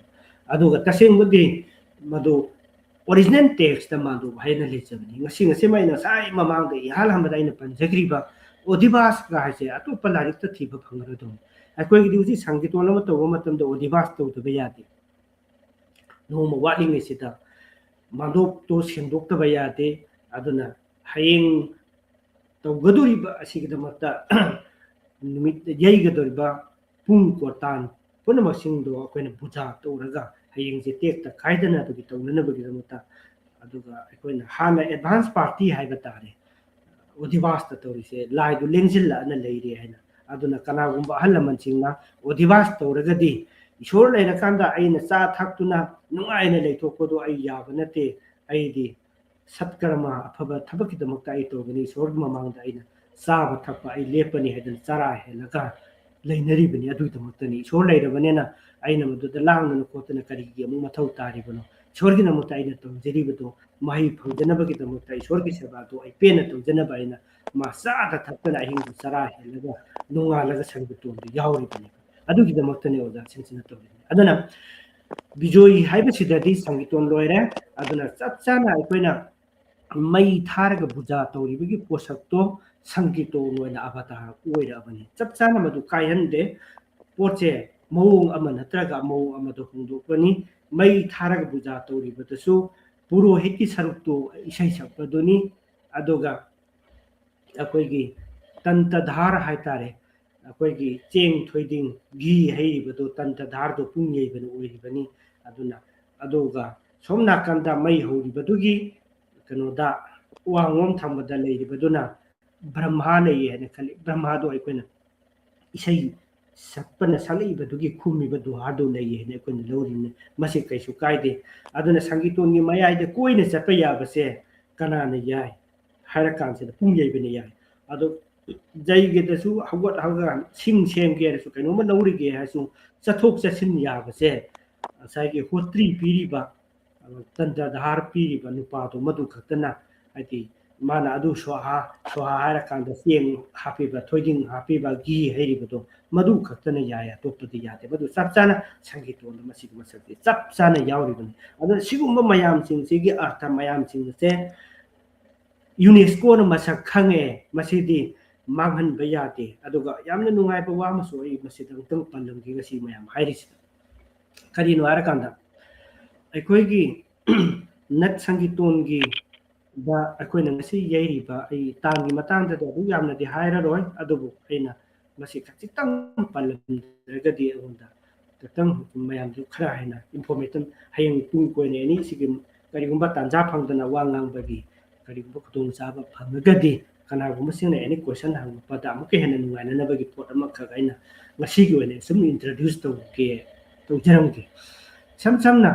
ꯑꯗꯨꯒ ꯇꯁꯦꯡꯕꯗꯤ ꯃꯗꯨ ꯑꯣꯔꯤꯖꯤꯅꯦꯜ ꯇꯦꯛꯁꯇ ꯃꯥꯟꯗꯣꯞ ꯍꯥꯏꯅ ꯂꯩꯖꯕꯅꯤ꯫ ꯉꯁꯤ, ꯉꯁꯤꯃꯛ ꯑꯩꯅ ꯉꯁꯥꯏ ꯃꯃꯥꯡꯗ ꯏꯍꯥꯟ ꯍꯥꯟꯕꯗ ꯑꯩꯅ ꯄꯟꯖꯈ꯭ꯔꯤꯕ ꯑꯣꯙꯤꯕꯥꯁꯀ ꯍꯥꯏꯁꯦ ꯑꯇꯣꯞꯄ ꯂꯥꯏꯔꯤꯛꯇ ꯊꯤꯕ ꯐꯪꯉꯔꯣꯏꯗꯧꯅꯤ꯫ ꯑꯩꯈꯣꯏꯒꯤꯗꯤ ꯍꯧꯖꯤꯛ ꯁꯪꯀꯤꯔꯇꯣꯟ ꯑꯃ ꯇꯧꯕ ꯃꯇꯝꯗ ꯑꯣꯙꯤꯕꯥꯁ ꯇꯧꯗꯕ ꯌꯥꯗꯦ꯫ ꯅꯣꯡꯃ ꯋꯥꯠꯂꯤꯉꯩꯁꯤꯗ ꯃꯥꯟꯗꯣꯞꯇꯣ ꯁꯦꯡꯗꯣꯛꯇꯕ ꯌꯥꯗꯦ꯫ ꯑꯗꯨꯅ ꯍꯌꯦꯡ ꯇꯧꯒꯗꯧꯔꯤꯕ ꯑꯁꯤꯒꯤꯗꯃꯛꯇ ꯅꯨꯃꯤꯠ ꯌꯩꯒꯗꯧꯔꯤꯕ ꯄꯨꯡ ꯀꯣꯔꯇꯥꯟ ꯄꯨꯝꯅꯃꯛꯁꯤꯡꯗꯣ ꯑꯩꯈꯣꯏꯅ ꯄꯨꯖꯥ ꯇꯧꯔꯒ ꯍꯌꯦꯡꯁꯦ ꯇꯦꯛꯇ ꯀꯥꯏꯗꯅꯕꯒꯤ ꯇꯧꯅꯅꯕꯒꯤꯗꯃꯛꯇ, ꯑꯗꯨꯒ ꯑꯩꯈꯣꯏꯅ ꯍꯥꯟꯅ advance party ꯍꯥꯏꯕ ꯇꯥꯔꯦ, ꯑꯣꯙꯤꯕꯥꯁꯇ ꯇꯧꯔꯤꯁꯦ ꯂꯥꯏꯗꯨ ꯂꯦꯡꯁꯤꯜꯂꯛꯑꯅ ꯂꯩꯔꯦ ꯍꯥꯏꯅ꯫ ꯑꯗꯨꯅ ꯀꯅꯥꯒꯨꯝꯕ ꯑꯍꯜ ꯂꯃꯟꯁꯤꯡꯅ ꯑꯣꯙꯤꯕꯥꯁ ꯇꯧꯔꯒꯗꯤ, ꯏꯁꯣꯔ ꯂꯩꯔꯀꯥꯟꯗ ꯑꯩꯅ ꯆꯥ ꯊꯛꯇꯨꯅ ꯅꯨꯡꯉꯥꯏꯅ ꯂꯩꯊꯣꯛꯄꯗꯣ ꯑꯩ ꯌꯥꯕ ꯅꯠꯇꯦ, ꯑꯩꯗꯤ ꯁꯠꯀꯔꯃ ꯑꯐꯕ ꯊꯕꯛꯀꯤꯗꯃꯛꯇ ꯑꯩ ꯇꯧꯒꯅꯤ, ꯏꯁꯣꯔꯒꯤ ꯃꯃꯥꯡꯗ ꯑꯩꯅ ꯆꯥꯕ ꯊꯛꯄ ꯑꯩ ꯂꯦꯞꯄꯅꯤ ꯍꯥꯏꯗꯅ ꯆꯔꯥ ꯍꯦꯜꯂꯒ ꯂꯩꯅꯔꯤꯕꯅꯤ꯫ ꯑꯗꯨꯒꯤꯗꯃꯛꯇꯅꯤ, ꯏꯁꯣꯔ ꯂꯩꯔꯕꯅꯤꯅ ꯑꯩꯅ ꯃꯗꯨꯗ ꯂꯥꯡꯗꯅ ꯈꯣꯠꯇꯅ ꯀꯔꯤꯒꯤ ꯑꯃꯨꯛ ꯃꯊꯧ ꯇꯥꯔꯤꯕꯅꯣ? ꯏꯁꯣꯔꯒꯤꯗꯃꯛꯇ ꯑꯩꯅ ꯇꯧꯖꯔꯤꯕꯗꯣ ꯃꯍꯩ ꯐꯪꯖꯅꯕꯒꯤꯗꯃꯛꯇ, ꯏꯁꯣꯔꯒꯤ ꯁꯦꯕꯥꯗꯣ ꯑꯩ ꯄꯦꯟꯅ ꯇꯧꯖꯅꯕ ꯑꯩꯅ ꯃꯥ ꯆꯥꯗ ꯊꯛꯇꯅ ꯑꯍꯤꯡꯗꯨ ꯆꯔꯥ ꯍꯦꯜꯂꯒ ꯅꯣꯡꯉꯥꯜꯂꯒ ꯁꯟꯒꯤ ꯇꯣꯟꯗꯨ ꯌꯥꯎꯔꯤꯕꯅꯤ꯫ ꯑꯗꯨꯒꯤꯗꯃꯛꯇꯅꯤ ꯑꯣꯖꯥꯁꯤꯡꯁꯤꯅ ꯇꯧꯔꯤꯕꯅꯤ꯫ ꯑꯗꯨꯅ ꯕꯤꯖꯣꯏ ꯍꯥꯏꯕꯁꯤꯗꯗꯤ ꯁꯪꯒꯤꯇꯣꯟ ꯂꯣꯏꯔꯦ꯫ ꯑꯗꯨꯅ ꯆꯞ ꯆꯥꯅ ꯑꯩꯈꯣꯏꯅ ꯃꯩ ꯊꯥꯔꯒ ꯄꯨꯖꯥ ꯇꯧꯔꯤꯕꯒꯤ ꯄꯣꯠꯁꯛꯇꯣ ꯁꯪꯒꯤꯇꯣꯟ ꯑꯣꯏꯅ ꯑꯕꯇꯥꯔ ꯑꯣꯏꯔꯛꯑꯕꯅꯤ꯫ ꯆꯞ ꯆꯥꯅ ꯃꯗꯨ ꯀꯥꯏꯍꯟꯗꯦ꯫ ꯄꯣꯠꯁꯦ ꯃꯑꯣꯡ ꯑꯃ ꯅꯠꯇ꯭ꯔꯒ ꯃꯑꯣꯡ ꯑꯃꯗ ꯍꯣꯡꯗꯣꯛꯄꯅꯤ꯫ ꯃꯩ ꯊꯥꯔꯒ ꯄꯨꯖꯥ ꯇꯧꯔꯤꯕꯗꯁꯨ ꯄꯨꯔꯣꯍꯤꯠꯀꯤ ꯁꯔꯨꯛꯇꯨ ꯏꯁꯩ ꯁꯛꯄꯗꯨꯅꯤ꯫ ꯑꯗꯨꯒ ꯑꯩꯈꯣꯏꯒꯤ ꯇꯟꯇ ꯙꯥꯔ ꯍꯥꯏꯇꯥꯔꯦ, ꯑꯩꯈꯣꯏꯒꯤ ꯆꯦꯡ, ꯊꯣꯏꯗꯤꯡ, ꯘꯤ ꯍꯩꯔꯤꯕꯗꯣ ꯇꯟꯇ ꯙꯥꯔꯗꯣ ꯄꯨꯡ ꯌꯩꯕꯅ ꯑꯣꯏꯔꯤꯕꯅꯤ꯫ ꯑꯗꯨꯅ, ꯑꯗꯨꯒ ꯁꯣꯝ ꯅꯥꯀꯟꯗ ꯃꯩ ꯍꯧꯔꯤꯕꯗꯨꯒꯤ ꯀꯩꯅꯣꯗ, ꯋꯥꯡꯂꯣꯝ ꯊꯪꯕꯗ ꯂꯩꯔꯤꯕꯗꯨꯅ ꯕ꯭ꯔꯍ꯭ꯃꯥ ꯂꯩꯌꯦ ꯍꯥꯏꯅ ꯈꯜꯂꯤ꯫ ꯕ꯭ꯔꯍ꯭ꯃꯥꯗꯣ ꯑꯩꯈꯣꯏꯅ ꯏꯁꯩ ꯁꯛꯄꯅ ꯁꯛꯂꯛꯏꯕꯗꯨꯒꯤ ꯈꯨꯝꯃꯤꯕ ꯗꯨꯍꯥꯔꯗꯨ ꯂꯩꯌꯦ ꯍꯥꯏꯅ ꯑꯩꯈꯣꯏꯅ ꯂꯧꯔꯤꯕꯅꯤ꯫ ꯃꯁꯤ ꯀꯩꯁꯨ ꯀꯥꯏꯗꯦ꯫ ꯑꯗꯨꯅ ꯁꯪꯒꯤꯇꯣꯟꯒꯤ ꯃꯌꯥꯏꯗ ꯀꯣꯏꯅ ꯆꯠꯄ ꯌꯥꯕꯁꯦ ꯀꯅꯥꯅ ꯌꯥꯏ ꯍꯥꯏꯔꯀꯥꯟꯁꯤꯗ ꯄꯨꯡ ꯌꯩꯕꯅ ꯌꯥꯏ꯫ ꯑꯗꯣ ꯖꯩꯒꯗꯁꯨ ꯍꯧꯒꯠ ꯍꯧꯒꯠ ꯁꯤꯡ ꯁꯦꯝꯒꯦ ꯍꯥꯏꯔꯁꯨ, ꯀꯩꯅꯣꯝꯃ ꯂꯧꯔꯤꯒꯦ ꯍꯥꯏꯔꯁꯨ, ꯆꯠꯊꯣꯛ ꯆꯠꯁꯤꯟ ꯌꯥꯕꯁꯦ ꯉꯁꯥꯏꯒꯤ ꯍꯣꯇ꯭ꯔꯤ ꯄꯤꯔꯤꯕ, ꯇꯟꯇ꯭ꯔꯙꯥꯔ ꯄꯤꯔꯤꯕ ꯅꯨꯄꯥꯗꯣ ꯃꯗꯨ ꯈꯛꯇꯅ, ꯍꯥꯏꯗꯤ ꯃꯥꯅ ꯑꯗꯨ ꯁ꯭ꯋꯥꯍꯥ, ꯁ꯭ꯋꯥꯍꯥ ꯍꯥꯏꯔꯀꯥꯟꯗ ꯆꯦꯡ ꯍꯥꯞꯄꯤꯕ, ꯊꯣꯏꯗꯤꯡ ꯍꯥꯞꯄꯤꯕ, ꯘꯤ ꯍꯩꯔꯤꯕꯗꯣ ꯃꯗꯨ ꯈꯛꯇꯅ ꯌꯥꯏ, ꯑꯇꯣꯞꯄꯗꯤ ꯌꯥꯗꯦ꯫ ꯃꯗꯨ ꯆꯞ ꯆꯥꯅ ꯁꯪꯒꯤꯇꯣꯟꯗ ꯃꯁꯤꯒꯤ ꯃꯁꯛꯁꯦ ꯆꯞ ꯆꯥꯅ ꯌꯥꯎꯔꯤꯕꯅꯤ꯫ ꯑꯗꯨꯅ ꯁꯤꯒꯨꯝꯕ ꯃꯌꯥꯝꯁꯤꯡꯁꯤꯒꯤ ꯑꯔꯊ ꯃꯌꯥꯝꯁꯤꯡ ꯑꯁꯦ ꯌꯨꯅꯦꯁꯀꯣꯅ ꯃꯁꯛ ꯈꯪꯉꯦ, ꯃꯁꯤꯗꯤ ꯃꯥꯡꯍꯟꯕ ꯌꯥꯗꯦ꯫ ꯑꯗꯨꯒ ꯌꯥꯝꯅ ꯅꯨꯡꯉꯥꯏꯕ ꯋꯥ ꯑꯃꯁꯨ ꯑꯩ ꯃꯁꯤꯗ ꯑꯃꯨꯛꯇꯪ ꯄꯜꯂꯝꯒꯦ, ꯉꯁꯤ ꯃꯌꯥꯝ ꯍꯥꯏꯔꯤꯁꯤꯗ꯫ ꯀꯔꯤꯅꯣ ꯍꯥꯏꯔꯀꯥꯟꯗ, ꯑꯩꯈꯣꯏꯒꯤ ꯅꯠ ꯁꯪꯒꯤꯇꯣꯟꯒꯤ ꯗ ꯑꯩꯈꯣꯏꯅ ꯉꯁꯤ ꯌꯩꯔꯤꯕ, ꯑꯩ ꯇꯥꯟꯒꯤ ꯃꯇꯥꯡꯗꯗꯤ ꯑꯗꯨꯛ ꯌꯥꯝꯅꯗꯤ ꯍꯥꯏꯔꯔꯣꯏ, ꯑꯗꯨꯕꯨ ꯑꯩꯅ ꯃꯁꯤ ꯈꯖꯤꯛꯇꯪ ꯄꯜꯂꯝꯗ꯭ꯔꯒꯗꯤ ꯑꯩꯉꯣꯟꯗ ꯈꯤꯇꯪ ꯃꯌꯥꯝꯗꯨ ꯈꯔ ꯍꯦꯟꯅ information, ꯍꯌꯦꯡ ꯇꯨꯡ ꯀꯣꯏꯅ ꯑꯦꯅꯤ ꯁꯤꯒꯤ ꯀꯔꯤꯒꯨꯝꯕ ꯇꯥꯟꯖꯥ ꯐꯪꯗꯅ ꯋꯥ ꯉꯥꯡꯕꯒꯤ ꯀꯔꯤꯒꯨꯝꯕ ꯈꯨꯗꯣꯡꯆꯥꯕ ꯐꯪꯉꯒꯗꯤ ꯀꯅꯥꯒꯨꯝꯕꯁꯤꯡꯅ ꯑꯦꯅꯤ question ꯍꯪꯉꯛꯄꯗ ꯑꯃꯨꯛꯀ ꯍꯦꯟꯅ ꯅꯨꯡꯉꯥꯏꯅꯅꯕꯒꯤ ꯄꯣꯠ ꯑꯃꯈꯛ ꯑꯩꯅ ꯉꯁꯤꯒꯤ ꯑꯣꯏꯅ ꯁꯨꯝ introduce ꯇꯧꯒꯦ, ꯇꯧꯖꯔꯝꯒꯦ꯫ ꯏꯁꯝ ꯁꯝꯅ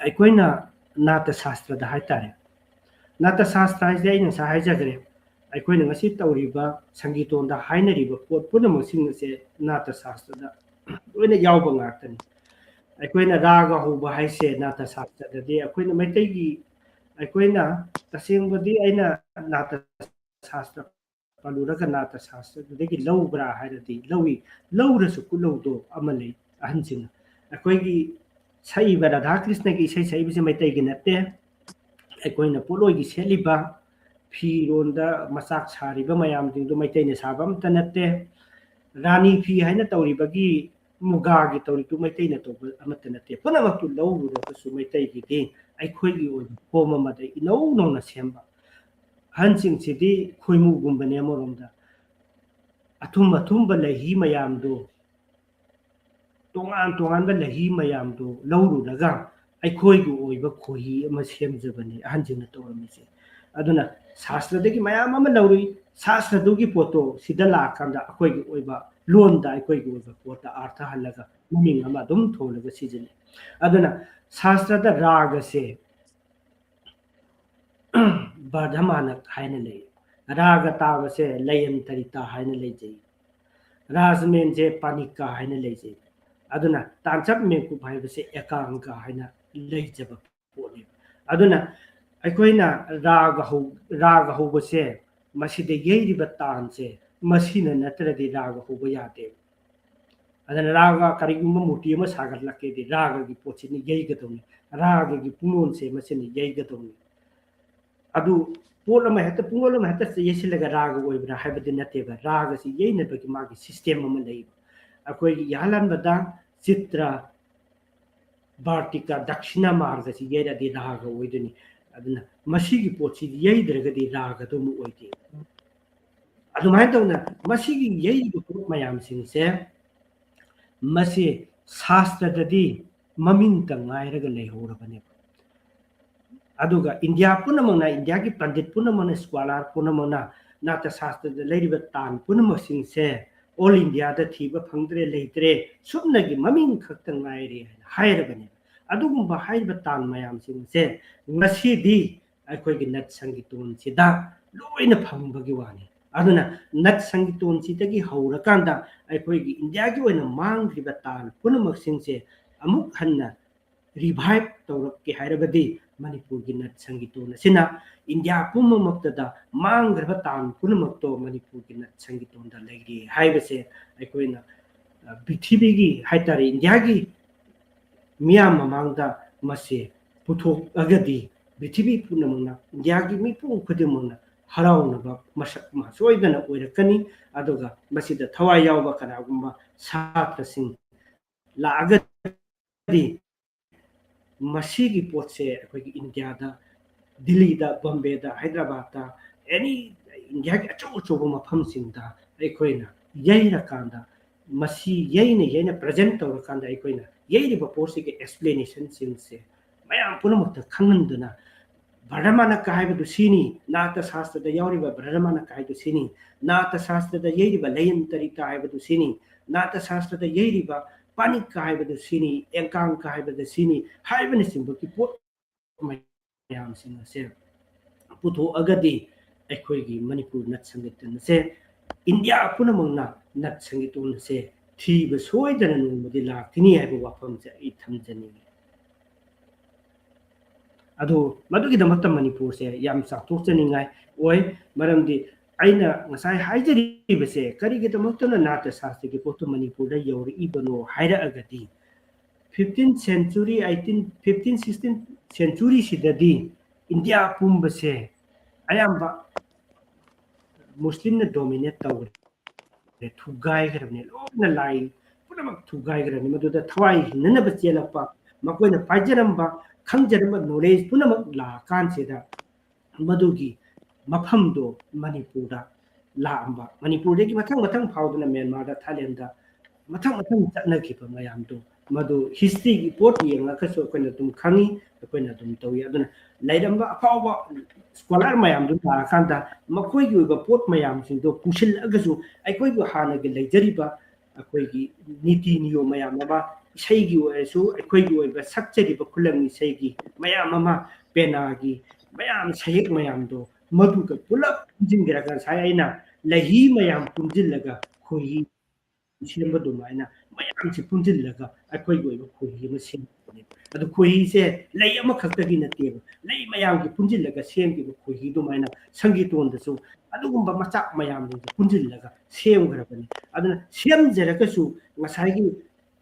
ꯑꯩꯈꯣꯏꯅ ꯅꯥꯇ ꯁꯥꯁꯇ꯭ꯔꯗ ꯍꯥꯏꯇꯥꯔꯦ, ꯅꯥꯇ ꯁꯥꯁꯇ꯭ꯔ ꯍꯥꯏꯁꯦ ꯑꯩꯅ ꯉꯁꯥꯏ ꯍꯥꯏꯖꯈ꯭ꯔꯦ, ꯑꯩꯈꯣꯏꯅ ꯉꯁꯤ ꯇꯧꯔꯤꯕ ꯁꯪꯒꯤꯇꯣꯟꯗ ꯍꯥꯏꯅꯔꯤꯕ ꯄꯣꯠ ꯄꯨꯝꯅꯃꯛꯁꯤꯡ ꯑꯁꯦ ꯅꯥꯇ ꯁꯥꯁꯇ꯭ꯔꯗ ꯂꯣꯏꯅ ꯌꯥꯎꯕ ꯉꯥꯛꯇꯅꯤ꯫ ꯑꯩꯈꯣꯏꯅ ꯔꯥꯒ ꯍꯧꯕ ꯍꯥꯏꯁꯦ ꯅꯥꯇ ꯁꯥꯁꯇ꯭ꯔꯗꯗꯤ ꯑꯩꯈꯣꯏꯅ ꯃꯩꯇꯩꯒꯤ, ꯑꯩꯈꯣꯏꯅ ꯇꯁꯦꯡꯕꯗꯤ ꯑꯩꯅ ꯅꯥꯇ ꯁꯥꯁꯇ꯭ꯔ ꯄꯜꯂꯨꯔꯒ ꯅꯥꯇ ꯁꯥꯁꯇ꯭ꯔꯗꯒꯤ ꯂꯧꯕ꯭ꯔꯥ ꯍꯥꯏꯔꯗꯤ ꯂꯧꯏ꯫ ꯂꯧꯔꯁꯨ ꯈꯨꯠꯂꯧꯗꯣ ꯑꯃ ꯂꯩ꯫ ꯑꯍꯟꯁꯤꯡꯅ ꯑꯩꯈꯣꯏꯒꯤ ꯁꯛꯏꯕ ꯔꯥꯙꯥ ꯀ꯭ꯔꯤꯁꯅꯒꯤ ꯏꯁꯩ ꯁꯛꯏꯕꯁꯦ ꯃꯩꯇꯩꯒꯤ ꯅꯠꯇꯦ꯫ ꯑꯩꯈꯣꯏꯅ ꯄꯣꯠꯂꯣꯏꯒꯤ ꯁꯦꯠꯂꯤꯕ ꯐꯤꯔꯣꯟꯗ ꯃꯆꯥꯛ ꯁꯥꯔꯤꯕ ꯃꯌꯥꯝꯁꯤꯡꯗꯨ ꯃꯩꯇꯩꯅ ꯁꯥꯕ ꯑꯝꯇ ꯅꯠꯇꯦ꯫ ꯔꯥꯅꯤ ꯐꯤ ꯍꯥꯏꯅ ꯇꯧꯔꯤꯕꯒꯤ ꯃꯨꯒꯥꯒꯤ ꯇꯧꯔꯤꯗꯨ ꯃꯩꯇꯩꯅ ꯇꯧꯕ ꯑꯃꯠꯇ ꯅꯠꯇꯦ꯫ ꯄꯨꯝꯅꯃꯛꯇꯨ ꯂꯧꯔꯨꯔꯒꯁꯨ ꯃꯩꯇꯩꯒꯤꯗꯤ ꯑꯩꯈꯣꯏꯒꯤ ꯑꯣꯏꯕ ꯐꯣꯝ ꯑꯃꯗ ꯏꯅꯧ ꯅꯧꯅ ꯁꯦꯝꯕ꯫ ꯑꯍꯟꯁꯤꯡꯁꯤꯗꯤ ꯈꯣꯏꯃꯨꯒꯨꯝꯕꯅꯦ ꯑꯃꯔꯣꯝꯗ꯫ ꯑꯊꯨꯝ ꯑꯊꯨꯝꯕ ꯂꯩꯍꯤ ꯃꯌꯥꯝꯗꯨ, ꯇꯣꯉꯥꯟ ꯇꯣꯉꯥꯟꯕ ꯂꯩꯍꯤ ꯃꯌꯥꯝꯗꯨ ꯂꯧꯔꯨꯔꯒ ꯑꯩꯈꯣꯏꯒꯤ ꯑꯣꯏꯕ ꯈꯣꯏꯍꯤ ꯑꯃ ꯁꯦꯝꯖꯕꯅꯤ ꯑꯍꯟꯁꯤꯡꯅ ꯇꯧꯔꯝꯃꯤꯁꯦ꯫ ꯑꯗꯨꯅ ꯁꯥꯁꯇ꯭ꯔꯗꯒꯤ ꯃꯌꯥꯝ ꯑꯃ ꯂꯧꯔꯨꯏ꯫ ꯁꯥꯁꯇ꯭ꯔꯗꯨꯒꯤ ꯄꯣꯠꯇꯣ ꯁꯤꯗ ꯂꯥꯛꯑꯀꯥꯟꯗ ꯑꯩꯈꯣꯏꯒꯤ ꯑꯣꯏꯕ ꯂꯣꯟꯗ ꯑꯩꯈꯣꯏꯒꯤ ꯑꯣꯏꯕ ꯄꯣꯠꯇ ꯑꯥꯔꯊ ꯍꯜꯂꯒ ꯃꯃꯤꯡ ꯑꯃ ꯑꯗꯨꯝ ꯊꯣꯜꯂꯒ ꯁꯤꯖꯤꯟꯅꯩ꯫ ꯑꯗꯨꯅ ꯁꯥꯁꯇ꯭ꯔꯗ ꯔꯥꯒꯁꯦ ꯕꯔꯙꯃꯥꯅ ꯍꯥꯏꯅ ꯂꯩ꯫ ꯔꯥꯒ ꯇꯥꯕꯁꯦ ꯂꯌꯟꯇꯔꯤꯇꯥ ꯍꯥꯏꯅ ꯂꯩꯖꯩ꯫ ꯔꯥꯖꯃꯦꯟꯁꯦ ꯄꯥꯅꯤꯀꯥ ꯍꯥꯏꯅ ꯂꯩꯖꯩ꯫ ꯑꯗꯨꯅ ꯇꯥꯟꯆꯞ ꯃꯦꯟꯀꯨꯞ ꯍꯥꯏꯕꯁꯦ ꯑꯦꯀꯥꯡꯀ ꯍꯥꯏꯅ ꯂꯩꯖꯕ ꯄꯣꯠꯅꯤ꯫ ꯑꯗꯨꯅ ꯑꯩꯈꯣꯏꯅ ꯔꯥꯒ ꯍꯧ-, ꯔꯥꯒ ꯍꯧꯕꯁꯦ, ꯃꯁꯤꯗ ꯌꯩꯔꯤꯕ ꯇꯥꯟꯁꯦ, ꯃꯁꯤꯅ ꯅꯠꯇ꯭ꯔꯗꯤ ꯔꯥꯒ ꯍꯧꯕ ꯌꯥꯗꯦ꯫ ꯑꯗꯨꯅ ꯔꯥꯒ ꯀꯔꯤꯒꯨꯝꯕ ꯃꯨꯔꯇꯤ ꯑꯃ ꯁꯥꯒꯠꯂꯛꯀꯦꯗꯤ ꯔꯥꯒꯒꯤ ꯄꯣꯠꯁꯤꯅ ꯌꯩꯒꯗꯧꯅꯤ, ꯔꯥꯒꯒꯤ ꯄꯨꯡꯂꯣꯟꯁꯦ ꯃꯁꯤꯅ ꯌꯩꯒꯗꯧꯅꯤ꯫ ꯑꯗꯨ ꯄꯣꯠ ꯑꯃ ꯍꯦꯛꯇ, ꯄꯨꯡꯂꯣꯟ ꯑꯃ ꯍꯦꯛꯇ ꯌꯩꯁꯤꯜꯂꯒ ꯔꯥꯒ ꯑꯣꯏꯕ꯭ꯔꯥ ꯍꯥꯏꯕꯗꯤ ꯅꯠꯇꯦꯕ꯫ ꯔꯥꯒꯁꯤ ꯌꯩꯅꯕꯒꯤ ꯃꯥꯒꯤ system ꯑꯃ ꯂꯩꯕ꯫ ꯑꯩꯈꯣꯏꯒꯤ ꯏꯍꯥꯟ ꯍꯥꯟꯕꯗ ꯆꯤꯇ꯭ꯔ, ꯚꯥꯔꯇꯤꯀꯥ, ꯗꯛꯁꯤꯅꯥ ꯃꯥꯔꯒꯁꯤ ꯌꯩꯔꯗꯤ ꯔꯥꯒ ꯑꯣꯏꯗꯣꯏꯅꯤ꯫ ꯑꯗꯨꯅ ꯃꯁꯤꯒꯤ ꯄꯣꯠꯁꯤ ꯌꯩꯗ꯭ꯔꯒꯗꯤ ꯔꯥꯒꯗꯣ ꯑꯃꯨꯛ ꯑꯣꯏꯗꯦ꯫ ꯑꯗꯨꯃꯥꯏꯅ ꯇꯧꯅ ꯃꯁꯤꯒꯤ ꯌꯩꯔꯤꯕ ꯄꯣꯠ ꯃꯌꯥꯝꯁꯤꯡꯁꯦ, ꯃꯁꯤ ꯁꯥꯁꯇ꯭ꯔꯗꯗꯤ ꯃꯃꯤꯡꯇ ꯉꯥꯏꯔꯒ ꯂꯩꯍꯧꯔꯕꯅꯦꯕ꯫ ꯑꯗꯨꯒ ꯏꯟꯗꯤꯌꯥ ꯄꯨꯝꯅꯃꯛꯅ, ꯏꯟꯗꯤꯌꯥꯒꯤ ꯄꯟꯗꯤꯠ ꯄꯨꯝꯅꯃꯛꯅ, ꯁ꯭ꯀꯣꯂꯥꯔ ꯄꯨꯝꯅꯃꯛꯅ ꯅꯥꯇ ꯁꯥꯁꯇ꯭ꯔꯗ ꯂꯩꯔꯤꯕ ꯇꯥꯟ ꯄꯨꯝꯅꯃꯛꯁꯤꯡꯁꯦ ꯑꯣꯜ ꯏꯟꯗꯤꯌꯥꯗ ꯊꯤꯕ ꯐꯪꯗ꯭ꯔꯦ, ꯂꯩꯇ꯭ꯔꯦ, ꯁꯨꯞꯅꯒꯤ ꯃꯃꯤꯡ ꯈꯛꯇ ꯉꯥꯏꯔꯦ ꯍꯥꯏꯅ ꯍꯥꯏꯔꯕꯅꯦꯕ꯫ ꯑꯗꯨꯒꯨꯝꯕ ꯍꯥꯏꯔꯤꯕ ꯇꯥꯟ ꯃꯌꯥꯝꯁꯤꯡꯁꯦ ꯉꯁꯤꯗꯤ ꯑꯩꯈꯣꯏꯒꯤ ꯅꯠ ꯁꯪꯒꯤꯇꯣꯟꯁꯤꯗ ꯂꯣꯏꯅ ꯐꯪꯕꯒꯤ ꯋꯥꯅꯤ꯫ ꯑꯗꯨꯅ ꯅꯠ ꯁꯪꯒꯤꯇꯣꯟꯁꯤꯗꯒꯤ ꯍꯧꯔꯀꯥꯟꯗ ꯑꯩꯈꯣꯏꯒꯤ ꯏꯟꯗꯤꯌꯥꯒꯤ ꯑꯣꯏꯅ ꯃꯥꯡꯈ꯭ꯔꯤꯕ ꯇꯥꯟ ꯄꯨꯝꯅꯃꯛꯁꯤꯡꯁꯦ ꯑꯃꯨꯛ ꯍꯟꯅ ꯔꯤꯚꯥꯏꯚ ꯇꯧꯔꯛꯀꯦ ꯍꯥꯏꯔꯕꯗꯤ ꯃꯅꯤꯄꯨꯔꯒꯤ ꯅꯠ ꯁꯪꯒꯤꯇꯣꯟ ꯑꯁꯤꯅ ꯏꯟꯗꯤꯌꯥ ꯄꯨꯝꯅꯃꯛꯇꯗ ꯃꯥꯡꯈ꯭ꯔꯕ ꯇꯥꯟ ꯄꯨꯝꯅꯃꯛꯇꯣ ꯃꯅꯤꯄꯨꯔꯒꯤ ꯅꯠ ꯁꯪꯒꯤꯇꯣꯟꯗ ꯂꯩꯔꯤ ꯍꯥꯏꯕꯁꯦ ꯑꯩꯈꯣꯏꯅ, ꯑ, ꯄ꯭ꯔꯤꯊꯤꯕꯤꯒꯤ ꯍꯥꯏꯇꯥꯔꯦ, ꯏꯟꯗꯤꯌꯥꯒꯤ ꯃꯤꯌꯥꯝ ꯃꯃꯥꯡꯗ ꯃꯁꯤ ꯄꯨꯊꯣꯛꯑꯒꯗꯤ ꯄ꯭ꯔꯤꯊꯤꯕꯤ ꯄꯨꯝꯅꯃꯛꯅ, ꯏꯟꯗꯤꯌꯥꯒꯤ ꯃꯤꯄꯨꯝ ꯈꯨꯗꯤꯡꯃꯛꯅ ꯍꯔꯥꯎꯅꯕ ꯃꯁꯛ ꯑꯃ ꯁꯣꯏꯗꯅ ꯑꯣꯏꯔꯛꯀꯅꯤ꯫ ꯑꯗꯨꯒ ꯃꯁꯤꯗ ꯊꯋꯥꯏ ꯌꯥꯎꯕ ꯀꯅꯥꯒꯨꯝꯕ ꯁꯥꯇ꯭ꯔꯁꯤꯡ ꯂꯥꯛꯑꯒꯗꯤ ꯃꯁꯤꯒꯤ ꯄꯣꯠꯁꯦ ꯑꯩꯈꯣꯏꯒꯤ ꯏꯟꯗꯤꯌꯥꯗ, ꯗꯤꯜꯂꯤꯗ, ꯕꯣꯝꯕꯦꯗ, ꯍꯥꯏꯗ꯭ꯔꯕꯥꯗꯇ, ꯑꯦꯅꯤ ꯏꯟꯗꯤꯌꯥꯒꯤ ꯑꯆꯧ ꯑꯆꯧꯕ ꯃꯐꯝꯁꯤꯡꯗ ꯑꯩꯈꯣꯏꯅ ꯌꯩꯔꯀꯥꯟꯗ, ꯃꯁꯤ ꯌꯩꯅ ꯌꯩꯅ ꯄ꯭ꯔꯖꯦꯟ ꯇꯧꯔꯀꯥꯟꯗ ꯑꯩꯈꯣꯏꯅ ꯌꯩꯔꯤꯕ ꯄꯣꯠꯁꯤꯒꯤ ꯑꯦꯛꯁꯄ꯭ꯂꯦꯅꯦꯁꯟꯁꯤꯡꯁꯦ ꯃꯌꯥꯝ ꯄꯨꯝꯅꯃꯛꯇ ꯈꯪꯍꯟꯗꯨꯅ, ꯕ꯭ꯔꯍꯃꯅꯀ ꯍꯥꯏꯕꯗꯨ ꯁꯤꯅꯤ, ꯅꯥꯇ ꯁꯥꯁꯇ꯭ꯔꯗ ꯌꯥꯎꯔꯤꯕ ꯕ꯭ꯔꯍꯃꯅꯀ ꯍꯥꯏꯕꯗꯨ ꯁꯤꯅꯤ, ꯅꯥꯇ ꯁꯥꯁꯇ꯭ꯔꯗ ꯌꯩꯔꯤꯕ ꯂꯌꯟꯇꯔꯤꯀ ꯍꯥꯏꯕꯗꯨ ꯁꯤꯅꯤ, ꯅꯥꯇ ꯁꯥꯁꯇ꯭ꯔꯗ ꯌꯩꯔꯤꯕ ꯄꯥꯅꯤꯛꯀ ꯍꯥꯏꯕꯗꯨ ꯁꯤꯅꯤ, ꯑꯦꯡꯀꯥꯡꯀ ꯍꯥꯏꯕꯗꯨ ꯁꯤꯅꯤ ꯍꯥꯏꯕꯅꯆꯤꯡꯕꯒꯤ ꯄꯣꯠ ꯃꯌꯥꯝꯁꯤꯡ ꯑꯁꯦ ꯄꯨꯊꯣꯛꯑꯒꯗꯤ ꯑꯩꯈꯣꯏꯒꯤ ꯃꯅꯤꯄꯨꯔ ꯅꯠ ꯁꯪꯒꯤꯇꯣꯟ ꯑꯁꯦ, ꯏꯟꯗꯤꯌꯥ ꯄꯨꯝꯅꯃꯛꯅ ꯅꯠ ꯁꯪꯒꯤꯇꯣꯟ ꯑꯁꯦ ꯊꯤꯕ ꯁꯣꯏꯗꯅ ꯅꯣꯡꯃꯗꯤ ꯂꯥꯛꯈꯤꯅꯤ ꯍꯥꯏꯕ ꯋꯥꯐꯝꯁꯦ ꯑꯩ ꯊꯝꯖꯅꯤꯡꯉꯤ꯫ ꯑꯗꯨ ꯃꯗꯨꯒꯤꯗꯃꯛꯇ ꯃꯅꯤꯄꯨꯔꯁꯦ ꯌꯥꯝ ꯆꯥꯎꯊꯣꯛꯆꯅꯤꯡꯉꯥꯏ ꯑꯣꯏ꯫ ꯃꯔꯝꯗꯤ ꯑꯩꯅ ꯉꯁꯥꯏ ꯍꯥꯏꯖꯔꯤꯕꯁꯦ, ꯀꯔꯤꯒꯤꯗꯃꯛꯇꯅ ꯅꯥꯇ ꯁꯥꯁꯇ꯭ꯔꯒꯤ ꯄꯣꯠꯇꯨ ꯃꯅꯤꯄꯨꯔꯗ ꯌꯧꯔꯛꯏꯕꯅꯣ ꯍꯥꯏꯔꯛꯑꯒꯗꯤ, fifteen century, eighteen, fifteen, sixteen ꯁꯦꯟꯆꯨꯔꯤꯁꯤꯗꯗꯤ ꯏꯟꯗꯤꯌꯥ ꯄꯨꯝꯕꯁꯦ ꯑꯌꯥꯝꯕ ꯃꯨꯁꯂꯤꯝꯅ ꯗꯣꯃꯤꯅꯦꯠ ꯇꯧꯈ꯭ꯔꯦ, ꯊꯨꯒꯥꯏꯈ꯭ꯔꯕꯅꯦ, ꯂꯣꯏꯅ ꯂꯥꯏ ꯄꯨꯝꯅꯃꯛ ꯊꯨꯒꯥꯏꯈ꯭ꯔꯕꯅꯤ꯫ ꯃꯗꯨꯗ ꯊꯋꯥꯏ ꯍꯤꯡꯅꯅꯕ ꯆꯦꯜꯂꯛꯄ, ꯃꯈꯣꯏꯅ ꯄꯥꯏꯖꯔꯝꯕ, ꯈꯪꯖꯔꯝꯕ ꯅꯣꯂꯦꯖ ꯄꯨꯝꯅꯃꯛ ꯂꯥꯛꯑꯀꯥꯟꯁꯤꯗ ꯃꯗꯨꯒꯤ ꯃꯐꯝꯗꯣ ꯃꯅꯤꯄꯨꯔꯗ ꯂꯥꯛꯑꯝꯕ, ꯃꯅꯤꯄꯨꯔꯗꯒꯤ ꯃꯊꯪ ꯃꯊꯪ ꯐꯥꯎꯗꯨꯅ ꯃ꯭ꯌꯥꯟꯃꯥꯔꯗ, ꯊꯥꯏꯂꯦꯟꯗ ꯃꯊꯪ ꯃꯊꯪ ꯆꯠꯅꯈꯤꯕ ꯃꯌꯥꯝꯗꯣ, ꯃꯗꯨ historyꯒꯤ ꯄꯣꯠ ꯌꯦꯡꯉꯒꯁꯨ ꯑꯩꯈꯣꯏꯅ ꯑꯗꯨꯝ ꯈꯪꯉꯤ, ꯑꯩꯈꯣꯏꯅ ꯑꯗꯨꯝ ꯇꯧꯏ꯫ ꯑꯗꯨꯅ ꯂꯩꯔꯝꯕ ꯑꯐꯥꯎꯕ scholar ꯃꯌꯥꯝꯗꯨ ꯂꯥꯛꯑꯀꯥꯟꯗ ꯃꯈꯣꯏꯒꯤ ꯑꯣꯏꯕ ꯄꯣꯠ ꯃꯌꯥꯝꯁꯤꯡꯗꯣ ꯄꯨꯁꯤꯜꯂꯛꯑꯒꯁꯨ ꯑꯩꯈꯣꯏꯒꯤ ꯍꯥꯟꯅꯒꯤ ꯂꯩꯖꯔꯤꯕ ꯑꯩꯈꯣꯏꯒꯤ ꯅꯤꯇꯤ ꯅꯤꯌꯣꯝ ꯃꯌꯥꯝ ꯑꯃ, ꯏꯁꯩꯒꯤ ꯑꯣꯏꯔꯁꯨ ꯑꯩꯈꯣꯏꯒꯤ ꯑꯣꯏꯕ ꯁꯛꯆꯔꯤꯕ ꯈꯨꯂꯪ ꯏꯁꯩꯒꯤ ꯃꯌꯥꯝ ꯑꯃ, ꯄꯦꯅꯥꯒꯤ ꯃꯌꯥꯝ, ꯁꯍꯦꯛ ꯃꯌꯥꯝꯗꯣ ꯃꯗꯨꯒ ꯄꯨꯂꯞ ꯄꯨꯟꯁꯤꯟꯈ꯭ꯔꯒ ꯉꯁꯥꯏ ꯑꯩꯅ ꯂꯩꯍꯤ ꯃꯌꯥꯝ ꯄꯨꯟꯁꯤꯜꯂꯒ ꯈꯣꯏꯍꯤ ꯁꯦꯝꯕ ꯑꯗꯨꯃꯥꯏꯅ ꯃꯌꯥꯝꯁꯤ ꯄꯨꯟꯁꯤꯜꯂꯒ ꯑꯩꯈꯣꯏꯒꯤ ꯑꯣꯏꯕ ꯈꯣꯏꯍꯤ ꯑꯃ ꯁꯦꯝꯕꯅꯦ꯫ ꯑꯗꯨ ꯈꯣꯏꯍꯤꯁꯦ ꯂꯩ ꯑꯃꯈꯛꯇꯒꯤ ꯅꯠꯇꯦꯕ, ꯂꯩ ꯃꯌꯥꯝꯒꯤ ꯄꯨꯟꯁꯤꯜꯂꯒ ꯁꯦꯝꯈꯤꯕ ꯈꯣꯏꯍꯤ ꯑꯗꯨꯃꯥꯏꯅ ꯁꯪꯒꯤꯇꯣꯟꯗꯁꯨ ꯑꯗꯨꯒꯨꯝꯕ ꯃꯆꯥꯛ ꯃꯌꯥꯝꯁꯤꯡꯁꯦ ꯄꯨꯟꯁꯤꯜꯂꯒ ꯁꯦꯝꯈ꯭ꯔꯕꯅꯤ꯫ ꯑꯗꯨꯅ ꯁꯦꯝꯖꯔꯒꯁꯨ ꯉꯁꯥꯏꯒꯤ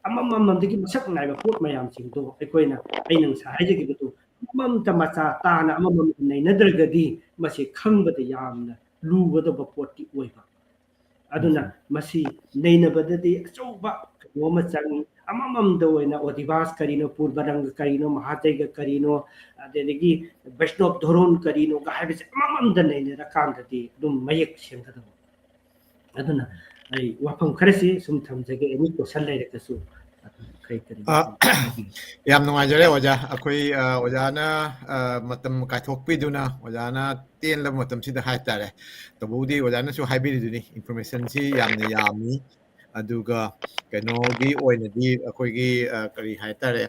ꯑꯃꯃꯝꯗꯒꯤ ꯃꯁꯛ ꯅꯥꯏꯕ ꯄꯣꯠ ꯃꯌꯥꯝꯁꯤꯡꯗꯣ ꯑꯩꯈꯣꯏꯅ, ꯑꯩꯅ ꯉꯁꯥꯏ ꯍꯥꯏꯖꯈꯤꯕꯗꯣ, ꯑꯃꯃꯝꯇ ꯃꯆꯥ ꯇꯥꯅ ꯑꯃꯃꯝꯇ ꯅꯩꯅꯗ꯭ꯔꯒꯗꯤ ꯃꯁꯤ ꯈꯪꯕꯗ ꯌꯥꯝꯅ ꯂꯨꯒꯗꯕ ꯄꯣꯠꯇꯤ ꯑꯣꯏꯕ꯫ ꯑꯗꯨꯅ ꯃꯁꯤ ꯅꯩꯅꯕꯗꯗꯤ ꯑꯆꯧꯕ ꯀꯩꯅꯣ ꯑꯃ ꯆꯪꯉꯤ꯫ ꯑꯃꯃꯝꯗ ꯑꯣꯏꯅ ꯑꯣꯗꯤꯕꯥꯁ ꯀꯔꯤꯅꯣ, ꯄꯨꯔꯕꯔꯪꯒ ꯀꯔꯤꯅꯣ, ꯃꯍꯥꯖꯩꯒ ꯀꯔꯤꯅꯣ, ꯑꯗꯨꯗꯒꯤ ꯕꯩꯁꯅꯣꯞ ꯙꯣꯔꯣꯟ ꯀꯔꯤꯅꯣꯒ ꯍꯥꯏꯕꯁꯦ ꯑꯃꯃꯝꯗ ꯅꯩꯅꯔꯀꯥꯟꯗꯗꯤ ꯑꯗꯨꯝ ꯃꯌꯦꯛ ꯁꯦꯡꯒꯗꯕ꯫ ꯑꯗꯨꯅ ꯑꯩ ꯋꯥꯐꯝ ꯈꯔꯁꯤ ꯁꯨꯝ ꯊꯝꯖꯒꯦ, any question ꯂꯩꯔꯒꯁꯨ꯫ ꯀꯔꯤ ꯀꯔꯤ ꯑ, ꯌꯥꯝ ꯅꯨꯡꯉꯥꯏꯖꯔꯦ ꯑꯣꯖꯥ꯫ ꯑꯩꯈꯣꯏ, ꯑ, ꯑꯣꯖꯥꯅ, ꯑ, ꯃꯇꯝ ꯀꯥꯏꯊꯣꯛꯄꯤꯗꯨꯅ ꯑꯣꯖꯥꯅ ꯇꯦꯟꯂꯕ ꯃꯇꯝꯁꯤꯗ ꯍꯥꯏꯇꯥꯔꯦ꯫ ꯇꯧꯕꯕꯨꯗꯤ ꯑꯣꯖꯥꯅꯁꯨ ꯍꯥꯏꯕꯤꯔꯤꯗꯨꯅꯤ, informationꯁꯤ ꯌꯥꯝꯅ ꯌꯥꯝꯃꯤ꯫ ꯑꯗꯨꯒ ꯀꯩꯅꯣꯒꯤ ꯑꯣꯏꯅꯗꯤ ꯑꯩꯈꯣꯏꯒꯤ, ꯑ, ꯀꯔꯤ ꯍꯥꯏꯇꯥꯔꯦ,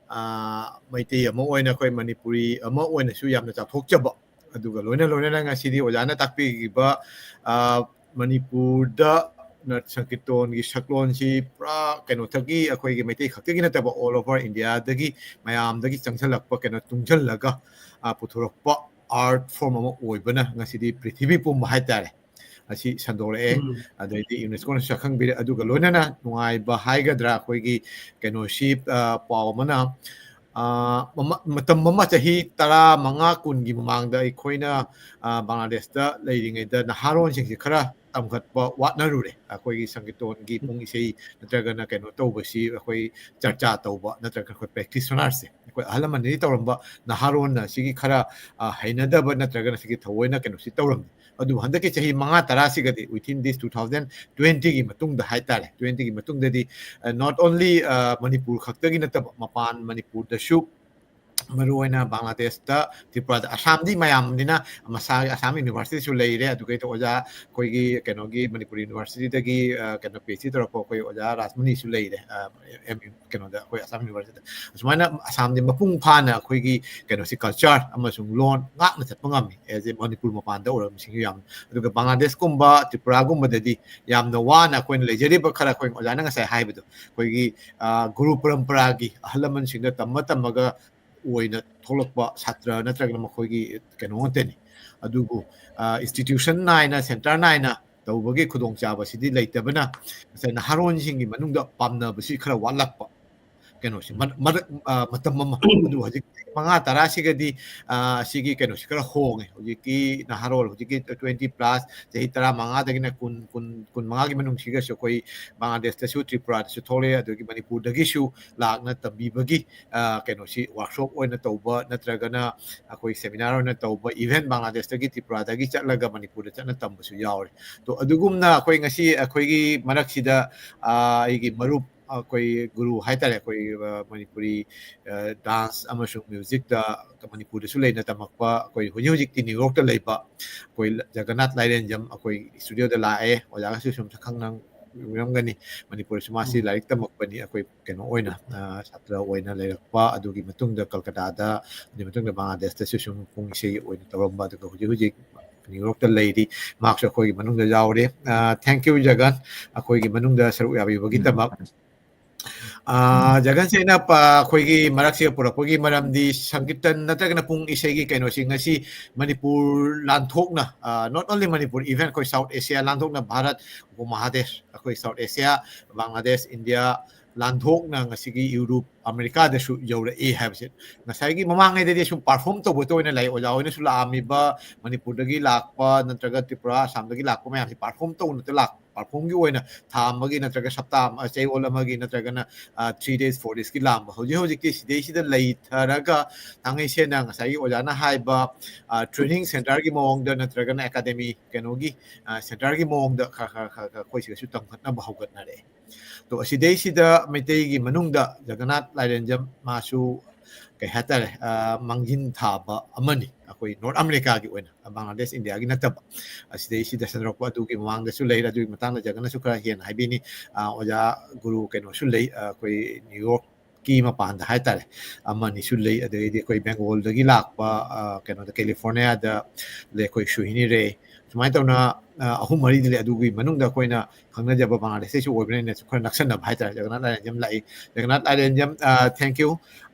ꯑ, ꯃꯩꯇꯩ ꯑꯃ ꯑꯣꯏꯅ, ꯑꯩꯈꯣꯏ ꯃꯅꯤꯄꯨꯔꯤ ꯑꯃ ꯑꯣꯏꯅꯁꯨ ꯌꯥꯝꯅ ꯆꯥꯎꯊꯣꯛꯆꯕ꯫ ꯑꯗꯨꯒ ꯂꯣꯏꯅ ꯂꯣꯏꯅꯅ ꯉꯁꯤꯗꯤ ꯑꯣꯖꯥꯅ ꯇꯥꯛꯄꯤꯈꯤꯕ, ꯑ, ꯃꯅꯤꯄꯨꯔꯗ ꯅ-, ꯁꯪꯀꯤꯔꯇꯣꯟꯒꯤ ꯁꯛꯂꯣꯟꯁꯤ ꯄꯨꯔꯥ ꯀꯩꯅꯣꯗꯒꯤ, ꯑꯩꯈꯣꯏꯒꯤ ꯃꯩꯇꯩ ꯈꯛꯇꯒꯤ ꯅꯠꯇꯕ, all over Indiaꯗꯒꯤ ꯃꯌꯥꯝꯗꯒꯤ ꯆꯪꯁꯜꯂꯛꯄ, ꯀꯩꯅꯣ ꯇꯨꯡꯁꯜꯂꯒ, ꯑ, ꯄꯨꯊꯣꯔꯛꯄ art form ꯑꯃ ꯑꯣꯏꯕꯅ ꯉꯁꯤꯗꯤ ꯄ꯭ꯔꯤꯊꯤꯕꯤ ꯄꯨꯝꯕ ꯍꯥꯏꯇꯥꯔꯦ ꯑꯁꯤ ꯁꯟꯗꯣꯔꯛꯑꯦ꯫ ꯎꯝ꯫ ꯑꯗꯩꯗꯤ UNESCOꯅꯁꯨ ꯁꯛꯈꯪꯕꯤꯔꯦ꯫ ꯑꯗꯨꯒ ꯂꯣꯏꯅꯅ ꯅꯨꯡꯉꯥꯏꯕ ꯍꯥꯏꯒꯗ꯭ꯔꯥ, ꯑꯩꯈꯣꯏꯒꯤ ꯀꯩꯅꯣꯁꯤ, ꯑ, ꯄꯥꯎ ꯑꯃꯅ, ꯑ, ꯃꯃ-, ꯃꯇꯝ ꯑꯃ ꯆꯍꯤ ꯇꯔꯥꯃꯉꯥ, ꯀꯨꯟꯒꯤ ꯃꯃꯥꯡꯗ ꯑꯩꯈꯣꯏꯅ, ꯑ, ꯕꯪꯒ꯭ꯂꯥꯗꯦꯁꯇ ꯂꯩꯔꯤꯉꯩꯗ ꯅꯍꯥꯔꯣꯟꯁꯤꯡꯁꯦ ꯈꯔ ꯇꯝꯈꯠꯄ ꯋꯥꯠꯅꯔꯨꯔꯦ꯫ ꯑꯩꯈꯣꯏꯒꯤ ꯁꯪꯒꯤꯇꯣꯟꯒꯤ ꯎꯝ꯫ ꯄꯨꯡ ꯏꯁꯩ ꯅꯠꯇ꯭ꯔꯒꯅ ꯀꯩꯅꯣ ꯇꯧꯕꯁꯤ, ꯑꯩꯈꯣꯏ ꯆꯔꯆꯥ ꯇꯧꯕ ꯅꯠꯇ꯭ꯔꯒ ꯑꯩꯈꯣꯏ practitionerꯁꯦ, ꯑꯩꯈꯣꯏ ꯑꯍꯜ ꯂꯃꯟꯗꯒꯤ ꯇꯧꯔꯝꯕ ꯅꯍꯥꯔꯣꯟꯅ ꯁꯤꯒꯤ ꯈꯔ, ꯑ, ꯍꯩꯅꯗꯕ ꯅꯠꯇ꯭ꯔꯒꯅ ꯁꯤꯒꯤ ꯊꯑꯣꯏꯅ ꯀꯩꯅꯣꯁꯤ ꯇꯧꯔꯝꯗꯦ꯫ ꯑꯗꯨꯕꯨ ꯍꯟꯗꯛꯀꯤ ꯆꯍꯤ ꯃꯉꯥ ꯇꯔꯥꯁꯤꯒꯗꯤ, within this two thousand twenty ꯒꯤ ꯃꯇꯨꯡꯗ ꯍꯥꯏꯇꯥꯔꯦ, twenty ꯒꯤ ꯃꯇꯨꯡꯗꯗꯤ, ꯑ, not only, ꯑ, ꯃꯅꯤꯄꯨꯔ ꯈꯛꯇꯒꯤ ꯅꯠꯇꯕ, ꯃꯄꯥꯟ ꯃꯅꯤꯄꯨꯔꯗꯁꯨ ꯃꯔꯨꯑꯣꯏꯅ ꯕꯪꯒ꯭ꯂꯥꯗꯦꯁꯇ, ꯇ꯭ꯔꯤꯄꯨꯔꯥꯗ, ꯑꯁꯥꯝꯗꯤ ꯃꯌꯥꯝꯅꯤꯅ ꯃꯁꯥꯒꯤ ꯑꯁꯥꯝ ꯌꯨꯅꯤꯚꯔꯁꯤꯇꯤꯁꯨ ꯂꯩꯔꯦ, ꯑꯗꯨꯒ ꯑꯣꯖꯥ ꯑꯩꯈꯣꯏꯒꯤ ꯀꯩꯅꯣꯒꯤ ꯃꯅꯤꯄꯨꯔ ꯌꯨꯅꯤꯚꯔꯁꯤꯇꯤꯗꯒꯤ, ꯑ, ꯀꯩꯅꯣ, ꯄꯤ ꯑꯩꯆ ꯗꯤ ꯇꯧꯔꯛꯄ ꯑꯩꯈꯣꯏ ꯑꯣꯖꯥ ꯔꯥꯖꯃꯅꯤꯁꯨ ꯂꯩꯔꯦ, ꯑ, ꯑꯦꯝ ꯌꯨ ꯀꯩꯅꯣꯗ, ꯑꯩꯈꯣꯏ ꯑꯁꯥꯝ ꯌꯨꯅꯤꯚꯔꯁꯤꯇꯤꯗ꯫ ꯑꯁꯨꯃꯥꯏꯅ ꯑꯁꯥꯝꯗꯤ ꯃꯄꯨꯡ ꯐꯥꯅ ꯑꯩꯈꯣꯏꯒꯤ ꯀꯩꯅꯣꯁꯤ, ꯀꯜꯆꯔ ꯑꯃꯁꯨꯡ ꯂꯣꯟ ꯉꯥꯛꯅ ꯆꯠꯄ ꯉꯝꯃꯤ, as a ꯃꯅꯤꯄꯨꯔ ꯃꯄꯥꯟꯗ ꯑꯣꯏꯔꯝꯕꯁꯤꯡꯁꯨ ꯌꯥꯝ꯫ ꯑꯗꯨꯒ ꯕꯪꯒ꯭ꯂꯥꯗꯦꯁꯀꯨꯝꯕ, ꯇ꯭ꯔꯤꯄꯨꯔꯥꯒꯨꯝꯕꯗꯗꯤ ꯌꯥꯝꯅ ꯋꯥꯅ ꯑꯩꯈꯣꯏꯅ ꯂꯩꯖꯔꯤꯕ ꯈꯔ, ꯑꯩꯈꯣꯏ ꯑꯣꯖꯥꯅ ꯉꯁꯥꯏ ꯍꯥꯏꯕꯗꯣ, ꯑꯩꯈꯣꯏꯒꯤ, ꯑ, ꯒꯨꯔꯨ ꯄꯔꯝꯄꯔꯥꯒꯤ ꯑꯍꯜ ꯂꯃꯟꯁꯤꯡꯗ ꯇꯝꯃ ꯇꯝꯃꯒ ꯑꯣꯏꯅ ꯊꯣꯛꯂꯛꯄ ꯁꯥꯇ꯭ꯔ ꯅꯠꯇ꯭ꯔꯒꯅ ꯃꯈꯣꯏꯒꯤ ꯀꯩꯅꯣ ꯉꯥꯛꯇꯅꯤ꯫ ꯑꯗꯨꯕꯨ, ꯑ, institution ꯅꯥꯏꯅ, center ꯅꯥꯏꯅ ꯇꯧꯕꯒꯤ ꯈꯨꯗꯣꯡꯆꯥꯕꯁꯤꯗꯤ ꯂꯩꯇꯕꯅ, ꯉꯁꯥꯏ ꯅꯍꯥꯔꯣꯟꯁꯤꯡꯒꯤ ꯃꯅꯨꯡꯗ ꯄꯥꯝꯅꯕꯁꯤ ꯈꯔ ꯋꯥꯠꯂꯛꯄ ꯀꯩꯅꯣꯁꯤ, ꯃꯔꯛ, ꯃꯔꯛ, ꯑ, ꯃꯇꯝ ꯑꯃ꯫ ꯑꯗꯨ ꯍꯧꯖꯤꯛ ꯃꯉꯥ ꯇꯔꯥꯁꯤꯒꯗꯤ, ꯑ, ꯁꯤꯒꯤ ꯀꯩꯅꯣꯁꯤ ꯈꯔ ꯍꯣꯡꯉꯦ꯫ ꯍꯧꯖꯤꯛꯀꯤ ꯅꯍꯥꯔꯣꯜ, ꯍꯧꯖꯤꯛꯀꯤ twenty plus, ꯆꯍꯤ ꯇꯔꯥꯃꯉꯥꯗꯒꯤꯅ ꯀꯨꯟ, ꯀꯨꯟ, ꯀꯨꯟꯃꯉꯥꯒꯤ ꯃꯅꯨꯡꯁꯤꯒꯁꯨ ꯑꯩꯈꯣꯏ ꯕꯪꯒ꯭ꯂꯥꯗꯦꯁꯇꯁꯨ, ꯇ꯭ꯔꯤꯄꯨꯔꯥꯗꯁꯨ ꯊꯣꯛꯂꯛꯑꯦ, ꯑꯗꯒꯤ ꯃꯅꯤꯄꯨꯔꯗꯒꯤꯁꯨ ꯂꯥꯛꯅ ꯇꯝꯕꯤꯕꯒꯤ, ꯑ, ꯀꯩꯅꯣꯁꯤ, workshop ꯑꯣꯏꯅ ꯇꯧꯕ ꯅꯠꯇ꯭ꯔꯒꯅ ꯑꯩꯈꯣꯏ seminar ꯑꯣꯏꯅ ꯇꯧꯕ, even ꯕꯪꯒ꯭ꯂꯥꯗꯦꯁꯇꯒꯤ, ꯇ꯭ꯔꯤꯄꯨꯔꯥꯗꯒꯤ ꯆꯠꯂꯒ ꯃꯅꯤꯄꯨꯔꯗ ꯆꯠꯅ ꯇꯝꯕꯁꯨ ꯌꯥꯎꯔꯦ꯫ ꯇꯣ, ꯑꯗꯨꯒꯨꯝꯅ ꯑꯩꯈꯣꯏ ꯉꯁꯤ ꯑꯩꯈꯣꯏꯒꯤ ꯃꯔꯛꯁꯤꯗ, ꯑ, ꯑꯩꯒꯤ ꯃꯔꯨꯞ, ꯑꯩꯈꯣꯏ ꯒꯨꯔꯨ ꯍꯥꯏꯇꯥꯔꯦ, ꯑꯩꯈꯣꯏ, ꯑ, ꯃꯅꯤꯄꯨꯔꯤ, ꯑ, dance ꯑꯃꯁꯨꯡ musicꯇ ꯃꯅꯤꯄꯨꯔꯗꯁꯨ ꯂꯩꯅ ꯇꯝꯃꯛꯄ, ꯑꯩꯈꯣꯏ ꯍꯧꯖꯤꯛ ꯍꯧꯖꯤꯛꯇꯤ ꯅ꯭ꯌꯨ ꯌꯣꯔꯛꯇ ꯂꯩꯕ ꯑꯩꯈꯣꯏ ꯖꯒꯟꯅꯥꯊ ꯂꯥꯏꯔꯦꯟꯖꯝ ꯑꯩꯈꯣꯏ studioꯗ ꯂꯥꯛꯑꯦ꯫ ꯑꯣꯖꯥꯒꯁꯨ ꯁꯨꯝ ꯈꯪꯅ ꯎꯔꯝꯒꯅꯤ꯫ ꯃꯅꯤꯄꯨꯔꯗꯁꯨ ꯃꯥꯁꯤ ꯎꯝ꯫ ꯂꯥꯏꯔꯤꯛ ꯇꯝꯃꯛꯄꯅꯤ, ꯑꯩꯈꯣꯏ ꯀꯩꯅꯣ ꯑꯣꯏꯅ, ꯑ, ꯁꯥꯇ꯭ꯔ ꯑꯣꯏꯅ ꯂꯩꯔꯛꯄ꯫ ꯑꯗꯨꯒꯤ ꯃꯇꯨꯡꯗ ꯀꯜꯀꯇꯥꯗ, ꯑꯗꯨꯒꯤ ꯃꯇꯨꯡꯗ ꯕꯪꯒ꯭ꯂꯥꯗꯦꯁꯇꯁꯨ ꯁꯨꯝ ꯄꯨꯡ ꯏꯁꯩ ꯑꯣꯏꯅ ꯇꯧꯔꯝꯕ, ꯑꯗꯨꯒ ꯍꯧꯖꯤꯛ ꯍꯧꯖꯤꯛ ꯅ꯭ꯌꯨ ꯌꯣꯔꯛꯇ ꯂꯩꯔꯤ꯫ ꯃꯍꯥꯛꯁꯨ ꯑꯩꯈꯣꯏꯒꯤ ꯃꯅꯨꯡꯗ ꯌꯥꯎꯔꯦ꯫ ꯑ, thank you, ꯖꯒꯟ, ꯑꯩꯈꯣꯏꯒꯤ ꯃꯅꯨꯡꯗ ꯁꯔꯨꯛ ꯌꯥꯕꯤꯕꯒꯤꯗꯃꯛ꯫ ꯑ, ꯖꯒꯟꯁꯦ ꯑꯩꯅ ꯄ-, ꯑꯩꯈꯣꯏꯒꯤ ꯃꯔꯛꯁꯤꯗ ꯄꯨꯔꯛꯄꯒꯤ ꯃꯔꯝꯗꯤ, ꯁꯪꯀꯤꯔꯇꯟ ꯅꯠꯇ꯭ꯔꯒꯅ ꯄꯨꯡ ꯏꯁꯩꯒꯤ ꯀꯩꯅꯣꯁꯤ ꯉꯁꯤ ꯃꯅꯤꯄꯨꯔ ꯂꯥꯟꯊꯣꯛꯅ, ꯑ, not only ꯃꯅꯤꯄꯨꯔ, even ꯑꯩꯈꯣꯏ South Asia ꯂꯥꯟꯊꯣꯛꯅ, ꯚꯥꯔꯠ ꯎꯄꯃꯍꯥꯗꯦꯁ, ꯑꯩꯈꯣꯏ South Asia, ꯕꯪꯒ꯭ꯂꯥꯗꯦꯁ, ꯏꯟꯗꯤꯌꯥ ꯂꯥꯟꯊꯣꯛꯅ ꯉꯁꯤꯒꯤ ꯌꯨꯔꯣꯞ, ꯑꯃꯦꯔꯤꯀꯥꯗꯁꯨ ꯌꯧꯔꯛꯏ ꯍꯥꯏꯕꯁꯦ, ꯉꯁꯥꯏꯒꯤ ꯃꯃꯥꯡꯉꯩꯗꯗꯤ ꯁꯨꯝ perform ꯇꯧꯕꯇ ꯑꯣꯏꯅ ꯂꯩ꯫ ꯑꯣꯖꯥ ꯍꯣꯏꯅꯁꯨ ꯂꯥꯛꯑꯝꯃꯤꯕ, ꯃꯅꯤꯄꯨꯔꯗꯒꯤ ꯂꯥꯛꯄ ꯅꯠꯇ꯭ꯔꯒ ꯇ꯭ꯔꯤꯄꯨꯔꯥ, ꯑꯁꯥꯝꯗꯒꯤ ꯂꯥꯛꯄ ꯃꯌꯥꯝꯁꯦ perform ꯇꯧꯅꯗ ꯂꯥꯛꯄ꯫ performꯒꯤ ꯑꯣꯏꯅ ꯊꯥ ꯑꯃꯒꯤ ꯅꯠꯇ꯭ꯔꯒ ꯁꯞꯇꯥ ꯑꯃ, ꯆꯌꯣꯜ ꯑꯃꯒꯤ ꯅꯠꯇ꯭ꯔꯒꯅ three days, four daysꯀꯤ ꯂꯥꯛꯑꯝꯕ꯫ ꯍꯧꯖꯤꯛ ꯍꯧꯖꯤꯛꯇꯤ ꯁꯤꯗꯩꯁꯤꯗ ꯂꯩꯊꯔꯒ ꯊꯥꯡꯉꯩ ꯁꯦꯡꯅ ꯉꯁꯥꯏꯒꯤ ꯑꯣꯖꯥꯅ ꯍꯥꯏꯕ training centreꯒꯤ ꯃꯑꯣꯡꯗ ꯅꯠꯇ꯭ꯔꯒꯅ academy ꯀꯩꯅꯣꯒꯤ centreꯒꯤ ꯃꯑꯣꯡꯗ ꯈꯔ ꯈꯔ ꯈꯔ ꯈꯔ ꯑꯩꯈꯣꯏ ꯁꯤꯗꯁꯨ ꯇꯝꯈꯠꯅꯕ ꯍꯧꯒꯠꯅꯔꯛꯑꯦ꯫ ꯑꯗꯣ ꯑꯁꯤꯗꯩꯁꯤꯗ ꯃꯩꯇꯩꯒꯤ ꯃꯅꯨꯡꯗ ꯖꯒꯟꯅꯥꯊ ꯂꯥꯏꯔꯦꯟꯖꯝ ꯃꯥꯁꯨ ꯀꯩ ꯍꯥꯏꯇꯥꯔꯦ, ꯃꯥꯡꯖꯤꯟ ꯊꯥꯕ ꯑꯃꯅꯤ ꯑꯩꯈꯣꯏ ꯅꯣꯔꯠ ꯑꯃꯦꯔꯤꯀꯥꯒꯤ ꯑꯣꯏꯅ, ꯕꯪꯒ꯭ꯂꯥꯗꯦꯁ ꯏꯟꯗꯤꯌꯥꯒꯤ ꯅꯠꯇꯕ꯫ ꯑꯁꯤꯗꯩꯁꯤꯗ ꯁꯟꯗꯣꯔꯛꯄ ꯑꯗꯨꯒꯤ ꯃꯃꯥꯡꯗꯁꯨ ꯂꯩꯔꯦ, ꯑꯗꯨꯒꯤ ꯃꯇꯥꯡꯗ ꯖꯒꯟꯅꯁꯨ ꯈꯔ ꯍꯦꯟꯅ ꯍꯥꯏꯕꯤꯅꯤ꯫ ꯑꯣꯖꯥ ꯒꯨꯔꯨ ꯀꯩꯅꯣꯁꯨ ꯂꯩ, ꯑꯩꯈꯣꯏ ꯅ꯭ꯌꯨ ꯌꯣꯔꯛꯀꯤ ꯃꯄꯥꯟꯗ ꯍꯥꯏꯇꯥꯔꯦ, ꯑꯃꯅꯤꯁꯨ ꯂꯩ꯫ ꯑꯗꯩꯗꯤ ꯑꯩꯈꯣꯏ ꯕꯦꯡꯒꯣꯜꯗꯒꯤ ꯂꯥꯛꯄ, ꯀꯩꯅꯣꯗ, ꯀꯦꯂꯤꯐꯣꯔꯅꯤꯌꯥꯗ ꯂꯩ ꯑꯩꯈꯣꯏ ꯁꯨꯍꯤꯅꯤ ꯔꯦ꯫ ꯁꯨꯃꯥꯏꯅ ꯇꯧꯅ ꯑꯍꯨꯝ ꯃꯔꯤꯗꯤ ꯂꯩ꯫ ꯑꯗꯨꯒꯤ ꯃꯅꯨꯡꯗ ꯑꯩꯈꯣꯏꯅ ꯈꯪꯅꯖꯕ ꯕꯪꯒ꯭ꯂꯥꯗꯦꯁꯇꯩꯁꯨ ꯑꯣꯏꯕꯅꯤꯅ ꯈꯔ ꯅꯛꯁꯟꯅꯕ ꯍꯥꯏꯇꯥꯔꯦ꯫ ꯖꯒꯟꯅꯥꯊ ꯂꯥꯏꯔꯦꯟꯖꯝ ꯂꯥꯛꯏ꯫ Jagannath ꯂꯥꯏꯔꯦꯟꯖꯝ, thank you꯫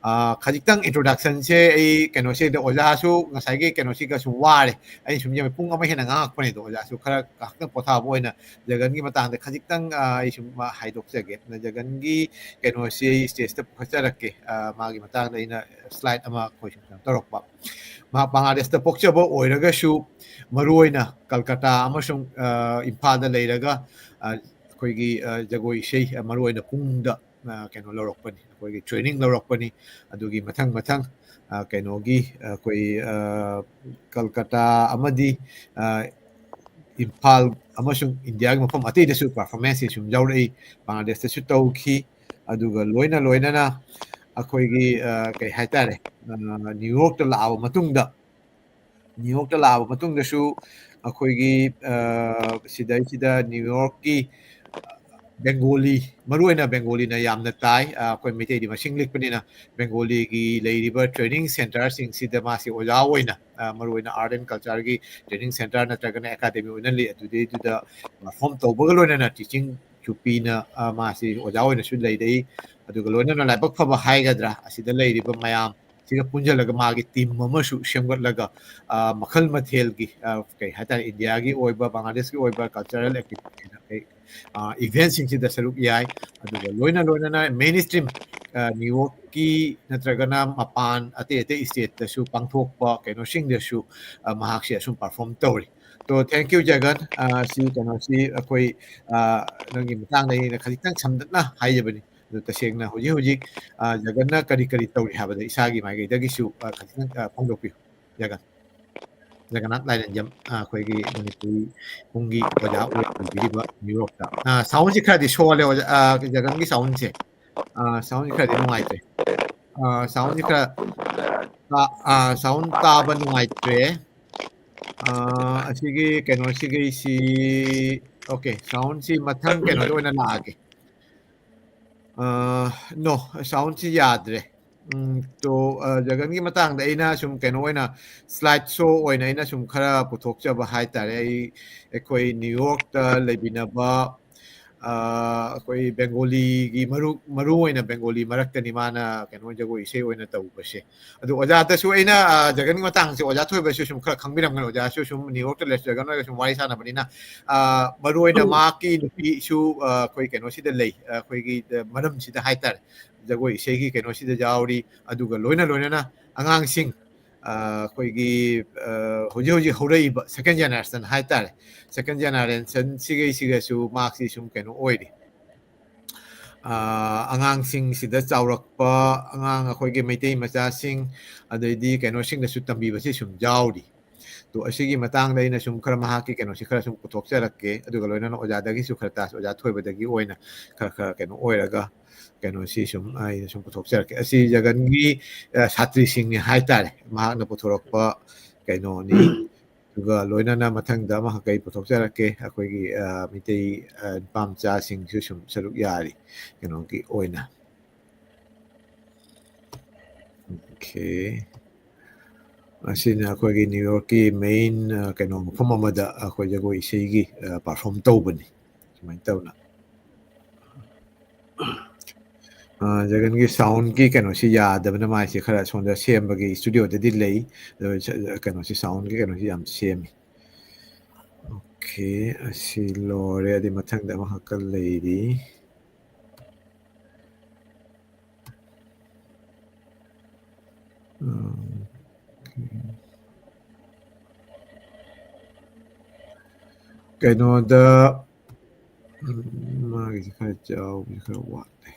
ꯈꯖꯤꯛꯇꯪ introductionꯁꯦ ꯑꯩ ꯀꯩꯅꯣꯁꯤꯗ ꯑꯣꯖꯥꯁꯨ ꯉꯁꯥꯏꯒꯤ ꯀꯩꯅꯣꯁꯤꯒꯁꯨ ꯋꯥꯔꯦ꯫ ꯑꯩ ꯁꯨꯝ ꯌꯦꯡꯕ ꯄꯨꯡ ꯑꯃ ꯍꯦꯟꯅ ꯉꯥꯡꯉꯛꯄꯅꯦ꯫ ꯑꯗꯣ ꯑꯣꯖꯥꯁꯨ ꯈꯔ ꯉꯥꯏꯍꯥꯛꯇꯪ ꯄꯣꯊꯥꯕ ꯑꯣꯏꯅ ꯖꯒꯟꯒꯤ ꯃꯇꯥꯡꯗ ꯈꯖꯤꯛꯇꯪ ꯑꯩ ꯁꯨꯝ ꯍꯥꯏꯗꯣꯛꯆꯒꯦ꯫ ꯖꯒꯟꯒꯤ ꯀꯩꯅꯣꯁꯤ ꯑꯩ stageꯇ ꯄꯨꯈꯠꯆꯔꯛꯀꯦ꯫ ꯃꯥꯒꯤ ꯃꯇꯥꯡꯗ ꯑꯩꯅ slide ꯑꯃ ꯑꯩꯈꯣꯏ ꯁꯨꯝ ꯇꯧꯔꯛꯄ꯫ ꯃꯍꯥꯛ ꯕꯪꯒ꯭ꯂꯥꯗꯦꯁꯇ ꯄꯣꯛꯆꯕ ꯑꯣꯏꯔꯒꯁꯨ ꯃꯔꯨꯑꯣꯏꯅ ꯀꯜꯀꯇꯥ ꯑꯃꯁꯨꯡ ꯏꯝꯐꯥꯜꯗ ꯂꯩꯔꯒ ꯑꯩꯈꯣꯏꯒꯤ ꯖꯒꯣꯏ ꯏꯁꯩ ꯃꯔꯨꯑꯣꯏꯅ ꯄꯨꯡꯗ ꯀꯩꯅꯣ ꯂꯧꯔꯛꯄꯅꯤ, ꯑꯩꯈꯣꯏꯒꯤ training ꯂꯧꯔꯛꯄꯅꯤ꯫ ꯑꯗꯨꯒꯤ ꯃꯊꯪ ꯃꯊꯪ ꯀꯩꯅꯣꯒꯤ ꯑꯩꯈꯣꯏ ꯀꯜꯀꯇꯥ ꯑꯃꯗꯤ ꯏꯝꯐꯥꯜ ꯑꯃꯁꯨꯡ ꯏꯟꯗꯤꯌꯥꯒꯤ ꯃꯐꯝ ꯑꯇꯩꯗꯁꯨ performanceꯁꯤ ꯁꯨꯝ ꯌꯥꯎꯔꯛꯏ꯫ ꯕꯪꯒ꯭ꯂꯥꯗꯦꯁꯇꯁꯨ ꯇꯧꯈꯤ꯫ ꯑꯗꯨꯒ ꯂꯣꯏꯅ ꯂꯣꯏꯅꯅ ꯑꯩꯈꯣꯏꯒꯤ ꯀꯩ ꯍꯥꯏꯇꯥꯔꯦ, ꯅ꯭ꯌꯨ ꯌꯣꯔꯛꯇ ꯂꯥꯛꯑꯕ ꯃꯇꯨꯡꯗ, ꯅ꯭ꯌꯨ ꯌꯣꯔꯛꯇ ꯂꯥꯛꯑꯕ ꯃꯇꯨꯡꯗꯁꯨ ꯑꯩꯈꯣꯏꯒꯤ ꯁꯤꯗꯩꯁꯤꯗ ꯅ꯭ꯌꯨ ꯌꯣꯔꯛꯀꯤ ꯕꯦꯡꯒꯣꯂꯤ, ꯃꯔꯨꯑꯣꯏꯅ ꯕꯦꯡꯒꯣꯂꯤꯅ ꯌꯥꯝꯅ ꯇꯥꯏ꯫ ꯑꯩꯈꯣꯏ ꯃꯩꯇꯩꯗꯤ ꯃꯁꯤꯡ ꯂꯤꯛꯄꯅꯤꯅ ꯕꯦꯡꯒꯣꯂꯤꯒꯤ ꯂꯩꯔꯤꯕ training centreꯁꯤꯡꯁꯤꯗ ꯃꯥꯁꯤ ꯑꯣꯖꯥ ꯑꯣꯏꯅ, ꯃꯔꯨꯑꯣꯏꯅ art and cultureꯒꯤ training centre ꯅꯠꯇ꯭ꯔꯒꯅ academy ꯑꯣꯏꯅ ꯂꯩ꯫ ꯑꯗꯨꯗꯩꯗꯨꯗ perform ꯇꯧꯕꯒ ꯂꯣꯏꯅꯅ teachingꯁꯨ ꯄꯤꯅ ꯃꯥꯁꯤ ꯑꯣꯖꯥ ꯑꯣꯏꯅꯁꯨ ꯂꯩꯔꯛꯏ꯫ ꯑꯗꯨꯒ ꯂꯣꯏꯅꯅ ꯂꯥꯏꯕꯛ ꯐꯕ ꯍꯥꯏꯒꯗ꯭ꯔꯥ, ꯑꯁꯤꯗ ꯂꯩꯔꯤꯕ ꯃꯌꯥꯝ ꯁꯤꯒ ꯄꯨꯟꯁꯤꯜꯂꯒ ꯃꯥꯒꯤ team ꯑꯃꯁꯨ ꯁꯦꯝꯒꯠꯂꯒ ꯃꯈꯜ ꯃꯊꯦꯜꯒꯤ, ꯀꯩ ꯍꯥꯏꯇꯥꯔꯦ, ꯏꯟꯗꯤꯌꯥꯒꯤ ꯑꯣꯏꯕ, ꯕꯪꯒ꯭ꯂꯥꯗꯦꯁꯀꯤ ꯑꯣꯏꯕ cultural activity eventꯁꯤꯡꯁꯤꯗ ꯁꯔꯨꯛ ꯌꯥꯏ꯫ ꯑꯗꯨꯒ ꯂꯣꯏꯅ ꯂꯣꯏꯅꯅ main stream ꯅ꯭ꯌꯨ ꯌꯣꯔꯛꯀꯤ ꯅꯠꯇ꯭ꯔꯒꯅ ꯃꯄꯥꯟ ꯑꯇꯩ ꯑꯇꯩ stateꯇꯁꯨ ꯄꯥꯡꯊꯣꯛꯄ ꯀꯩꯅꯣꯁꯤꯡꯗꯁꯨ ꯃꯍꯥꯛꯁꯦ ꯑꯁꯨꯝ perform ꯇꯧꯔꯤ꯫ ꯇꯣ, thank you, ꯖꯒꯟ꯫ ꯑ, ꯁꯤ ꯀꯩꯅꯣꯁꯤ ꯑꯩꯈꯣꯏ, ꯑ, ꯅꯪꯒꯤ ꯃꯇꯥꯡꯗ ꯑꯩꯅ ꯈꯖꯤꯛꯇꯪ ꯁꯝꯂꯞꯅ ꯍꯥꯏꯖꯕꯅꯤ꯫ ꯑꯗꯨ ꯇꯁꯦꯡꯅ ꯍꯧꯖꯤꯛ ꯍꯧꯖꯤꯛ, ꯑ, ꯖꯒꯟꯅ ꯀꯔꯤ ꯀꯔꯤ ꯇꯧꯔꯤ ꯍꯥꯏꯕꯗ ꯏꯁꯥꯒꯤ ꯃꯥꯏꯀꯩꯗꯒꯤꯁꯨ, ꯑ, ꯈꯖꯤꯛꯇꯪ, ꯑ, ꯐꯣꯡꯗꯣꯛꯄꯤꯌꯨ, ꯖꯒꯟ꯫ ꯖꯒꯟꯅꯥꯊ ꯂꯥꯏꯔꯦꯟꯖꯝ, ꯑ, ꯑꯩꯈꯣꯏꯒꯤ ꯃꯅꯤꯄꯨꯔꯤ ꯄꯨꯡꯒꯤ ꯑꯣꯖꯥ ꯑꯣꯏꯕꯤꯔꯤꯕ ꯅ꯭ꯌꯨ ꯌꯣꯔꯛꯇ꯫ ꯑ, soundꯁꯤ ꯈꯔꯗꯤ ꯁꯣꯜꯂꯦ, ꯑꯣꯖꯥ, ꯑ, ꯖꯒꯟꯒꯤ soundꯁꯦ꯫ ꯑ, soundꯁꯤ ꯈꯔꯗꯤ ꯅꯨꯡꯉꯥꯏꯇ꯭ꯔꯦ꯫ ꯑ, soundꯁꯤ ꯈꯔ ꯇꯥ-, ꯑ, sound ꯇꯥꯕ ꯅꯨꯡꯉꯥꯏꯇ꯭ꯔꯦ꯫ ꯑ, ꯑꯁꯤꯒꯤ ꯀꯩꯅꯣꯁꯤꯒꯤꯁꯤ, okay, soundꯁꯤ ꯃꯊꯪ ꯀꯩꯅꯣꯗ ꯑꯣꯏꯅ ꯂꯥꯛꯑꯒꯦ꯫ ꯑ, no, soundꯁꯤ ꯌꯥꯗ꯭ꯔꯦ꯫ ꯎꯝ, ꯇꯣ, ꯑ, ꯖꯒꯟꯒꯤ ꯃꯇꯥꯡꯗ ꯑꯩꯅ ꯁꯨꯝ ꯀꯩꯅꯣ ꯑꯣꯏꯅ, slide show ꯑꯣꯏꯅ ꯑꯩꯅ ꯁꯨꯝ ꯈꯔ ꯄꯨꯊꯣꯛꯆꯕ ꯍꯥꯏꯇꯥꯔꯦ꯫ ꯑꯩ, ꯑꯩꯈꯣꯏ ꯅ꯭ꯌꯨ ꯌꯣꯔꯛꯇ ꯂꯩꯃꯤꯟꯅꯕ, ꯑ, ꯑꯩꯈꯣꯏ ꯕꯦꯡꯒꯣꯂꯤꯒꯤ ꯃꯔꯨ, ꯃꯔꯨ ꯑꯣꯏꯅ ꯕꯦꯡꯒꯣꯂꯤ ꯃꯔꯛꯇꯅꯤ ꯃꯥꯅ ꯀꯩꯅꯣ ꯖꯒꯣꯏ ꯏꯁꯩ ꯑꯣꯏꯅ ꯇꯧꯕꯁꯦ꯫ ꯑꯗꯨ ꯑꯣꯖꯥꯗꯁꯨ ꯑꯩꯅ, ꯑ, ꯖꯒꯟꯒꯤ ꯃꯇꯥꯡꯁꯦ ꯑꯣꯖꯥ ꯊꯣꯏꯕꯁꯨ ꯁꯨꯝ ꯈꯔ ꯈꯪꯕꯤꯔꯝꯒꯅꯤ꯫ ꯑꯣꯖꯥꯁꯨ ꯁꯨꯝ ꯅ꯭ꯌꯨ ꯌꯣꯔꯛꯇ ꯂꯩꯔꯁꯨ ꯖꯒꯟ ꯍꯣꯏꯒ ꯁꯨꯝ ꯋꯥꯔꯤ ꯁꯥꯟꯅꯕꯅꯤꯅ, ꯑ, ꯃꯔꯨ ꯑꯣꯏꯅ ꯃꯍꯥꯛꯀꯤ ꯅꯨꯄꯤꯁꯨ, ꯑ, ꯑꯩꯈꯣꯏ ꯀꯩꯅꯣꯁꯤꯗ ꯂꯩ, ꯑ, ꯑꯩꯈꯣꯏꯒꯤ, ꯑ, ꯃꯔꯝꯁꯤꯗ ꯍꯥꯏꯇꯥꯔꯦ, ꯖꯒꯣꯏ ꯏꯁꯩꯒꯤ ꯀꯩꯅꯣꯁꯤꯗ ꯌꯥꯎꯔꯤ꯫ ꯑꯗꯨꯒ ꯂꯣꯏꯅ ꯂꯣꯏꯅꯅ ꯑꯉꯥꯡꯁꯤꯡ, ꯑ, ꯑꯩꯈꯣꯏꯒꯤ, ꯑ, ꯍꯧꯖꯤꯛ ꯍꯧꯖꯤꯛ ꯍꯧꯔꯛꯏꯕ second generation ꯍꯥꯏꯇꯥꯔꯦ, second generation ꯁꯤꯒꯩꯁꯤꯒꯁꯨ ꯃꯍꯥꯛꯁꯤ ꯁꯨꯝ ꯀꯩꯅꯣ ꯑꯣꯏꯔꯤ꯫ ꯑ, ꯑꯉꯥꯡꯁꯤꯡꯁꯤꯗ ꯆꯥꯎꯔꯛꯄ ꯑꯉꯥꯡ ꯑꯩꯈꯣꯏꯒꯤ ꯃꯩꯇꯩ ꯃꯆꯥꯁꯤꯡ, ꯑꯗꯩꯗꯤ ꯀꯩꯅꯣꯁꯤꯡꯗꯁꯨ ꯇꯝꯕꯤꯕꯁꯤ ꯁꯨꯝ ꯌꯥꯎꯔꯤ꯫ ꯇꯣ, ꯑꯁꯤꯒꯤ ꯃꯇꯥꯡꯗ ꯑꯩꯅ ꯁꯨꯝ ꯈꯔ ꯃꯍꯥꯛꯀꯤ ꯀꯩꯅꯣꯁꯤ ꯈꯔ ꯁꯨꯝ ꯄꯨꯊꯣꯛꯆꯔꯛꯀꯦ, ꯑꯗꯨꯒ ꯂꯣꯏꯅꯅ ꯑꯣꯖꯥꯗꯒꯤꯁꯨ ꯈꯔ ꯇꯥꯁꯤ, ꯑꯣꯖꯥ ꯊꯣꯏꯕꯗꯒꯤ ꯑꯣꯏꯅ ꯈꯔ ꯈꯔ ꯀꯩꯅꯣ ꯑꯣꯏꯔꯒ ꯀꯩꯅꯣꯁꯤ ꯁꯨꯝ ꯑꯩꯅ ꯁꯨꯝ ꯄꯨꯊꯣꯛꯆꯔꯛꯀꯦ꯫ ꯑꯁꯤ ꯖꯒꯟꯒꯤ, ꯑ, ꯁꯥꯇ꯭ꯔꯤꯁꯤꯡꯅꯤ ꯍꯥꯏꯇꯥꯔꯦ, ꯃꯍꯥꯛꯅ ꯄꯨꯊꯣꯔꯛꯄ ꯀꯩꯅꯣꯅꯤ꯫ ꯑꯗꯨꯒ ꯂꯣꯏꯅꯅ ꯃꯊꯪꯗ ꯑꯃꯈꯛ ꯑꯩ ꯄꯨꯊꯣꯛꯆꯔꯛꯀꯦ, ꯑꯩꯈꯣꯏꯒꯤ, ꯑ, ꯃꯤꯇꯩ, ꯑ, ꯅꯨꯄꯥ ꯃꯆꯥꯁꯤꯡꯁꯨ ꯁꯨꯝ ꯁꯔꯨꯛ ꯌꯥꯔꯤ ꯀꯩꯅꯣꯒꯤ ꯑꯣꯏꯅ꯫ Okay꯫ ꯑꯁꯤꯅ ꯑꯩꯈꯣꯏꯒꯤ ꯅ꯭ꯌꯨ ꯌꯣꯔꯛꯀꯤ main, ꯑ, ꯀꯩꯅꯣ, ꯃꯐꯝ ꯑꯃꯗ ꯑꯩꯈꯣꯏ ꯖꯒꯣꯏ ꯏꯁꯩꯒꯤ, ꯑ, perform ꯇꯧꯕꯅꯤ꯫ ꯁꯨꯃꯥꯏꯅ ꯇꯧꯅ꯫ ꯑ, ꯖꯒꯟꯒꯤ soundꯀꯤ ꯀꯩꯅꯣꯁꯤ ꯌꯥꯗꯕꯅ ꯃꯥꯏꯁꯦ ꯈꯔ ꯁꯣꯝꯗ ꯁꯦꯝꯕꯒꯤ studioꯗꯗꯤ ꯂꯩ꯫ ꯑꯗꯣ ꯁ-, ꯀꯩꯅꯣꯁꯤ soundꯀꯤ ꯀꯩꯅꯣꯁꯤ ꯌꯥꯝ ꯁꯦꯝꯃꯤ꯫ Okay, ꯑꯁꯤ ꯂꯣꯏꯔꯦ꯫ ꯑꯗꯩ ꯃꯊꯪꯗ ꯑꯃꯈꯛꯀ ꯂꯩꯔꯤ꯫ ꯎꯝ, okay꯫ ꯀꯩꯅꯣꯗ, ꯎꯝ, ꯃꯥꯒꯤꯁꯦ ꯈꯔ ꯆꯥꯎꯕꯁꯦ ꯈꯔ ꯋꯥꯠꯂꯦ꯫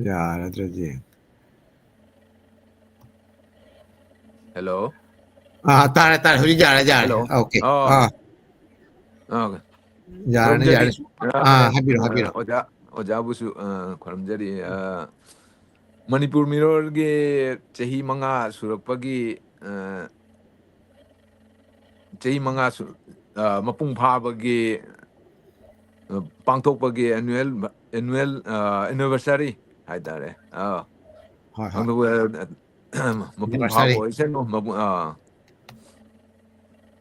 ꯌꯥꯔꯗ꯭ꯔꯗꯤ꯫ ꯍꯦꯜꯂꯣ꯫ ꯑꯥ, ꯇꯥꯔꯦ, ꯇꯥꯔꯦ꯫ ꯍꯧꯖꯤꯛ ꯌꯥꯔꯦ, ꯌꯥꯔꯦ꯫ ꯍꯦꯜꯂꯣ꯫ ꯑꯣꯀꯦ꯫ ꯑꯥ꯫ ꯑꯥ, ꯑꯥ꯫ ꯌꯥꯔꯅꯤ, ꯈꯨꯔꯨꯝꯖꯔꯤ꯫ ꯌꯥꯔꯅꯤ꯫ ꯑꯥ, ꯍꯥꯏꯕꯤꯔꯣ, ꯑꯥ, ꯍꯥꯏꯕꯤꯔꯣ꯫ ꯑꯣꯖꯥ, ꯑꯣꯖꯥꯕꯨꯁꯨ, ꯑꯥ, ꯈꯨꯔꯨꯝꯖꯔꯤ꯫ ꯑꯥ, ꯃꯅꯤꯄꯨꯔ ꯃꯤꯔꯣꯜꯒꯤ ꯆꯍꯤ ꯃꯉꯥ ꯁꯨꯔꯛꯄꯒꯤ, ꯑꯥ, ꯆꯍꯤ ꯃꯉꯥ ꯁꯨ-, ꯑꯥ, ꯃꯄꯨꯡ ꯐꯥꯕꯒꯤ, ꯑꯥ, ꯄꯥꯡꯊꯣꯛꯄꯒꯤ annual, annual, ꯑꯥ, anniversary ꯍꯥꯏꯇꯥꯔꯦ꯫ ꯑꯥ, ꯍꯣꯏ, ꯍꯣꯏ꯫ ꯄꯥꯡꯊꯣꯛꯄ, ꯃꯄꯨꯡ ꯐꯥꯕ Anniversary꯫ ꯑꯣꯏꯁꯅꯨ, ꯃꯄꯨꯡ-, ꯑꯥ,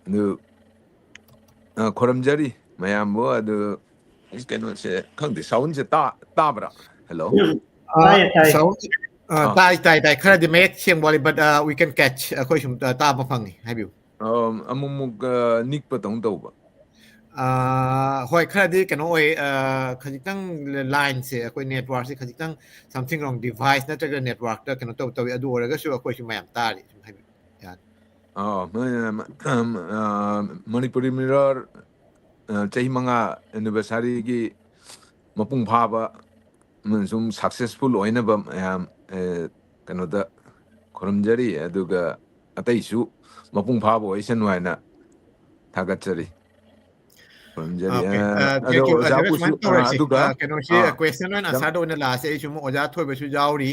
ꯑꯗꯨ, ꯑꯥ, ꯈꯨꯔꯨꯝꯖꯔꯤ ꯃꯌꯥꯝꯕꯨ꯫ ꯑꯗꯨ ꯀꯩꯅꯣꯁꯦ ꯈꯪꯗꯦ, soundꯁꯦ ꯇꯥ-, ꯇꯥꯕ꯭ꯔꯥ? ꯍꯦꯜꯂꯣ? ꯑꯥ, ꯇꯥꯏꯌꯦ, ꯇꯥꯏꯌꯦ꯫ sound, ꯑꯥ, ꯑꯥ꯫ ꯇꯥꯏ, ꯇꯥꯏ, ꯇꯥꯏ꯫ ꯈꯔꯗꯤ ꯃꯌꯦꯛ ꯁꯦꯡꯕ ꯋꯥꯠꯂꯤ, but, ah, we can catch꯫ ꯑꯩꯈꯣꯏ ꯁꯨꯝ, ꯑꯥ, ꯇꯥꯕ ꯐꯪꯉꯤ꯫ ꯍꯥꯏꯕꯤꯌꯨ꯫ ꯑꯝ, ꯑꯃꯨꯛꯃꯨꯛ, ꯑꯥ, ꯅꯤꯛꯄꯗꯧꯅ ꯇꯧꯕ꯫ ꯑꯥ, ꯍꯣꯏ, ꯈꯔꯗꯤ ꯀꯩꯅꯣ ꯑꯣꯏ, ꯑꯥ, ꯈꯖꯤꯛꯇꯪ lineꯁꯦ, ꯑꯩꯈꯣꯏ networkꯁꯦ ꯈꯖꯤꯛꯇꯪ something wrong, device ꯅꯠꯇ꯭ꯔꯒ networkꯇ ꯀꯩꯅꯣ ꯇꯧ-, ꯇꯧꯏ꯫ ꯑꯗꯨ ꯑꯣꯏꯔꯒꯁꯨ ꯑꯩꯈꯣꯏꯁꯨ ꯃꯌꯥꯝ ꯇꯥꯔꯤ꯫ ꯁꯨꯝ ꯍꯥꯏꯕꯤꯌꯨ꯫ ꯌꯥꯅꯤ꯫ ꯑꯥ, ꯃ-, ꯃ-, ꯑꯥ, ꯃꯅꯤꯄꯨꯔꯤ ꯃꯤꯔꯣꯜ, ꯑꯥ, ꯆꯍꯤ ꯃꯉꯥ anniversaryꯒꯤ ꯃꯄꯨꯡ ꯐꯥꯕ ꯑꯃꯁꯨꯡ successful ꯑꯣꯏꯅꯕ ꯃꯌꯥꯝ, ꯑꯦ, ꯀꯩꯅꯣꯗ ꯈꯨꯔꯨꯝꯖꯔꯤ, ꯑꯗꯨꯒ ꯑꯇꯩꯁꯨ ꯃꯄꯨꯡ ꯐꯥꯕ ꯑꯣꯏꯁꯅꯨ ꯍꯥꯏꯅ ꯊꯥꯒꯠꯆꯔꯤ꯫ ꯈꯨꯔꯨꯝꯖꯔꯤ꯫ Okay, ꯑ, ꯑ, ꯑꯗꯣ thank you꯫ ꯑꯗꯨꯒ ꯑꯣꯖꯥꯕꯨꯁꯨ, ꯁꯨꯃꯥꯏꯅ ꯑ, ꯇꯧꯔꯁꯤ꯫ ꯑꯗꯨꯒ, ꯑ, ꯀꯩꯅꯣꯁꯤ, ꯑ, question and ꯑꯣꯖꯥ-, answerꯗ ꯑꯣꯏꯅ ꯂꯥꯛꯑꯁꯦ꯫ ꯑꯩꯁꯨ ꯑꯃꯨꯛ ꯑꯣꯖꯥ ꯊꯣꯏꯕꯁꯨ ꯌꯥꯎꯔꯤ꯫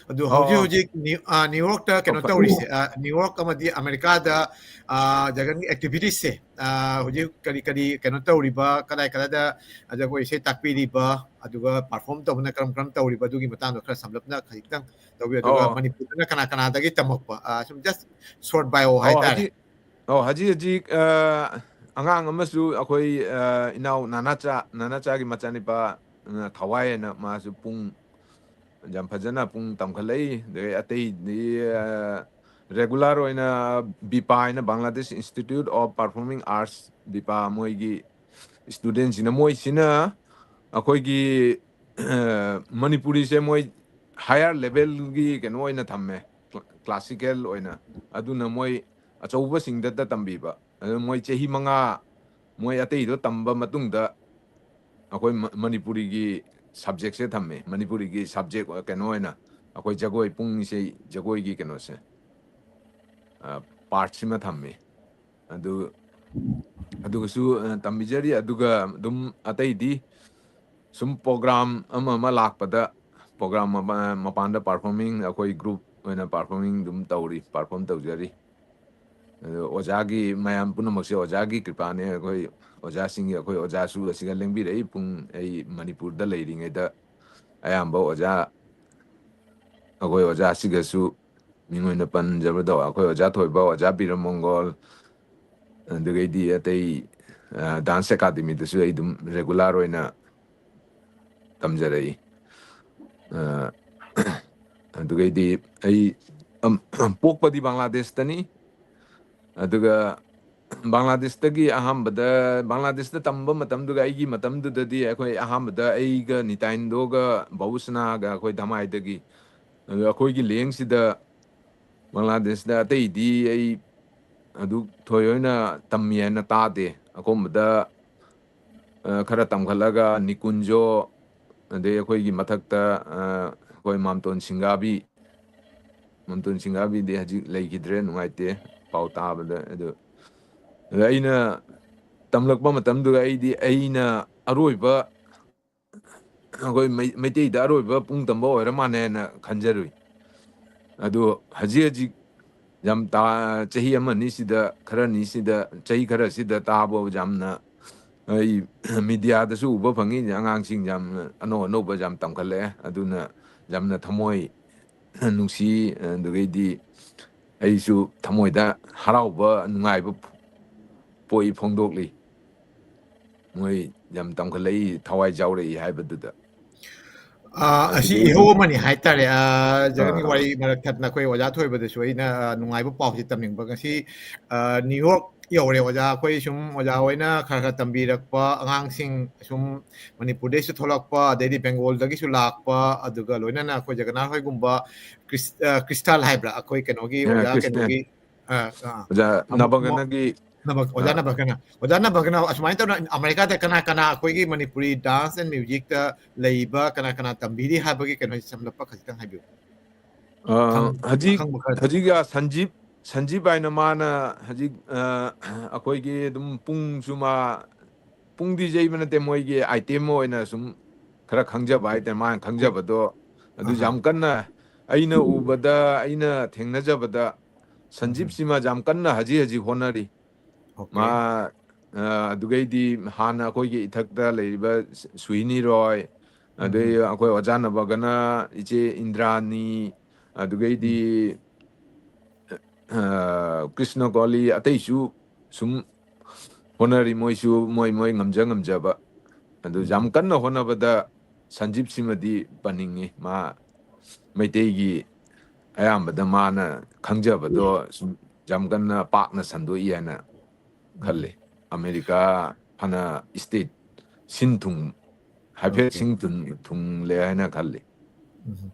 ꯑꯗꯨ ꯑ, ꯍꯧꯖꯤꯛ ꯑ, ꯍꯧꯖꯤꯛ ꯅ꯭ꯌꯨ-, ꯑ, ꯅ꯭ꯌꯨꯌꯣꯔꯛꯇ ꯀꯩꯅꯣ ꯑ, ꯇꯧꯔꯤꯁꯦ, ꯑ, ꯅ꯭ꯌꯨꯌꯣꯔꯛ ꯑꯃꯗꯤ ꯑꯃꯦꯔꯤꯀꯥꯗ, ꯑ, ꯖꯒꯟꯒꯤ activities ꯁꯦ, ꯑ, ꯍꯧꯖꯤꯛ ꯀꯔꯤ ꯀꯔꯤ ꯀꯩꯅꯣ ꯇꯧꯔꯤꯕ, ꯀꯗꯥꯏ ꯀꯗꯥꯏꯗ ꯖꯒꯣꯏ ꯏꯁꯩ ꯇꯥꯛꯄꯤꯔꯤꯕ, ꯑꯗꯨꯒ perform ꯇꯧꯕꯅ ꯀꯔꯝ ꯀꯔꯝ ꯇꯧꯔꯤꯕ, ꯑꯗꯨꯒꯤ ꯃꯇꯥꯡꯗ ꯈꯔ ꯁꯝꯂꯞꯅ ꯈꯖꯤꯛꯇꯪ ꯇꯧꯕꯤꯌꯨ꯫ ꯑꯗꯨꯒ ꯑꯣ꯫ ꯃꯅꯤꯄꯨꯔꯗꯅ ꯀꯅꯥ ꯀꯅꯥꯗꯒꯤ ꯇꯝꯃꯛꯄ, ꯑ, ꯁꯨꯝ just short bio ꯑꯣ, ꯍꯥꯏꯇꯥꯔꯦ꯫ ꯍꯧꯖꯤꯛ, ꯑꯣ, ꯍꯧꯖꯤꯛ ꯍꯧꯖꯤꯛ, ꯑ, ꯑꯉꯥꯡ ꯑꯃꯁꯨ ꯑꯩꯈꯣꯏ, ꯑ, ꯏꯅꯥꯎ ꯅꯥꯅꯥꯆꯥ, ꯅꯥꯅꯥꯆꯥꯒꯤ ꯃꯆꯥꯅꯤꯄꯥ, ꯑ, ꯊꯋꯥꯏ ꯍꯥꯏꯅ, ꯃꯥꯁꯨ ꯄꯨꯡ ꯌꯥꯝ ꯐꯖꯅ ꯄꯨꯡ ꯇꯝꯈꯠꯂꯛꯏ꯫ ꯑꯗꯩ ꯑꯇꯩꯗꯤ, ꯑ, regular ꯑꯣꯏꯅ ꯕꯤꯄꯥ ꯍꯥꯏꯅ, Bangladesh Institute of Performing Arts, ꯕꯤꯄꯥ, ꯃꯣꯏꯒꯤ studentꯁꯤꯡꯅ, ꯃꯣꯏꯁꯤꯅ ꯑꯩꯈꯣꯏꯒꯤ, ꯑ, ꯃꯅꯤꯄꯨꯔꯤꯁꯦ ꯃꯣꯏ higher levelꯒꯤ ꯀꯩꯅꯣ ꯑꯣꯏꯅ ꯊꯝꯃꯦ꯫ classical ꯑꯣꯏꯅ, ꯑꯗꯨꯅ ꯃꯣꯏ ꯑꯆꯧꯕꯁꯤꯡꯗꯇ ꯇꯝꯕꯤꯕ꯫ ꯑꯗꯨ ꯃꯣꯏ ꯆꯍꯤ ꯃꯉꯥ ꯃꯣꯏ ꯑꯇꯩꯗꯣ ꯇꯝꯕ ꯃꯇꯨꯡꯗ ꯑꯩꯈꯣꯏ ꯃ-, ꯃꯅꯤꯄꯨꯔꯤꯒꯤ subjectꯁꯦ ꯊꯝꯃꯦ꯫ ꯃꯅꯤꯄꯨꯔꯤꯒꯤ subject ꯀꯩꯅꯣ ꯑꯣꯏꯅ ꯑꯩꯈꯣꯏ ꯖꯒꯣꯏ, ꯄꯨꯡ ꯏꯁꯩ ꯖꯒꯣꯏꯒꯤ ꯀꯩꯅꯣꯁꯦ, ꯑ, partꯁꯤꯃ ꯊꯝꯃꯦ꯫ ꯑꯗꯨ, ꯑꯗꯨꯒꯁꯨ, ꯑ, ꯇꯝꯕꯤꯖꯔꯤ꯫ ꯑꯗꯨꯒ ꯑꯗꯨꯝ ꯑꯇꯩꯗꯤ ꯁꯨꯝ program ꯑꯃ ꯑꯃ ꯂꯥꯛꯄꯗ, program ꯑꯃ ꯃꯄꯥꯟꯗ performing, ꯑꯩꯈꯣꯏ group ꯑꯣꯏꯅ performing ꯑꯗꯨꯝ ꯇꯧꯔꯤ, perform ꯇꯧꯖꯔꯤ꯫ ꯑꯗꯣ ꯑꯣꯖꯥꯒꯤ, ꯃꯌꯥꯝ ꯄꯨꯝꯅꯃꯛꯁꯦ ꯑꯣꯖꯥꯒꯤ ꯀ꯭ꯔꯤꯄꯥꯅꯦ꯫ ꯑꯩꯈꯣꯏ ꯑꯣꯖꯥꯁꯤꯡꯒꯤ, ꯑꯩꯈꯣꯏ ꯑꯣꯖꯥꯁꯨ ꯑꯁꯤꯒ ꯂꯦꯡꯕꯤꯔꯛꯏ꯫ ꯄꯨꯡ, ꯑꯩ ꯃꯅꯤꯄꯨꯔꯗ ꯂꯩꯔꯤꯉꯩꯗ ꯑꯌꯥꯝꯕ ꯑꯣꯖꯥ, ꯑꯩꯈꯣꯏ ꯑꯣꯖꯥꯁꯤꯒꯁꯨ ꯃꯤꯡ ꯑꯣꯏꯅ ꯄꯟꯖꯕꯗꯣ, ꯑꯩꯈꯣꯏ ꯑꯣꯖꯥ ꯊꯣꯏꯕ, ꯑꯣꯖꯥ ꯕꯤꯔꯃꯪꯒꯣꯜ, ꯑꯗꯨꯗꯒꯤꯗꯤ ꯑꯇꯩ, ꯑ, dance academyꯗꯁꯨ ꯑꯩ ꯑꯗꯨꯝ regular ꯑꯣꯏꯅ ꯇꯝꯖꯔꯛꯏ꯫ ꯑ, ꯑꯗꯨꯗꯒꯤꯗꯤ ꯑꯩ, ꯑꯝ, ꯄꯣꯛꯄꯗꯤ ꯕꯪꯒ꯭ꯂꯥꯗꯦꯁꯇꯅꯤ꯫ ꯑꯗꯨꯒ ꯕꯪꯒ꯭ꯂꯥꯗꯦꯁꯇꯒꯤ ꯑꯍꯥꯟꯕꯗ, ꯕꯪꯒ꯭ꯂꯥꯗꯦꯁꯇ ꯇꯝꯕ ꯃꯇꯝꯗꯨꯒ ꯑꯩꯒꯤ ꯃꯇꯝꯗꯨꯗꯗꯤ ꯑꯩꯈꯣꯏ ꯑꯍꯥꯟꯕꯗ ꯑꯩꯒ ꯅꯤꯇꯥꯏꯟꯗꯣꯒ ꯕꯥꯕꯨꯁꯅꯥꯒ ꯑꯩꯈꯣꯏ ꯙꯃꯥꯏꯗꯒꯤ꯫ ꯑꯗꯨ ꯑꯩꯈꯣꯏꯒꯤ ꯂꯦꯡꯁꯤꯗ ꯕꯪꯒ꯭ꯂꯥꯗꯦꯁꯇ ꯑꯇꯩꯗꯤ ꯑꯩ ꯑꯗꯨ ꯊꯣꯏ ꯑꯣꯏꯅ ꯇꯝꯃꯤ ꯍꯥꯏꯅ ꯇꯥꯗꯦ꯫ ꯑꯀꯣꯟꯕꯗ, ꯑ, ꯈꯔ ꯇꯝꯈꯠꯂꯒ ꯅꯤꯀꯨꯟꯖꯣ, ꯑꯗꯩ ꯑꯩꯈꯣꯏꯒꯤ ꯃꯊꯛꯇ, ꯑ, ꯑꯩꯈꯣꯏ ꯃꯥꯝꯇꯣꯟ ꯁꯤꯡꯒꯥꯕꯤ, ꯃꯥꯝꯇꯣꯟ ꯁꯤꯡꯒꯥꯕꯤꯗꯤ ꯍꯧꯖꯤꯛ ꯂꯩꯈꯤꯗ꯭ꯔꯦ, ꯅꯨꯡꯉꯥꯏꯇꯦ ꯄꯥꯎ ꯇꯥꯕꯗ꯫ ꯑꯗꯨ, ꯑꯗ ꯑꯩꯅ ꯇꯝꯂꯛꯄ ꯃꯇꯝꯗꯨꯗ ꯑꯩꯗꯤ ꯑꯩꯅ ꯑꯔꯣꯏꯕ, ꯑꯩꯈꯣꯏ ꯃꯩ-, ꯃꯩꯇꯩꯗ ꯑꯔꯣꯏꯕ ꯄꯨꯡ ꯇꯝꯕ ꯑꯣꯏꯔ ꯃꯥꯜꯂꯦꯅ ꯈꯟꯖꯔꯨꯏ꯫ ꯑꯗꯨ ꯍꯧꯖꯤꯛ ꯍꯧꯖꯤꯛ ꯌꯥꯝ ꯇꯥ-, ꯆꯍꯤ ꯑꯃ ꯑꯅꯤꯁꯤꯗ, ꯈꯔ ꯑꯅꯤꯁꯤꯗ, ꯆꯍꯤ ꯈꯔꯁꯤꯗ ꯇꯥꯕ ꯌꯥꯝꯅ, ꯑꯩ mediaꯗꯁꯨ ꯎꯕ ꯐꯪꯉꯤ, ꯑꯉꯥꯡꯁꯤꯡ ꯌꯥꯝꯅ ꯑꯅꯧ ꯑꯅꯧꯕ ꯌꯥꯝ ꯇꯝꯈꯠꯂꯛꯑꯦ꯫ ꯑꯗꯨꯅ ꯌꯥꯝꯅ ꯊꯃꯣꯏ ꯅꯨꯡꯁꯤ, ꯑꯗꯨꯗꯒꯤꯗꯤ ꯑꯩꯁꯨ ꯊꯃꯣꯏꯗ ꯍꯔꯥꯎꯕ, ꯅꯨꯡꯉꯥꯏꯕ ꯄꯣꯛꯏ, ꯐꯣꯡꯗꯣꯛꯂꯤ꯫ ꯃꯣꯏ ꯌꯥꯝ ꯇꯝꯈꯠꯂꯛꯏ, ꯊꯋꯥꯏ ꯌꯥꯎꯔꯛꯏ ꯍꯥꯏꯕꯗꯨꯗ꯫ ꯑꯥ, ꯑꯁꯤ ꯑꯗꯨꯗꯒꯤ ꯏꯍꯧ ꯑꯃꯅꯤ ꯍꯥꯏꯇꯥꯔꯦ꯫ ꯑꯥ, ꯖꯒꯟꯒꯤ ꯑꯥ, ꯋꯥꯔꯤ ꯃꯔꯛ ꯊꯠꯅ ꯑꯩꯈꯣꯏ ꯑꯣꯖꯥ ꯊꯣꯏꯕꯗꯁꯨ ꯑꯩꯅ, ꯑꯥ, ꯅꯨꯡꯉꯥꯏꯕ ꯄꯥꯎꯁꯤ ꯇꯝꯅꯤꯡꯕ꯫ ꯉꯁꯤ, ꯑꯥ, ꯅ꯭ꯌꯨ ꯌꯣꯔꯛ ꯌꯧꯔꯦ ꯑꯣꯖꯥ꯫ ꯑꯩꯈꯣꯏ ꯁꯨꯝ ꯑꯣꯖꯥ ꯍꯣꯏꯅ ꯈꯔ ꯈꯔ ꯇꯝꯕꯤꯔꯛꯄ ꯑꯉꯥꯡꯁꯤꯡ, ꯁꯨꯝ ꯃꯅꯤꯄꯨꯔꯗꯩꯁꯨ ꯊꯣꯛꯂꯛꯄ, ꯑꯗꯩꯗꯤ ꯕꯦꯡꯒꯣꯜꯗꯒꯤꯁꯨ ꯂꯥꯛꯄ, ꯑꯗꯨꯒ ꯂꯣꯏꯅꯅ ꯑꯩꯈꯣꯏ ꯖꯒꯅꯥꯊ ꯍꯣꯏꯒꯨꯝꯕ ꯈ꯭ꯔꯤꯁ-, ꯑ, ꯈ꯭ꯔꯤꯁꯇꯥꯜ ꯍꯥꯏꯕ꯭ꯔꯥ, ꯑꯩꯈꯣꯏ ꯀꯩꯅꯣꯒꯤ ꯑ, ꯑꯣꯖꯥ ꯈ꯭ꯔꯤꯁꯇꯦꯟ꯫ ꯀꯩꯅꯣꯒꯤ, ꯑ, ꯑ, ꯑꯣꯖꯥ ꯑꯃꯨꯛ ꯃꯣ-, ꯅꯕꯒꯅꯒꯤ, ꯅꯕ-, ꯑꯣꯖꯥ ꯑ, ꯅꯕꯒꯅ, ꯑꯣꯖꯥ ꯅꯕꯒꯅ ꯑꯁꯨꯃꯥꯏꯅ ꯇꯧꯅ ꯑꯃꯦꯔꯤꯀꯥꯗ ꯀꯅꯥ ꯀꯅꯥ ꯑꯩꯈꯣꯏꯒꯤ ꯃꯅꯤꯄꯨꯔꯤ dance and musicꯇ ꯂꯩꯕ ꯀꯅꯥ ꯀꯅꯥ ꯇꯝꯕꯤꯔꯤ ꯍꯥꯏꯕꯒꯤ ꯀꯩꯅꯣꯁꯦ ꯁꯝꯂꯞꯄ ꯈꯖꯤꯛꯇꯪ ꯍꯥꯏꯕꯤꯌꯨ꯫ ꯑ, ꯈꯪ-, ꯍꯧꯖꯤꯛ, ꯑꯈꯪꯕ ꯈꯔ꯫ ꯍꯧꯖꯤꯛ, ꯑ, ꯁꯟꯖꯤꯞ, ꯁꯟꯖꯤꯞ ꯍꯥꯏꯅ ꯃꯥꯅ ꯍꯧꯖꯤꯛ, ꯑ, ꯑꯩꯈꯣꯏꯒꯤ ꯑꯗꯨꯝ ꯄꯨꯡꯁꯨ ꯃꯥ, ꯄꯨꯡꯗꯤ ꯌꯩꯕ ꯅꯠꯇꯦ, ꯃꯣꯏꯒꯤ item ꯑꯣꯏꯅ ꯁꯨꯝ ꯈꯔ ꯈꯪꯖꯕ ꯍꯥꯏꯇꯥꯔꯦ, ꯃꯥꯅ ꯈꯪꯖꯕꯗꯣ꯫ ꯑꯗꯨ ꯑꯍꯥ꯫ ꯌꯥꯝ ꯀꯟꯅ ꯑꯩꯅ ꯎꯕꯗ, ꯑꯩꯅ ꯊꯦꯡꯅꯖꯕꯗ, ꯎꯝ꯫ ꯁꯟꯖꯤꯞꯁꯤꯃ ꯌꯥꯝ ꯀꯟꯅ ꯍꯧꯖꯤꯛ ꯍꯧꯖꯤꯛ ꯍꯣꯠꯅꯔꯤ꯫ OK꯫ ꯃꯥ, ꯑ, ꯑꯗꯨꯒꯩꯗꯤ ꯍꯥꯟꯅ ꯑꯩꯈꯣꯏꯒꯤ ꯏꯊꯛꯇ ꯂꯩꯔꯤꯕ ꯁꯨ-, ꯁꯨꯍꯤꯅꯤ ꯔꯣꯏ, ꯎꯝ, ꯑꯗꯩ ꯎꯝ꯫ ꯑꯩꯈꯣꯏ ꯑꯣꯖꯥ ꯅꯕꯒꯅ, ꯏꯆꯦ ꯏꯟꯗ꯭ꯔꯥꯅꯤ, ꯑꯗꯨꯒꯩꯗꯤ, ꯎꯝ꯫ ꯑ, ꯀ꯭ꯔꯤꯁꯅ ꯀꯣꯂꯤ, ꯑꯇꯩꯁꯨ ꯁꯨꯝ ꯍꯣꯠꯅꯔꯤ, ꯃꯣꯏꯁꯨ ꯃꯣꯏ ꯃꯣꯏ ꯉꯝꯖ ꯉꯝꯖꯕ꯫ ꯑꯗꯨ ꯎꯝ꯫ ꯌꯥꯝ ꯀꯟꯅ ꯍꯣꯠꯅꯕꯗ ꯁꯟꯖꯤꯞꯁꯤꯃꯗꯤ ꯄꯟꯅꯤꯡꯉꯤ꯫ ꯃꯥ ꯃꯩꯇꯩꯒꯤ ꯑꯌꯥꯝꯕꯗ ꯃꯥꯅ ꯈꯪꯖꯕꯗꯣ ꯁꯨꯝ ꯌꯥꯝ ꯀꯟꯅ ꯄꯥꯛꯅ ꯁꯟꯗꯣꯛꯏ ꯍꯥꯏꯅ ꯎꯝ꯫ ꯈꯜꯂꯤ꯫ ꯑꯃꯦꯔꯤꯀꯥ ꯐꯅ state ꯁꯤꯟ ꯊꯨꯡ, ꯍꯥꯏꯐꯦꯠ OK꯫ ꯁꯤꯟ ꯊꯨꯡ, ꯊꯨꯡꯂꯦ ꯍꯥꯏꯅ ꯈꯜꯂꯤ꯫ ꯎꯝ꯫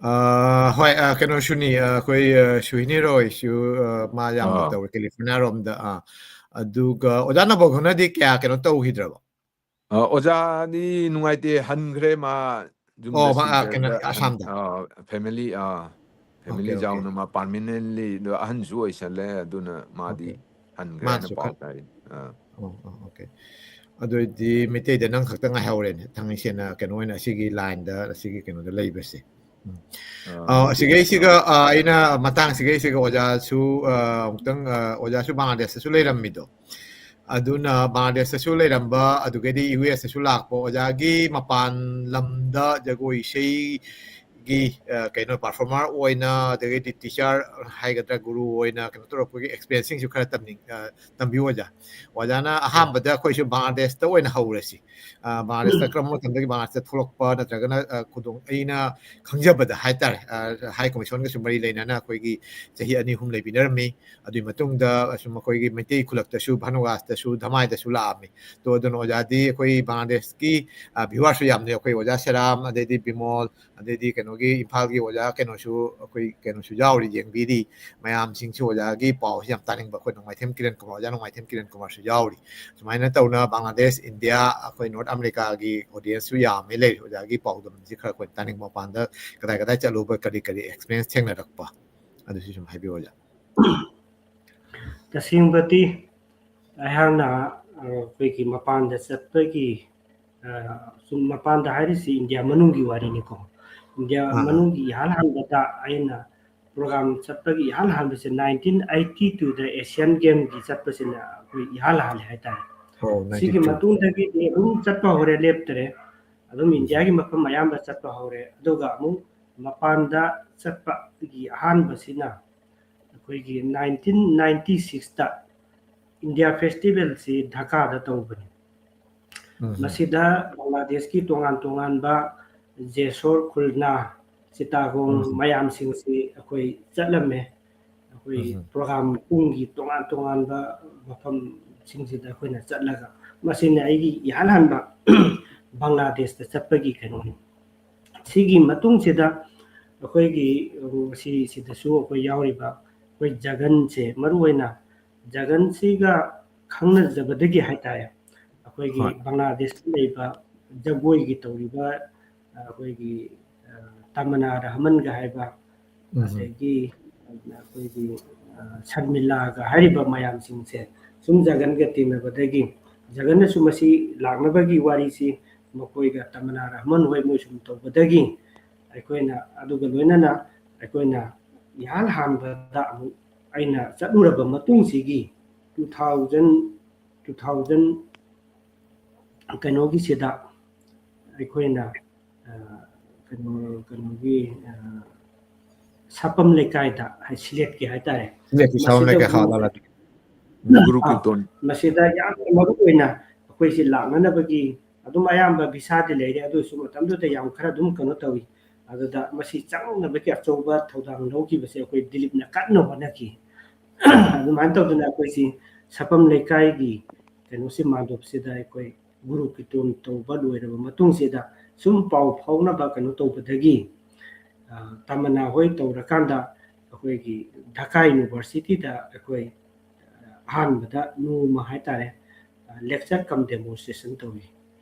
ꯑ, ꯍꯣꯏ, ꯑ, ꯀꯩꯅꯣꯁꯨꯅꯤ, ꯑ, ꯑꯩꯈꯣꯏ, ꯑ, ꯁꯨꯍꯤꯅꯤ ꯔꯣꯏꯁꯨ, ꯑ, ꯃꯥ ꯌꯥꯝꯅ ꯑꯥ꯫ ꯇꯧꯔꯦ, ꯀꯦꯂꯤꯐꯣꯔꯅꯤꯌꯥ ꯔꯣꯝꯗ꯫ ꯑꯥ꯫ ꯑꯗꯨꯒ ꯑꯣꯖꯥ ꯅꯕꯒꯅꯗꯤ ꯀꯌꯥ ꯀꯩꯅꯣ ꯇꯧꯈꯤꯗ꯭ꯔꯕꯣ? ꯑ, ꯑꯣꯖꯥꯗꯤ ꯅꯨꯡꯉꯥꯏꯇꯦ, ꯍꯟꯈ꯭ꯔꯦ ꯃꯥ ꯌꯨꯝꯗ ꯑꯣ, ꯃꯥ, ꯑ, ꯀꯩꯅꯣ, ꯁꯤꯜꯆꯔꯗ ꯍꯟ-, ꯑꯁꯥꯝꯗ꯫ ꯑ, family, ꯑ, family OK, OK꯫ ꯆꯥꯎꯅ ꯃꯥ permanently ꯑꯗꯣ ꯑꯍꯟꯁꯨ ꯑꯣꯏꯁꯜꯂꯦ, ꯑꯗꯨꯅ ꯃꯥꯗꯤ OK꯫ ꯍꯟꯈ꯭ꯔꯦ ꯍꯥꯏꯅ ꯃꯥꯅꯁꯨ ꯄꯥꯎ ꯈꯔ ꯇꯥꯏ꯫ ꯑ꯫ ꯑꯣ, ꯑꯣ, OK꯫ ꯑꯗꯨ ꯑꯣꯏꯗꯤ ꯃꯩꯇꯩꯗ ꯅꯪ ꯈꯛꯇ ꯉꯥꯏꯍꯧꯔꯦꯅꯦ, ꯊꯥꯡꯃꯩ ꯁꯦꯡꯅ ꯀꯩꯅꯣ ꯑꯣꯏꯅ ꯑꯁꯤꯒꯤ line ꯗ, ꯑꯁꯤꯒꯤ ꯀꯩꯅꯣꯗ ꯂꯩꯕꯁꯦ꯫ ꯎꯝ꯫ ꯑ, ꯑ, ꯃꯩꯇꯩ ꯑꯁꯤꯒꯩꯁꯤꯒ, ꯑ, ꯑꯩꯅ ꯃꯇꯥꯡꯁꯤꯒꯩꯁꯤꯒ ꯑꯣꯖꯥꯁꯨ, ꯑ, ꯑꯃꯨꯛꯇꯪ, ꯑ, ꯑꯣꯖꯥꯁꯨ ꯕꯪꯒ꯭ꯂꯥꯗꯦꯁꯇꯁꯨ ꯂꯩꯔꯝꯃꯤꯗꯣ꯫ ꯑꯗꯨꯅ ꯕꯪꯒ꯭ꯂꯥꯗꯦꯁꯇꯁꯨ ꯂꯩꯔꯝꯕ, ꯑꯗꯨꯒꯩꯗꯤ US ꯇꯁꯨ ꯂꯥꯛꯄ ꯑꯣꯖꯥꯒꯤ ꯃꯄꯥꯟ ꯂꯝꯗ ꯖꯒꯣꯏ ꯏꯁꯩ ꯒꯤ, ꯑ, ꯀꯩꯅꯣ, ꯄꯔꯐꯣꯔꯃꯔ ꯑꯣꯏꯅ, ꯑꯗꯒꯤꯗꯤ ꯇꯤꯆꯔ ꯍꯥꯏꯒꯗ꯭ꯔꯥ, ꯒꯨꯔꯨ ꯑꯣꯏꯅ ꯀꯩꯅꯣ ꯇꯧꯔꯛꯄꯒꯤ ꯑꯦꯛꯁꯄꯤꯔꯤꯌꯦꯟꯁꯁꯤꯡꯁꯨ ꯈꯔ ꯇꯝꯅꯤꯡ-, ꯑ, ꯇꯝꯕꯤꯌꯨ ꯑꯣꯖꯥ꯫ ꯑꯣꯖꯥꯅ ꯑꯍꯥꯟꯕꯗ ꯑꯩꯈꯣꯏꯁꯨ ꯕꯪꯒ꯭ꯂꯥꯗꯦꯁꯇ ꯑꯣꯏꯅ ꯍꯧꯔꯁꯤ꯫ ꯑ, ꯕꯪꯒ꯭ꯂꯥꯗꯦꯁꯇ ꯀꯔꯝꯕ ꯃꯇꯝꯗꯒꯤ ꯕꯪꯒ꯭ꯂꯥꯗꯦꯁꯇ ꯊꯣꯛꯂꯛꯄ ꯅꯠꯇ꯭ꯔꯒꯅ, ꯑ, ꯈꯨꯗꯣꯡ-, ꯑꯩꯅ ꯈꯪꯖꯕꯗ ꯍꯥꯏꯇꯥꯔꯦ, ꯑ, ꯍꯥꯏ ꯀꯃꯤꯁꯟꯒꯁꯨ ꯃꯔꯤ ꯂꯩꯅꯅ ꯑꯩꯈꯣꯏꯒꯤ ꯆꯍꯤ ꯑꯅꯤ ꯑꯍꯨꯝ ꯂꯩꯕꯤꯅꯔꯝꯃꯤ꯫ ꯑꯗꯨꯒꯤ ꯃꯇꯨꯡꯗ ꯑꯁꯨꯝ ꯑꯩꯈꯣꯏꯒꯤ ꯃꯩꯇꯩ ꯈꯨꯂꯛꯇꯁꯨ, ꯚꯥꯅꯨꯋꯥꯁꯇꯁꯨ, ꯙꯃꯥꯏꯗꯁꯨ ꯂꯥꯛꯑꯝꯃꯤ꯫ ꯑꯗꯣ ꯑꯗꯨꯅ ꯑꯣꯖꯥꯗꯤ ꯑꯩꯈꯣꯏ ꯕꯪꯒ꯭ꯂꯥꯗꯦꯁꯀꯤ, ꯑ, ꯚ꯭ꯌꯨꯋꯔꯁꯨ ꯌꯥꯝꯅ ꯂꯩ꯫ ꯑꯩꯈꯣꯏ ꯑꯣꯖꯥ ꯁꯦꯔꯥꯝ, ꯑꯗꯩꯗꯤ ꯕꯤꯃꯣꯜ, ꯑꯗꯩꯗꯤ ꯀꯩꯅꯣꯒꯤ ꯏꯝꯐꯥꯜꯒꯤ ꯑꯣꯖꯥ ꯀꯩꯅꯣꯁꯨ, ꯑꯩꯈꯣꯏ ꯀꯩꯅꯣꯁꯨ ꯌꯥꯎꯔꯤ, ꯌꯦꯡꯕꯤꯔꯤ꯫ ꯃꯌꯥꯝꯁꯤꯡꯁꯨ ꯑꯣꯖꯥꯒꯤ ꯄꯥꯎꯁꯤ ꯌꯥꯝ ꯇꯥꯅꯤꯡꯕ꯫ ꯑꯩꯈꯣꯏ ꯅꯣꯡꯃꯥꯏꯊꯦꯝ ꯀꯤꯔꯟ ꯀꯨꯃꯥꯔ, ꯑꯣꯖꯥ ꯅꯣꯡꯃꯥꯏꯊꯦꯝ ꯀꯤꯔꯟ ꯀꯨꯃꯥꯔꯁꯨ ꯌꯥꯎꯔꯤ꯫ ꯁꯨꯃꯥꯏꯅ ꯇꯧꯅ ꯕꯪꯒ꯭ꯂꯥꯗꯦꯁ, ꯏꯟꯗꯤꯌꯥ, ꯑꯩꯈꯣꯏ ꯅꯣꯔꯠ ꯑꯃꯦꯔꯤꯀꯥꯒꯤ ꯑꯣꯗꯤꯌꯦꯟꯁꯁꯨ ꯌꯥꯝꯃꯦ ꯂꯩꯔꯤ꯫ ꯑꯣꯖꯥꯒꯤ ꯄꯥꯎꯗꯝꯁꯤ ꯈꯔ ꯑꯩꯈꯣꯏ ꯇꯥꯅꯤꯡꯕ, ꯃꯄꯥꯟꯗ ꯀꯗꯥꯏ ꯀꯗꯥꯏ ꯆꯠꯂꯨꯕ, ꯀꯔꯤ ꯀꯔꯤ ꯑꯦꯛꯁꯄꯤꯔꯤꯌꯦꯟꯁ ꯊꯦꯡꯅꯔꯛꯄ, ꯑꯗꯨꯁꯨ ꯁꯨꯝ ꯍꯥꯏꯕꯤꯌꯨ ꯑꯣꯖꯥ꯫ ꯇꯁꯦꯡꯕꯗꯤ ꯑꯩꯍꯥꯛꯅ, ꯑ, ꯑꯩꯈꯣꯏꯒꯤ ꯃꯄꯥꯟꯗ ꯆꯠꯄꯒꯤ, ꯑ, ꯁꯨꯝ ꯃꯄꯥꯟꯗ ꯍꯥꯏꯔꯤꯁꯤ ꯏꯟꯗꯤꯌꯥ ꯃꯅꯨꯡꯒꯤ ꯋꯥꯔꯤꯅꯤꯀꯣ꯫ ꯏꯟꯗꯤꯌꯥ ꯑꯥ, ꯑꯥ꯫ ꯃꯅꯨꯡꯒꯤ ꯏꯍꯥꯟ ꯍꯥꯟꯕꯗ ꯑꯩꯅ ꯄ꯭ꯔꯣꯒ꯭ꯔꯥꯝ ꯆꯠꯄꯒꯤ ꯏꯍꯥꯟ ꯍꯥꯟꯕꯁꯦ ꯅꯥꯏꯟꯇꯤꯟ ꯑꯩꯠꯇꯤ ꯇꯨꯗ ꯑꯦꯁꯤꯌꯥꯟ ꯒꯦꯝꯒꯤ ꯆꯠꯄꯁꯤꯅ ꯑꯩꯈꯣꯏ ꯏꯍꯥꯟ ꯍꯥꯜꯂꯦ ꯍꯥꯏꯇꯥꯔꯦ꯫ ꯑꯣ, ꯁꯤꯒꯤ ꯅꯥꯏꯟꯇꯤꯟ ꯑꯩꯠꯇꯤ ꯇꯨ꯫ ꯃꯇꯨꯡꯗꯒꯤꯗꯤ ꯑꯗꯨꯝ ꯆꯠꯄ ꯍꯧꯔꯦ, ꯂꯦꯞꯇꯔꯦ꯫ ꯑꯗꯨꯝ ꯎꯝ꯫ ꯏꯟꯗꯤꯌꯥꯒꯤ ꯃꯐꯝ ꯑꯌꯥꯝꯕ ꯆꯠꯄ ꯍꯧꯔꯦ꯫ ꯑꯗꯨꯒ ꯑꯃꯨꯛ ꯃꯄꯥꯟꯗ ꯆꯠꯄꯒꯤ ꯑꯍꯥꯟꯕꯁꯤꯅ ꯑꯩꯈꯣꯏꯒꯤ ꯅꯥꯏꯟꯇꯤꯟ ꯅꯥꯏꯟꯇꯤ ꯁꯤꯛꯁꯇ ꯏꯟꯗꯤꯌꯥ ꯐꯦꯁꯇꯤꯚꯦꯜꯁꯤ ꯙꯀꯥꯗ ꯇꯧꯕꯅꯤ꯫ ꯎꯝ꯫ ꯃꯁꯤꯗ ꯕꯪꯒ꯭ꯂꯥꯗꯦꯁꯀꯤ ꯇꯣꯉꯥꯟ ꯇꯣꯉꯥꯟꯕ ꯖꯦꯁꯣꯔ, ꯈꯨꯜꯅꯥ, ꯆꯤꯇꯥꯒꯣꯡ ꯎꯝ꯫ ꯃꯌꯥꯝꯁꯤꯡꯁꯤ ꯑꯩꯈꯣꯏ ꯆꯠꯂꯝꯃꯦ꯫ ꯑꯩꯈꯣꯏ ꯎꯝ꯫ ꯄ꯭ꯔꯣꯒ꯭ꯔꯥꯝ ꯄꯨꯡꯒꯤ ꯇꯣꯉꯥꯟ ꯇꯣꯉꯥꯟꯕ ꯃꯐꯝꯁꯤꯡꯁꯤꯗ ꯑꯩꯈꯣꯏꯅ ꯆꯠꯂꯒ, ꯃꯁꯤꯅ ꯑꯩꯒꯤ ꯏꯍꯥꯟ ꯍꯥꯟꯕ ꯕꯪꯒ꯭ꯂꯥꯗꯦꯁꯇ ꯆꯠꯄꯒꯤ ꯀꯩꯅꯣꯅꯤ꯫ ꯁꯤꯒꯤ ꯃꯇꯨꯡꯁꯤꯗ ꯑꯩꯈꯣꯏꯒꯤ, ꯎꯝ, ꯁꯤ, ꯁꯤꯗꯁꯨ ꯑꯩꯈꯣꯏ ꯌꯥꯎꯔꯤꯕ ꯑꯩꯈꯣꯏ ꯖꯒꯟꯁꯦ, ꯃꯔꯨꯑꯣꯏꯅ ꯖꯒꯟꯁꯤꯒ ꯈꯪꯅꯖꯕꯗꯒꯤ ꯍꯥꯏꯇꯥꯔꯦ, ꯑꯩꯈꯣꯏꯒꯤ ꯍꯣꯏ꯫ ꯕꯪꯒ꯭ꯂꯥꯗꯦꯁꯇ ꯂꯩꯕ ꯖꯒꯣꯏꯒꯤ ꯇꯧꯔꯤꯕ, ꯑ, ꯑꯩꯈꯣꯏꯒꯤ, ꯑ, ꯇꯃꯅꯥ ꯔꯍꯃꯟꯒ ꯍꯥꯏꯕ, ꯎꯝ꯫ ꯑꯗꯒꯤ ꯑꯩꯈꯣꯏꯒꯤ, ꯑ, ꯁꯔꯃꯤꯂꯥꯒ ꯍꯥꯏꯔꯤꯕ ꯃꯌꯥꯝꯁꯤꯡꯁꯦ ꯁꯨꯝ ꯖꯒꯟꯒ ꯇꯤꯟꯅꯕꯗꯒꯤ, ꯖꯒꯟꯅꯁꯨ ꯃꯁꯤ ꯂꯥꯛꯅꯕꯒꯤ ꯋꯥꯔꯤꯁꯤ ꯃꯈꯣꯏꯒ ꯇꯃꯅꯥ ꯔꯍꯃꯟ ꯍꯣꯏ ꯃꯣꯏ ꯁꯨꯝ ꯇꯧꯕꯗꯒꯤ, ꯑꯩꯈꯣꯏꯅ ꯑꯗꯨꯒ ꯂꯣꯏꯅꯅ ꯑꯩꯈꯣꯏꯅ ꯏꯍꯥꯟ ꯍꯥꯟꯕꯗ ꯑꯃꯨꯛ ꯑꯩꯅ ꯆꯠꯂꯨꯔꯕ ꯃꯇꯨꯡꯁꯤꯒꯤ two thousand, two thousand ꯀꯩꯅꯣꯒꯤꯁꯤꯗ ꯑꯩꯈꯣꯏꯅ, ꯑ, ꯀꯩꯅꯣ ꯀꯩꯅꯣꯒꯤ ꯑ, ꯁꯥꯄꯝ ꯂꯩꯀꯥꯏꯗ ꯍꯥꯏ ꯁꯤꯂꯦꯠꯀꯤ ꯍꯥꯏꯇꯥꯔꯦ꯫ ꯁꯤꯂꯦꯠꯀꯤ ꯁꯥꯄꯝ ꯃꯁꯤꯗ ꯂꯩꯀꯥꯏ, ꯍꯥ, ꯍꯧꯕ ꯂꯥꯂꯥ꯫ ꯒꯨꯔꯨ ꯑꯥ, ꯀꯤꯔꯇꯣꯟ꯫ ꯃꯁꯤꯗ ꯌꯥꯝꯅ ꯃꯔꯨ ꯑꯣꯏꯅ ꯑꯩꯈꯣꯏꯁꯤ ꯂꯥꯛꯅꯅꯕꯒꯤ ꯑꯗꯨꯝ ꯑꯌꯥꯝꯕ ꯚꯤꯁꯥꯗꯤ ꯂꯩꯔꯦ, ꯑꯗꯨ ꯑꯣꯏꯔꯁꯨ ꯃꯇꯝꯗꯨꯗ ꯌꯥꯝ ꯈꯔ ꯑꯗꯨꯝ ꯀꯩꯅꯣ ꯇꯧꯏ꯫ ꯑꯗꯨꯗ ꯃꯁꯤ ꯆꯪꯅꯕꯒꯤ ꯑꯆꯧꯕ ꯊꯧꯗꯥꯡ ꯂꯧꯈꯤꯕꯁꯦ ꯑꯩꯈꯣꯏ ꯗꯤꯂꯤꯞꯅ ꯀꯟꯅ ꯍꯣꯠꯅꯈꯤ꯫ ꯑꯗꯨꯃꯥꯏꯅ ꯇꯧꯗꯅ ꯑꯩꯈꯣꯏꯁꯤ ꯁꯥꯄꯝ ꯂꯩꯀꯥꯏꯒꯤ ꯀꯩꯅꯣꯁꯤ ꯃꯥꯟꯗꯣꯞꯁꯤꯗ ꯑꯩꯈꯣꯏ ꯒꯨꯔꯨ ꯀꯤꯔꯇꯣꯟ ꯇꯧꯕ ꯂꯣꯏꯔꯕ ꯃꯇꯨꯡꯁꯤꯗ ꯁꯨꯝ ꯄꯥꯎ ꯐꯥꯎꯅꯕ ꯀꯩꯅꯣ ꯇꯧꯕꯗꯒꯤ, ꯑ, ꯇꯃꯟꯅꯥ ꯍꯣꯏ ꯇꯧꯔꯀꯥꯟꯗ ꯑꯩꯈꯣꯏꯒꯤ ꯙꯀꯥ ꯌꯨꯅꯤꯚꯔꯁꯤꯇꯤꯗ ꯑꯩꯈꯣꯏ, ꯑ, ꯑꯍꯥꯟꯕꯗ ꯅꯣꯡꯃ ꯍꯥꯏꯇꯥꯔꯦ, ꯑ, lecture cum demonstration ꯇꯧꯏ꯫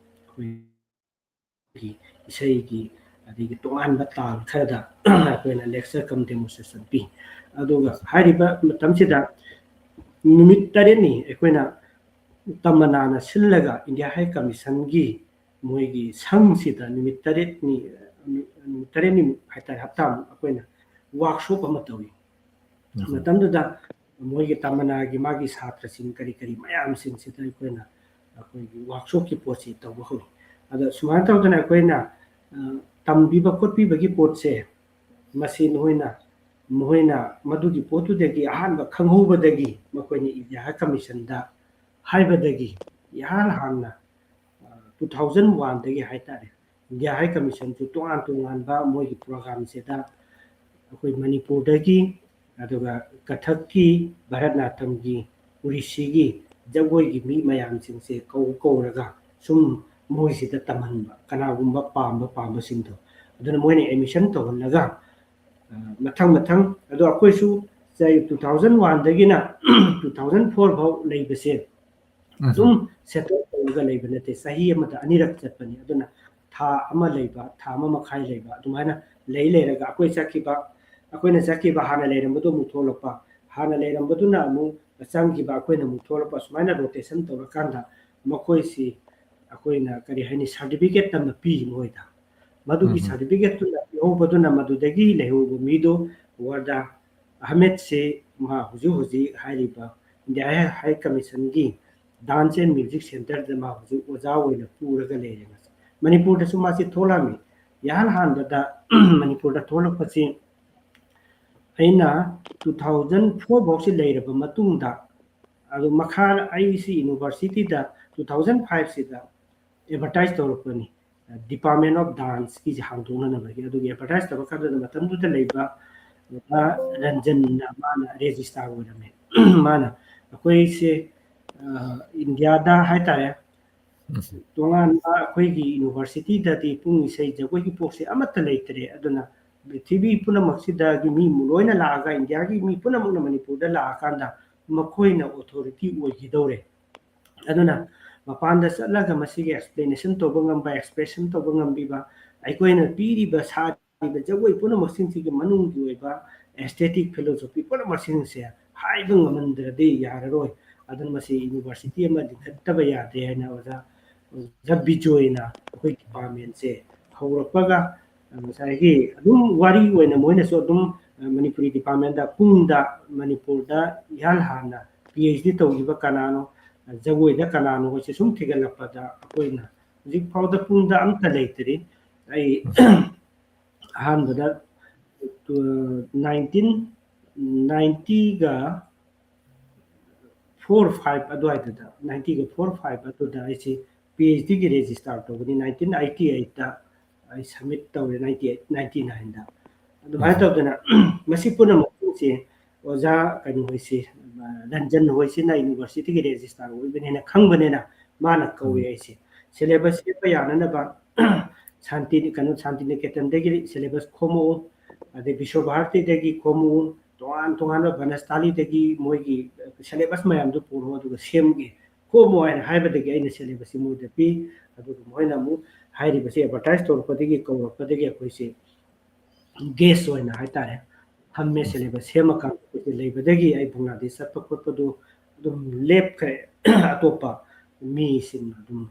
ꯑꯩꯈꯣꯏꯒꯤ ꯏꯁꯩꯒꯤ ꯑꯗꯒꯤ ꯇꯣꯉꯥꯟꯕ ꯇꯥꯜ ꯈꯔꯗ ꯑꯩꯈꯣꯏꯅ lecture cum demonstration ꯄꯤ꯫ ꯑꯗꯨꯒ ꯍꯥꯏꯔꯤꯕ ꯃꯇꯝꯁꯤꯗ ꯅꯨꯃꯤꯠ ꯇꯔꯦꯠꯅꯤ ꯑꯩꯈꯣꯏꯅ ꯇꯃꯟꯅꯥꯅ ꯁꯤꯜꯂꯒ ꯏꯟꯗꯤꯌꯥ ꯍꯥꯏ ꯀꯃꯤꯁꯟꯒꯤ ꯃꯣꯏꯒꯤ ꯁꯪꯁꯤꯗ ꯅꯨꯃꯤꯠ ꯇꯔꯦꯠꯅꯤ, ꯅꯨꯃꯤꯠ ꯇꯔꯦꯠꯅꯤꯃꯨꯛ ꯍꯥꯏꯇꯥꯔꯦ, ꯍꯞꯇꯥꯃꯨꯛ ꯑꯩꯈꯣꯏꯅ workshop ꯑꯃ ꯇꯧꯏ꯫ ꯎꯝ꯫ ꯃꯇꯝꯗꯨꯗ ꯃꯣꯏꯒꯤ ꯇꯃꯟꯅꯥꯒꯤ ꯃꯥꯒꯤ ꯁꯥꯇ꯭ꯔꯁꯤꯡ ꯀꯔꯤ ꯀꯔꯤ ꯃꯌꯥꯝꯁꯤꯡꯁꯤꯗ ꯑꯩꯈꯣꯏꯅ, ꯑꯩꯈꯣꯏꯒꯤ workshopꯀꯤ ꯄꯣꯠꯁꯤ ꯇꯧꯕ ꯍꯧꯏ꯫ ꯑꯗꯣ ꯁꯨꯃꯥꯏꯅ ꯇꯧꯗꯅ ꯑꯩꯈꯣꯏꯅ, ꯑ, ꯇꯝꯕꯤꯕ ꯈꯣꯠꯄꯤꯕꯒꯤ ꯄꯣꯠꯁꯦ ꯃꯁꯤ ꯅꯈꯣꯏꯅ, ꯃꯈꯣꯏꯅ ꯃꯗꯨꯒꯤ ꯄꯣꯠꯇꯨꯗꯒꯤ ꯑꯍꯥꯟꯕ ꯈꯪꯍꯧꯕꯗꯒꯤ ꯃꯈꯣꯏꯅ ꯏꯟꯗꯤꯌꯥ ꯍꯥꯏ ꯀꯃꯤꯁꯟꯗ ꯍꯥꯏꯕꯗꯒꯤ ꯏꯍꯥꯟ ꯍꯥꯟꯅ, ꯑ, two thousand oneꯗꯒꯤ ꯍꯥꯏꯇꯥꯔꯦ, ꯏꯟꯗꯤꯌꯥ ꯍꯥꯏ ꯀꯃꯤꯁꯟꯁꯨ ꯇꯣꯉꯥꯟ ꯇꯣꯉꯥꯟꯕ ꯃꯣꯏꯒꯤ programꯁꯤꯗ ꯑꯩꯈꯣꯏ ꯃꯅꯤꯄꯨꯔꯗꯒꯤ, ꯑꯗꯨꯒ ꯀꯊꯛꯀꯤ, ꯚꯔꯠꯅꯥꯇꯝꯒꯤ, ꯎꯔꯤꯁꯤꯒꯤ ꯖꯒꯣꯏꯒꯤ ꯃꯤ ꯃꯌꯥꯝꯁꯤꯡꯁꯦ ꯀꯧ ꯀꯧꯔꯒ ꯁꯨꯝ ꯃꯣꯏꯁꯤꯗ ꯇꯝꯍꯟꯕ, ꯀꯅꯥꯒꯨꯝꯕ ꯄꯥꯝꯕ ꯄꯥꯝꯕꯁꯤꯡꯗꯣ꯫ ꯑꯗꯨꯅ ꯃꯣꯏꯅ admission ꯇꯧꯍꯜꯂꯒ, ꯑ, ꯃꯊꯪ ꯃꯊꯪ, ꯑꯗꯣ ꯑꯩꯈꯣꯏꯁꯨ ꯆꯍꯤ two thousand oneꯗꯒꯤꯅ two thousand four ꯐꯥꯎ ꯂꯩꯕꯁꯦ ꯎꯝ꯫ ꯑꯗꯨꯝ settle ꯇꯧꯔꯒ ꯂꯩꯕ ꯅꯠꯇꯦ, ꯆꯍꯤ ꯑꯃꯗ ꯑꯅꯤꯔꯛ ꯆꯠꯄꯅꯤ꯫ ꯑꯗꯨꯅ ꯊꯥ ꯑꯃ ꯂꯩꯕ, ꯊꯥ ꯑꯃ ꯃꯈꯥꯏ ꯂꯩꯕ, ꯑꯗꯨꯃꯥꯏꯅ ꯂꯩ ꯂꯩꯔꯒ ꯑꯩꯈꯣꯏ ꯆꯠꯈꯤꯕ, ꯑꯩꯈꯣꯏꯅ ꯆꯠꯈꯤꯕ ꯍꯥꯟꯅ ꯂꯩꯔꯝꯕꯗꯣ ꯑꯃꯨꯛ ꯊꯣꯛꯂꯛꯄ, ꯍꯥꯟꯅ ꯂꯩꯔꯝꯕꯗꯨꯅ ꯑꯃꯨꯛ ꯆꯪꯈꯤꯕ, ꯑꯩꯈꯣꯏꯅ ꯑꯃꯨꯛ ꯊꯣꯛꯂꯛꯄ, ꯁꯨꯃꯥꯏꯅ rotation ꯇꯧꯔꯀꯥꯟꯗ ꯃꯈꯣꯏꯁꯤ ꯑꯩꯈꯣꯏꯅ ꯀꯔꯤ ꯍꯥꯏꯅꯤ, certificate ꯑꯃ ꯄꯤ ꯃꯣꯏꯗ꯫ ꯃꯗꯨꯒꯤ ꯎꯝ꯫ Certificateꯇꯨꯅ ꯄꯤꯍꯧꯕꯗꯨꯅ ꯃꯗꯨꯗꯒꯤ ꯂꯩꯍꯧꯕ ꯃꯤꯗꯣ ꯋꯥꯔꯗꯥ ꯑꯍꯃꯦꯗꯁꯦ ꯃꯥ ꯍꯧꯖꯤꯛ ꯍꯧꯖꯤꯛ ꯍꯥꯏꯔꯤꯕ ꯏꯟꯗꯤꯌꯥ ꯍꯥꯏ ꯀꯃꯤꯁꯟꯒꯤ dance and music centreꯗ ꯃꯥ ꯍꯧꯖꯤꯛ ꯑꯣꯖꯥ ꯑꯣꯏꯅ ꯄꯨꯔꯒ ꯂꯩꯔꯦ꯫ ꯃꯁꯤ ꯃꯅꯤꯄꯨꯔꯗꯁꯨ ꯃꯥꯁꯤ ꯊꯣꯛꯂꯛꯑꯝꯃꯤ꯫ ꯏꯍꯥꯟ ꯍꯥꯟꯕꯗ ꯃꯅꯤꯄꯨꯔꯗ ꯊꯣꯛꯂꯛꯄꯁꯤ ꯑꯩꯅ two thousand four ꯐꯥꯎꯁꯤ ꯂꯩꯔꯕ ꯃꯇꯨꯡꯗ, ꯑꯗꯨ ꯃꯈꯥ ꯑꯩꯁꯤ universityꯗ two thousand fiveꯁꯤꯗ advertise ꯇꯧꯔꯛꯄꯅꯤ, Department of Danceꯀꯤꯁꯦ ꯍꯥꯡꯗꯣꯛꯅꯅꯕꯒꯤ꯫ ꯑꯗꯨꯒꯤ advertise ꯇꯧꯔꯀꯥꯟꯗ ꯃꯇꯝꯗꯨꯗ ꯂꯩꯕ ꯑꯣꯖꯥ ꯔꯟꯖꯟꯅ ꯃꯥꯅ registrar ꯑꯣꯏꯔꯝꯃꯦ꯫ ꯃꯥꯅ ꯑꯩꯈꯣꯏꯁꯦ, ꯑ, ꯏꯟꯗꯤꯌꯥꯗ ꯍꯥꯏꯇꯥꯔꯦ, ꯇꯣꯉꯥꯟꯕ ꯑꯩꯈꯣꯏꯒꯤ universityꯗꯗꯤ ꯄꯨꯡ ꯏꯁꯩ ꯖꯒꯣꯏꯒꯤ ꯄꯣꯠꯁꯦ ꯑꯃꯠꯇ ꯂꯩꯇ꯭ꯔꯦ꯫ ꯑꯗꯨꯅ ꯄ꯭ꯔꯤꯊꯤꯕꯤ ꯄꯨꯝꯅꯃꯛꯁꯤꯗꯒꯤ ꯃꯤ ꯂꯣꯏꯅ ꯂꯥꯛꯑꯒ, ꯏꯟꯗꯤꯌꯥꯒꯤ ꯃꯤ ꯄꯨꯝꯅꯃꯛꯅ ꯃꯅꯤꯄꯨꯔꯗ ꯂꯥꯛꯑꯀꯥꯟꯗ ꯃꯈꯣꯏꯅ authority ꯑꯣꯏꯈꯤꯗꯧꯔꯦ꯫ ꯑꯗꯨꯅ ꯃꯄꯥꯟꯗ ꯆꯠꯂꯒ ꯃꯁꯤꯒꯤ explanation ꯇꯧꯕ ꯉꯝꯕ, expression ꯇꯧꯕ ꯉꯝꯕꯤꯕ, ꯑꯩꯈꯣꯏꯅ ꯄꯤꯔꯤꯕ, ꯁꯥꯔꯤꯕ ꯖꯒꯣꯏ ꯄꯨꯝꯅꯃꯛꯁꯤꯡꯁꯤꯒꯤ ꯃꯅꯨꯡꯒꯤ ꯑꯣꯏꯕ aesthetic philosophy ꯄꯨꯝꯅꯃꯛꯁꯤꯡꯁꯦ ꯍꯥꯏꯕ ꯉꯝꯍꯟꯗ꯭ꯔꯗꯤ ꯌꯥꯔꯔꯣꯏ꯫ ꯑꯗꯨꯅ ꯃꯁꯤ university ꯑꯃ ꯂꯤꯡꯈꯠꯇꯕ ꯌꯥꯗꯦ ꯍꯥꯏꯅ ꯑꯣꯖꯥ, ꯑꯣꯖꯥ ꯕꯤꯖꯣꯏꯅ ꯑꯩꯈꯣꯏ departmentꯁꯦ ꯍꯧꯔꯛꯄꯒ, ꯉꯁꯥꯏꯒꯤ ꯑꯗꯨꯝ ꯋꯥꯔꯤ ꯑꯣꯏꯅ ꯃꯣꯏꯅꯁꯨ ꯑꯗꯨꯝ, ꯑ, ꯃꯅꯤꯄꯨꯔꯤ departmentꯗ ꯄꯨꯡꯗ ꯃꯅꯤꯄꯨꯔꯗ ꯏꯍꯥꯟ ꯍꯥꯟꯅ PhD ꯇꯧꯈꯤꯕ ꯀꯅꯥꯅꯣ, ꯖꯒꯣꯏꯗ ꯀꯅꯥꯅꯣ ꯍꯥꯏꯁꯦ ꯁꯨꯝ ꯊꯤꯒꯠꯂꯛꯄꯗ ꯑꯩꯈꯣꯏꯅ ꯍꯧꯖꯤꯛ ꯐꯥꯎꯗ ꯄꯨꯡꯗ ꯑꯝꯇ ꯂꯩꯇ꯭ꯔꯤ꯫ ꯑꯩ ꯑꯍꯥꯟꯕꯗ, ꯑ, nineteen ninetyꯒ four five ꯑꯗꯨꯋꯥꯏꯗꯨꯗ, ninetyꯒ four five ꯑꯗꯨꯗ ꯑꯩꯁꯤ PhDꯒꯤ registrar ꯇꯧꯕꯅꯤ꯫ Nineteen eighty eightꯇ ꯑꯩ submit ꯇꯧꯔꯦ, ninety eight, ninety nineꯗ꯫ ꯑꯗꯨꯃꯥꯏꯅ ꯎꯝ꯫ ꯇꯧꯗꯅ ꯃꯁꯤ ꯄꯨꯝꯅꯃꯛꯁꯦ ꯑꯣꯖꯥ ꯀꯩꯅꯣ ꯍꯣꯏꯁꯤ, ꯑ, ꯔꯟꯖꯟ ꯍꯣꯏꯁꯤꯅ universityꯒꯤ registrar ꯑꯣꯏꯕꯅꯤꯅ ꯈꯪꯕꯅꯤꯅ ꯃꯥꯅ ꯀꯧꯏ ꯎꯝ꯫ ꯑꯩꯁꯦ꯫ Syllabus ꯁꯦꯝꯕ ꯌꯥꯅꯅꯕ ꯁꯥꯟꯇꯤ, ꯀꯩꯅꯣ, ꯁꯥꯟꯇꯤꯅꯤꯀꯦꯇꯟꯗꯒꯤ syllabus ꯈꯣꯝꯃꯛꯎ, ꯑꯗꯩ ꯕꯤꯁ꯭ꯋ ꯚꯥꯔꯇꯤꯗꯒꯤ ꯈꯣꯝꯃꯛꯎ, ꯇꯣꯉꯥꯟ ꯇꯣꯉꯥꯟꯕ ꯕꯅꯁꯊꯂꯤꯗꯒꯤ ꯃꯣꯏꯒꯤ syllabus ꯃꯌꯥꯝꯗꯨ ꯄꯨꯔꯛꯑꯣ ꯑꯗꯨꯒ ꯁꯦꯝꯒꯦ, ꯈꯣꯝꯃꯣ ꯍꯥꯏꯅ ꯍꯥꯏꯕꯗꯒꯤ ꯑꯩꯅ syllabusꯁꯤ ꯃꯣꯏꯗ ꯄꯤ꯫ ꯑꯗꯨꯒ ꯃꯣꯏꯅ ꯑꯃꯨꯛ ꯍꯥꯏꯔꯤꯕꯁꯤ advertise ꯇꯧꯔꯛꯄꯗꯒꯤ, ꯀꯧꯔꯛꯄꯗꯒꯤ ꯑꯩꯈꯣꯏꯁꯤ guest ꯑꯣꯏꯅ ꯍꯥꯏꯇꯥꯔꯦ ꯊꯝꯃꯦ꯫ ꯎꯝ꯫ Syllabus ꯁꯦꯝꯃꯀꯥꯟꯗ ꯑꯩꯈꯣꯏꯁꯦ ꯂꯩꯕꯗꯒꯤ ꯑꯩ ꯕꯪꯒ꯭ꯂꯥꯗꯦꯁ ꯆꯠꯄ ꯈꯣꯠꯄꯗꯨ ꯑꯗꯨꯝ ꯂꯦꯞꯈ꯭ꯔꯦ꯫ ꯑꯇꯣꯞꯄ ꯃꯤꯁꯤꯡꯅ ꯑꯗꯨꯝ,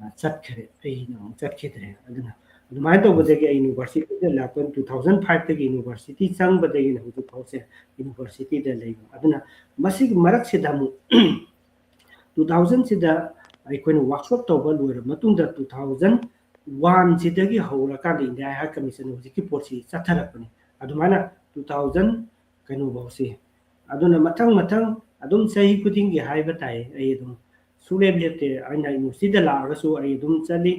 ꯑ, ꯆꯠꯈ꯭ꯔꯦ, ꯑꯩꯅ ꯑꯃꯨꯛ ꯆꯠꯈꯤꯗ꯭ꯔꯦ꯫ ꯑꯗꯨꯅ ꯑꯗꯨꯃꯥꯏꯅ ꯇꯧꯕꯗꯒꯤ ꯑꯩ universityꯗ ꯂꯥꯛꯄ two thousand fiveꯇꯒꯤ university ꯆꯪꯕꯗꯒꯤꯅ ꯍꯧꯖꯤꯛ ꯐꯥꯎꯁꯦ universityꯗ ꯂꯩꯕ꯫ ꯑꯗꯨꯅ ꯃꯁꯤꯒꯤ ꯃꯔꯛꯁꯤꯗ ꯑꯃꯨꯛ two thousandꯁꯤꯗ ꯑꯩꯈꯣꯏꯅ workshop ꯇꯧꯕ ꯂꯣꯏꯔꯕ ꯃꯇꯨꯡꯗ two thousand ꯋꯥꯟꯁꯤꯗꯒꯤ ꯍꯧꯔꯀꯥꯟꯗ ꯏꯟꯗꯤꯌꯥ ꯍꯥꯏꯌꯔ ꯀꯃꯤꯁꯟ ꯍꯧꯖꯤꯛꯀꯤ ꯄꯣꯠꯁꯤ ꯆꯠꯊꯔꯛꯄꯅꯤ꯫ ꯑꯗꯨꯃꯥꯏꯅ ꯇꯨ ꯊꯥꯎꯖꯟ ꯀꯩꯅꯣꯐꯧꯁꯤ꯫ ꯑꯗꯨꯅ ꯃꯊꯪ ꯃꯊꯪ ꯑꯗꯨꯝ ꯆꯍꯤ ꯈꯨꯗꯤꯡꯒꯤ ꯍꯥꯏꯕ ꯇꯥꯏ, ꯑꯩ ꯑꯗꯨꯝ ꯁꯨꯡꯂꯦꯞ ꯂꯦꯞꯇꯦ꯫ ꯑꯩꯅ ꯌꯨꯅꯤꯚꯔꯁꯤꯇꯤꯗ ꯂꯥꯛꯑꯒꯁꯨ ꯑꯩ ꯑꯗꯨꯝ ꯆꯠꯂꯤ꯫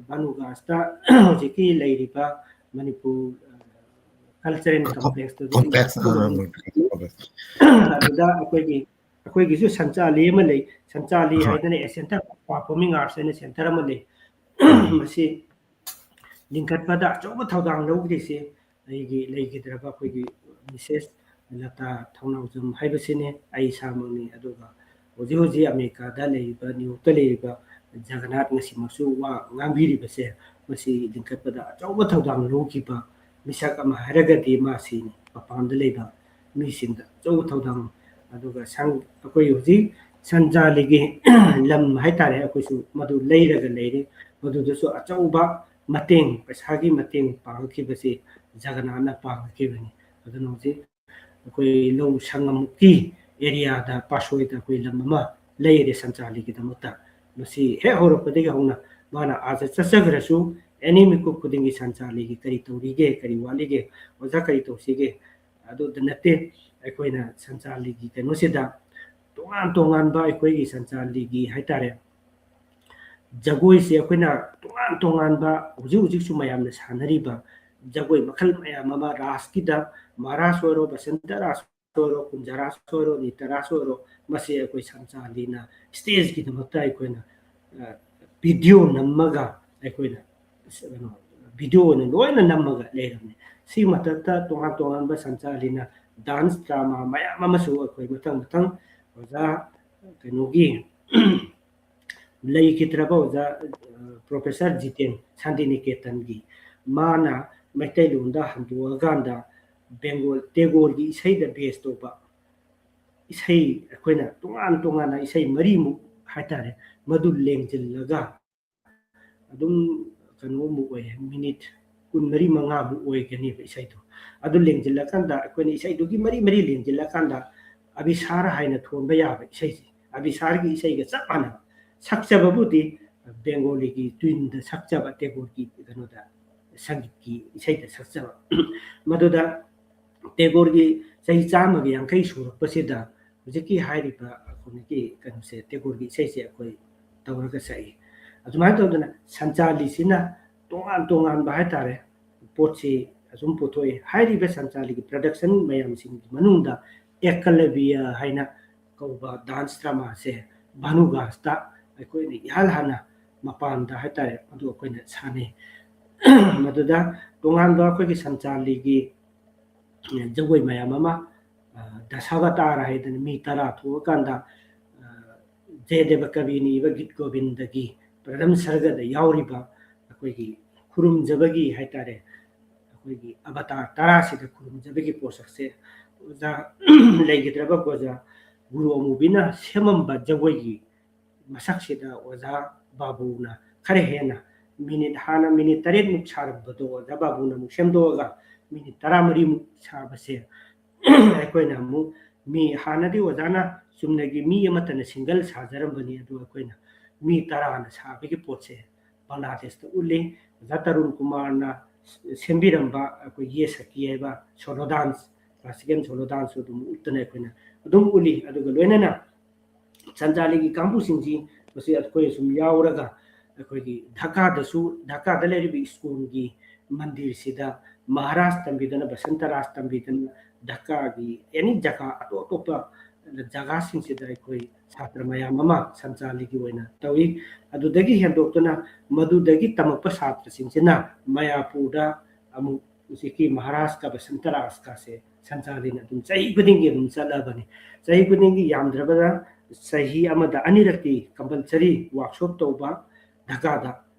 ꯚꯥꯅꯨꯒꯥꯁꯇ ꯍꯧꯖꯤꯛꯀꯤ ꯂꯩꯔꯤꯕ ꯃꯅꯤꯄꯨꯔ ꯀꯜꯆꯔꯦꯜ ꯀꯝꯄ꯭ꯂꯦꯛꯁꯇꯁꯨ ꯑꯩ ꯀꯝꯄ꯭ꯂꯦꯛꯁ, ꯑꯗꯨꯝ ꯑꯥ, ꯆꯠꯂꯤ꯫ ꯑꯗꯨꯗ ꯑꯩꯈꯣꯏꯒꯤ, ꯑꯩꯈꯣꯏꯒꯤꯁꯨ ꯁꯟꯆꯥꯂꯤ ꯑꯃ ꯂꯩ꯫ ꯁꯟꯆꯥꯂꯤ ꯍꯣꯏ꯫ ꯍꯥꯏꯗꯅ A Center for Performing Arts ꯍꯥꯏꯅ ꯁꯦꯟꯇꯔ ꯑꯃ ꯂꯩ꯫ ꯃꯁꯤ ꯂꯤꯡꯈꯠꯄꯗ ꯑꯆꯧꯕ ꯊꯧꯗꯥꯡ ꯂꯧꯈ꯭ꯔꯤꯁꯤ ꯑꯩꯒꯤ ꯂꯩꯈꯤꯗ꯭ꯔꯕ ꯑꯩꯈꯣꯏꯒꯤ ꯃꯤꯁꯦꯁ ꯂꯇꯥ ꯊꯧꯅꯥꯎꯖꯝ ꯍꯥꯏꯕꯁꯤꯅꯤ, ꯑꯩ ꯏꯁꯥꯃꯛꯅꯤ꯫ ꯑꯗꯨꯒ ꯍꯧꯖꯤꯛ ꯍꯧꯖꯤꯛ ꯑꯃꯦꯔꯤꯀꯥꯗ ꯂꯩꯔꯤꯕ, ꯅ꯭ꯌꯨ ꯌꯣꯔꯛꯇ ꯂꯩꯔꯤꯕ ꯖꯒꯅꯥꯊ ꯉꯁꯤꯃꯛꯁꯨ ꯋꯥ ꯉꯥꯡꯕꯤꯔꯤꯕꯁꯦ, ꯃꯁꯤ ꯂꯤꯡꯈꯠꯄꯗ ꯑꯆꯧꯕ ꯊꯧꯗꯥꯡ ꯂꯧꯈꯤꯕ ꯃꯤꯁꯛ ꯑꯃ ꯍꯥꯏꯔꯒꯗꯤ ꯃꯥꯁꯤꯅꯤ꯫ ꯃꯄꯥꯟꯗ ꯂꯩꯕ ꯃꯤꯁꯤꯡꯗ ꯑꯆꯧꯕ ꯊꯧꯗꯥꯡ꯫ ꯑꯗꯨꯒ ꯁꯪ-, ꯑꯩꯈꯣꯏ ꯍꯧꯖꯤꯛ ꯁꯟꯆꯥꯂꯤꯒꯤ ꯂꯝ ꯍꯥꯏꯇꯥꯔꯦ, ꯑꯩꯈꯣꯏꯁꯨ ꯃꯗꯨ ꯂꯩꯔꯒ ꯂꯩꯔꯤ꯫ ꯃꯗꯨꯗꯁꯨ ꯑꯆꯧꯕ ꯃꯇꯦꯡ, ꯄꯩꯁꯥꯒꯤ ꯃꯇꯦꯡ ꯄꯥꯡꯉꯛꯈꯤꯕꯁꯤ ꯖꯒꯅꯥꯊꯅ ꯄꯥꯡꯉꯛꯈꯤꯕꯅꯤ꯫ ꯑꯗꯨꯅ ꯍꯧꯖꯤꯛ ꯑꯩꯈꯣꯏ ꯂꯧ ꯁꯪꯉꯝꯃꯨꯛꯀꯤ ꯑꯦꯔꯤꯌꯥꯗ, ꯄꯥꯠꯁꯣꯏꯗ ꯑꯩꯈꯣꯏ ꯂꯝ ꯑꯃ ꯂꯩꯔꯦ ꯁꯟꯆꯥꯂꯤꯒꯤꯗꯃꯛꯇ꯫ ꯃꯁꯤ ꯍꯦꯛ ꯍꯧꯔꯛꯄꯗꯒꯤ ꯍꯧꯅ ꯃꯥꯅ ꯑꯥꯗ ꯆꯠꯆꯈ꯭ꯔꯁꯨ, ꯑꯦꯅꯤ ꯃꯤꯀꯨꯞ ꯈꯨꯗꯤꯡꯒꯤ ꯁꯟꯆꯥꯂꯤꯒꯤ ꯀꯔꯤ ꯇꯧꯔꯤꯒꯦ, ꯀꯔꯤ ꯋꯥꯠꯂꯤꯒꯦ, ꯑꯣꯖꯥ ꯀꯔꯤ ꯇꯧꯁꯤꯒꯦ, ꯑꯗꯨꯗ ꯅꯠꯇꯦ꯫ ꯑꯩꯈꯣꯏꯅ ꯁꯟꯆꯥꯂꯤꯒꯤ ꯀꯩꯅꯣꯁꯤꯗ ꯇꯣꯉꯥꯟ ꯇꯣꯉꯥꯟꯕ ꯑꯩꯈꯣꯏꯒꯤ ꯁꯟꯆꯥꯂꯤꯒꯤ ꯍꯥꯏꯇꯥꯔꯦ, ꯖꯒꯣꯏꯁꯦ ꯑꯩꯈꯣꯏꯅ ꯇꯣꯉꯥꯟ ꯇꯣꯉꯥꯟꯕ ꯍꯧꯖꯤꯛ ꯍꯧꯖꯤꯛꯁꯨ ꯃꯌꯥꯝꯅ ꯁꯥꯟꯅꯔꯤꯕ ꯖꯒꯣꯏ ꯃꯈꯜ ꯃꯌꯥꯝ ꯑꯃ, ꯔꯥꯁꯀꯤꯗ ꯃꯍꯥꯔꯥꯁ ꯑꯣꯏꯔꯣ, ꯕꯁꯟꯇ ꯔꯥꯁ ꯑꯣꯏꯔꯣ, ꯀꯨꯟꯖ ꯔꯥꯁ ꯑꯣꯏꯔꯣ, ꯅꯤꯇ ꯔꯥꯁ ꯑꯣꯏꯔꯣ, ꯃꯁꯤ ꯑꯩꯈꯣꯏ ꯁꯟꯆꯥꯂꯤꯅ ꯁ꯭ꯇꯦꯖꯀꯤꯗꯃꯛꯇ ꯑꯩꯈꯣꯏꯅ, ꯑ, ꯚꯤꯗꯤꯑꯣ ꯅꯝꯃꯒ ꯑꯩꯈꯣꯏꯅ, ꯀꯩꯅꯣ, ꯚꯤꯗꯤꯑꯣ ꯑꯣꯏꯅ ꯂꯣꯏꯅ ꯅꯝꯃꯒ ꯂꯩꯔꯝꯃꯤ꯫ ꯁꯤꯒꯤ ꯃꯊꯛꯇ ꯇꯣꯉꯥꯟ ꯇꯣꯉꯥꯟꯕ ꯁꯟꯆꯥꯂꯤꯅ ꯗꯥꯟꯁ ꯗ꯭ꯔꯃꯥ ꯃꯌꯥꯝ ꯑꯃꯁꯨ ꯑꯩꯈꯣꯏ ꯃꯊꯪ ꯃꯊꯪ ꯑꯣꯖꯥ ꯀꯩꯅꯣꯒꯤ ꯂꯩꯈꯤꯗ꯭ꯔꯕ ꯑꯣꯖꯥ, ꯑ, ꯄ꯭ꯔꯣꯐꯦꯁꯔ ꯖꯤꯇꯦꯟ ꯁꯥꯟꯇꯤꯅꯤꯀꯦꯇꯟꯒꯤ, ꯃꯥꯅ ꯃꯩꯇꯩꯂꯣꯟꯗ ꯍꯟꯗꯣꯛꯑꯀꯥꯟꯗ ꯕꯦꯡꯒꯣꯜ, ꯇꯦꯒꯣꯔꯒꯤ ꯏꯁꯩꯗ ꯕꯦꯁ ꯇꯧꯕ ꯏꯁꯩ, ꯑꯩꯈꯣꯏꯅ ꯇꯣꯉꯥꯟ ꯇꯣꯉꯥꯟꯅ ꯏꯁꯩ ꯃꯔꯤꯃꯨꯛ ꯍꯥꯏꯇꯥꯔꯦ, ꯃꯗꯨ ꯂꯦꯡꯁꯤꯜꯂꯒ ꯑꯗꯨꯝ ꯀꯩꯅꯣꯃꯨꯛ ꯑꯣꯏꯌꯦ, ꯃꯤꯅꯤꯠ ꯀꯨꯟꯃꯔꯤ ꯃꯉꯥꯃꯨꯛ ꯑꯣꯏꯒꯅꯦꯕ ꯏꯁꯩꯗꯣ꯫ ꯑꯗꯨ ꯂꯦꯡꯁꯤꯜꯂꯀꯥꯟꯗ ꯑꯩꯈꯣꯏꯅ ꯏꯁꯩꯗꯨꯒꯤ ꯃꯔꯤ ꯃꯔꯤ ꯂꯦꯡꯁꯤꯜꯂꯀꯥꯟꯗ ꯑꯕꯤꯁꯥꯔ ꯍꯥꯏꯅ ꯊꯣꯟꯕ ꯌꯥꯕ ꯏꯁꯩꯁꯦ, ꯑꯕꯤꯁꯥꯔꯒꯤ ꯏꯁꯩꯒ ꯆꯞ ꯃꯥꯟꯅꯕ꯫ ꯁꯛꯆꯕꯕꯨꯗꯤ ꯕꯦꯡꯒꯣꯂꯤꯒꯤ ꯇ꯭ꯌꯨꯟꯗ ꯁꯛꯆꯕ, ꯇꯦꯒꯣꯔꯒꯤ ꯀꯩꯅꯣꯗ, ꯁꯪꯒꯤꯠꯀꯤ ꯏꯁꯩꯗ ꯁꯛꯆꯕ꯫ ꯃꯗꯨꯗ ꯇꯦꯒꯣꯔꯒꯤ ꯆꯍꯤ ꯆꯥꯝꯃꯒ ꯌꯥꯡꯈꯩ ꯁꯨꯔꯛꯄꯁꯤꯗ ꯍꯧꯖꯤꯛꯀꯤ ꯍꯥꯏꯔꯤꯕ ꯑꯩꯈꯣꯏꯒꯤ ꯀꯩꯅꯣꯁꯦ, ꯇꯦꯒꯣꯔꯒꯤ ꯏꯁꯩꯁꯦ ꯑꯩꯈꯣꯏ ꯇꯧꯔꯒ ꯁꯛꯏ꯫ ꯑꯗꯨꯃꯥꯏꯅ ꯇꯧꯗꯅ ꯁꯟꯆꯥꯂꯤꯁꯤꯅ ꯇꯣꯉꯥꯟ ꯇꯣꯉꯥꯟꯕ ꯍꯥꯏꯇꯥꯔꯦ, ꯄꯣꯠꯁꯤ ꯑꯁꯨꯝ ꯄꯨꯊꯣꯛꯏ꯫ ꯍꯥꯏꯔꯤꯕ ꯁꯟꯆꯥꯂꯤꯒꯤ production ꯃꯌꯥꯝꯁꯤꯡꯒꯤ ꯃꯅꯨꯡꯗ ꯑꯦꯀꯂꯕꯤꯌꯥ ꯍꯥꯏꯅ ꯀꯧꯕ dance dramaꯁꯦ ꯚꯥꯅꯨꯒꯥꯁꯇ ꯑꯩꯈꯣꯏꯅ ꯏꯍꯥꯟ ꯍꯥꯟꯅ ꯃꯄꯥꯟꯗ ꯍꯥꯏꯇꯥꯔꯦ, ꯃꯗꯨ ꯑꯩꯈꯣꯏꯅ ꯁꯥꯟꯅꯩ꯫ ꯃꯗꯨꯗ ꯇꯣꯉꯥꯟꯕ ꯑꯩꯈꯣꯏꯒꯤ ꯁꯟꯆꯥꯂꯤꯒꯤ ꯖꯒꯣꯏ ꯃꯌꯥꯝ ꯑꯃ, ꯑ, ꯗꯁꯥꯕꯇꯥꯔ ꯍꯥꯏꯗꯅ ꯃꯤ ꯇꯔꯥ ꯊꯣꯛꯑꯀꯥꯟꯗ, ꯑ, ꯖꯌꯗꯦꯕ ꯀꯕꯤꯅ ꯏꯕ ꯒꯤꯠ ꯒꯣꯕꯤꯟꯗꯒꯤ ꯄ꯭ꯔꯊꯝ ꯁꯔꯒꯗ ꯌꯥꯎꯔꯤꯕ ꯑꯩꯈꯣꯏꯒꯤ ꯈꯨꯔꯨꯝꯖꯕꯒꯤ ꯍꯥꯏꯇꯥꯔꯦ, ꯑꯩꯈꯣꯏꯒꯤ ꯑꯕꯇꯥꯔ ꯇꯔꯥꯁꯤꯗ ꯈꯨꯔꯨꯝꯖꯕꯒꯤ ꯄꯣꯠꯁꯛꯁꯦ ꯑꯣꯖꯥ ꯂꯩꯈꯤꯗ꯭ꯔꯕ ꯑꯣꯖꯥ ꯒꯨꯔꯨ ꯑꯃꯨꯕꯤꯅ ꯁꯦꯝꯃꯝꯕ ꯖꯒꯣꯏꯒꯤ ꯃꯁꯛꯁꯤꯗ ꯑꯣꯖꯥ ꯕꯥꯕꯨꯅ ꯈꯔ ꯍꯦꯟꯅ ꯃꯤꯅꯤꯠ, ꯍꯥꯟꯅ ꯃꯤꯅꯤꯠ ꯇꯔꯦꯠꯃꯨꯛ ꯁꯥꯔꯝꯕꯗꯣ ꯑꯣꯖꯥ ꯕꯥꯕꯨꯅ ꯑꯃꯨꯛ ꯁꯦꯝꯗꯣꯛꯑꯒ ꯃꯤꯅꯤꯠ ꯇꯔꯥꯃꯔꯤꯃꯨꯛ ꯁꯥꯕꯁꯦ ꯑꯩꯈꯣꯏꯅ ꯑꯃꯨꯛ ꯃꯤ, ꯍꯥꯟꯅꯗꯤ ꯑꯣꯖꯥꯅ ꯆꯨꯝꯅꯒꯤ ꯃꯤ ꯑꯃꯠꯇꯅ single ꯁꯥꯖꯔꯝꯕꯅꯤ, ꯑꯗꯨ ꯑꯩꯈꯣꯏꯅ ꯃꯤ ꯇꯔꯥꯅ ꯁꯥꯕꯒꯤ ꯄꯣꯠꯁꯦ ꯕꯪꯒ꯭ꯂꯥꯗꯦꯁꯇ ꯎꯠꯂꯤ꯫ ꯑꯣꯖꯥ ꯇꯔꯨꯟ ꯀꯨꯃꯥꯔꯅ ꯁꯦꯝꯕꯤꯔꯝꯕ ꯑꯩꯈꯣꯏ ꯌꯦ ꯁꯈꯤ ꯍꯥꯏꯕ solo dance, classical solo dance ꯑꯗꯨꯝ ꯎꯠꯇꯅ ꯑꯩꯈꯣꯏꯅ ꯑꯗꯨꯝ ꯎꯠꯂꯤ꯫ ꯑꯗꯨꯒ ꯂꯣꯏꯅꯅ ꯁꯟꯆꯥꯂꯤꯒꯤ ꯀꯥꯡꯕꯨꯁꯤꯡꯁꯤ ꯃꯁꯤ ꯑꯩꯈꯣꯏ ꯁꯨꯝ ꯌꯥꯎꯔꯒ ꯑꯩꯈꯣꯏꯒꯤ ꯙꯀꯥꯗꯁꯨ, ꯙꯀꯥꯗ ꯂꯩꯔꯤꯕ ꯏꯁꯀꯣꯟꯒꯤ ꯃꯟꯗꯤꯔꯁꯤꯗ ꯃꯍꯥꯔꯥꯖ ꯇꯝꯕꯤꯗꯅ, ꯕꯁꯟꯇ ꯔꯥꯖ ꯇꯝꯕꯤꯗꯅ, ꯙꯀꯥꯒꯤ any ꯖꯒꯥ ꯑꯇꯣꯞ ꯑꯇꯣꯞꯄ ꯖꯒꯥꯁꯤꯡꯁꯤꯗ ꯑꯩꯈꯣꯏ ꯁꯥꯇ꯭ꯔ ꯃꯌꯥꯝ ꯑꯃ ꯁꯟꯆꯥꯂꯤꯒꯤ ꯑꯣꯏꯅ ꯇꯧꯏ꯫ ꯑꯗꯨꯗꯒꯤ ꯍꯦꯟꯗꯣꯛꯇꯨꯅ ꯃꯗꯨꯗꯒꯤ ꯇꯝꯃꯛꯄ ꯁꯥꯇ꯭ꯔꯁꯤꯡꯁꯤꯅ ꯃꯌꯥꯄꯨꯔꯗ ꯑꯃꯨꯛ ꯍꯧꯖꯤꯛꯀꯤ ꯃꯍꯥꯔꯥꯖꯀ ꯕꯁꯟꯇ ꯔꯥꯖꯀꯁꯦ ꯁꯟꯆꯥꯂꯤꯅ ꯑꯗꯨꯝ ꯆꯍꯤ ꯈꯨꯗꯤꯡꯒꯤ ꯑꯗꯨꯝ ꯆꯠꯂꯕꯅꯤ꯫ ꯆꯍꯤ ꯈꯨꯗꯤꯡꯒꯤ ꯌꯥꯝꯗ꯭ꯔꯕꯗ ꯆꯍꯤ ꯑꯃꯗ ꯑꯅꯤꯔꯛꯇꯤ compulsory workshop ꯇꯧꯕ ꯙꯀꯥꯗ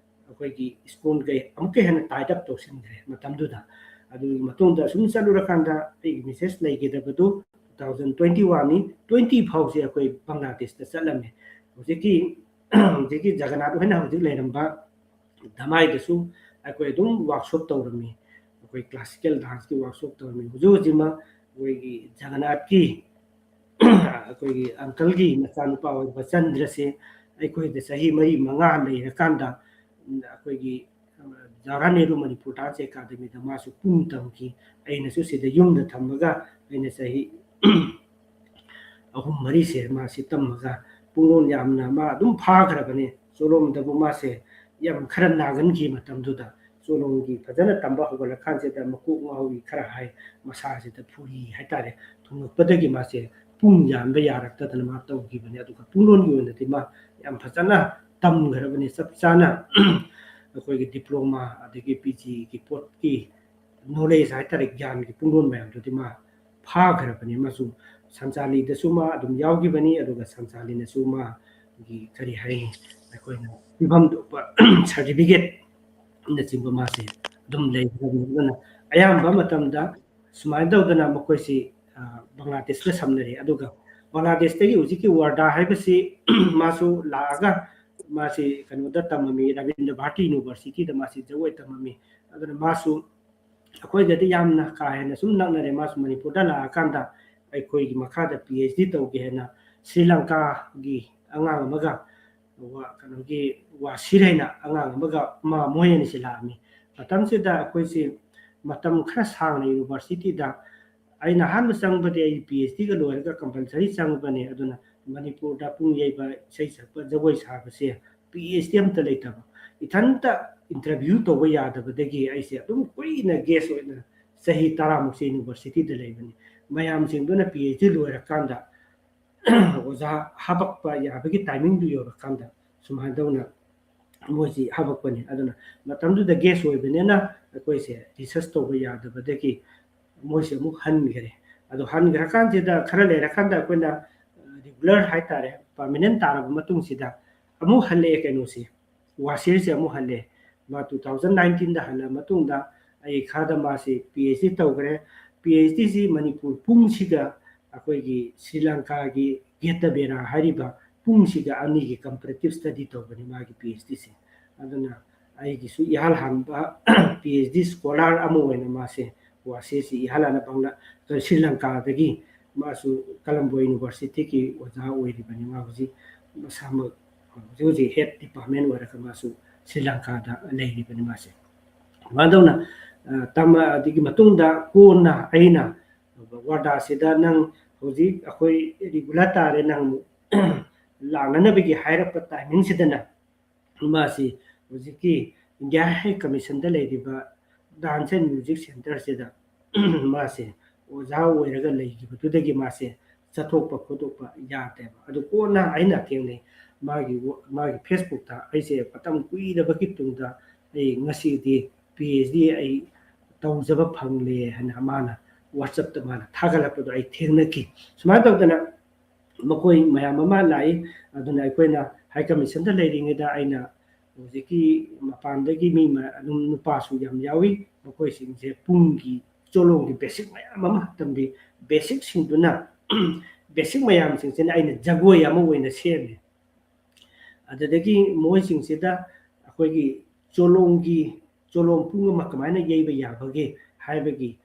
ꯑꯩꯈꯣꯏꯒꯤ ꯏꯁꯀꯣꯟꯒꯩ ꯑꯃꯨꯛꯀ ꯍꯦꯟꯅ tied up ꯇꯧꯁꯤꯟꯈ꯭ꯔꯦ ꯃꯇꯝꯗꯨꯗ꯫ ꯑꯗꯨꯒꯤ ꯃꯇꯨꯡꯗ ꯑꯁꯨꯝ ꯆꯠꯂꯨꯔꯀꯥꯟꯗ ꯑꯩꯒꯤ message ꯂꯩꯈꯤꯗꯕꯗꯨ two thousand twenty one ꯅꯤ, twenty ꯐꯥꯎꯁꯦ ꯑꯩꯈꯣꯏ ꯕꯪꯒ꯭ꯂꯥꯗꯦꯁꯇ ꯆꯠꯂꯝꯃꯦ꯫ ꯍꯧꯖꯤꯛꯀꯤ, ꯍꯧꯖꯤꯛꯀꯤ ꯖꯒꯅꯥꯊ ꯍꯣꯏꯅ ꯍꯧꯖꯤꯛ ꯂꯩꯔꯝꯕ ꯙꯃꯥꯏꯗꯁꯨ ꯑꯩꯈꯣꯏ ꯑꯗꯨꯝ workshop ꯇꯧꯔꯝꯃꯤ꯫ ꯑꯩꯈꯣꯏ classical danceꯀꯤ workshop ꯇꯧꯔꯝꯃꯤ꯫ ꯍꯧꯖꯤꯛ ꯍꯧꯖꯤꯛꯃꯛ ꯑꯩꯈꯣꯏꯒꯤ ꯖꯒꯅꯥꯊꯀꯤ ꯑꯩꯈꯣꯏꯒꯤ uncleꯒꯤ ꯃꯆꯥꯅꯨꯄꯥ ꯑꯣꯏꯔꯤꯕ ꯆꯟꯗ꯭ꯔꯁꯦ ꯑꯩꯈꯣꯏꯗ ꯆꯍꯤ ꯃꯔꯤ ꯃꯉꯥ ꯂꯩꯔꯀꯥꯟꯗ, ꯎꯝ, ꯑꯩꯈꯣꯏꯒꯤ, ꯑ, ꯖꯋꯥꯍꯔꯂꯥꯜ ꯅꯦꯍꯔꯨ ꯃꯅꯤꯄꯨꯔ ꯗꯥꯟꯁ ꯑꯦꯀꯥꯗꯃꯤꯗ ꯃꯥꯁꯨ ꯄꯨꯡ ꯇꯝꯈꯤ꯫ ꯑꯩꯅꯁꯨ ꯁꯤꯗ ꯌꯨꯝꯗ ꯊꯝꯃꯒ ꯑꯩꯅ ꯆꯍꯤ ꯑꯍꯨꯝ ꯃꯔꯤꯁꯦ ꯃꯥꯁꯤ ꯇꯝꯃꯒ ꯄꯨꯡꯂꯣꯟ ꯌꯥꯝꯅ ꯃꯥ ꯑꯗꯨꯝ ꯐꯥꯈ꯭ꯔꯕꯅꯤ꯫ ꯆꯣꯂꯣꯝꯗꯕꯨ ꯃꯥꯁꯦ ꯌꯥꯝ ꯈꯔ ꯅꯥꯒꯟꯈꯤ ꯃꯇꯝꯗꯨꯗ꯫ ꯆꯣꯂꯣꯝꯒꯤ ꯐꯖꯅ ꯇꯝꯕ ꯍꯧꯒꯠꯂꯀꯥꯟꯁꯤꯗ ꯃꯀꯣꯛ ꯉꯥꯎꯔꯤ ꯈꯔ ꯍꯥꯏ, ꯃꯁꯥꯁꯤꯗ ꯐꯨꯔꯤ ꯍꯥꯏꯇꯥꯔꯦ, ꯊꯨꯡꯉꯛꯄꯗꯒꯤ ꯃꯥꯁꯦ ꯄꯨꯡ ꯌꯥꯟꯕ ꯌꯥꯔꯛꯇꯗꯅ ꯃꯥ ꯇꯧꯈꯤꯕꯅꯤ꯫ ꯑꯗꯨꯒ ꯄꯨꯡꯂꯣꯟꯒꯤ ꯑꯣꯏꯅꯗꯤ ꯃꯥ ꯌꯥꯝ ꯐꯖꯅ ꯇꯝꯈ꯭ꯔꯕꯅꯤ꯫ ꯆꯞ ꯆꯥꯅ ꯑꯩꯈꯣꯏꯒꯤ diploma ꯑꯗꯒꯤ P G ꯒꯤ ꯄꯣꯠꯀꯤ knowledge ꯍꯥꯏꯇꯥꯔꯦ, ꯒ꯭ꯌꯥꯟꯒꯤ ꯄꯨꯡꯂꯣꯟ ꯃꯌꯥꯝꯗꯨꯗꯤ ꯃꯥ ꯐꯥꯈ꯭ꯔꯕꯅꯤ꯫ ꯃꯥꯁꯨ ꯁꯟꯆꯥꯂꯤꯗꯁꯨ ꯃꯥ ꯑꯗꯨꯝ ꯌꯥꯎꯈꯤꯕꯅꯤ, ꯑꯗꯨꯒ ꯁꯟꯆꯥꯂꯤꯅꯁꯨ ꯃꯥꯒꯤ, ꯀꯔꯤ ꯍꯥꯏꯅꯤ, ꯑꯩꯈꯣꯏꯅ ꯄꯤꯐꯝ ꯊꯣꯛꯄ certificate ꯅꯆꯤꯡꯕ ꯃꯥꯁꯦ ꯑꯗꯨꯝ ꯂꯩꯈ꯭ꯔꯕꯅꯤ꯫ ꯑꯗꯨꯅ ꯑꯌꯥꯝꯕ ꯃꯇꯝꯗ ꯁꯨꯃꯥꯏꯅ ꯇꯧꯗꯅ ꯃꯈꯣꯏꯁꯤ, ꯑ, ꯕꯪꯒ꯭ꯂꯥꯗꯦꯁꯀ ꯁꯝꯅꯔꯦ꯫ ꯑꯗꯨꯒ ꯕꯪꯒ꯭ꯂꯥꯗꯦꯁꯇꯒꯤ ꯍꯧꯖꯤꯛꯀꯤ ꯋꯥꯔꯗꯥ ꯍꯥꯏꯕꯁꯤ ꯃꯥꯁꯨ ꯂꯥꯛꯑꯒ ꯃꯥꯁꯤ ꯀꯩꯅꯣꯗ ꯇꯝꯃꯝꯃꯤ, ꯔꯕꯤꯟꯗ꯭ꯔ ꯚꯥꯔꯇꯤ ꯌꯨꯅꯤꯚꯔꯁꯤꯇꯤꯗ ꯃꯥꯁꯤ ꯖꯒꯣꯏ ꯇꯝꯃꯝꯃꯤ꯫ ꯑꯗꯨꯅ ꯃꯥꯁꯨ ꯑꯩꯈꯣꯏꯒꯗꯤ ꯌꯥꯝꯅ ꯀꯥ ꯍꯦꯟꯅ ꯁꯨꯝ ꯅꯛꯅꯔꯦ꯫ ꯃꯥꯁꯨ ꯃꯅꯤꯄꯨꯔꯗ ꯂꯥꯛꯑꯀꯥꯟꯗ ꯑꯩꯈꯣꯏꯒꯤ ꯃꯈꯥꯗ P H D ꯇꯧꯒꯦ ꯍꯥꯏꯅ ꯁ꯭ꯔꯤ ꯂꯪꯀꯥꯒꯤ ꯑꯉꯥꯡ ꯑꯃꯒ, ꯋꯥ-, ꯀꯩꯅꯣꯒꯤ ꯋꯥꯁꯤꯔ ꯍꯥꯏꯅ ꯑꯉꯥꯡ ꯑꯃꯒ ꯃꯥ, ꯃꯣꯏ ꯑꯅꯤꯁꯤ ꯂꯥꯛꯑꯝꯃꯤ꯫ ꯃꯇꯝꯁꯤꯗ ꯑꯩꯈꯣꯏꯁꯤ ꯃꯇꯝ ꯈꯔ ꯁꯥꯡꯅ ꯌꯨꯅꯤꯚꯔꯁꯤꯇꯤꯗ, ꯑꯩꯅ ꯑꯍꯥꯟꯕ ꯆꯪꯕꯗꯤ ꯑꯩ P H D ꯒ ꯂꯣꯏꯔꯒ compulsory ꯆꯪꯕꯅꯤ꯫ ꯑꯗꯨꯅ ꯃꯅꯤꯄꯨꯔꯗ ꯄꯨꯡ ꯌꯩꯕ, ꯏꯁꯩ ꯁꯛꯄ, ꯖꯒꯣꯏ ꯁꯥꯕꯁꯦ P H D ꯑꯝꯇ ꯂꯩꯇꯕ꯫ ꯏꯊꯟꯇ interview ꯇꯧꯕ ꯌꯥꯗꯕꯗꯒꯤ ꯑꯩꯁꯦ ꯑꯗꯨꯝ ꯀꯨꯏꯅ guest ꯑꯣꯏꯅ ꯆꯍꯤ ꯇꯔꯥꯃꯨꯛꯁꯦ ꯌꯨꯅꯤꯚꯔꯁꯤꯇꯤꯗ ꯂꯩꯕꯅꯤ꯫ ꯃꯌꯥꯝꯁꯤꯡꯗꯨꯅ P H D ꯂꯣꯏꯔꯀꯥꯟꯗ ꯑꯣꯖꯥ ꯍꯥꯄꯛꯄ ꯌꯥꯕꯒꯤ timing ꯗꯨ ꯌꯧꯔꯀꯥꯟꯗ ꯁꯨꯃꯥꯏꯅ ꯇꯧꯅ ꯃꯣꯏꯁꯤ ꯍꯥꯄꯛꯄꯅꯤ꯫ ꯑꯗꯨꯅ ꯃꯇꯝꯗꯨꯗ guest ꯑꯣꯏꯕꯅꯤꯅ ꯑꯩꯈꯣꯏꯁꯦ research ꯇꯧꯕ ꯌꯥꯗꯕꯗꯒꯤ ꯃꯣꯏꯁꯦ ꯑꯃꯨꯛ ꯍꯟꯈ꯭ꯔꯦ꯫ ꯑꯗꯣ ꯍꯟꯈ꯭ꯔꯀꯥꯟꯁꯤꯗ ꯈꯔ ꯂꯩꯔꯀꯥꯟꯗ ꯑꯩꯈꯣꯏꯅ, ꯑ, regular ꯍꯥꯏꯇꯥꯔꯦ, permanent ꯇꯥꯔꯕ ꯃꯇꯨꯡꯁꯤꯗ ꯑꯃꯨꯛ ꯍꯜꯂꯛꯑꯦ ꯀꯩꯅꯣꯁꯤ, ꯋꯥꯁꯤꯔꯁꯦ ꯑꯃꯨꯛ ꯍꯜꯂꯦ꯫ ꯃꯥ two thousand nineteen ꯗ ꯍꯜꯂ ꯃꯇꯨꯡꯗ ꯑꯩ ꯈꯔꯗ ꯃꯥꯁꯤ P H D ꯇꯧꯈ꯭ꯔꯦ꯫ P H D ꯁꯤ ꯃꯅꯤꯄꯨꯔ ꯄꯨꯡꯁꯤꯒ ꯑꯩꯈꯣꯏꯒꯤ ꯁ꯭ꯔꯤ ꯂꯪꯀꯥꯒꯤ ꯒꯦꯇꯕꯦꯔꯥ ꯍꯥꯏꯔꯤꯕ ꯄꯨꯡꯁꯤꯒ ꯑꯅꯤꯒꯤ comparative study ꯇꯧꯕꯅꯤ ꯃꯥꯒꯤ P H D ꯁꯦ꯫ ꯑꯗꯨꯅ ꯑꯩꯒꯤꯁꯨ ꯏꯍꯥꯟ ꯍꯥꯟꯕ P H D scholar ꯑꯃ ꯑꯣꯏꯅ ꯃꯥꯁꯦ, ꯋꯥꯁꯤꯔꯁꯤ ꯏꯍꯥꯟ ꯍꯥꯟꯅ ꯕꯪꯒ꯭ꯂꯥ-, ꯁ꯭ꯔꯤ ꯂꯪꯀꯥꯗꯒꯤ ꯃꯥꯁꯨ ꯀꯂꯝꯕꯣ ꯌꯨꯅꯤꯚꯔꯁꯤꯇꯤꯒꯤ ꯑꯣꯖꯥ ꯑꯣꯏꯔꯤꯕꯅꯤ꯫ ꯃꯥ ꯍꯧꯖꯤꯛ ꯃꯁꯥꯃꯛ ꯍꯧꯖꯤꯛ ꯍꯧꯖꯤꯛ ꯍꯦꯠ ꯗꯤꯄꯥꯔꯠꯃꯦꯟ ꯑꯣꯏꯔꯒ ꯃꯥꯁꯨ ꯁ꯭ꯔꯤ ꯂꯪꯀꯥꯗ ꯂꯩꯔꯤꯕꯅꯤ ꯃꯥꯁꯦ꯫ ꯁꯨꯃꯥꯏꯅ ꯇꯧꯅ ꯇꯝꯃ ꯑꯗꯨꯒꯤ ꯃꯇꯨꯡꯗ ꯀꯣꯟꯅ ꯑꯩꯅ ꯋꯥꯔꯗꯥꯁꯤꯗ ꯅꯪ ꯍꯧꯖꯤꯛ ꯑꯩꯈꯣꯏ ꯔꯤꯒꯨꯂꯔ ꯇꯥꯔꯦ, ꯅꯪ ꯂꯥꯛꯅꯅꯕꯒꯤ ꯍꯥꯏꯔꯛꯄ ꯇꯥꯏꯃꯤꯡꯁꯤꯗꯅ ꯃꯥꯁꯤ ꯍꯧꯖꯤꯛꯀꯤ ꯏꯟꯗꯤꯌꯥ ꯍꯥꯏ ꯀꯃꯤꯁꯟꯗ ꯂꯩꯔꯤꯕ ꯗꯥꯟꯁ ꯑꯦꯟ ꯃ꯭ꯌꯨꯖꯤꯛ ꯁꯦꯟꯇꯔꯁꯤꯗ ꯃꯥꯁꯦ ꯑꯣꯖꯥ ꯑꯣꯏꯔꯒ ꯂꯩꯈꯤꯕꯗꯨꯗꯒꯤ ꯃꯥꯁꯦ ꯆꯠꯊꯣꯛꯄ ꯈꯣꯠꯇꯣꯛꯄ ꯌꯥꯗꯦꯕ꯫ ꯑꯗꯨ ꯀꯣꯟꯅ ꯑꯩꯅ ꯊꯦꯡꯅꯩ, ꯃꯥꯒꯤ ꯃꯥꯒꯤ ꯐꯦꯁꯕꯨꯛꯇ ꯑꯩꯁꯦ ꯃꯇꯝ ꯀꯨꯏꯔꯕꯒꯤ ꯇꯨꯡꯗ ꯑꯩ ꯉꯁꯤꯗꯤ ꯄꯤ ꯑꯩꯆ ꯗꯤ ꯑꯩ ꯇꯧꯖꯕ ꯐꯪꯂꯦ ꯍꯥꯏꯅ ꯃꯥꯅ ꯋꯥꯆꯞꯇ ꯃꯥꯅ ꯊꯥꯒꯠꯂꯛꯄꯗꯣ ꯑꯩ ꯊꯦꯡꯅꯈꯤ꯫ ꯁꯨꯃꯥꯏꯅ ꯇꯧꯗꯅ ꯃꯈꯣꯏ ꯃꯌꯥꯝ ꯑꯃ ꯂꯥꯛꯏ꯫ ꯑꯗꯨꯅ ꯑꯩꯈꯣꯏꯅ ꯍꯥꯏ ꯀꯃꯤꯁꯟꯗ ꯂꯩꯔꯤꯉꯩꯗ ꯑꯩꯅ ꯍꯧꯖꯤꯛꯀꯤ ꯃꯄꯥꯟꯗꯒꯤ ꯃꯤ ꯑꯗꯨꯝ ꯅꯨꯄꯥꯁꯨ ꯌꯥꯝ ꯌꯥꯎꯏ꯫ ꯃꯈꯣꯏꯁꯤꯡꯁꯦ ꯄꯨꯡꯒꯤ ꯆꯣꯂꯣꯝꯒꯤ ꯕꯦꯁꯤꯛ ꯃꯌꯥꯝ ꯑꯃ ꯇꯝꯕꯤ꯫ ꯕꯦꯁꯤꯛꯁꯤꯡꯗꯨꯅ ꯕꯦꯁꯤꯛ ꯃꯌꯥꯝꯁꯤꯡꯁꯤꯅ ꯑꯩꯅ ꯖꯒꯣꯏ ꯑꯃ ꯑꯣꯏꯅ ꯁꯦꯝꯃꯦ꯫ ꯑꯗꯨꯗꯒꯤ ꯃꯣꯏꯁꯤꯡꯁꯤꯗ ꯑꯩꯈꯣꯏꯒꯤ ꯆꯣꯂꯣꯝꯒꯤ ꯆꯣꯂꯣꯝ ꯄꯨꯡ ꯑꯃ ꯀꯃꯥꯏꯅ ꯌꯩꯕ ꯌꯥꯕꯒꯦ ꯍꯥꯏꯕꯒꯤ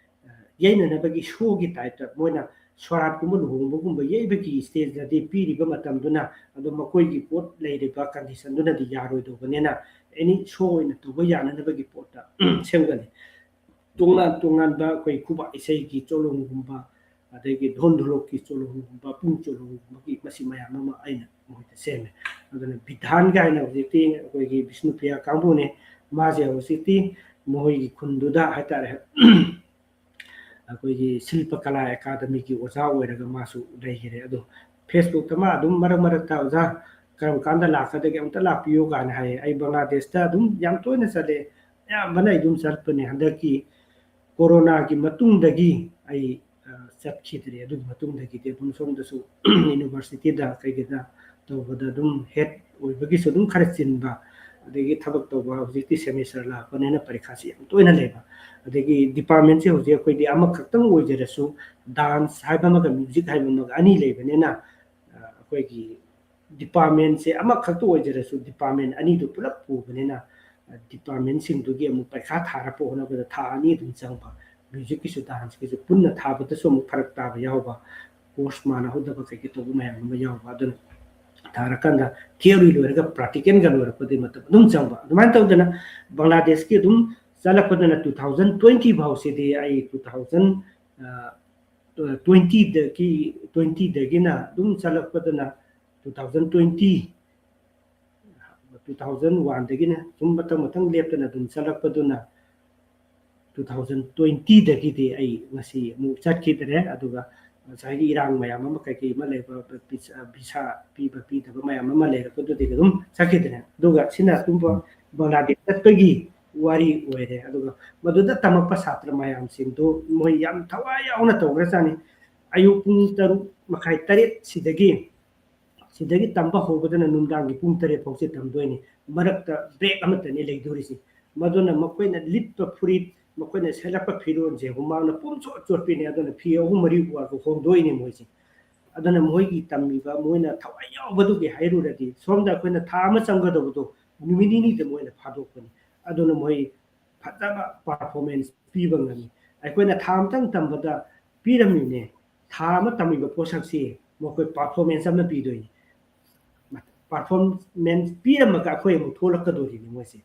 ꯌꯩꯅꯅꯕꯒꯤ ꯁꯣꯒꯤ ꯇꯥꯏꯞꯇ ꯃꯣꯏꯅ ꯁꯣꯔꯥꯠꯀꯨꯝꯕ ꯂꯨꯍꯣꯡꯕꯒꯨꯝꯕ ꯌꯩꯕꯒꯤ ꯁ꯭ꯇꯦꯖꯇꯗꯤ ꯄꯤꯔꯤꯕ ꯃꯇꯝꯗꯨꯅ ꯑꯗꯨꯝ ꯃꯈꯣꯏꯒꯤ ꯄꯣꯠ ꯂꯩꯔꯤꯕ ꯀꯟꯗꯤꯁꯟꯗꯨꯅꯗꯤ ꯌꯥꯔꯣꯏꯗꯧꯕꯅꯤꯅ ꯑꯦꯅꯤ ꯁꯣ ꯑꯣꯏꯅ ꯇꯧꯕ ꯌꯥꯅꯅꯕꯒꯤ ꯄꯣꯠꯇ ꯁꯦꯝꯒꯠꯂꯤ꯫ ꯇꯣꯉꯥꯟ ꯇꯣꯉꯥꯟꯕ ꯑꯩꯈꯣꯏ ꯈꯨꯕꯥꯛ ꯏꯁꯩꯒꯤ ꯆꯣꯂꯣꯝꯒꯨꯝꯕ, ꯑꯗꯒꯤ ꯙꯣꯟ ꯙꯣꯂꯣꯛꯀꯤ ꯆꯣꯂꯣꯝꯒꯨꯝꯕ, ꯄꯨꯡ ꯆꯣꯂꯣꯝꯒꯨꯝꯕꯒꯤ ꯃꯁꯤ ꯃꯌꯥꯝ ꯑꯃ ꯑꯩꯅ ꯃꯣꯏꯗ ꯁꯦꯝꯃꯦ꯫ ꯑꯗꯨꯅ ꯕꯤꯙꯥꯟ ꯀꯥꯏꯅ ꯍꯧꯖꯤꯛꯇꯤ ꯑꯩꯈꯣꯏꯒꯤ ꯕꯤꯁꯅꯨꯄ꯭ꯔꯤꯌꯥ ꯀꯥꯡꯕꯨꯅꯦ, ꯃꯥꯁꯦ ꯍꯧꯖꯤꯛꯇꯤ ꯃꯈꯣꯏꯒꯤ ꯈꯨꯟꯗꯨꯗ ꯍꯥꯏꯇꯥꯔꯦ ꯑꯩꯈꯣꯏꯒꯤ ꯁꯤꯜꯄ ꯀꯂꯥ ꯑꯦꯀꯥꯗꯃꯤꯒꯤ ꯑꯣꯖꯥ ꯑꯣꯏꯔꯒ ꯃꯥꯁꯨ ꯂꯩꯈꯔꯦ꯫ ꯑꯗꯣ ꯐꯦꯁꯕꯨꯛꯇ ꯃꯥ ꯑꯗꯨꯝ ꯃꯔꯛ ꯃꯔꯛꯇ "ꯑꯣꯖꯥ ꯀꯔꯝ ꯀꯥꯟꯗ ꯂꯥꯛꯀꯗꯒꯦ, ꯑꯝꯇ ꯂꯥꯛꯄꯤꯌꯨ" ꯀꯥꯏꯅ ꯍꯥꯏꯌꯦ꯫ ꯑꯩ ꯕꯪꯒ꯭ꯂꯥꯗꯦꯁꯇ ꯑꯗꯨꯝ ꯌꯥꯝ ꯇꯣꯏꯅ ꯆꯠꯂꯦ, ꯑꯌꯥꯝꯕꯅ ꯑꯩ ꯑꯗꯨꯝ ꯆꯠꯄꯅꯦ꯫ ꯍꯟꯗꯛꯀꯤ ꯀꯣꯔꯣꯅꯥꯒꯤ ꯃꯇꯨꯡꯗꯒꯤ ꯑꯩ ꯆꯠꯈꯤꯗ꯭ꯔꯦ꯫ ꯑꯗꯨꯒꯤ ꯃꯇꯨꯡꯗꯒꯤꯗꯤ ꯑꯗꯨꯝ ꯁꯣꯝꯗꯁꯨ ꯌꯨꯅꯤꯚꯔꯁꯤꯇꯤꯗ ꯀꯩꯒꯤꯗ ꯇꯧꯕꯗ ꯑꯗꯨꯝ ꯍꯦꯠ ꯑꯣꯏꯕꯒꯤꯁꯨ ꯑꯗꯨꯝ ꯈꯔ ꯆꯤꯟꯕ, ꯑꯗꯒꯤ ꯊꯕꯛ ꯇꯧꯕ, ꯍꯧꯖꯤꯛꯇꯤ ꯁꯦꯃꯤꯁꯇꯔ ꯂꯥꯛꯄꯅꯤꯅ ꯄꯔꯤꯈꯥꯁꯤ ꯌꯥꯝ ꯇꯣꯏꯅ ꯂꯩꯕ꯫ ꯑꯗꯒꯤ ꯗꯤꯄꯥꯔꯠꯃꯦꯟꯁꯦ ꯍꯧꯖꯤꯛ ꯑꯩꯈꯣꯏꯗꯤ ꯑꯃꯈꯛꯇꯪ ꯑꯣꯏꯖꯔꯁꯨ, ꯗꯥꯟꯁ ꯍꯥꯏꯕ ꯑꯃꯒ ꯃ꯭ꯌꯨꯖꯤꯛ ꯍꯥꯏꯕ ꯑꯃꯒ ꯑꯅꯤ ꯂꯩꯕꯅꯤꯅ, ꯑꯩꯈꯣꯏꯒꯤ ꯗꯤꯄꯥꯔꯠꯃꯦꯟꯁꯦ ꯑꯃꯈꯛꯇ ꯑꯣꯏꯖꯔꯁꯨ ꯗꯤꯄꯥꯔꯠꯃꯦꯟ ꯑꯅꯤꯗꯨ ꯄꯨꯂꯞ ꯄꯨꯕꯅꯤꯅ, ꯗꯤꯄꯥꯔꯠꯃꯦꯟꯁꯤꯡꯗꯨꯒꯤ ꯑꯃꯨꯛ ꯄꯔꯤꯈꯥ ꯊꯥꯔꯛꯄ ꯍꯣꯠꯅꯕꯗ ꯊꯥ ꯑꯅꯤ ꯑꯗꯨꯝ ꯆꯪꯕ, ꯃ꯭ꯌꯨꯖꯤꯛꯀꯤꯁꯨ ꯗꯥꯟꯁꯀꯤꯁꯨ ꯄꯨꯟꯅ ꯊꯥꯕꯗꯁꯨ ꯑꯃꯨꯛ ꯐꯔꯛ ꯇꯥꯕ ꯌꯥꯎꯕ, ꯀꯣꯔꯁ ꯃꯥꯟꯅꯍꯧꯗꯕ ꯀꯩꯀꯩ ꯇꯧꯕ ꯃꯌꯥꯝ ꯑꯃ ꯌꯥꯎꯕ꯫ ꯑꯗꯨꯅ ꯊꯥꯔꯀꯥꯟꯗ theory ꯂꯣꯏꯔꯒ practicalꯒ ꯂꯣꯏꯔꯛꯄꯗꯤ ꯃꯇꯝ ꯑꯗꯨꯝ ꯆꯪꯕ꯫ ꯑꯗꯨꯃꯥꯏꯅ ꯇꯧꯗꯅ ꯕꯪꯒ꯭ꯂꯥꯗꯦꯁꯀꯤ ꯑꯗꯨꯝ ꯆꯠꯂꯛꯄꯗꯨꯅ two thousand twenty ꯐꯥꯎꯁꯤꯗꯤ ꯑꯩ two thousand twentyꯗꯒꯤ twentyꯗꯒꯤꯅ ꯑꯗꯨꯝ ꯆꯠꯂꯛꯄꯗꯨꯅ two thousand twenty two thousand oneꯗꯒꯤꯅ ꯁꯨꯝ ꯃꯊꯪ ꯃꯊꯪ ꯂꯦꯞꯇꯅ ꯑꯗꯨꯝ ꯆꯠꯂꯛꯄꯗꯨꯅ two thousand twentyꯗꯒꯤꯗꯤ ꯑꯩ ꯉꯁꯤ ꯑꯃꯨꯛ ꯆꯠꯈꯤꯗ꯭ꯔꯦ꯫ ꯑꯗꯨꯒ ꯉꯁꯥꯏꯒꯤ ꯏꯔꯥꯡ ꯃꯌꯥꯝ ꯑꯃ ꯀꯩꯀꯩ ꯑꯃ ꯂꯩꯕ, ꯚꯤꯁꯥ ꯄꯤꯕ ꯄꯤꯗꯕ ꯃꯌꯥꯝ ꯑꯃ ꯂꯩꯔꯛꯄꯗꯨꯗꯤ ꯑꯗꯨꯝ ꯆꯠꯈꯤꯗ꯭ꯔꯦ꯫ ꯑꯗꯨꯒ ꯁꯤꯅ ꯑꯗꯨꯝꯕ ꯕꯪꯒ꯭ꯂꯥꯗꯦꯁ ꯆꯠꯄꯒꯤ ꯋꯥꯔꯤ ꯑꯣꯏꯔꯦ꯫ ꯑꯗꯨꯒ ꯃꯗꯨꯗ ꯇꯝꯃꯛꯄ ꯁꯥꯇ꯭ꯔ ꯃꯌꯥꯝꯁꯤꯡꯗꯨ ꯃꯣꯏ ꯌꯥꯝ ꯊꯋꯥꯏ ꯌꯥꯎꯅ ꯇꯧꯈ꯭ꯔꯖꯥꯠꯅꯤ꯫ ꯑꯌꯨꯛ ꯄꯨꯡ ꯇꯔꯨꯛ ꯃꯈꯥꯏ, ꯇꯔꯦꯠ ꯁꯤꯗꯒꯤ ꯁꯤꯗꯒꯤ ꯇꯝꯕ ꯍꯧꯕꯗꯅ ꯅꯨꯡꯗꯥꯡꯒꯤ ꯄꯨꯡ ꯇꯔꯦꯠ ꯐꯥꯎꯁꯦ ꯇꯝꯗꯣꯏꯅꯤ꯫ ꯃꯔꯛꯇ break ꯑꯃꯠꯇꯅꯤ ꯂꯩꯗꯣꯔꯤꯁꯤ꯫ ꯃꯗꯨꯅ ꯃꯈꯣꯏꯅ ꯂꯤꯠꯄ ꯐꯨꯔꯤꯠ, ꯃꯈꯣꯏꯅ ꯁꯦꯠꯂꯛꯄ ꯐꯤꯔꯣꯜꯁꯦ ꯍꯨꯃꯥꯡꯅ ꯄꯨꯝꯆꯣꯠ ꯆꯣꯠꯄꯤꯅꯤ꯫ ꯑꯗꯨꯅ ꯐꯤ ꯑꯍꯨꯝ ꯃꯔꯤ ꯋꯥꯏꯕ ꯍꯣꯡꯗꯣꯛꯏꯅꯦ ꯃꯣꯏꯁꯦ꯫ ꯑꯗꯨꯅ ꯃꯣꯏꯒꯤ ꯇꯝꯃꯤꯕ, ꯃꯣꯏꯅ ꯊꯋꯥꯏ ꯌꯥꯎꯕꯗꯨꯒꯤ ꯍꯥꯏꯔꯨꯔꯗꯤ, ꯁꯣꯝꯗ ꯑꯩꯈꯣꯏꯅ ꯊꯥ ꯑꯃ ꯆꯪꯒꯗꯧꯕꯗꯣ ꯅꯨꯃꯤꯠ ꯅꯤꯅꯤꯗ ꯃꯣꯏꯅ ꯐꯥꯗꯣꯛꯄꯅꯤ꯫ ꯑꯗꯨꯅ ꯃꯣꯏ ꯐꯖꯕ performance ꯄꯤꯕ ꯉꯝꯃꯤ꯫ ꯑꯩꯈꯣꯏꯅ ꯊꯥ ꯑꯃꯇꯪ ꯇꯝꯕꯗ ꯄꯤꯔꯝꯃꯤꯅꯦ, ꯊꯥ ꯑꯃ ꯇꯝꯃꯤꯕ ꯄꯣꯠꯁꯛꯁꯤ ꯃꯈꯣꯏ performance ꯑꯃ ꯄꯤꯗꯣꯏꯅꯤ꯫ Performance ꯄꯤꯔꯝꯃꯒ ꯑꯩꯈꯣꯏ ꯑꯃꯨꯛ ꯊꯣꯛꯂꯛꯀꯗꯣꯔꯤꯅꯤ ꯃꯣꯏꯁꯦ꯫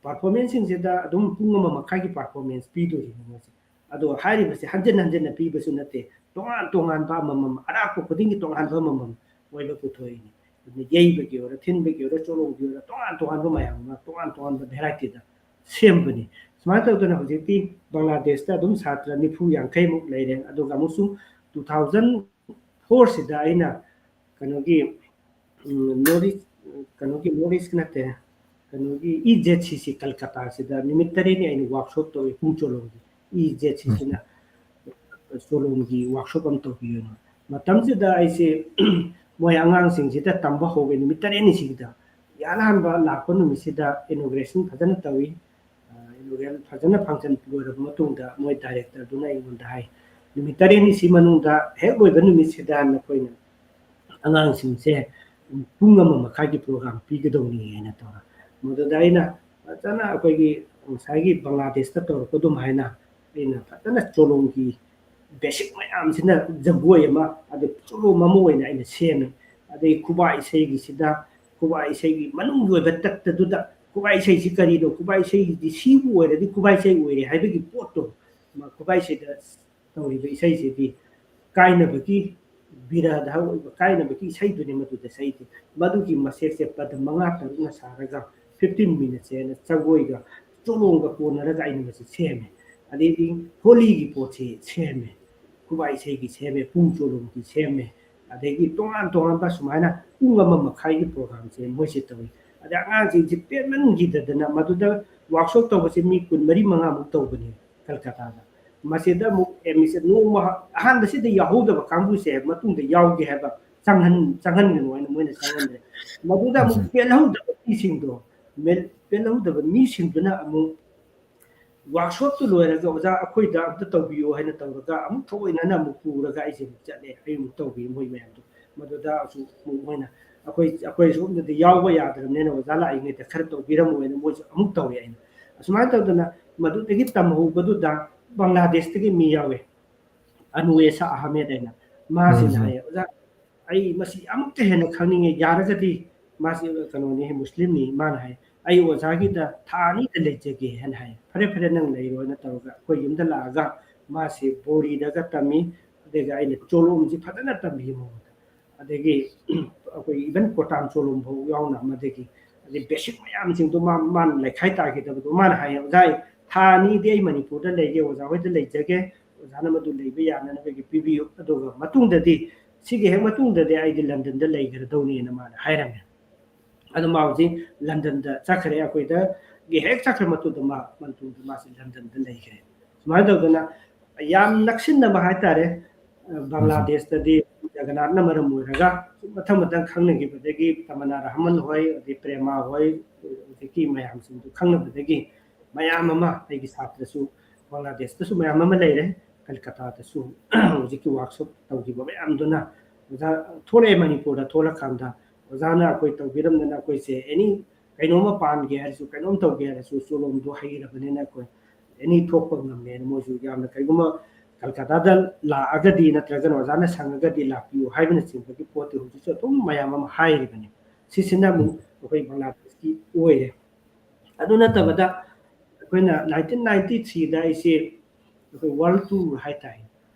Performanceꯁꯤꯡꯁꯤꯗ ꯑꯗꯨꯝ ꯄꯨꯡ ꯑꯃ ꯃꯈꯥꯏꯒꯤ performance ꯄꯤꯗꯣꯔꯤꯅꯤ ꯃꯣꯏꯁꯦ꯫ ꯑꯗꯣ ꯍꯥꯏꯔꯤꯕꯁꯦ ꯍꯟꯖꯤꯟ ꯍꯟꯖꯤꯟꯅ ꯄꯤꯕꯁꯨ ꯅꯠꯇꯦ, ꯇꯣꯉꯥꯟ ꯇꯣꯉꯥꯟꯕ ꯑꯃꯃꯝ, ꯑꯔꯥꯛꯄ ꯈꯨꯗꯤꯡꯒꯤ ꯇꯣꯉꯥꯟꯕ ꯑꯃꯃꯝ ꯑꯣꯏꯕ ꯄꯨꯊꯣꯛꯏꯅꯤ꯫ ꯑꯗꯨꯅ ꯌꯩꯕꯒꯤ ꯑꯣꯏꯔꯣ, ꯊꯤꯟꯕꯒꯤ ꯑꯣꯏꯔꯣ, ꯆꯣꯂꯣꯝꯒꯤ ꯑꯣꯏꯔꯣ, ꯇꯣꯉꯥꯟ ꯇꯣꯉꯥꯟꯕ ꯃꯌꯥꯝ ꯑꯃ, ꯇꯣꯉꯥꯟ ꯇꯣꯉꯥꯟꯕ varietyꯗ ꯁꯦꯝꯕꯅꯤ꯫ ꯁꯨꯃꯥꯏꯅ ꯇꯧꯗꯅ ꯍꯧꯖꯤꯛꯇꯤ ꯕꯪꯒ꯭ꯂꯥꯗꯦꯁꯇ ꯑꯗꯨꯝ ꯁꯥꯇ꯭ꯔ ꯅꯤꯐꯨ ꯌꯥꯡꯈꯩꯃꯨꯛ ꯂꯩꯔꯦ꯫ ꯑꯗꯨꯒ ꯑꯃꯨꯛꯁꯨ two thousand fourꯁꯤꯗ ꯑꯩꯅ ꯀꯩꯅꯣꯒꯤ, ꯎꯝ, North East, ꯀꯩꯅꯣꯒꯤ North East ꯅꯠꯇꯦ, ꯀꯩꯅꯣꯒꯤ E Z C C ꯀꯜꯀꯇꯥꯁꯤꯗ ꯅꯨꯃꯤꯠ ꯇꯔꯦꯠꯅꯤ ꯑꯩꯅ workshop ꯇꯧꯏ, ꯄꯨꯡ ꯆꯣꯂꯣꯝꯒꯤ꯫ E Z C Cꯅ ꯆꯣꯂꯣꯝꯒꯤ workshop ꯑꯃ ꯇꯧꯕꯤꯌꯨꯅ꯫ ꯃꯇꯝꯁꯤꯗ ꯑꯩꯁꯦ ꯃꯣꯏ ꯑꯉꯥꯡꯁꯤꯡꯁꯤꯗ ꯇꯝꯕ ꯍꯧꯋꯦ ꯅꯨꯃꯤꯠ ꯇꯔꯦꯠꯅꯤꯁꯤꯗ꯫ ꯏꯍꯥꯟ ꯍꯥꯟꯕ ꯂꯥꯛꯄ ꯅꯨꯃꯤꯠꯁꯤꯗ inauguration ꯐꯖꯅ ꯇꯧꯏ꯫ ꯑ, inaugural ꯐꯖꯅ function ꯂꯣꯏꯔꯕ ꯃꯇꯨꯡꯗ ꯃꯣꯏ directorꯗꯨꯅ ꯑꯩꯉꯣꯟꯗ ꯍꯥꯏ, "ꯅꯨꯃꯤꯠ ꯇꯔꯦꯠꯅꯤꯁꯤ ꯃꯅꯨꯡꯗ ꯍꯦꯛ ꯂꯣꯏꯕ ꯅꯨꯃꯤꯠꯁꯤꯗ ꯅꯈꯣꯏꯅ ꯑꯉꯥꯡꯁꯤꯡꯁꯦ ꯄꯨꯡ ꯑꯃ ꯃꯈꯥꯏꯒꯤ program ꯄꯤꯒꯗꯧꯅꯤ" ꯍꯥꯏꯅ ꯇꯧꯔ꯫ ꯃꯗꯨꯗ ꯑꯩꯅ ꯐꯖꯅ ꯑꯩꯈꯣꯏꯒꯤ ꯉꯁꯥꯏꯒꯤ ꯕꯪꯒ꯭ꯂꯥꯗꯦꯁꯇ ꯇꯧꯔꯛꯄ ꯑꯗꯨꯝ ꯍꯥꯏꯅ ꯑꯩꯅ ꯐꯖꯅ ꯆꯣꯂꯣꯝꯒꯤ basic ꯃꯌꯥꯝꯁꯤꯅ ꯖꯒꯣꯏ ꯑꯃ, ꯑꯗꯩ ꯆꯣꯂꯣꯝ ꯑꯃ ꯑꯣꯏꯅ ꯑꯩꯅ ꯁꯦꯝꯃꯦ꯫ ꯑ, ꯑꯗꯩ ꯈꯨꯕꯥꯛ ꯏꯁꯩꯒꯤꯁꯤꯗ, ꯈꯨꯕꯥꯛ ꯏꯁꯩꯒꯤ ꯃꯅꯨꯡꯒꯤ ꯑꯣꯏꯕ ꯇꯠꯇꯗꯨꯗ ꯈꯨꯕꯥꯛ ꯏꯁꯩꯁꯤ ꯀꯔꯤꯅꯣ, ꯈꯨꯕꯥꯛ ꯏꯁꯩꯁꯤꯗꯤ ꯁꯤꯕꯨ ꯑꯣꯏꯔꯗꯤ ꯈꯨꯕꯥꯛ ꯏꯁꯩ ꯑꯣꯏꯔꯦ ꯍꯥꯏꯕꯒꯤ ꯄꯣꯠꯇꯣ, ꯃ-, ꯈꯨꯕꯥꯛ ꯏꯁꯩꯗ ꯇꯧꯔꯤꯕ ꯏꯁꯩꯁꯤꯗꯤ ꯀꯥꯏꯅꯕꯒꯤ, ꯕꯤꯔꯍꯗ ꯑꯣꯏꯕ ꯀꯥꯏꯅꯕꯒꯤ ꯏꯁꯩꯗꯨꯅꯤ ꯃꯗꯨꯗ ꯁꯛꯏꯗꯤ꯫ ꯃꯗꯨꯒꯤ ꯃꯁꯦꯛꯁꯦ ꯄꯗ ꯃꯉꯥ ꯇꯔꯨꯛꯅ ꯁꯥꯔꯒ fifteen minutesꯁꯦ ꯑꯩꯅ ꯖꯒꯣꯏꯒ ꯆꯣꯂꯣꯝꯒ ꯀꯣꯟꯅꯔꯒ ꯑꯩꯅ ꯃꯁꯤ ꯁꯦꯝꯃꯦ꯫ ꯑꯗꯩꯗꯤ ꯍꯣꯂꯤꯒꯤ ꯄꯣꯠꯁꯤ ꯁꯦꯝꯃꯦ, ꯈꯨꯕꯥꯛ ꯏꯁꯩꯒꯤ ꯁꯦꯝꯃꯦ, ꯄꯨꯡ ꯆꯣꯂꯣꯝꯒꯤ ꯁꯦꯝꯃꯦ, ꯑꯗꯒꯤ ꯇꯣꯉꯥꯟ ꯇꯣꯉꯥꯟꯕ ꯁꯨꯃꯥꯏꯅ ꯄꯨꯡ ꯑꯃ ꯃꯈꯥꯏꯒꯤ programꯁꯦ ꯃꯣꯏꯁꯦ ꯇꯧꯏ꯫ ꯑꯗꯩ ꯑꯉꯥꯡꯁꯤꯡꯁꯤ ꯄꯦꯟꯃꯟꯈꯤꯗꯗꯅ ꯃꯗꯨꯗ workshop ꯇꯧꯕꯁꯦ ꯃꯤ ꯀꯨꯟꯃꯔꯤ ꯃꯉꯥꯃꯨꯛ ꯇꯧꯕꯅꯦ ꯀꯜꯀꯇꯥꯗ꯫ ꯃꯁꯤꯗ ꯑꯃꯨꯛ admission ꯅꯣꯡꯃ ꯑꯍꯥꯟꯕꯁꯤꯗ ꯌꯥꯎꯍꯧꯗꯕ ꯀꯥꯡꯕꯨꯁꯦ ꯃꯇꯨꯡꯗ ꯌꯥꯎꯒꯦ ꯍꯥꯏꯕ ꯆꯪꯍꯟ-, ꯆꯪꯍꯟꯒꯅꯨ ꯍꯥꯏꯅ ꯃꯣꯏꯅ ꯆꯪꯍꯟꯗ꯭ꯔꯦ꯫ ꯃꯗꯨꯗ ꯑꯃꯨꯛ ꯎꯝ꯫ ꯄꯦꯜꯍꯧꯗꯕ ꯃꯤꯁꯤꯡꯗꯣ, ꯃꯦꯜ-, ꯄꯦꯜꯍꯧꯗꯕ ꯃꯤꯁꯤꯡꯗꯨꯅ ꯑꯃꯨꯛ workshopꯇꯨ ꯂꯣꯏꯔꯒ "ꯑꯣꯖꯥ, ꯑꯩꯈꯣꯏꯗ ꯑꯝꯇ ꯇꯧꯕꯤꯌꯨ" ꯍꯥꯏꯅ ꯇꯧꯔꯒ ꯑꯃꯨꯛ ꯊꯑꯣꯏꯅꯅ ꯑꯃꯨꯛ ꯄꯨꯔꯒ ꯑꯩꯁꯦ ꯑꯃꯨꯛ ꯆꯠꯂꯦ꯫ ꯑꯩ ꯑꯃꯨꯛ ꯇꯧꯕꯤ ꯃꯣꯏ ꯃꯌꯥꯝꯗꯣ꯫ ꯃꯗꯨꯗꯁꯨ ꯑꯃꯨꯛ ꯃꯣꯏꯅ ꯑꯩꯈꯣꯏ, ꯑꯩꯈꯣꯏ ꯁꯣꯝꯗꯗꯤ ꯌꯥꯎꯕ ꯌꯥꯗ꯭ꯔꯕꯅꯤꯅ "ꯑꯣꯖꯥ ꯂꯥꯛꯏꯉꯩꯗ ꯈꯔ ꯇꯧꯕꯤꯔꯝꯃꯣ" ꯍꯥꯏꯅ ꯃꯣꯏꯁꯨ ꯑꯃꯨꯛ ꯇꯧꯔꯦ꯫ ꯑꯩꯅ ꯑꯁꯨꯃꯥꯏꯅ ꯇꯧꯗꯅ ꯃꯗꯨꯗꯒꯤ ꯇꯝꯍꯧꯕꯗꯨꯗ ꯕꯪꯒ꯭ꯂꯥꯗꯦꯁꯇꯒꯤ ꯃꯤ ꯌꯥꯎꯋꯦ, ꯑꯅꯨꯋꯦꯁꯥ ꯑꯍꯃꯦꯗ ꯍꯥꯏꯅ꯫ ꯃꯥꯁꯤꯅ ꯎꯝ, ꯎꯝ꯫ ꯍꯥꯏꯌꯦ, "ꯑꯣꯖꯥ, ꯑꯩ ꯃꯁꯤ ꯑꯃꯨꯛꯀ ꯍꯦꯟꯅ ꯈꯪꯅꯤꯡꯉꯦ, ꯌꯥꯔꯒꯗꯤ", ꯃꯥꯁꯤ ꯀꯩꯅꯣꯅꯤ, ꯃꯨꯁꯂꯤꯝꯅꯤ꯫ ꯃꯥꯅ ꯍꯥꯏ, "ꯑꯩ ꯑꯣꯖꯥꯒꯤꯗ ꯊꯥ ꯑꯅꯤꯗ ꯂꯩꯖꯒꯦ" ꯍꯥꯏꯅ ꯍꯥꯏ꯫ "ꯐꯔꯦ, ꯐꯔꯦ, ꯅꯪ ꯂꯩꯔꯣꯅ" ꯇꯧꯔꯒ ꯑꯩꯈꯣꯏ ꯌꯨꯝꯗ ꯂꯥꯛꯑꯒ ꯃꯥꯁꯤ ꯕꯣꯔꯤꯗꯒ ꯇꯝꯃꯤ꯫ ꯑꯗꯨꯒ ꯑꯩꯅ ꯆꯣꯂꯣꯝꯁꯤ ꯐꯖꯅ ꯇꯝꯕꯤ ꯃꯉꯣꯟꯗ꯫ ꯑꯗꯒꯤ ꯑꯩꯈꯣꯏ even ꯀꯣꯇꯥꯟ ꯆꯣꯂꯣꯝ ꯐꯥꯎ ꯌꯥꯎꯅ, ꯃꯗꯒꯤ ꯑꯗꯩ basic ꯃꯌꯥꯝꯁꯤꯡꯗꯣ ꯃꯥ, ꯃꯥꯅ ꯂꯩꯈꯥꯏ ꯇꯥꯈꯤꯗꯕꯗꯣ꯫ ꯃꯥꯅ ꯍꯥꯏꯌꯦ, "ꯑꯣꯖꯥ, ꯑꯩ ꯊꯥ ꯑꯅꯤꯗꯤ ꯑꯩ ꯃꯅꯤꯄꯨꯔꯗ ꯂꯩꯒꯦ, ꯑꯣꯖꯥ ꯍꯣꯏꯗ ꯂꯩꯖꯒꯦ, ꯑꯣꯖꯥꯅ ꯃꯗꯨ ꯂꯩꯕ ꯌꯥꯅꯅꯕꯒꯤ ꯄꯤꯕꯤꯌꯨ, ꯑꯗꯨꯒ ꯃꯇꯨꯡꯗꯗꯤ, ꯁꯤꯒꯤ ꯍꯦꯛ ꯃꯇꯨꯡꯗꯗꯤ ꯑꯩꯗꯤ ꯂꯟꯗꯟꯗ ꯂꯩꯒꯗꯧꯅꯦꯅ" ꯃꯥꯅ ꯍꯥꯏꯔꯝꯃꯦ꯫ ꯑꯗꯣ ꯃꯥ ꯍꯧꯖꯤꯛ ꯂꯟꯗꯟꯗ ꯆꯠꯈ꯭ꯔꯦ, ꯑꯩꯈꯣꯏꯗꯒꯤ ꯍꯦꯛ ꯆꯠꯈ꯭ꯔ ꯃꯇꯨꯡꯗ ꯃꯥ, ꯃꯇꯨꯡꯗ ꯃꯥꯁꯦ ꯂꯟꯗꯟꯗ ꯂꯩꯈ꯭ꯔꯦ꯫ ꯁꯨꯃꯥꯏꯅ ꯇꯧꯗꯅ ꯌꯥꯝ ꯅꯛꯁꯤꯟꯅꯕ ꯍꯥꯏꯇꯥꯔꯦ, ꯑ, ꯎꯝ꯫ ꯕꯪꯒ꯭ꯂꯥꯗꯦꯁꯇꯗꯤ ꯖꯒꯅꯥꯠꯅ ꯃꯔꯝ ꯑꯣꯏꯔꯒ ꯁꯨꯝ ꯃꯊꯪ ꯃꯊꯪ ꯈꯪꯅꯈꯤꯕꯗꯒꯤ ꯇꯃꯟꯅꯥ ꯔꯍꯃꯟ ꯍꯣꯏ, ꯑꯗꯩ ꯄ꯭ꯔꯦꯃꯥ ꯍꯣꯏ, ꯍꯧꯖꯤꯛꯀꯤ ꯃꯌꯥꯝꯁꯤꯡꯗꯨ ꯈꯪꯅꯕꯗꯒꯤ ꯃꯌꯥꯝ ꯑꯃ ꯑꯩꯒꯤ ꯁꯥꯇ꯭ꯔꯁꯨ ꯕꯪꯒ꯭ꯂꯥꯗꯦꯁꯇꯁꯨ ꯃꯌꯥꯝ ꯑꯃ ꯂꯩꯔꯦ, ꯀꯜꯀꯇꯥꯗꯁꯨ ꯍꯧꯖꯤꯛꯀꯤ workshop ꯇꯧꯈꯤꯕ ꯃꯌꯥꯝꯗꯨꯅ ꯑꯣꯖꯥ ꯊꯣꯛꯂꯛꯑꯦ, ꯃꯅꯤꯄꯨꯔꯗ ꯊꯣꯛꯂꯀꯥꯟꯗ ꯑꯣꯖꯥꯅ ꯑꯩꯈꯣꯏ ꯇꯧꯕꯤꯔꯝꯗꯅ ꯑꯩꯈꯣꯏꯁꯦ any ꯀꯩꯅꯣꯝꯃ ꯄꯥꯟꯒꯦ ꯍꯥꯏꯔꯁꯨ, ꯀꯩꯅꯣꯝ ꯇꯧꯒꯦ ꯍꯥꯏꯔꯁꯨ ꯆꯣꯂꯣꯝꯗꯣ ꯍꯩꯔꯕꯅꯤꯅ ꯑꯩꯈꯣꯏ any ꯊꯣꯛꯄ ꯉꯝꯃꯦꯅ ꯃꯣꯏꯁꯨ ꯌꯥꯝꯅ ꯀꯩꯒꯨꯝꯕ ꯀꯜꯀꯇꯥꯗ ꯂꯥꯛꯑꯒꯗꯤ ꯅꯠꯇ꯭ꯔꯒꯅ ꯑꯣꯖꯥꯅ ꯁꯪꯉꯒꯗꯤ ꯂꯥꯛꯄꯤꯌꯨ ꯍꯥꯏꯕꯅꯆꯤꯡꯕꯒꯤ ꯄꯣꯠꯇꯤ ꯍꯧꯖꯤꯛꯁꯨ ꯑꯗꯨꯝ ꯃꯌꯥꯝ ꯑꯃ ꯍꯥꯏꯔꯤꯕꯅꯤ꯫ ꯁꯤꯁꯤꯅ ꯑꯃꯨꯛ ꯑꯩꯈꯣꯏ ꯕꯪꯒ꯭ꯂꯥꯗꯦꯁꯀꯤ ꯑꯣꯏꯔꯦ꯫ ꯑꯗꯨ ꯅꯠꯇꯕꯗ ꯑꯩꯈꯣꯏꯅ nineteen ninety three ꯗ ꯑꯩꯁꯦ ꯑꯩꯈꯣꯏ world tour ꯍꯥꯏꯇꯥꯔꯦ,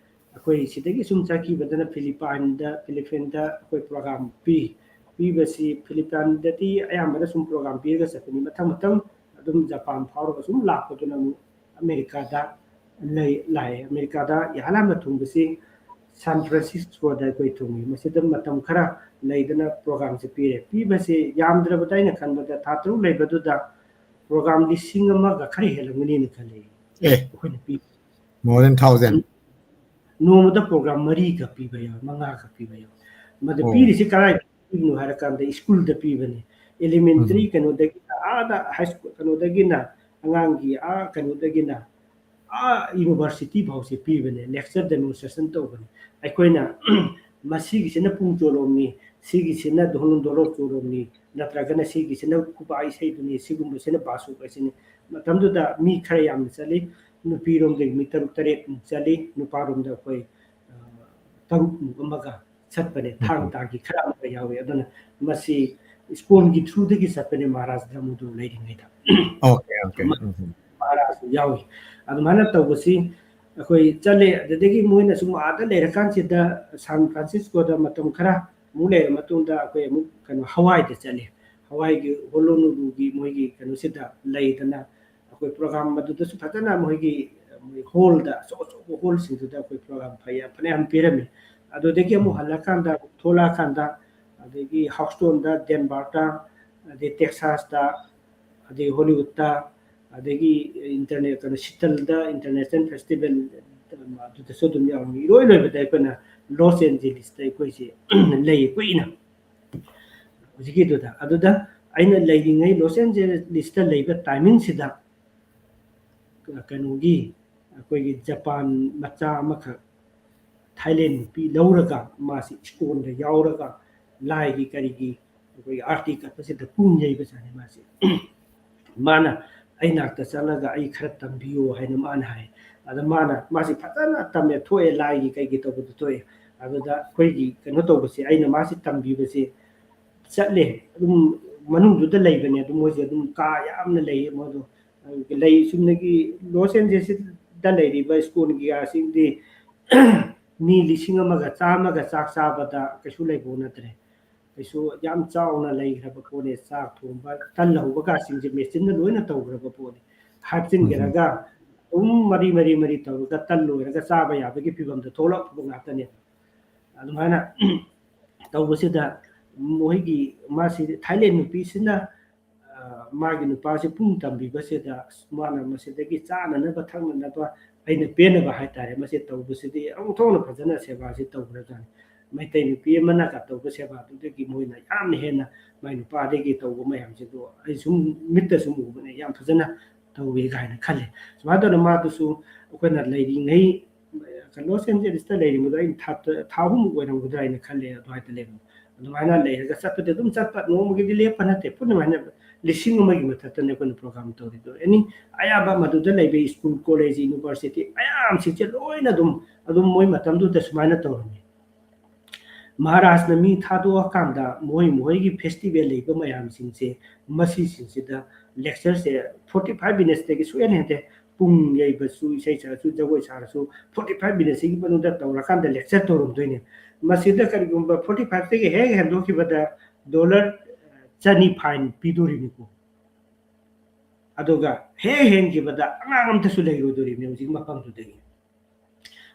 ꯑꯩꯈꯣꯏ ꯁꯤꯗꯒꯤ ꯁꯨꯝ ꯆꯠꯈꯤꯕꯗꯅ ꯐꯤꯂꯤꯄꯥꯏꯟꯗ, ꯐꯤꯂꯤꯄꯤꯟꯗ ꯑꯩꯈꯣꯏ program ꯄꯤ꯫ ꯄꯤꯕꯁꯤ ꯐꯤꯂꯤꯄꯥꯏꯟꯗꯗꯤ ꯑꯌꯥꯝꯕꯅ ꯁꯨꯝ program ꯄꯤꯔꯒ ꯆꯠꯄꯅꯤ꯫ ꯃꯊꯪ ꯃꯊꯪ ꯑꯗꯨꯝ ꯖꯄꯥꯟ ꯐꯥꯎꯔꯒ ꯁꯨꯝ ꯂꯥꯛꯄꯗꯨꯅ ꯑꯃꯨꯛ ꯑꯃꯦꯔꯤꯀꯥꯗ ꯂꯩ, ꯂꯥꯛꯑꯦ꯫ ꯑꯃꯦꯔꯤꯀꯥꯗ ꯏꯍꯥꯟ ꯍꯥꯟꯕ ꯊꯨꯡꯕꯁꯤ ꯁꯥꯟ ꯐ꯭ꯔꯥꯟꯁꯤꯁꯀꯣꯗ ꯑꯩꯈꯣꯏ ꯊꯨꯡꯉꯤ꯫ ꯃꯁꯤꯗ ꯃꯇꯝ ꯈꯔ ꯂꯩꯗꯅ programꯁꯦ ꯄꯤꯔꯦ꯫ ꯄꯤꯕꯁꯤ ꯌꯥꯝꯗ꯭ꯔꯕꯗ ꯑꯩꯅ ꯈꯟꯕꯗ ꯊꯥ ꯇꯔꯨꯛ ꯂꯩꯕꯗꯨꯗ program ꯂꯤꯁꯤꯡ ꯑꯃꯒ ꯈꯔ ꯍꯦꯜꯂꯝꯒꯅꯤꯅ ꯈꯜꯂꯤ ꯑꯦ, ꯑꯩꯈꯣꯏꯅ ꯄꯤ꯫ More than thousand. ꯅꯣꯡꯃꯗ program ꯃꯔꯤꯒ ꯄꯤꯕ ꯌꯥꯎꯏ, ꯃꯉꯥꯒ ꯄꯤꯕ ꯌꯥꯎꯏ꯫ ꯃꯗꯨ ꯑꯣ꯫ ꯄꯤꯔꯤꯁꯤ ꯀꯗꯥꯏꯗ ꯄꯤꯕꯅꯣ ꯍꯥꯏꯔꯀꯥꯟꯗ ꯁ꯭ꯀꯨꯜꯗ ꯄꯤꯕꯅꯤ꯫ Elementary ꯎꯝ꯫ ꯀꯩꯅꯣꯗꯒꯤꯅ ꯑꯥꯗ high school ꯀꯩꯅꯣꯗꯒꯤꯅ ꯑꯉꯥꯡꯒꯤ ꯑꯥ ꯀꯩꯅꯣꯗꯒꯤꯅ ꯑꯥ university ꯐꯥꯎꯁꯦ ꯄꯤꯕꯅꯦ, lecture demonstration ꯇꯧꯕꯅꯦ꯫ ꯑꯩꯈꯣꯏꯅ ꯃꯁꯤꯒꯤꯁꯤꯅ ꯄꯨꯡ ꯆꯣꯂꯣꯝꯅꯤ, ꯁꯤꯒꯤꯁꯤꯅ ꯙꯣꯂꯨꯟ ꯙꯣꯂꯣꯛ ꯆꯣꯂꯣꯝꯅꯤ, ꯅꯠꯇ꯭ꯔꯒꯅ ꯁꯤꯒꯤꯁꯤꯅ ꯈꯨꯕꯥꯛ ꯏꯁꯩꯗꯨꯅꯤ, ꯁꯤꯒꯨꯝꯕꯁꯤꯅ ꯕꯥꯁꯨꯛ ꯍꯥꯏꯁꯤꯅꯤ꯫ ꯃꯇꯝꯗꯨꯗ ꯃꯤ ꯈꯔ ꯌꯥꯝꯅ ꯆꯠꯂꯤ, ꯅꯨꯄꯤꯔꯣꯝꯗꯒꯤ ꯃꯤ ꯇꯔꯨꯛ ꯇꯔꯦꯠꯃꯨꯛ ꯆꯠꯂꯤ, ꯅꯨꯄꯥꯔꯣꯝꯗ ꯑꯩꯈꯣꯏ, ꯑ, ꯇꯔꯨꯛꯃꯨꯛ ꯑꯃꯒ ꯆꯠꯄꯅꯦ꯫ ꯊꯥꯡ ꯎꯝ꯫ ꯇꯥꯒꯤ ꯈꯔ ꯑꯃꯒ ꯌꯥꯎꯏ꯫ ꯑꯗꯨꯅ ꯃꯁꯤ ꯁ꯭ꯀꯨꯜꯒꯤ throughꯗꯒꯤ ꯆꯠꯄꯅꯦ, ꯃꯍꯥꯔꯥꯖ ꯗꯥꯃꯨꯗꯣ ꯂꯩꯔꯤꯉꯩꯗ꯫ Okay, okay. ꯎꯝ꯫ ꯃꯍꯥꯔꯥꯖꯁꯨ ꯌꯥꯎꯏ꯫ ꯑꯗꯨꯃꯥꯏꯅ ꯇꯧꯕꯁꯤ ꯑꯩꯈꯣꯏ ꯆꯠꯂꯦ꯫ ꯑꯗꯨꯗꯒꯤ ꯃꯣꯏꯅ ꯁꯨꯝ ꯑꯥꯗ ꯂꯩꯔꯀꯥꯟꯁꯤꯗ ꯁꯥꯟ ꯐ꯭ꯔꯥꯟꯁꯤꯁꯀꯣꯗ ꯃꯇꯝ ꯈꯔ ꯑꯃꯨꯛ ꯂꯩꯔ ꯃꯇꯨꯡꯗ ꯑꯩꯈꯣꯏ ꯑꯃꯨꯛ ꯀꯩꯅꯣ ꯍꯋꯥꯏꯗ ꯆꯠꯂꯦ꯫ ꯍꯋꯥꯏꯒꯤ ꯍꯣꯂꯣꯅꯨꯂꯨꯒꯤ ꯃꯣꯏꯒꯤ ꯀꯩꯅꯣꯁꯤꯗ ꯂꯩꯗꯅ ꯑꯩꯈꯣꯏ program ꯑꯗꯨꯗꯁꯨ ꯐꯖꯅ ꯃꯣꯏꯒꯤ, ꯃꯣꯏ hallꯗ ꯑꯆꯧ ꯑꯆꯧꯕ hallꯁꯤꯡꯗꯨꯗ ꯑꯩꯈꯣꯏ program ꯐꯩ-, ꯐꯅꯌꯥꯝ ꯄꯤꯔꯝꯃꯤ꯫ ꯑꯗꯨꯗꯒꯤ ꯑꯃꯨꯛ ꯎꯝ꯫ ꯍꯜꯂꯀꯥꯟꯗ, ꯊꯣꯛꯂꯛꯑꯀꯥꯟꯗ ꯑꯗꯒꯤ ꯍꯥꯎꯁꯇꯣꯟꯗ, ꯗꯦꯟꯚꯔꯗ, ꯑꯗꯩ ꯇꯦꯛꯁꯥꯁꯇ, ꯑꯗꯩ ꯍꯣꯂꯤꯋꯨꯗꯇ, ꯑꯗꯒꯤ ꯏꯟꯇꯔꯅꯦ-, ꯀꯩꯅꯣ, ꯁꯤꯇꯜꯗ international festival ꯑꯗꯨꯗꯁꯨ ꯑꯗꯨꯝ ꯌꯥꯎꯔꯝꯃꯤ꯫ ꯏꯔꯣꯏ ꯂꯣꯏꯕꯗ ꯑꯩꯈꯣꯏꯅ ꯂꯣꯁ ꯑꯦꯟꯖꯦꯂꯤꯁꯇ ꯑꯩꯈꯣꯏꯁꯦ ꯂꯩ ꯀꯨꯏꯅ꯫ ꯍꯧꯖꯤꯛꯀꯤꯗꯨꯗ, ꯑꯗꯨꯗ ꯑꯩꯅ ꯂꯩꯔꯤꯉꯩ ꯂꯣꯁ ꯑꯦꯟꯖꯦꯂꯤꯁꯇ ꯂꯩꯕ timingꯁꯤꯗ ꯀꯩꯅꯣꯒꯤ ꯑꯩꯈꯣꯏꯒꯤ ꯖꯄꯥꯟ ꯃꯆꯥ ꯑꯃꯈꯛ ꯊꯥꯏꯂꯦꯟ ꯅꯨꯄꯤ ꯂꯧꯔꯒ ꯃꯥꯁꯤ ꯁ꯭ꯀꯨꯜꯗ ꯌꯥꯎꯔꯒ ꯂꯥꯏꯒꯤ ꯀꯔꯤꯒꯤ ꯑꯩꯈꯣꯏꯒꯤ ꯑꯥꯔꯇꯤ ꯀꯠꯄꯁꯤꯗ ꯄꯨꯡ ꯌꯩꯕꯖꯥꯠꯅꯤ ꯃꯥꯁꯤ꯫ ꯃꯥꯅ ꯑꯩ ꯅꯥꯛꯇ ꯆꯠꯂꯒ "ꯑꯩ ꯈꯔ ꯇꯝꯕꯤꯌꯣ" ꯍꯥꯏꯅ ꯃꯥꯅ ꯍꯥꯏ꯫ ꯑꯗ ꯃꯥꯅ, ꯃꯥꯁꯤ ꯐꯖꯅ ꯇꯝꯃꯦ, ꯊꯣꯛꯑꯦ, ꯂꯥꯏꯒꯤ ꯀꯩꯒꯤ ꯇꯧꯕꯗ ꯊꯣꯛꯑꯦ꯫ ꯑꯗꯨꯗ ꯑꯩꯈꯣꯏꯒꯤ ꯀꯩꯅꯣ ꯇꯧꯕꯁꯦ, ꯑꯩꯅ ꯃꯥꯁꯤ ꯇꯝꯕꯤꯕꯁꯦ, ꯆꯠꯂꯦ, ꯑꯗꯨꯝ ꯃꯅꯨꯡꯗꯨꯗ ꯂꯩꯕꯅꯦ꯫ ꯑꯗꯨꯝ ꯃꯣꯏꯁꯦ ꯑꯗꯨꯝ ꯀꯥ ꯌꯥꯝꯅ ꯂꯩꯌꯦ ꯃꯣꯏꯗꯣ꯫ ꯑꯗꯨꯒ ꯂꯩ, ꯆꯨꯝꯅꯒꯤ ꯂꯣꯁ ꯑꯦꯟꯖꯦꯂꯤꯁꯇ ꯂꯩꯔꯤꯕ ꯁ꯭ꯀꯨꯜꯒꯤ ꯀꯥꯁꯤꯡꯗꯤ ꯃꯤ ꯂꯤꯁꯤꯡ ꯑꯃꯒ ꯆꯥꯝꯃꯒ ꯆꯥꯛ ꯆꯥꯕꯗ ꯀꯩꯁꯨ ꯂꯩꯕ ꯅꯠꯇ꯭ꯔꯦ꯫ ꯀꯩꯁꯨ ꯌꯥꯝ ꯆꯥꯎꯅ ꯂꯩꯈ꯭ꯔꯕ ꯄꯣꯠꯅꯦ꯫ ꯆꯥꯛ ꯊꯣꯡꯕ, ꯇꯜ ꯍꯧꯕ ꯀꯥꯁꯤꯡꯁꯦ ꯃꯦꯆꯤꯟꯅ ꯂꯣꯏꯅ ꯇꯧꯈ꯭ꯔꯕ ꯄꯣꯠꯅꯤ꯫ ꯍꯥꯞꯆꯤꯟꯈ꯭ꯔꯒ ꯑꯗꯨꯝ ꯃꯔꯤ ꯃꯔꯤ ꯃꯔꯤ ꯇꯧꯔꯒ ꯇꯟ ꯂꯣꯏꯔꯒ ꯆꯥꯕ ꯌꯥꯕꯒꯤ ꯐꯤꯕꯝꯗ ꯊꯣꯛꯂꯛꯄ ꯉꯥꯛꯇꯅꯦ꯫ ꯑꯗꯨꯃꯥꯏꯅ ꯇꯧꯕꯁꯤꯗ ꯃꯣꯏꯒꯤ, ꯃꯥꯁꯤ ꯊꯥꯏꯂꯦꯟ ꯅꯨꯄꯤꯁꯤꯅ, ꯑ, ꯃꯥꯒꯤ ꯅꯨꯄꯥꯁꯤ ꯄꯨꯡ ꯇꯝꯕꯤꯕꯁꯤꯗ, ꯑꯁ, ꯃꯥꯅ ꯃꯁꯤꯗꯒꯤ ꯆꯥꯅꯅꯕ ꯊꯛꯅꯅꯕ ꯑꯩꯅ ꯄꯦꯟꯅꯕ ꯍꯥꯏꯇꯥꯔꯦ, ꯃꯁꯤ ꯇꯧꯕꯁꯤꯗꯤ ꯑꯃꯨꯛ ꯊꯣꯛꯅ ꯐꯖꯅ ꯁꯦꯕꯥꯁꯤ ꯇꯧꯈ꯭ꯔꯖꯥꯠꯅꯤ꯫ ꯃꯩꯇꯩ ꯅꯨꯄꯤ ꯑꯃꯅꯒ ꯇꯧꯕ ꯁꯦꯕꯥꯗꯨꯗꯒꯤ ꯃꯣꯏꯅ ꯌꯥꯝꯅ ꯍꯦꯟꯅ ꯃꯥꯏ ꯅꯨꯄꯥꯗꯒꯤ ꯇꯧꯕ ꯃꯌꯥꯝꯁꯤꯗꯣ ꯑꯩ ꯁꯨꯝ ꯃꯤꯠꯇ ꯁꯨꯝ ꯎꯕꯅꯦ, ꯌꯥꯝ ꯐꯖꯅ ꯇꯧꯋꯦ ꯀꯥꯏꯅ ꯈꯜꯂꯦ꯫ ꯁꯨꯃꯥꯏꯅ ꯇꯧꯗꯅ ꯃꯥꯗꯨꯁꯨ ꯑꯩꯈꯣꯏꯅ ꯂꯩꯔꯤꯉꯩ, ꯂꯣꯁ ꯑꯦꯟꯖꯦꯂꯤꯁꯇ ꯂꯩꯔꯤꯉꯩꯗ ꯑꯩꯅ ꯊꯥ, ꯊꯥ ꯑꯍꯨꯝꯃꯨꯛ ꯑꯣꯏꯔꯝꯒꯗ꯭ꯔꯥ ꯍꯥꯏꯅ ꯈꯜꯂꯦ ꯑꯗꯨꯋꯥꯏꯗ ꯂꯩꯕ꯫ ꯑꯗꯨꯃꯥꯏꯅ ꯂꯩꯔꯒ ꯆꯠꯄꯗꯤ ꯑꯗꯨꯝ ꯆꯠꯄ, ꯅꯣꯡꯃꯒꯤꯗꯤ ꯂꯦꯞꯄ ꯅꯠꯇꯦ꯫ ꯄꯨꯟꯅ ꯍꯥꯏꯅ ꯂꯤꯁꯤꯡ ꯑꯃꯒꯤ ꯃꯊꯛꯇꯅꯦ ꯑꯩꯈꯣꯏꯅ ꯄ꯭ꯔꯣꯒ꯭ꯔꯥꯝ ꯇꯧꯔꯤꯗꯣ꯫ ꯑꯦꯅꯤ, ꯑꯌꯥꯝꯕ ꯃꯗꯨꯗ ꯂꯩꯕ ꯁ꯭ꯀꯨꯜ, ꯀꯣꯂꯦꯖ, ꯌꯨꯅꯤꯚꯔꯁꯤꯇꯤ ꯃꯌꯥꯝꯁꯤꯡꯁꯦ ꯂꯣꯏꯅ ꯑꯗꯨꯝ, ꯑꯗꯨꯝ ꯃꯣꯏ ꯃꯇꯝꯗꯨꯗ ꯁꯨꯃꯥꯏꯅ ꯇꯧꯔꯝꯃꯤ꯫ ꯃꯍꯥꯔꯥꯖꯅ ꯃꯤ ꯊꯥꯗꯣꯛꯑꯀꯥꯟꯗ ꯃꯣꯏ ꯃꯣꯏꯒꯤ ꯐꯦꯁꯇꯤꯚꯦꯜ ꯂꯩꯕ ꯃꯌꯥꯝꯁꯤꯡꯁꯦ, ꯃꯁꯤꯁꯤꯡꯁꯤꯗ ꯂꯦꯛꯆꯔꯁꯦ forty five minutesꯇꯒꯤ ꯁꯨꯛꯍꯦꯟ ꯍꯦꯟꯗꯦ꯫ ꯄꯨꯡ ꯌꯩꯕꯁꯨ, ꯏꯁꯩ ꯁꯛꯑꯁꯨ, ꯖꯒꯣꯏ ꯁꯥꯔꯁꯨ forty five minutesꯁꯤꯒꯤ ꯃꯅꯨꯡꯗ ꯇꯧꯔꯀꯥꯟꯗ lecture ꯇꯧꯔꯝꯗꯣꯏꯅꯦ꯫ ꯃꯁꯤꯗ ꯀꯔꯤꯒꯨꯝꯕ forty fiveꯇꯒꯤ ꯍꯦꯛ ꯍꯦꯟꯗꯣꯛꯈꯤꯕꯗ dollar ꯆꯅꯤ fine ꯄꯤꯗꯣꯔꯤꯕꯅꯤꯀꯣ꯫ ꯑꯗꯨꯒ ꯍꯦꯛ ꯍꯦꯟꯈꯤꯕꯗ ꯑꯉꯥꯡ ꯑꯝꯇꯁꯨ ꯂꯩꯔꯣꯏꯗꯣꯔꯤꯕꯅꯤ ꯍꯧꯖꯤꯛ ꯃꯐꯝꯗꯨꯗꯒꯤ꯫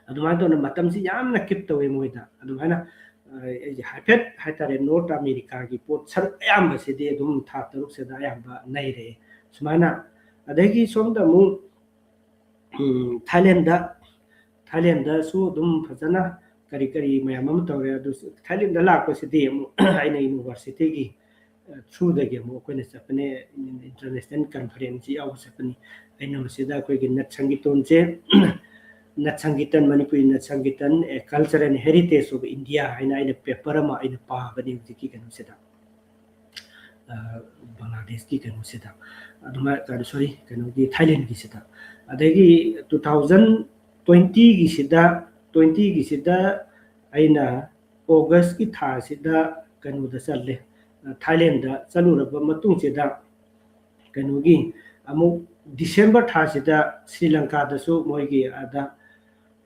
ꯑꯗꯨꯃꯥꯏꯅ ꯇꯧꯅ ꯃꯇꯝꯁꯤ ꯌꯥꯝꯅ keep ꯇꯧꯋꯦ ꯃꯣꯏꯗ꯫ ꯑꯗꯨꯃꯥꯏꯅ, ꯑ, ꯑꯩꯁꯦ ꯍꯥꯏꯐꯦꯠ ꯍꯥꯏꯇꯥꯔꯦ, ꯅꯣꯔꯠ ꯑꯃꯦꯔꯤꯀꯥꯒꯤ ꯄꯣꯠ ꯁꯔꯨꯛ ꯑꯌꯥꯝꯕꯁꯤꯗꯤ ꯑꯗꯨꯝ ꯊꯥ ꯇꯔꯨꯛꯁꯤꯗ ꯑꯌꯥꯝꯕ ꯅꯩꯔꯛꯑꯦ꯫ ꯁꯨꯃꯥꯏꯅ, ꯑꯗꯒꯤ ꯁꯣꯝꯗ ꯑꯃꯨꯛ, ꯎꯝ, ꯊꯥꯏꯂꯦꯟꯗ, ꯊꯥꯏꯂꯦꯟꯗꯁꯨ ꯑꯗꯨꯝ ꯐꯖꯅ ꯀꯔꯤ ꯀꯔꯤ ꯃꯌꯥꯝ ꯑꯃ ꯇꯧꯔꯦ꯫ ꯑꯗꯨ ꯊꯥꯏꯂꯦꯟꯗ ꯂꯥꯛꯄꯁꯤꯗꯤ ꯑꯃꯨꯛ ꯑꯩꯅ ꯌꯨꯅꯤꯚꯔꯁꯤꯇꯤꯒꯤ, ꯑ, throughꯗꯒꯤ ꯑꯃꯨꯛ ꯑꯩꯈꯣꯏꯅ ꯆꯠꯄꯅꯦ, international conference ꯌꯥꯎꯕ ꯆꯠꯄꯅꯤ꯫ ꯑꯩꯅ ꯃꯁꯤꯗ ꯑꯩꯈꯣꯏꯒꯤ ꯅꯠ ꯁꯪꯒꯤꯇꯣꯟꯁꯦ, ꯅꯠ ꯁꯪꯒꯤꯇꯟ, ꯃꯅꯤꯄꯨꯔꯤ ꯅꯠ ꯁꯪꯒꯤꯇꯟ, A Culture and Heritage of India ꯍꯥꯏꯅ ꯑꯩꯅ paper ꯑꯃ ꯑꯩꯅ ꯄꯥꯕꯅꯤ ꯍꯧꯖꯤꯛꯀꯤ ꯀꯩꯅꯣꯁꯤꯗ꯫ ꯕꯪꯒ꯭ꯂꯥꯗꯦꯁꯀꯤ ꯀꯩꯅꯣꯁꯤꯗ, ꯑꯗꯨꯃꯥꯏꯅ, ꯁꯣꯔꯤ, ꯀꯩꯅꯣꯒꯤ, ꯊꯥꯏꯂꯦꯟꯒꯤꯁꯤꯗ꯫ ꯑꯗꯒꯤ ꯇꯨ ꯊꯥꯎꯖꯟ ꯇ꯭ꯋꯦꯟꯇꯤꯒꯤꯁꯤꯗ, ꯇ꯭ꯋꯦꯟꯇꯤꯒꯤꯁꯤꯗ ꯑꯩꯅ ꯑꯣꯒꯁꯀꯤ ꯊꯥꯁꯤꯗ ꯀꯩꯅꯣꯗ ꯆꯠꯂꯦ, ꯊꯥꯏꯂꯦꯟꯗ ꯆꯠꯂꯨꯔꯕ ꯃꯇꯨꯡꯁꯤꯗ, ꯀꯩꯅꯣꯒꯤ, ꯑꯃꯨꯛ ꯗꯤꯁꯦꯝꯕꯔ ꯊꯥꯁꯤꯗ ꯁ꯭ꯔꯤ ꯂꯪꯀꯥꯗꯁꯨ ꯃꯣꯏꯒꯤ ꯑꯥꯗ,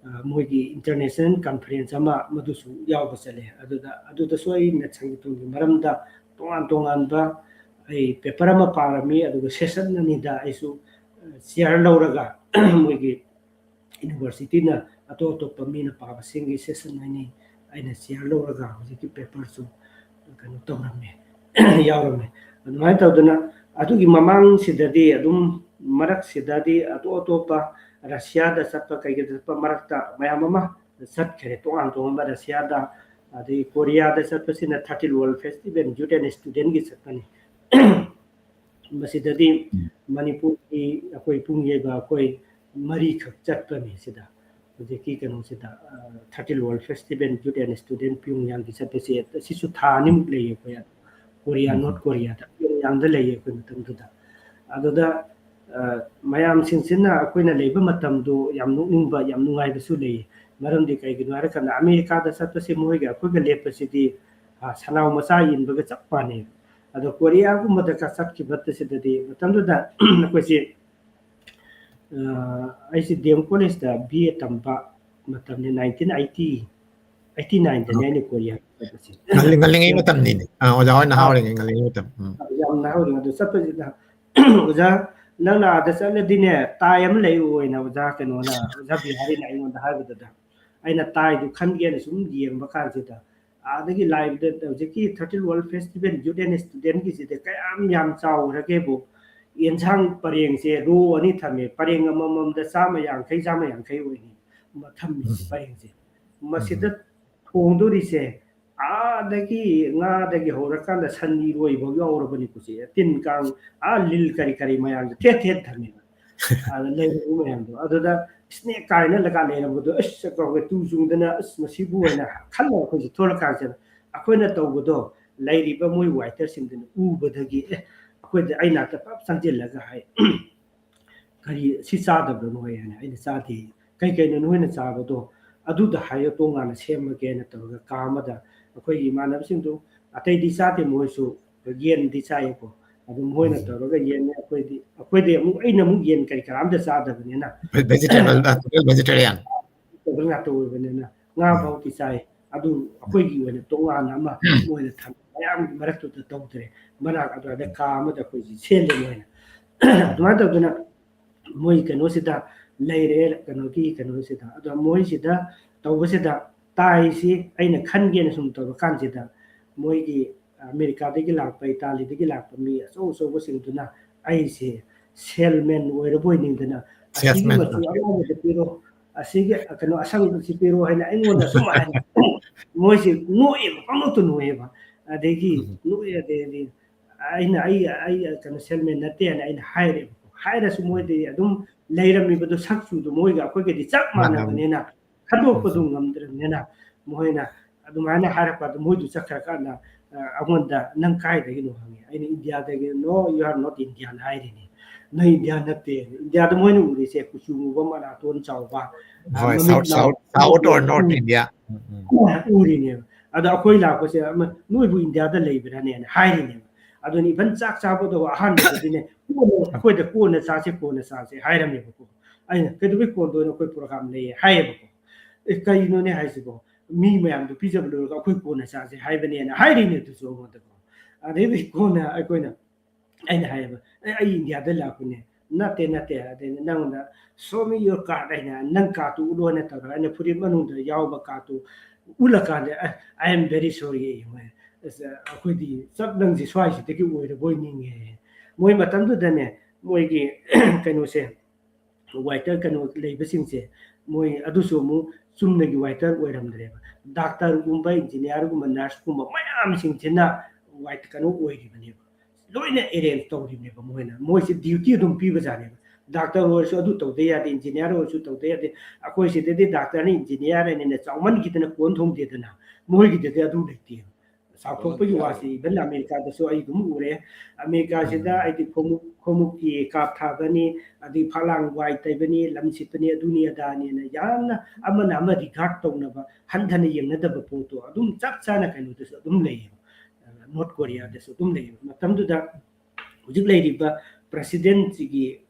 ꯑ, ꯃꯣꯏꯒꯤ ꯏꯟꯇꯔꯅꯦꯁꯅꯦꯜ ꯀꯟꯐꯔꯦꯟꯁ ꯑꯃ, ꯃꯗꯨꯁꯨ ꯌꯥꯎꯕ ꯆꯠꯂꯦ꯫ ꯑꯗꯨꯗ, ꯑꯗꯨꯗꯁꯨ ꯑꯩꯅ ꯁꯪꯒꯤꯠ ꯇꯣꯟꯒꯤ ꯃꯔꯝꯗ ꯇꯣꯉꯥꯟ ꯇꯣꯉꯥꯟꯕ ꯑꯩ ꯄꯦꯄꯔ ꯑꯃ ꯄꯥꯔꯝꯃꯤ, ꯑꯗꯨꯒ ꯁꯦꯁꯟ ꯑꯅꯤꯗ ꯑꯩꯁꯨ, ꯑ, ꯆꯤꯌꯔ ꯂꯧꯔꯒ ꯃꯣꯏꯒꯤ ꯌꯨꯅꯤꯚꯔꯁꯤꯇꯤꯅ ꯑꯇꯣꯞ ꯑꯇꯣꯞꯄ ꯃꯤꯅ ꯄꯥꯕꯁꯤꯡꯒꯤ ꯁꯦꯁꯟ ꯑꯅꯤ ꯑꯩꯅ ꯆꯤꯌꯔ ꯂꯧꯔꯒ ꯍꯧꯖꯤꯛꯀꯤ ꯄꯦꯄꯔꯁꯨ ꯀꯩꯅꯣ ꯇꯧꯔꯝꯃꯦ, ꯌꯥꯎꯔꯝꯃꯦ꯫ ꯑꯗꯨꯃꯥꯏꯅ ꯇꯧꯗꯅ ꯑꯗꯨꯒꯤ ꯃꯃꯥꯡꯁꯤꯗꯗꯤ ꯑꯗꯨꯝ, ꯃꯔꯛꯁꯤꯗꯗꯤ ꯑꯇꯣꯞ ꯑꯇꯣꯞꯄ ꯔꯁꯤꯌꯥꯗ ꯆꯠꯄ, ꯀꯩꯒꯤꯗ ꯆꯠꯄ ꯃꯔꯛꯇ ꯃꯌꯥꯝ ꯑꯃ ꯆꯠꯈ꯭ꯔꯦ, ꯇꯣꯉꯥꯟ ꯇꯣꯉꯥꯟꯕ ꯔꯁꯤꯌꯥꯗ꯫ ꯑꯗꯩ ꯀꯣꯔꯤꯌꯥꯗ ꯆꯠꯄꯁꯤꯅ thirteen world festival youth and ꯁ꯭ꯇꯨꯗꯦꯟꯠꯀꯤ ꯆꯠꯄꯅꯤ꯫ ꯃꯁꯤꯗꯗꯤ ꯎꯝ꯫ ꯃꯅꯤꯄꯨꯔꯒꯤ ꯑꯩꯈꯣꯏ ꯄꯨꯡ ꯌꯩꯕ ꯑꯩꯈꯣꯏ ꯃꯔꯤꯈꯛ ꯆꯠꯄꯅꯤ ꯁꯤꯗ꯫ ꯍꯧꯖꯤꯛꯀꯤ ꯀꯩꯅꯣꯁꯤꯗ, uh, thirteen world festival youth and student ꯄꯤꯌꯣꯡꯌꯥꯡꯒꯤ ꯆꯠꯄꯁꯦ꯫ ꯁꯤꯁꯨ ꯊꯥ ꯑꯅꯤꯃꯨꯛ ꯂꯩꯌꯦ ꯑꯩꯈꯣꯏ ꯀꯣꯔꯤꯌꯥ, ꯎꯝ꯫ ꯅꯣꯔꯠ ꯀꯣꯔꯤꯌꯥꯗ, ꯄꯤꯌꯣꯡꯌꯥꯡꯗ ꯂꯩꯌꯦ ꯑꯩꯈꯣꯏ ꯃꯇꯝꯗꯨꯗ꯫ ꯑꯗꯨꯗ, ꯑ, ꯃꯌꯥꯝꯁꯤꯡꯁꯤꯅ ꯑꯩꯈꯣꯏꯅ ꯂꯩꯕ ꯃꯇꯝꯗꯣ ꯌꯥꯝ ꯅꯣꯛꯅꯤꯡꯕ, ꯌꯥꯝ ꯅꯨꯡꯉꯥꯏꯕꯁꯨ ꯂꯩꯌꯦ꯫ ꯃꯔꯝꯗꯤ ꯀꯩꯒꯤꯅꯣ ꯍꯥꯏꯔꯀꯥꯟꯗ ꯑꯃꯦꯔꯤꯀꯥꯗ ꯆꯠꯄꯁꯦ ꯃꯣꯏꯒ ꯑꯩꯈꯣꯏꯒ ꯂꯦꯞꯄꯁꯤꯗꯤ, ꯑ, ꯁꯅꯥꯎ ꯃꯆꯥ ꯌꯦꯟꯕꯒ ꯆꯞ ꯃꯥꯟꯅꯩ꯫ ꯑꯗꯣ ꯀꯣꯔꯤꯌꯥꯒꯨꯝꯕꯗꯒ ꯆꯠꯈꯤꯕꯗꯁꯤꯗꯗꯤ ꯃꯇꯝꯗꯨꯗ ꯑꯩꯈꯣꯏꯁꯦ, ꯑ, ꯑꯩꯁꯦ ꯗꯤ ꯑꯦꯝ ꯀꯣꯂꯦꯖꯇ ꯕꯤ ꯑꯦ ꯇꯝꯕ ꯃꯇꯝꯅꯤ, ꯅꯥꯏꯟꯇꯤꯟ ꯑꯩꯠꯇꯤ, ꯑꯩꯠꯇꯤ ꯅꯥꯏꯟꯗꯅꯤ ꯑꯩꯅ ꯀꯣꯔꯤꯌꯥ ꯆꯠꯄꯁꯦ꯫ ꯉꯜꯂꯤ-, ꯉꯜꯂꯤꯉꯩ ꯌꯥꯝ ꯃꯇꯝꯅꯤꯅꯦ꯫ ꯑꯥ, ꯑꯣꯖꯥ ꯍꯣꯏ ꯅꯍꯥ ꯑꯥ꯫ ꯑꯣꯏꯔꯤꯉꯩ, ꯉꯜꯂꯤꯉꯩ ꯃꯇꯝ꯫ ꯎꯝ꯫ ꯌꯥꯝ ꯅꯍꯥ ꯑꯣꯏꯔꯤꯉꯩ꯫ ꯑꯗꯨ ꯆꯠꯄꯁꯤꯗ, ꯑꯣꯖꯥ, ꯅꯪꯅ ꯑꯥꯗ ꯆꯠꯂꯗꯤꯅꯦ, ꯇꯥꯏ ꯑꯃ ꯂꯩꯔꯛꯑꯣꯅ ꯑꯣꯖꯥ ꯀꯩꯅꯣꯅ, ꯑꯣꯖꯥ ꯕꯤꯍꯥꯔꯤꯅ ꯑꯩꯉꯣꯟꯗ ꯍꯥꯏꯕꯗꯨꯗ, ꯑꯩꯅ ꯇꯥꯏꯗꯨ ꯈꯟꯒꯦꯅ ꯁꯨꯝ ꯌꯦꯡꯕ ꯀꯥꯟꯁꯤꯗ, ꯑꯥꯗꯒꯤ ꯂꯥꯏꯕꯗ ꯍꯧꯖꯤꯛꯀꯤ thirteen world festival youth and ꯁ꯭ꯇꯨꯗꯦꯟꯠꯀꯤꯁꯤꯗꯤ ꯀꯌꯥꯝ ꯌꯥꯝ ꯆꯥꯎꯈ꯭ꯔꯒꯦꯕꯨ, ꯑꯦꯟꯁꯥꯡ ꯄꯔꯦꯡꯁꯦ ꯔꯣ ꯑꯅꯤ ꯊꯝꯃꯦ, ꯄꯔꯦꯡ ꯑꯃꯃꯝꯗ ꯆꯥꯝꯃ ꯌꯥꯡꯈꯩ, ꯆꯥꯝꯃ ꯌꯥꯡꯈꯩ ꯑꯣꯏꯅꯤ ꯊꯝꯃꯤꯁꯦ, ꯎꯝ꯫ ꯄꯔꯦꯡꯁꯦ꯫ ꯃꯁꯤꯗ ꯎꯝ꯫ ꯊꯣꯡꯗꯣꯔꯤꯁꯦ, ꯑꯥꯗꯒꯤ ꯉꯥꯗꯒꯤ ꯍꯧꯔꯀꯥꯟꯗ ꯁꯟ ꯏꯔꯣꯏꯐꯥꯎ ꯌꯥꯎꯔꯕꯅꯤꯀꯣ ꯁꯦ꯫ ꯇꯤꯟ ꯀꯥꯡ, ꯑꯥ, ꯂꯤꯜ ꯀꯔꯤ ꯀꯔꯤ ꯃꯌꯥꯝꯁꯦ ꯊꯦꯠ ꯊꯦꯠ ꯊꯝꯃꯦꯕ꯫ ꯑꯗ ꯂꯩꯔꯤꯕ ꯃꯌꯥꯝꯗꯣ꯫ ꯑꯗꯨꯗ ꯁ꯭ꯅꯦꯛ ꯀꯥꯏꯅ ꯂꯒꯥ ꯂꯩꯔꯝꯕꯗꯣ, ꯑꯁ, ꯑꯩꯈꯣꯏ ꯇꯨ ꯆꯨꯡꯗꯅ, "ꯑꯁ, ꯃꯁꯤꯕꯨ" ꯍꯥꯏꯅ ꯈꯜꯂꯦ ꯑꯩꯈꯣꯏꯁꯦ ꯊꯣꯛꯂꯛꯀꯥꯟꯁꯤꯗ꯫ ꯑꯩꯈꯣꯏꯅ ꯇꯧꯕꯗꯣ, ꯂꯩꯔꯤꯕ ꯃꯣꯏ ꯋꯥꯏꯇꯔꯁꯤꯡꯗꯨꯅ ꯎꯕꯗꯒꯤ, "ꯑꯦ, ꯑꯩꯈꯣꯏꯗ, ꯑꯩ ꯅꯥꯛꯇ ꯄꯞ ꯆꯪꯁꯤꯜꯂꯒ ꯍꯥꯏ, 'ꯀꯔꯤ, ꯁꯤ ꯆꯥꯗꯕ꯭ꯔꯣ ꯅꯣꯏ?' ꯍꯥꯏꯅ꯫ ꯑꯩꯅ, "ꯆꯥꯗꯦ"꯫ "ꯀꯩ ꯀꯩꯅꯣ ꯅꯣꯏꯅ ꯆꯥꯕꯗꯣ? ꯑꯗꯨꯗ ꯍꯥꯏꯌꯣ, ꯇꯣꯉꯥꯟꯅ ꯁꯦꯝꯃꯒꯦꯅ" ꯇꯧꯔꯒ ꯀꯥ ꯑꯃꯗ ꯑꯩꯈꯣꯏꯒꯤ ꯏꯃꯥꯟꯅꯕꯁꯤꯡꯗꯨ, ꯑꯇꯩꯗꯤ ꯆꯥꯗꯦ, ꯃꯣꯏꯁꯨ ꯌꯦꯟꯗꯤ ꯆꯥꯏꯌꯦꯀꯣ꯫ ꯑꯗꯨ ꯃꯣꯏꯅ ꯎꯝ꯫ ꯇꯧꯔꯒ ꯌꯦꯟꯅꯦ, ꯑꯩꯈꯣꯏꯗꯤ, ꯑꯩꯈꯣꯏꯗꯤ ꯑꯃꯨꯛ, ꯑꯩꯅ ꯑꯃꯨꯛ ꯌꯦꯟ ꯀꯔꯤ ꯀꯔꯥ ꯑꯝꯇ ꯆꯥꯗꯕꯅꯤꯅ꯫ Ve-, vegetable, uh, total vegetarian. Vegetable ꯉꯥꯛꯇ ꯑꯣꯏꯕꯅꯤꯅ ꯉꯥ ꯎꯝ꯫ ꯐꯥꯎꯗꯤ ꯆꯥꯏ꯫ ꯑꯗꯨ ꯑꯩꯈꯣꯏꯒꯤ ꯑꯣꯏꯅ ꯇꯣꯉꯥꯟꯅ ꯑꯃ ꯃꯣꯏꯅ ꯊꯝ-, ꯃꯌꯥꯝꯒꯤ ꯃꯔꯛꯇꯨꯗ ꯇꯧꯗ꯭ꯔꯦ꯫ ꯃꯅꯥꯛ ꯑꯗꯨꯋꯥꯏꯗ ꯀꯥ ꯑꯃꯗ ꯑꯩꯈꯣꯏꯁꯤ ꯁꯦꯝꯂꯦ ꯃꯣꯏꯅ꯫ ꯑꯗꯨꯃꯥꯏꯅ ꯇꯧꯗꯅ ꯃꯣꯏ ꯀꯩꯅꯣꯁꯤꯗ ꯂꯩꯔꯦ, ꯀꯩꯅꯣꯒꯤ ꯀꯩꯅꯣꯁꯤꯗ꯫ ꯑꯗꯣ ꯃꯣꯏꯁꯤꯗ ꯇꯧꯕꯁꯤꯗ ꯇꯥꯏꯁꯤ ꯑꯩꯅ ꯈꯟꯒꯦꯅ ꯁꯨꯝ ꯇꯧꯔꯀꯥꯟꯁꯤꯗ ꯃꯣꯏꯒꯤ ꯑꯃꯦꯔꯤꯀꯥꯗꯒꯤ ꯂꯥꯛꯄ, ꯏꯇꯥꯂꯤꯗꯒꯤ ꯂꯥꯛꯄ ꯃꯤ ꯑꯆꯧ ꯑꯆꯧꯕꯁꯤꯡꯗꯨꯅ ꯑꯩꯁꯦ salesman ꯑꯣꯏꯔꯕꯣꯏ ꯅꯤꯡꯗꯅ, "ꯑꯁꯤꯒꯤ Salesman. ꯃꯆꯨ ꯑꯉꯧꯕꯗ ꯄꯤꯔꯣ, ꯑꯁꯤꯒꯤ ꯀꯩꯅꯣ ꯑꯁꯪꯕꯁꯤ ꯄꯤꯔꯣ" ꯍꯥꯏꯅ ꯑꯩꯉꯣꯟꯗ ꯁꯨꯝ ꯍꯥꯏ꯫ ꯃꯣꯏꯁꯦ ꯅꯣꯛꯑꯦꯕ, ꯄꯪꯅꯣꯛꯇ ꯅꯣꯛꯑꯦꯕ꯫ ꯑꯗꯒꯤ ꯎꯝ꯫ ꯅꯣꯛꯑꯦ, ꯑꯗꯩꯗꯤ ꯑꯩꯅ, "ꯑꯩ, ꯑꯩ ꯀꯩꯅꯣ salesman ꯅꯠꯇꯦ" ꯍꯥꯏꯅ ꯑꯩꯅ ꯍꯥꯏꯔꯦꯕꯀꯣ꯫ ꯍꯥꯏꯔꯁꯨ ꯃꯣꯏꯗꯤ ꯑꯗꯨꯝ ꯂꯩꯔꯝꯃꯤꯕꯗꯣ, ꯁꯛ ꯆꯨꯗꯣ ꯃꯣꯏꯒ ꯑꯩꯈꯣꯏꯒꯗꯤ ꯆꯞ ꯃꯥꯟꯅꯕꯅꯤ꯫ ꯃꯥꯟꯅꯕꯅꯤꯅ ꯈꯟꯗꯣꯛꯄꯗꯨ ꯎꯝ꯫ ꯉꯝꯗ꯭ꯔꯕꯅꯤꯅ ꯃꯣꯏꯅ ꯑꯗꯨꯃꯥꯏꯅ ꯍꯥꯏꯔꯛꯄ꯫ ꯑꯗꯨ ꯃꯣꯏꯗꯨ ꯆꯠꯈ꯭ꯔꯀꯥꯟꯗ, ꯑ, ꯑꯩꯉꯣꯟꯗ, "ꯅꯪ ꯀꯥꯏꯗꯒꯤꯅꯣ?" ꯍꯪꯉꯦ꯫ ꯑꯩꯅ, "ꯏꯟꯗꯤꯌꯥꯗꯒꯤ"꯫ "No, you are not Indian" ꯍꯥꯏꯔꯤꯅꯦ꯫ "ꯅꯪ ꯏꯟꯗꯤꯌꯥ ꯅꯠꯇꯦ"꯫ ꯏꯟꯗꯤꯌꯥꯗ ꯃꯣꯏꯅ ꯎꯔꯤꯁꯦ ꯀꯨꯆꯨ ꯃꯨꯕ, ꯃꯅꯥꯇꯣꯟ ꯆꯥꯎꯕ, ꯑ, ꯍꯣꯏ, ꯃꯃꯤꯠ South, ꯂꯥꯎ-, South, South or North ꯎꯔꯤ-, India. ꯎꯝ, ꯎꯝ꯫ ꯎꯔꯤꯅꯦꯕ꯫ ꯑꯗꯣ ꯑꯩꯈꯣꯏ ꯂꯥꯛꯄꯁꯦ ꯑꯃ, "ꯅꯣꯏꯕꯨ ꯏꯟꯗꯤꯌꯥꯗ ꯂꯩꯕ꯭ꯔꯥꯅꯦꯅ" ꯍꯥꯏꯔꯤꯅꯦꯕ꯫ ꯑꯗꯨꯅ even ꯆꯥꯛ ꯆꯥꯕꯗꯣ ꯑꯍꯥꯟꯕꯗꯗꯤꯅꯦ, "ꯀꯣꯟꯅ, ꯑꯩꯈꯣꯏꯗ ꯀꯣꯟꯅ ꯆꯥꯁꯦ, ꯀꯣꯟꯅ ꯆꯥꯁꯦ" ꯍꯥꯏꯔꯝꯃꯦꯕꯀꯣ꯫ ꯑꯩꯅ, "ꯀꯩꯗꯧꯕꯩ ꯀꯣꯟꯗꯣꯏꯅꯣ? ꯑꯩꯈꯣꯏ program ꯂꯩꯌꯦ" ꯍꯥꯏꯌꯦꯕꯀꯣ꯫ "ꯑꯦ, ꯀꯩꯅꯣꯅꯦ ꯍꯥꯏꯁꯤꯕꯣ? ꯃꯤ ꯃꯌꯥꯝꯗꯣ ꯄꯤꯖꯕ ꯂꯣꯏꯔꯒ ꯑꯩꯈꯣꯏ ꯀꯣꯟꯅ ꯆꯥꯁꯦ ꯍꯥꯏꯕꯅꯦꯅ" ꯍꯥꯏꯔꯤꯅꯦ ꯑꯗꯨꯁꯨ ꯑꯩꯉꯣꯟꯗꯀꯣ꯫ ꯑꯗꯩꯗꯤ ꯀꯣꯟꯅ ꯑꯩꯈꯣꯏꯅ, ꯑꯩꯅ ꯍꯥꯏꯌꯦꯕ, "ꯑꯦ, ꯑꯩ ꯏꯟꯗꯤꯌꯥꯗ ꯂꯥꯛꯄꯅꯦ"꯫ "ꯅꯠꯇꯦ, ꯅꯠꯇꯦ", ꯑꯗꯩꯗꯤ ꯅꯪꯉꯣꯟꯗ "Show me your card" ꯍꯥꯏꯅ, "ꯅꯪ cardꯇꯨ ꯎꯠꯂꯣ" ꯍꯥꯏꯅ ꯇꯧꯔꯒ ꯑꯩꯅ ꯐꯨꯔꯤꯠ ꯃꯅꯨꯡꯗ ꯌꯥꯎꯕ cardꯇꯨ ꯎꯠꯂꯀꯥꯟꯗ, "ꯑ, I am very sorry" ꯌꯦꯡꯉꯣ꯫ ꯑꯁ, ꯑꯩꯈꯣꯏꯗꯤ ꯆꯞ ꯅꯪꯁꯦ ꯁ꯭ꯋꯥꯏꯁꯤꯗꯒꯤ ꯑꯣꯏꯔꯕꯣꯏ ꯅꯤꯡꯉꯦ꯫ ꯃꯣꯏ ꯃꯇꯝꯗꯨꯗꯅꯦ, ꯃꯣꯏꯒꯤ ꯀꯩꯅꯣꯁꯦ, waiter ꯀꯩꯅꯣ ꯂꯩꯕꯁꯤꯡꯁꯦ, ꯃꯣꯏ ꯑꯗꯨꯁꯨ ꯑꯃꯨꯛ ꯆꯨꯝꯅꯒꯤ waiter ꯑꯣꯏꯔꯝꯗ꯭ꯔꯦꯕ꯫ Doctorꯒꯨꯝꯕ, engineerꯒꯨꯝꯕ, nurseꯀꯨꯝꯕ ꯃꯌꯥꯝꯁꯤꯡꯁꯤꯅ white ꯀꯩꯅꯣ ꯑꯣꯏꯔꯤꯕꯅꯦꯕ꯫ ꯂꯣꯏꯅ arrange ꯇꯧꯔꯤꯕꯅꯦꯕ ꯃꯣꯏꯅ꯫ ꯃꯣꯏꯁꯦ duty ꯑꯗꯨꯝ ꯄꯤꯕꯖꯥꯠꯅꯦꯕ꯫ Doctor ꯑꯣꯏꯔꯁꯨ ꯑꯗꯨ ꯇꯧꯗ ꯌꯥꯗꯦ, engineer ꯑꯣꯏꯔꯁꯨ ꯇꯧꯗ ꯌꯥꯗꯦ꯫ ꯑꯩꯈꯣꯏ ꯁꯤꯗꯗꯤ doctorꯅ engineer ꯍꯥꯏꯅꯅꯦ ꯆꯥꯎꯃꯟꯈꯤꯗꯅ ꯀꯣꯟ ꯊꯣꯡꯗꯦꯗꯅ, ꯃꯣꯏꯒꯤꯗꯗꯤ ꯑꯗꯨ ꯂꯩꯇꯦꯕ꯫ ꯆꯥꯎꯊꯣꯛꯄꯒꯤ ꯋꯥꯁꯤ even ꯑꯃꯦꯔꯤꯀꯥꯗꯁꯨ ꯑꯩ ꯑꯗꯨꯝ ꯎꯔꯦ꯫ ꯑꯃꯦꯔꯤꯀꯥꯁꯤꯗ ꯎꯝ꯫ ꯑꯩꯗꯤ ꯈꯣꯡꯎꯞ, ꯈꯣꯡꯎꯞꯀꯤ ꯀꯥꯞ ꯊꯥꯕꯅꯤ, ꯑꯗꯩ ꯐꯛꯂꯥꯡ ꯋꯥꯏ ꯇꯩꯕꯅꯤ, ꯂꯝ ꯁꯤꯠꯄꯅꯤ, ꯑꯗꯨꯅꯤ ꯑꯗꯥꯅꯤꯅ ꯌꯥꯝꯅ ꯑꯃꯅ ꯑꯃ regard ꯇꯧꯅꯕ, ꯍꯟꯊꯅ ꯌꯦꯡꯅꯗꯕ ꯄꯣꯠꯇꯣ ꯑꯗꯨꯝ ꯆꯞ ꯆꯥꯅ ꯀꯩꯅꯣꯗꯁꯨ ꯑꯗꯨꯝ ꯂꯩꯌꯦꯕ꯫ ꯅꯣꯔꯠ ꯀꯣꯔꯤꯌꯥꯗꯁꯨ ꯑꯗꯨꯝ ꯂꯩꯌꯦꯕ꯫ ꯃꯇꯝꯗꯨꯗ ꯍꯧꯖꯤꯛ ꯂꯩꯔꯤꯕ president ꯁꯤꯒꯤ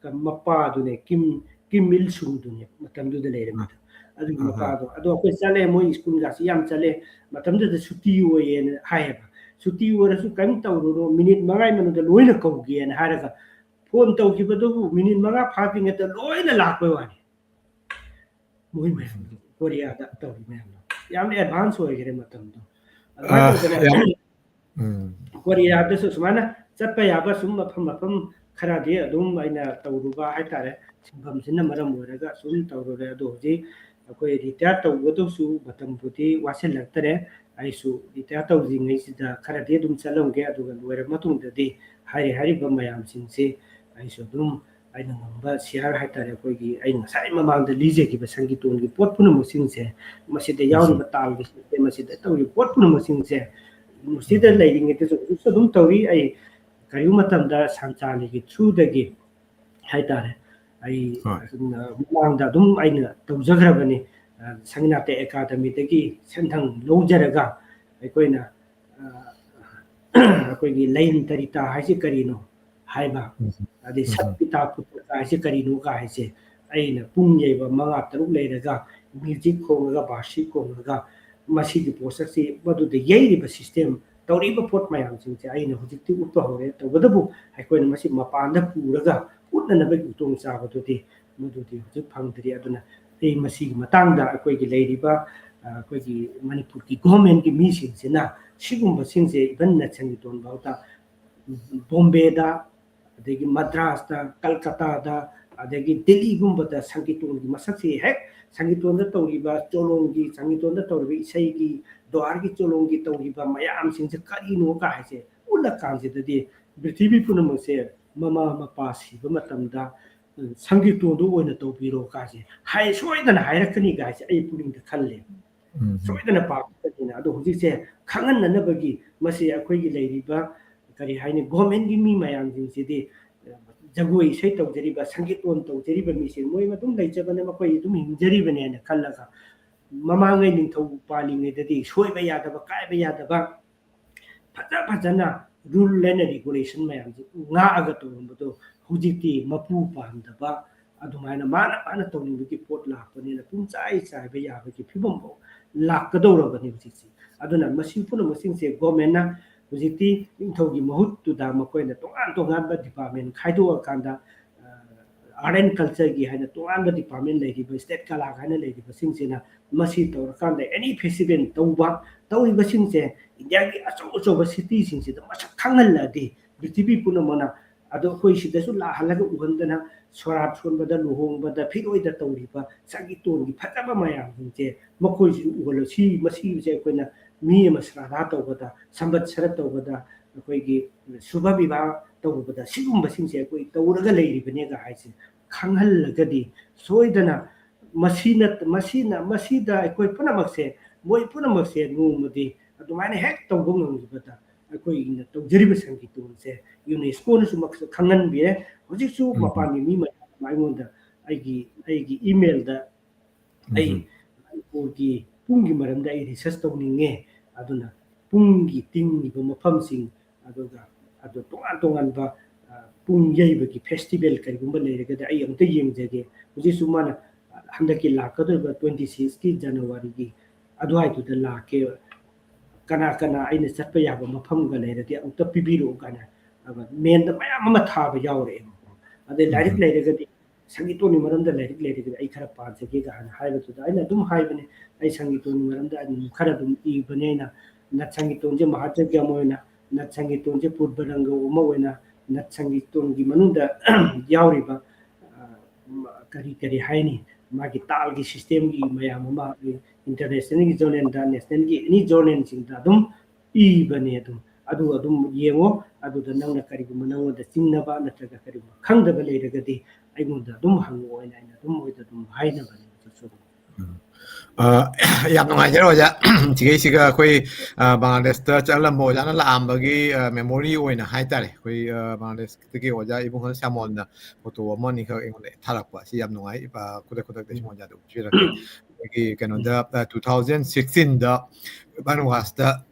ꯃꯄꯥꯗꯨꯅꯦ, ꯀꯤꯝ, ꯀꯤꯝ ꯏꯜ ꯁꯨꯡꯗꯨꯅꯦ ꯃꯇꯝꯗꯨꯗ ꯂꯩꯔꯝꯃꯤꯗꯣ꯫ ꯑꯗꯨꯒꯤ ꯑꯍꯥ꯫ ꯃꯄꯥꯗꯣ꯫ ꯑꯗꯣ ꯑꯩꯈꯣꯏ ꯆꯠꯂꯦ, ꯃꯣꯏ ꯁ꯭ꯀꯨꯜꯒꯁꯤ ꯌꯥꯝ ꯆꯠꯂꯦ꯫ ꯃꯇꯝꯗꯨꯗ ꯁꯨꯇꯤ ꯑꯣꯏꯌꯦꯅ ꯍꯥꯏꯌꯦꯕ꯫ ꯁꯨꯇꯤ ꯑꯣꯏꯔꯁꯨ ꯀꯔꯤꯝ ꯇꯧꯔꯨꯅꯨ, ꯃꯤꯅꯤꯠ ꯃꯉꯥꯒꯤ ꯃꯅꯨꯡꯗ ꯂꯣꯏꯅ ꯀꯧꯒꯦꯅ ꯍꯥꯏꯔꯒ ꯐꯣꯟ ꯇꯧꯈꯤꯕꯗꯨꯕꯨ ꯃꯤꯅꯤꯠ ꯃꯉꯥ ꯐꯥꯗ꯭ꯔꯤꯉꯩꯗ ꯂꯣꯏꯅ ꯂꯥꯛꯄꯩ ꯋꯥꯅꯤ꯫ ꯃꯣꯏ ꯃꯌꯥꯝꯗꯣ, ꯀꯣꯔꯤꯌꯥꯗ ꯇꯧꯔꯤ ꯃꯌꯥꯝꯗꯣ꯫ ꯌꯥꯝꯅ advance ꯑꯣꯏꯈ꯭ꯔꯦ ꯃꯇꯝꯗꯣ꯫ ꯑꯗꯨꯃꯥꯏꯅ ꯑꯥ, ꯇꯧꯗꯅ ꯌꯥꯝ, ꯎꯝ꯫ ꯀꯣꯔꯤꯌꯥꯗꯁꯨ ꯁꯨꯃꯥꯏꯅ ꯆꯠꯄ ꯌꯥꯕ ꯁꯨꯝ ꯃꯐꯝ, ꯃꯐꯝ ꯈꯔꯗꯤ ꯑꯗꯨꯝ ꯑꯩꯅ ꯇꯧꯔꯨꯕ ꯍꯥꯏꯇꯥꯔꯦ꯫ ꯁꯤꯟꯐꯝꯁꯤꯅ ꯃꯔꯝ ꯑꯣꯏꯔꯒ ꯁꯨꯝ ꯇꯧꯔꯨꯔꯦ꯫ ꯑꯗꯣ ꯍꯧꯖꯤꯛ ꯑꯩꯈꯣꯏ retire ꯇꯧꯒꯗꯧꯁꯨ ꯃꯇꯝꯕꯨꯗꯤ ꯋꯥꯁꯤꯜꯂꯛꯇꯔꯦ꯫ ꯑꯩꯁꯨ retire ꯇꯧꯗ꯭ꯔꯤꯉꯩꯁꯤꯗ ꯈꯔꯗꯤ ꯑꯗꯨꯝ ꯆꯠꯂꯝꯒꯦ, ꯑꯗꯨꯒ ꯂꯣꯏꯔ ꯃꯇꯨꯡꯗꯗꯤ ꯍꯥꯏꯔꯤ ꯍꯥꯏꯔꯤꯕ ꯃꯌꯥꯝꯁꯤꯡꯁꯤ ꯑꯩꯁꯨ ꯑꯗꯨꯝ ꯑꯩꯅ ꯉꯝꯕ share ꯍꯥꯏꯇꯥꯔꯦ꯫ ꯑꯩꯈꯣꯏꯒꯤ ꯑꯩ ꯉꯁꯥꯏ ꯃꯃꯥꯡꯗ ꯂꯤꯖꯈꯤꯕ ꯁꯪꯒꯤꯇꯣꯟꯒꯤ ꯄꯣꯠ ꯄꯨꯝꯅꯃꯛꯁꯤꯡꯁꯦ, ꯃꯁꯤꯗ ꯎꯝ꯫ ꯌꯥꯎꯔꯤꯕ ꯇꯥꯜꯒꯤ system, ꯃꯁꯤꯗ ꯇꯧꯔꯤꯕ ꯄꯣꯠ ꯄꯨꯝꯅꯃꯛꯁꯤꯡꯁꯦ, ꯃꯁꯤꯗ ꯎꯝ꯫ ꯂꯩꯔꯤꯉꯩꯗꯁꯨ ꯍꯧꯖꯤꯛꯁꯨ ꯑꯗꯨꯝ ꯇꯧꯔꯤ꯫ ꯑꯩ ꯀꯔꯤꯒꯨꯝꯕ ꯃꯇꯝꯗ ꯁꯟꯆꯥꯟꯅꯤꯒꯤ through ꯗꯒꯤ ꯍꯥꯏꯇꯥꯔꯦ, ꯑꯩ ꯍꯣꯏ꯫ ꯑꯁꯨꯝꯅ ꯃꯃꯥꯡꯗ ꯑꯗꯨꯝ ꯑꯩꯅ ꯇꯧꯖꯈ꯭ꯔꯕꯅꯤ꯫ ꯑ, ꯁꯪꯒꯤꯠ ꯅꯥꯇꯛ ꯑꯦꯀꯥꯗꯃꯤꯗꯒꯤ ꯁꯦꯟꯊꯪ ꯂꯧꯖꯔꯒ ꯑꯩꯈꯣꯏꯅ, ꯑ, ꯑꯩꯈꯣꯏꯒꯤ ꯂꯌꯤꯟ ꯇꯔꯤꯇꯥ ꯍꯥꯏꯁꯤ ꯀꯔꯤꯅꯣ ꯍꯥꯏꯕ, ꯎꯝ꯫ ꯑꯗꯩ ꯎꯝ꯫ ꯁꯠꯄꯤꯇꯥ ꯄꯨꯇ꯭ꯔꯀꯥ ꯍꯥꯏꯁꯤ ꯀꯔꯤꯅꯣ ꯀꯥ ꯍꯥꯏꯁꯦ ꯑꯩꯅ ꯄꯨꯡ ꯌꯩꯕ ꯃꯉꯥ ꯇꯔꯨꯛ ꯂꯩꯔꯒ music ꯈꯣꯡꯉꯒ, ꯕꯥꯔꯁꯤ ꯈꯣꯡꯉꯒ, ꯃꯁꯤꯒꯤ ꯄꯣꯠꯁꯛꯁꯤ ꯃꯗꯨꯗ ꯌꯩꯔꯤꯕ system, ꯇꯧꯔꯤꯕ ꯄꯣꯠ ꯃꯌꯥꯝꯁꯤꯡꯁꯦ ꯑꯩꯅ ꯍꯧꯖꯤꯛꯇꯤ ꯎꯠꯄ ꯍꯧꯔꯦ꯫ ꯇꯧꯕꯇꯕꯨ ꯑꯩꯈꯣꯏꯅ ꯃꯁꯤ ꯃꯄꯥꯟꯗ ꯄꯨꯔꯒ ꯎꯠꯅꯅꯕꯒꯤ ꯈꯨꯗꯣꯡꯆꯥꯕꯗꯨꯗꯤ ꯃꯗꯨꯗꯤ ꯍꯧꯖꯤꯛ ꯐꯪꯗ꯭ꯔꯤ꯫ ꯑꯗꯨꯅ ꯑꯩ ꯃꯁꯤꯒꯤ ꯃꯇꯥꯡꯗ ꯑꯩꯈꯣꯏꯒꯤ ꯂꯩꯔꯤꯕ, ꯑ, ꯑꯩꯈꯣꯏꯒꯤ ꯃꯅꯤꯄꯨꯔꯒꯤ government ꯀꯤ ꯃꯤꯁꯤꯡꯁꯤꯅ ꯁꯤꯒꯨꯝꯕꯁꯤꯡꯁꯦ even ꯅꯠ ꯁꯪꯒꯤꯇꯣꯟ ꯐꯥꯎꯗ ꯕꯣꯝꯕꯦꯗ, ꯑꯗꯒꯤ ꯃꯗ꯭ꯔꯥꯁꯇ, ꯀꯜꯀꯇꯥꯗ, ꯑꯗꯒꯤ ꯗꯤꯜꯂꯤꯒꯨꯝꯕꯗ ꯁꯪꯒꯤꯇꯣꯟꯒꯤ ꯃꯁꯛꯁꯤ ꯍꯦꯛ ꯁꯪꯒꯤꯇꯣꯟꯗ ꯇꯧꯔꯤꯕ ꯆꯣꯂꯣꯝꯒꯤ, ꯁꯪꯒꯤꯇꯣꯟꯗ ꯇꯧꯔꯤꯕ ꯏꯁꯩꯒꯤ, ꯗ꯭ꯋꯥꯔꯒꯤ ꯆꯣꯂꯣꯝꯒꯤ ꯇꯧꯔꯤꯕ ꯃꯌꯥꯝꯁꯤꯡꯁꯦ ꯀꯔꯤꯅꯣ ꯀꯥ ꯍꯥꯏꯁꯦ ꯎꯠꯂꯀꯥꯟꯁꯤꯗꯗꯤ ꯄ꯭ꯔꯤꯊꯤꯕꯤ ꯄꯨꯝꯅꯃꯛꯁꯦ ꯃꯃꯥ ꯃꯄꯥ ꯁꯤꯕ ꯃꯇꯝꯗ, ꯎꯝ, ꯁꯪꯒꯤꯇꯣꯟꯗꯨ ꯑꯣꯏꯅ ꯇꯧꯕꯤꯔꯣ ꯀꯥꯏꯁꯦ ꯍꯥꯏ, ꯁꯣꯏꯗꯅ ꯍꯥꯏꯔꯛꯀꯅꯤ ꯀꯥꯏꯁꯦ ꯑꯩ ꯄꯨꯛꯅꯤꯡꯗ ꯈꯜꯂꯦ꯫ ꯎꯝ꯫ ꯁꯣꯏꯗꯅ ꯄꯥꯝꯒꯅꯤꯅ꯫ ꯑꯗꯣ ꯍꯧꯖꯤꯛꯁꯦ ꯈꯪꯍꯟꯅꯅꯕꯒꯤ ꯃꯁꯤ ꯑꯩꯈꯣꯏꯒꯤ ꯂꯩꯔꯤꯕ, ꯀꯔꯤ ꯍꯥꯏꯅꯤ, ꯒꯣꯔꯃꯦꯟꯒꯤ ꯃꯤ ꯃꯌꯥꯝꯁꯤꯡꯁꯤꯗꯤ ꯖꯒꯣꯏ ꯏꯁꯩ ꯇꯧꯖꯔꯤꯕ, ꯁꯪꯒꯤꯠꯂꯣꯟ ꯇꯧꯖꯔꯤꯕ ꯃꯤꯁꯦ ꯃꯣꯏ ꯑꯗꯨꯝ ꯂꯩꯖꯕꯅꯦ, ꯃꯈꯣꯏ ꯑꯗꯨꯝ ꯍꯤꯡꯖꯔꯤꯕꯅꯦꯅ ꯈꯜꯂꯒ, ꯃꯃꯥꯡꯉꯩ ꯅꯤꯡꯊꯧ ꯄꯥꯜꯂꯤꯉꯩꯗꯗꯤ ꯁꯣꯏꯕ ꯌꯥꯗꯕ, ꯀꯥꯏꯕ ꯌꯥꯗꯕ, ꯐꯖ ꯐꯖꯅ rule and regulation ꯃꯌꯥꯝꯁꯦ ꯉꯥꯛꯑꯒ ꯇꯧꯔꯝꯕꯗꯣ ꯍꯧꯖꯤꯛꯇꯤ ꯃꯄꯨ ꯄꯥꯝꯗꯕ, ꯑꯗꯨꯃꯥꯏꯅ ꯃꯥꯅ ꯃꯥꯅ ꯇꯧꯅꯤꯡꯕꯒꯤ ꯄꯣꯠ ꯂꯥꯛꯄꯅꯤꯅ ꯄꯨꯡꯆꯥꯏ ꯆꯥꯏꯕ ꯌꯥꯕꯒꯤ ꯐꯤꯕꯝꯐꯥꯎ ꯂꯥꯛꯀꯗꯧꯔꯕꯅꯤ ꯍꯧꯖꯤꯛꯁꯤ꯫ ꯑꯗꯨꯅ ꯃꯁꯤ ꯄꯨꯝꯅꯃꯛꯁꯤꯡꯁꯦ ꯒꯣꯔꯃꯦꯟꯅ ꯍꯧꯖꯤꯛꯇꯤ ꯅꯤꯡꯊꯧꯒꯤ ꯃꯍꯨꯠꯇꯨꯗ ꯃꯈꯣꯏꯅ ꯇꯣꯉꯥꯟ ꯇꯣꯉꯥꯟꯕ department ꯈꯥꯏꯗꯣꯛꯑꯀꯥꯟꯗ, ꯑ, Art and Cultureꯒꯤ ꯍꯥꯏꯅ ꯇꯣꯉꯥꯟꯕ department ꯂꯩꯔꯤꯕ, state ꯀꯂꯥ ꯍꯥꯏꯅ ꯂꯩꯔꯤꯕꯁꯤꯡꯁꯤꯅ ꯃꯁꯤ ꯇꯧꯔꯀꯥꯟꯗ any festival ꯇꯧꯕ, ꯇꯧꯔꯤꯕꯁꯤꯡꯁꯦ ꯏꯟꯗꯤꯌꯥꯒꯤ ꯑꯆꯧ ꯑꯆꯧꯕ cityꯁꯤꯡꯁꯤꯗ ꯃꯁꯛ ꯈꯪꯍꯜꯂꯗꯤ ꯄ꯭ꯔꯤꯊꯤꯕꯤ ꯄꯨꯝꯅꯃꯛꯅ, ꯑꯗꯣ ꯑꯩꯈꯣꯏ ꯁꯤꯗꯁꯨ ꯂꯥꯛꯍꯜꯂꯒ ꯎꯍꯟꯗꯅ ꯁꯣꯔꯥꯠ ꯁꯣꯟꯕꯗ, ꯂꯨꯍꯣꯡꯕꯗ, ꯐꯤꯔꯣꯏꯗ ꯇꯧꯔꯤꯕ ꯁꯪꯒꯤꯠꯇꯣꯟꯒꯤ ꯐꯖꯕ ꯃꯌꯥꯝꯁꯤꯡꯁꯦ ꯃꯈꯣꯏꯁꯨ ꯎꯍꯜꯂꯣ꯫ ꯁꯤ, ꯃꯁꯤꯁꯦ ꯑꯩꯈꯣꯏꯅ ꯃꯤ ꯑꯃ ꯁ꯭ꯔꯥꯙꯥ ꯇꯧꯕꯗ, ꯁꯝꯕꯠꯁꯔ ꯇꯧꯕꯗ, ꯑꯩꯈꯣꯏꯒꯤ ꯁꯨꯚ ꯕꯤꯚꯥ ꯇꯧꯕꯗ ꯁꯤꯒꯨꯝꯕꯁꯤꯡꯁꯦ ꯑꯩꯈꯣꯏ ꯇꯧꯔꯒ ꯂꯩꯔꯤꯕꯅꯦꯒ ꯍꯥꯏꯁꯦ ꯈꯪꯍꯜꯂꯒꯗꯤ ꯁꯣꯏꯗꯅ ꯃꯁꯤꯅ, ꯃꯁꯤꯅ, ꯃꯁꯤꯗ ꯑꯩꯈꯣꯏ ꯄꯨꯝꯅꯃꯛꯁꯦ, ꯃꯣꯏ ꯄꯨꯝꯅꯃꯛꯁꯦ ꯅꯣꯡꯃꯗꯤ ꯑꯗꯨꯃꯥꯏꯅ ꯍꯦꯛ ꯇꯧꯕ ꯉꯝꯈꯤꯕꯗ ꯑꯩꯈꯣꯏꯅ ꯇꯧꯖꯔꯤꯕ ꯁꯪꯒꯤꯠꯇꯣꯟꯁꯦ UNESCOꯅꯁꯨ ꯃꯁꯛ ꯈꯪꯍꯟꯕꯤꯔꯦ꯫ ꯍꯧꯖꯤꯛꯁꯨ ꯎꯝ꯫ ꯃꯄꯥꯟꯒꯤ ꯃꯤ ꯃꯌꯥꯝ ꯑꯃ ꯑꯩꯉꯣꯟꯗ ꯑꯩꯒꯤ, ꯑꯩꯒꯤ emailꯗ ꯑꯩ ꯎꯝ꯫ ꯃꯅꯤꯄꯨꯔꯒꯤ ꯄꯨꯡꯒꯤ ꯃꯔꯝꯗ ꯑꯩ research ꯇꯧꯅꯤꯡꯉꯦ, ꯑꯗꯨꯅ ꯄꯨꯡꯒꯤ ꯇꯤꯡꯉꯤꯕ ꯃꯐꯝꯁꯤꯡ, ꯑꯗꯨꯒ ꯑꯗꯨ ꯇꯣꯉꯥꯟ ꯇꯣꯉꯥꯟꯕ, ꯑ, ꯄꯨꯡ ꯌꯩꯕꯒꯤ festival ꯀꯔꯤꯒꯨꯝꯕ ꯂꯩꯔꯒꯗꯤ ꯑꯩ ꯑꯃꯨꯛꯇ ꯌꯦꯡꯖꯒꯦ꯫ ꯍꯧꯖꯤꯛꯁꯨ ꯃꯥꯅ, ꯑ, ꯍꯟꯗꯛꯀꯤ ꯂꯥꯛꯀꯗꯧꯔꯤꯕ twenty sixꯀꯤ Januaryꯒꯤ ꯑꯗꯨꯋꯥꯏꯗꯨꯗ ꯂꯥꯛꯀꯦ, ꯀꯅꯥ ꯀꯅꯥ ꯑꯩꯅ ꯆꯠꯄ ꯌꯥꯕ ꯃꯐꯝꯒ ꯂꯩꯔꯗꯤ ꯑꯃꯨꯛꯇ ꯄꯤꯕꯤꯔꯛꯎ ꯀꯥꯏꯅ, ꯑꯗꯨꯒ mailꯗ ꯃꯌꯥꯝ ꯑꯃ ꯊꯥꯕ ꯌꯥꯎꯔꯛꯑꯦꯕꯀꯣ꯫ ꯑꯗꯩ ꯂꯥꯏꯔꯤꯛ ꯎꯝ꯫ ꯂꯩꯔꯒꯗꯤ, ꯁꯪꯒꯤꯠꯇꯣꯟꯒꯤ ꯃꯔꯝꯗ ꯂꯥꯏꯔꯤꯛ ꯂꯩꯔꯒꯗꯤ ꯑꯩ ꯈꯔ ꯄꯥꯖꯒꯦꯒ ꯍꯥꯏꯅ ꯍꯥꯏꯕꯗꯨꯗ ꯑꯩꯅ ꯑꯗꯨꯝ ꯍꯥꯏꯕꯅꯦ, ꯑꯩ ꯁꯪꯒꯤꯠꯇꯣꯟꯒꯤ ꯃꯔꯝꯗ ꯑꯗꯨꯝ ꯈꯔ ꯑꯗꯨꯝ ꯏꯕꯅꯦ꯫ ꯑꯩꯅ ꯅꯠ ꯁꯪꯒꯤꯠꯇꯣꯟꯁꯦ ꯃꯍꯥꯖꯒ꯭ꯌꯝ ꯑꯣꯏꯅ, ꯅꯠ ꯁꯪꯒꯤꯠꯇꯣꯟꯁꯦ ꯄꯨꯔꯕ ꯔꯪꯒ ꯑꯃ ꯑꯣꯏꯅ, ꯅꯠ ꯁꯪꯒꯤꯠꯇꯣꯟꯒꯤ ꯃꯅꯨꯡꯗ ꯌꯥꯎꯔꯤꯕ, ꯑ, ꯀꯔꯤ ꯀꯔꯤ ꯍꯥꯏꯅꯤ, ꯃꯥꯒꯤ ꯇꯥꯜꯒꯤ systemꯒꯤ ꯃꯌꯥꯝ ꯑꯃ internationalꯒꯤ journalꯗ, nationalꯒꯤ any journalꯁꯤꯡꯗ ꯑꯗꯨꯝ ꯏꯕꯅꯦ꯫ ꯑꯗꯨꯝ, ꯑꯗꯨ ꯑꯗꯨꯝ ꯌꯦꯡꯉꯣ꯫ ꯑꯗꯨꯗ ꯅꯪꯅ ꯀꯔꯤꯒꯨꯝꯕ ꯅꯪꯉꯣꯟꯗ ꯆꯤꯡꯅꯕ ꯅꯠꯇ꯭ꯔꯒ ꯀꯔꯤꯒꯨꯝꯕ ꯈꯪꯗꯕ ꯂꯩꯔꯒꯗꯤ ꯑꯩꯉꯣꯟꯗ ꯑꯗꯨꯝ ꯍꯪꯉꯛꯑꯣ ꯍꯥꯏꯅ ꯑꯩꯅ ꯑꯗꯨꯝ ꯃꯣꯏꯗ ꯑꯗꯨꯝ ꯍꯥꯏꯅꯕꯅꯦ꯫ ꯎꯝ꯫ ꯑ, ꯌꯥꯝ ꯅꯨꯡꯉꯥꯏꯖꯔꯦ ꯑꯣꯖꯥ꯫ ꯁꯤꯒꯩꯁꯤꯒ ꯑꯩꯈꯣꯏ, ꯑ, ꯕꯪꯒ꯭ꯂꯥꯗꯦꯁꯇ ꯆꯠꯂꯝꯕ ꯑꯣꯖꯥꯅ ꯂꯥꯛꯑꯝꯕꯒꯤ, ꯑ, memory ꯑꯣꯏꯅ ꯍꯥꯏꯇꯥꯔꯦ꯫ ꯑꯩꯈꯣꯏ, ꯑ, ꯕꯪꯒ꯭ꯂꯥꯗꯦꯁꯇꯒꯤ ꯑꯣꯖꯥ ꯏꯕꯨꯡꯉꯣ ꯁ꯭ꯌꯥꯃꯣꯜꯅ photo ꯑꯃ ꯑꯅꯤꯈꯛ ꯑꯩꯉꯣꯟꯗ ꯊꯥꯔꯛꯄ꯫ ꯁꯤ ꯌꯥꯝ ꯅꯨꯡꯉꯥꯏ꯫ ꯑ, ꯈꯨꯗꯛ ꯈꯨꯗꯛꯇ ꯁꯨꯝ ꯑꯣꯖꯥꯗ ꯎꯠꯄꯤꯔꯛꯀꯦ꯫ ꯑꯩꯈꯣꯏꯒꯤ ꯀꯩꯅꯣꯗ, ꯑ, two thousand sixteen ꯗ ꯕꯥꯅꯨꯋꯥꯁꯇ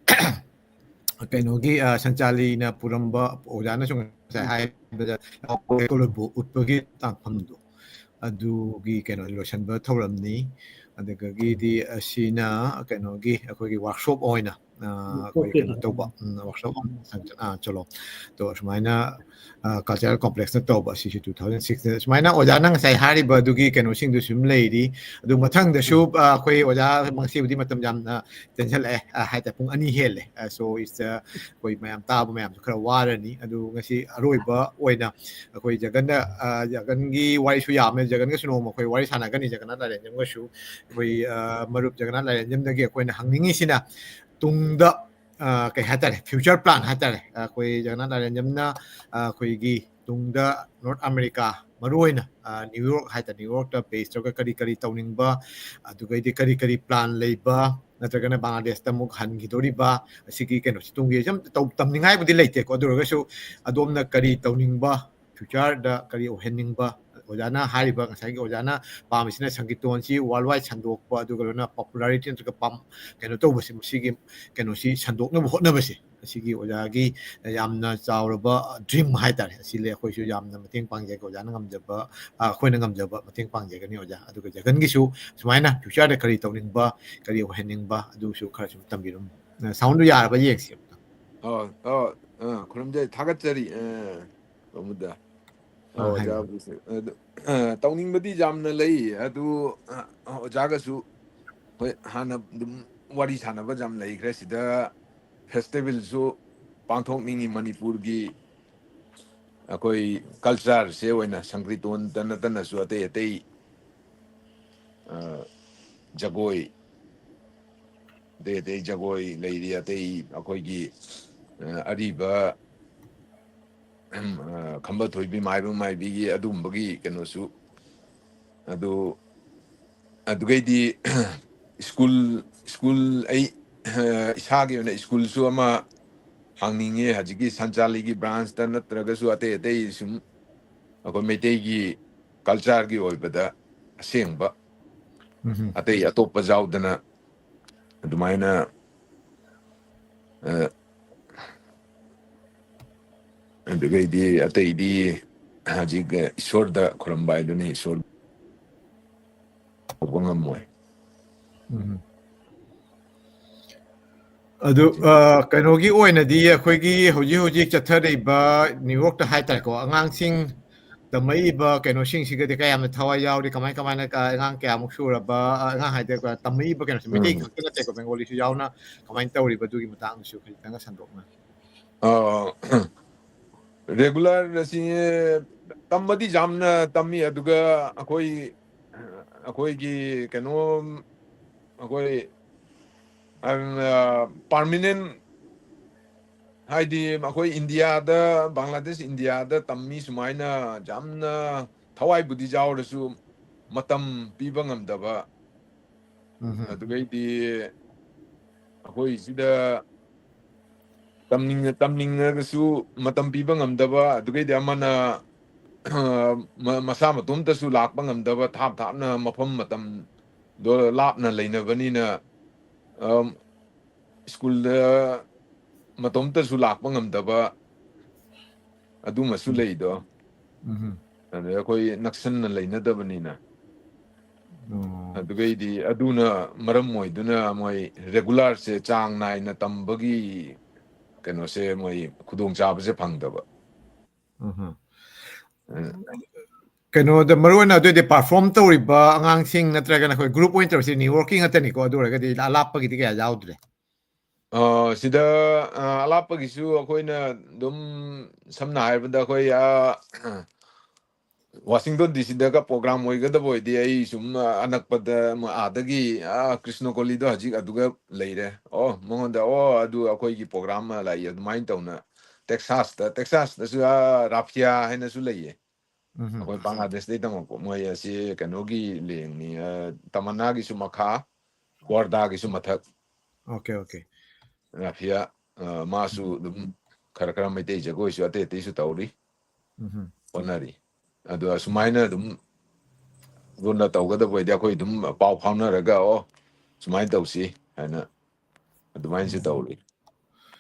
ꯀꯩꯅꯣꯒꯤ, ꯑ, ꯁꯟꯆꯥꯂꯤꯅ ꯄꯨꯔꯝꯕ ꯑꯣꯖꯥꯅꯁꯨ ꯉꯁꯥꯏ ꯍꯥꯏꯕꯗ ꯀꯣꯂꯨꯕꯨ ꯎꯠꯄꯒꯤ ꯇꯥꯡꯐꯝꯗꯣ, ꯑꯗꯨꯒꯤ ꯀꯩꯅꯣ ꯂꯣꯏꯁꯤꯟꯕ ꯊꯧꯔꯝꯅꯤ꯫ ꯑꯗꯨꯗꯒꯤꯗꯤ ꯑꯁꯤꯅ ꯀꯩꯅꯣꯒꯤ ꯑꯩꯈꯣꯏꯒꯤ workshop ꯑꯣꯏꯅ, ꯑ, ꯑꯩꯈꯣꯏ ꯀꯩꯅꯣ ꯇꯧꯕ, ꯎꯝ, workshop, ꯑ, ꯆꯠꯂꯣ꯫ ꯑꯗꯣ ꯁꯨꯃꯥꯏꯅ, ꯑ, cultural complex ꯅ ꯇꯧꯕ, ꯑꯁꯤꯁꯨ two thousand six ꯗ꯫ ꯁꯨꯃꯥꯏꯅ ꯑꯣꯖꯥꯅ ꯉꯁꯥꯏ ꯍꯥꯏꯔꯤꯕ ꯑꯗꯨꯒꯤ ꯀꯩꯅꯣꯁꯤꯡꯗꯨ ꯁꯨꯝ ꯂꯩꯔꯤ꯫ ꯑꯗꯨ ꯃꯊꯪꯗꯁꯨ, ꯑ, ꯑꯩꯈꯣꯏ ꯑꯣꯖꯥ, ꯉꯁꯤꯕꯨꯗꯤ ꯃꯇꯝ ꯌꯥꯝꯅ ꯇꯦꯟꯁꯜꯂꯛꯑꯦ, ꯑ, ꯍꯥꯏꯇꯥꯔꯦ, ꯄꯨꯡ ꯑꯅꯤ ꯍꯦꯜꯂꯦ꯫ ꯑ, so it's, ꯑ, ꯑꯩꯈꯣꯏ ꯃꯌꯥꯝ ꯇꯥꯕ ꯃꯌꯥꯝꯁꯨ ꯈꯔ ꯋꯥꯔꯅꯤ꯫ ꯑꯗꯨ ꯉꯁꯤ ꯑꯔꯣꯏꯕ ꯑꯣꯏꯅ ꯑꯩꯈꯣꯏ ꯖꯒꯟꯗ, ꯑ, ꯖꯒꯟꯒꯤ ꯋꯥꯔꯤꯁꯨ ꯌꯥꯝꯃꯦ, ꯖꯒꯟꯒꯁꯨ ꯅꯣꯡꯃ ꯑꯩꯈꯣꯏ ꯋꯥꯔꯤ ꯁꯥꯟꯅꯒꯅꯤ, ꯖꯒꯟꯅꯥꯊ ꯂꯥꯏꯔꯦꯟꯖꯝꯒꯁꯨ꯫ ꯑꯩꯈꯣꯏ, ꯑ, ꯃꯔꯨꯞ ꯖꯒꯟꯅꯥꯊ ꯂꯥꯏꯔꯦꯟꯖꯝꯗꯒꯤ ꯑꯩꯈꯣꯏꯅ ꯍꯪꯅꯤꯡꯉꯤꯁꯤꯅ ꯇꯨꯡꯗ, ꯑ, ꯀꯩ ꯍꯥꯏꯇꯥꯔꯦ, future plan ꯍꯥꯏꯇꯥꯔꯦ, ꯑꯩꯈꯣꯏ ꯖꯒꯟꯅꯥꯊ ꯂꯥꯏꯔꯦꯟꯖꯝꯅ, ꯑ, ꯑꯩꯈꯣꯏꯒꯤ ꯇꯨꯡꯗ North America, ꯃꯔꯨꯑꯣꯏꯅ, ꯑ, New York ꯍꯥꯏꯇꯥꯔꯦ, New York ꯇ base ꯇꯧꯔꯒ ꯀꯔꯤ ꯀꯔꯤ ꯇꯧꯅꯤꯡꯕ, ꯑꯗꯨꯒꯩꯗꯤ ꯀꯔꯤ ꯀꯔꯤ plan ꯂꯩꯕ, ꯅꯠꯇ꯭ꯔꯒꯅ ꯕꯪꯒ꯭ꯂꯥꯗꯦꯁꯇ ꯑꯃꯨꯛ ꯍꯟꯈꯤꯗꯣꯔꯤꯕ, ꯑꯁꯤꯒꯤ ꯀꯩꯅꯣꯁꯤ ꯇꯨꯡꯒꯤ ꯁꯨꯝ ꯇꯧ-, ꯇꯝꯅꯤꯡꯉꯥꯏꯕꯨꯗꯤ ꯂꯩꯇꯦꯀꯣ, ꯑꯗꯨ ꯑꯣꯏꯔꯒꯁꯨ ꯑꯗꯣꯝꯅ ꯀꯔꯤ ꯇꯧꯅꯤꯡꯕ, future ꯗ ꯀꯔꯤ ꯑꯣꯏꯍꯟꯅꯤꯡꯕ, ꯑꯣꯖꯥꯅ ꯍꯥꯏꯔꯤꯕ ꯉꯁꯥꯏꯒꯤ ꯑꯣꯖꯥꯅ ꯄꯥꯝꯃꯤꯁꯤꯅ ꯁꯪꯀꯤꯔꯇꯣꯟꯁꯤ worldwide ꯁꯟꯗꯣꯛꯄ, ꯑꯗꯨꯒ ꯂꯣꯏꯅ popularity ꯅꯠꯇ꯭ꯔꯒ ꯄꯥꯝ-, ꯀꯩꯅꯣ ꯇꯧꯕꯁꯦ, ꯃꯁꯤꯒꯤ ꯀꯩꯅꯣꯁꯤ ꯁꯟꯗꯣꯛꯅꯕ ꯍꯣꯠꯅꯕꯁꯦ, ꯑꯁꯤꯒꯤ ꯑꯣꯖꯥꯒꯤ ꯌꯥꯝꯅ ꯆꯥꯎꯔꯕ dream ꯍꯥꯏꯇꯥꯔꯦ꯫ ꯑꯁꯤ ꯂꯩ, ꯑꯩꯈꯣꯏꯁꯨ ꯌꯥꯝꯅ ꯃꯇꯦꯡ ꯄꯥꯡꯖꯒꯦ, ꯑꯣꯖꯥꯅ ꯉꯝꯖꯕ, ꯑ, ꯑꯩꯈꯣꯏꯅ ꯉꯝꯖꯕ ꯃꯇꯦꯡ ꯄꯥꯡꯖꯒꯅꯤ ꯑꯣꯖꯥ꯫ ꯑꯗꯨꯒ ꯖꯒꯟꯒꯤꯁꯨ ꯁꯨꯃꯥꯏꯅ future ꯗ ꯀꯔꯤ ꯇꯧꯅꯤꯡꯕ, ꯀꯔꯤ ꯑꯣꯏꯍꯟꯅꯤꯡꯕ, ꯑꯗꯨꯁꯨ ꯈꯔ ꯁꯨꯝ ꯇꯝꯕꯤꯔꯝꯃꯨ꯫ ꯑ, sound ꯗꯨ ꯌꯥꯔꯕ ꯌꯦꯡꯁꯤ ꯑꯃꯨꯛꯇꯪ꯫ ꯑꯣ, ꯑꯣ, ꯑ, ꯈꯨꯔꯨꯝꯖꯩ, ꯊꯥꯒꯠꯆꯔꯤ, ꯑ, ꯄ꯭ꯔꯃꯣꯗ꯫ ꯑ, ꯑꯣ, ꯍꯥꯏꯕꯤꯌꯨ꯫ ꯑꯣꯖꯥꯕꯨꯁꯨ, ꯑꯗꯨ, ꯑ, ꯇꯧꯅꯤꯡꯕꯗꯤ ꯌꯥꯝꯅ ꯂꯩ, ꯑꯗꯨ, ꯑ, ꯑꯣꯖꯥꯒꯁꯨ, ꯍꯣꯏ, ꯍꯥꯟꯅ ꯑꯗꯨꯝ ꯋꯥꯔꯤ ꯁꯥꯟꯅꯕ ꯌꯥꯝ ꯂꯩꯈ꯭ꯔꯦ꯫ ꯁꯤꯗ festival ꯁꯨ ꯄꯥꯡꯊꯣꯛꯅꯤꯡꯉꯤ, ꯃꯅꯤꯄꯨꯔꯒꯤ ꯑꯩꯈꯣꯏ culture ꯁꯦ ꯑꯣꯏꯅ ꯁꯪꯀ꯭ꯔꯤꯇꯣꯟꯇ ꯅꯠꯇꯅꯁꯨ ꯑꯇꯩ ꯑꯇꯩ, ꯑ, ꯖꯒꯣꯏ, ꯑꯇꯩ ꯑꯇꯩ ꯖꯒꯣꯏ ꯂꯩꯔꯤ, ꯑꯇꯩ ꯑꯩꯈꯣꯏꯒꯤ, ꯑ, ꯑꯔꯤꯕ, ꯎꯝ, ꯑ, ꯈꯝꯕ ꯊꯣꯏꯕꯤ ꯃꯥꯏꯕ ꯃꯥꯏꯕꯤꯒꯤ ꯑꯗꯨꯒꯨꯝꯕꯒꯤ ꯀꯩꯅꯣꯁꯨ, ꯑꯗꯨ ꯑꯗꯨꯒꯩꯗꯤ ꯁ꯭ꯀꯨꯜ ꯁ꯭ꯀꯨꯜ ꯑꯩ ꯏꯁꯥꯒꯤ ꯑꯣꯏꯅ ꯁ꯭ꯀꯨꯜꯁꯨ ꯑꯃ ꯍꯥꯡꯅꯤꯡꯉꯦ꯫ ꯍꯧꯖꯤꯛꯀꯤ ꯁꯟꯆꯥꯂꯤꯒꯤ ꯕ꯭ꯔꯥꯟꯁꯇ ꯅꯠꯇ꯭ꯔꯒꯁꯨ ꯑꯇꯩ ꯑꯇꯩ ꯁꯨꯝ ꯑꯩꯈꯣꯏ ꯃꯩꯇꯩꯒꯤ ꯀꯜꯆꯔꯒꯤ ꯑꯣꯏꯕꯗ ꯑꯁꯦꯡꯕ, ꯑꯇꯩ ꯑꯇꯣꯞꯄ ꯌꯥꯎꯗꯅ ꯑꯗꯨꯃꯥꯏꯅ, ꯑ, ꯑꯗꯨꯒꯩꯗꯤ ꯑꯇꯩꯗꯤ ꯍꯧꯖꯤꯛ ꯏꯁꯣꯔꯗ ꯈꯨꯔꯨꯝꯕ ꯍꯥꯏꯗꯨꯅꯤ, ꯏꯁꯣꯔ ꯇꯧꯕ ꯉꯝꯃꯣꯏ꯫ ꯎꯝ꯫ ꯑꯗꯨ, ꯑ, ꯀꯩꯅꯣꯒꯤ ꯑꯣꯏꯅꯗꯤ ꯑꯩꯈꯣꯏꯒꯤ ꯍꯧꯖꯤꯛ ꯍꯧꯖꯤꯛ ꯆꯠꯊꯔꯛꯏꯕ ꯅ꯭ꯌꯨ ꯌꯣꯔꯛꯇ ꯍꯥꯏꯇꯥꯔꯦꯀꯣ, ꯑꯉꯥꯡꯁꯤꯡ ꯇꯝꯃꯛꯏꯕ ꯀꯩꯅꯣꯁꯤꯡꯁꯤꯒꯗꯤ ꯀꯌꯥꯝꯅ ꯊꯋꯥꯏ ꯌꯥꯎꯔꯤ? ꯀꯃꯥꯏ ꯀꯃꯥꯏꯅ ꯀ-, ꯑꯉꯥꯡ ꯀꯌꯥꯃꯨꯛ ꯁꯨꯔꯕ, ꯑ, ꯑꯉꯥꯡ ꯍꯥꯏꯗꯤ ꯇꯝꯃꯛꯏꯕ ꯀꯩꯅꯣꯁꯦ ꯃꯩꯇꯩ ꯎꯝ꯫ ꯈꯛꯇ ꯅꯠꯇꯦꯀꯣ, ꯕꯦꯡꯒꯣꯂꯤꯁꯨ ꯌꯥꯎꯅ ꯀꯃꯥꯏꯅ ꯇꯧꯔꯤꯕ ꯑꯗꯨꯒꯤ ꯃꯇꯥꯡꯗꯁꯨ ꯈꯖꯤꯛꯇꯪꯒ ꯁꯟꯗꯣꯛꯅ? ꯑ, ꯔꯦꯒꯨꯂꯔ ꯑꯁꯤ ꯇꯝꯕꯗꯤ ꯌꯥꯝꯅ ꯇꯝꯃꯤ, ꯑꯗꯨꯒ ꯑꯩꯈꯣꯏ, ꯑꯩꯈꯣꯏꯒꯤ ꯀꯩꯅꯣ, ꯑꯩꯈꯣꯏ, ꯑ, ꯄꯥꯔꯃꯤꯅꯦꯟ ꯍꯥꯏꯗꯤ ꯑꯩꯈꯣꯏ ꯏꯟꯗꯤꯌꯥꯗ, ꯕꯪꯒ꯭ꯂꯥꯗꯦꯁ, ꯏꯟꯗꯤꯌꯥꯗ ꯇꯝꯃꯤ ꯁꯨꯃꯥꯏꯅ ꯌꯥꯝꯅ ꯊꯋꯥꯏꯕꯨꯗꯤ ꯌꯥꯎꯔꯁꯨ ꯃꯇꯝ ꯄꯤꯕ ꯉꯝꯗꯕ, ꯎꯝ꯫ ꯑꯗꯨꯒꯩꯗꯤ ꯑꯩꯈꯣꯏ ꯁꯤꯗ ꯇꯝꯅꯤꯡꯉ-, ꯇꯝꯅꯤꯡꯉꯒꯁꯨ ꯃꯇꯝ ꯄꯤꯕ ꯉꯝꯗꯕ, ꯑꯗꯨꯒꯩꯗꯤ ꯑꯃꯅ, ꯑ, ꯃ-, ꯃꯁꯥ ꯃꯇꯣꯝꯇꯁꯨ ꯂꯥꯛꯄ ꯉꯝꯗꯕ, ꯊꯥꯞ ꯊꯥꯞꯅ ꯃꯐꯝ ꯃꯇꯝꯗꯣ ꯂꯥꯞꯅ ꯂꯩꯅꯕꯅꯤꯅ, ꯑꯝ, ꯁ꯭ꯀꯨꯜꯗ ꯃꯇꯣꯝꯇꯁꯨ ꯂꯥꯛꯄ ꯉꯝꯗꯕ ꯑꯗꯨꯃꯁꯨ ꯎꯝ꯫ ꯂꯩꯗꯣ꯫ ꯎꯝ꯫ ꯑꯗꯩ ꯑꯩꯈꯣꯏ ꯅꯛꯁꯟꯅ ꯂꯩꯅꯗꯕꯅꯤꯅ꯫ ꯑꯣ꯫ ꯑꯗꯨꯒꯩꯗꯤ ꯑꯗꯨꯅ ꯃꯔꯝ ꯑꯣꯏꯗꯨꯅ ꯃꯣꯏ ꯔꯦꯒꯨꯂꯔꯁꯦ ꯆꯥꯡ ꯅꯥꯏꯅ ꯇꯝꯕꯒꯤ ꯀꯩꯅꯣꯁꯦ ꯃꯣꯏ ꯈꯨꯗꯣꯡꯆꯥꯕꯁꯦ ꯐꯪꯗꯕ꯫ ꯎꯝ꯫ ꯎꯝ꯫ ꯀꯩꯅꯣꯗ ꯃꯔꯨꯑꯣꯏꯅ ꯑꯗꯨꯑꯣꯏꯗꯤ ꯄꯔꯐꯣꯔꯝ ꯇꯧꯔꯤꯕ ꯑꯉꯥꯡꯁꯤꯡ ꯅꯠꯇ꯭ꯔꯒꯅ ꯑꯩꯈꯣꯏ ꯒ꯭ꯔꯨꯞ ꯑꯣꯏꯅ ꯇꯧꯔꯤꯁꯦ ꯅ꯭ꯌꯨ ꯌꯣꯔꯛꯀꯤ ꯉꯥꯛꯇꯅꯤꯀꯣ? ꯑꯗꯨ ꯑꯣꯏꯔꯒꯗꯤ ꯑꯂꯥꯞꯄꯒꯤꯗꯤ ꯀꯌꯥ ꯌꯥꯎꯗ꯭ꯔꯦ? ꯑ, ꯁꯤꯗ, ꯑ, ꯑꯂꯥꯞꯄꯒꯤꯁꯨ ꯑꯩꯈꯣꯏꯅ ꯑꯗꯨꯝ ꯁꯝꯅ ꯍꯥꯏꯔꯕꯗ ꯑꯩꯈꯣꯏ, ꯑ, ꯋꯥꯁꯤꯡꯇꯟ ꯗꯤ ꯁꯤꯗꯒ ꯄ꯭ꯔꯣꯒ꯭ꯔꯥꯝ ꯑꯣꯏꯒꯗꯕ ꯑꯣꯏꯗꯤ ꯑꯩ ꯁꯨꯝ, ꯑ, ꯑꯅꯛꯄꯗ ꯃ-, ꯑꯥꯗꯒꯤ, ꯑ, ꯀ꯭ꯔꯤꯁꯅ ꯀꯣꯂꯤꯗꯣ ꯍꯧꯖꯤꯛ ꯑꯗꯨꯒ ꯂꯩꯔꯦ꯫ ꯑꯣ, ꯃꯉꯣꯟꯗ, "ꯑꯣ, ꯑꯗꯨ ꯑꯩꯈꯣꯏꯒꯤ ꯄ꯭ꯔꯣꯒ꯭ꯔꯥꯝ ꯑꯃ ꯂꯥꯛꯏ," ꯑꯗꯨꯃꯥꯏꯅ ꯇꯧꯅ ꯇꯦꯛꯁꯥꯁꯇ, ꯇꯦꯛꯁꯥꯁꯇꯁꯨ, ꯑ, ꯔꯥꯐꯤꯌꯥ ꯍꯥꯏꯅꯁꯨ ꯂꯩꯌꯦ꯫ ꯎꯝ꯫ ꯑꯩꯈꯣꯏ ꯕꯪꯒ꯭ꯂꯥꯗꯦꯁꯇꯩ ꯇꯝꯃꯛꯄ, ꯃꯣꯏ ꯑꯁꯤ ꯀꯩꯅꯣꯒꯤ ꯂꯦꯡꯅꯤ, ꯑ, ꯇꯃꯟꯅꯥꯒꯤꯁꯨ ꯃꯈꯥ, ꯋꯥꯔꯗꯥꯒꯤꯁꯁꯨ ꯃꯊꯛ꯫ Okay, okay. ꯔꯥꯐꯤꯌꯥ, ꯑ, ꯃꯥꯁꯨ ꯑꯗꯨꯝ ꯈꯔ ꯈꯔ ꯃꯩꯇꯩ ꯖꯒꯣꯏꯁꯨ ꯑꯇꯩ ꯑꯇꯩꯁꯨ ꯇꯧꯔꯤ, ꯎꯝ꯫ ꯍꯣꯠꯅꯔꯤ꯫ ꯑꯗꯣ ꯑꯁꯨꯃꯥꯏꯅ ꯑꯗꯨꯝ ꯂꯣꯟꯅ ꯇꯧꯒꯗꯕ ꯑꯣꯏꯗꯤ ꯑꯩꯈꯣꯏ ꯑꯗꯨꯝ ꯄꯥꯎ ꯐꯥꯎꯅꯔꯒ, "ꯑꯣ, ꯁꯨꯃꯥꯏꯅ ꯇꯧꯁꯤ" ꯍꯥꯏꯅ ꯑꯗꯨꯃꯥꯏꯅꯁꯨ ꯇꯧꯔꯤ꯫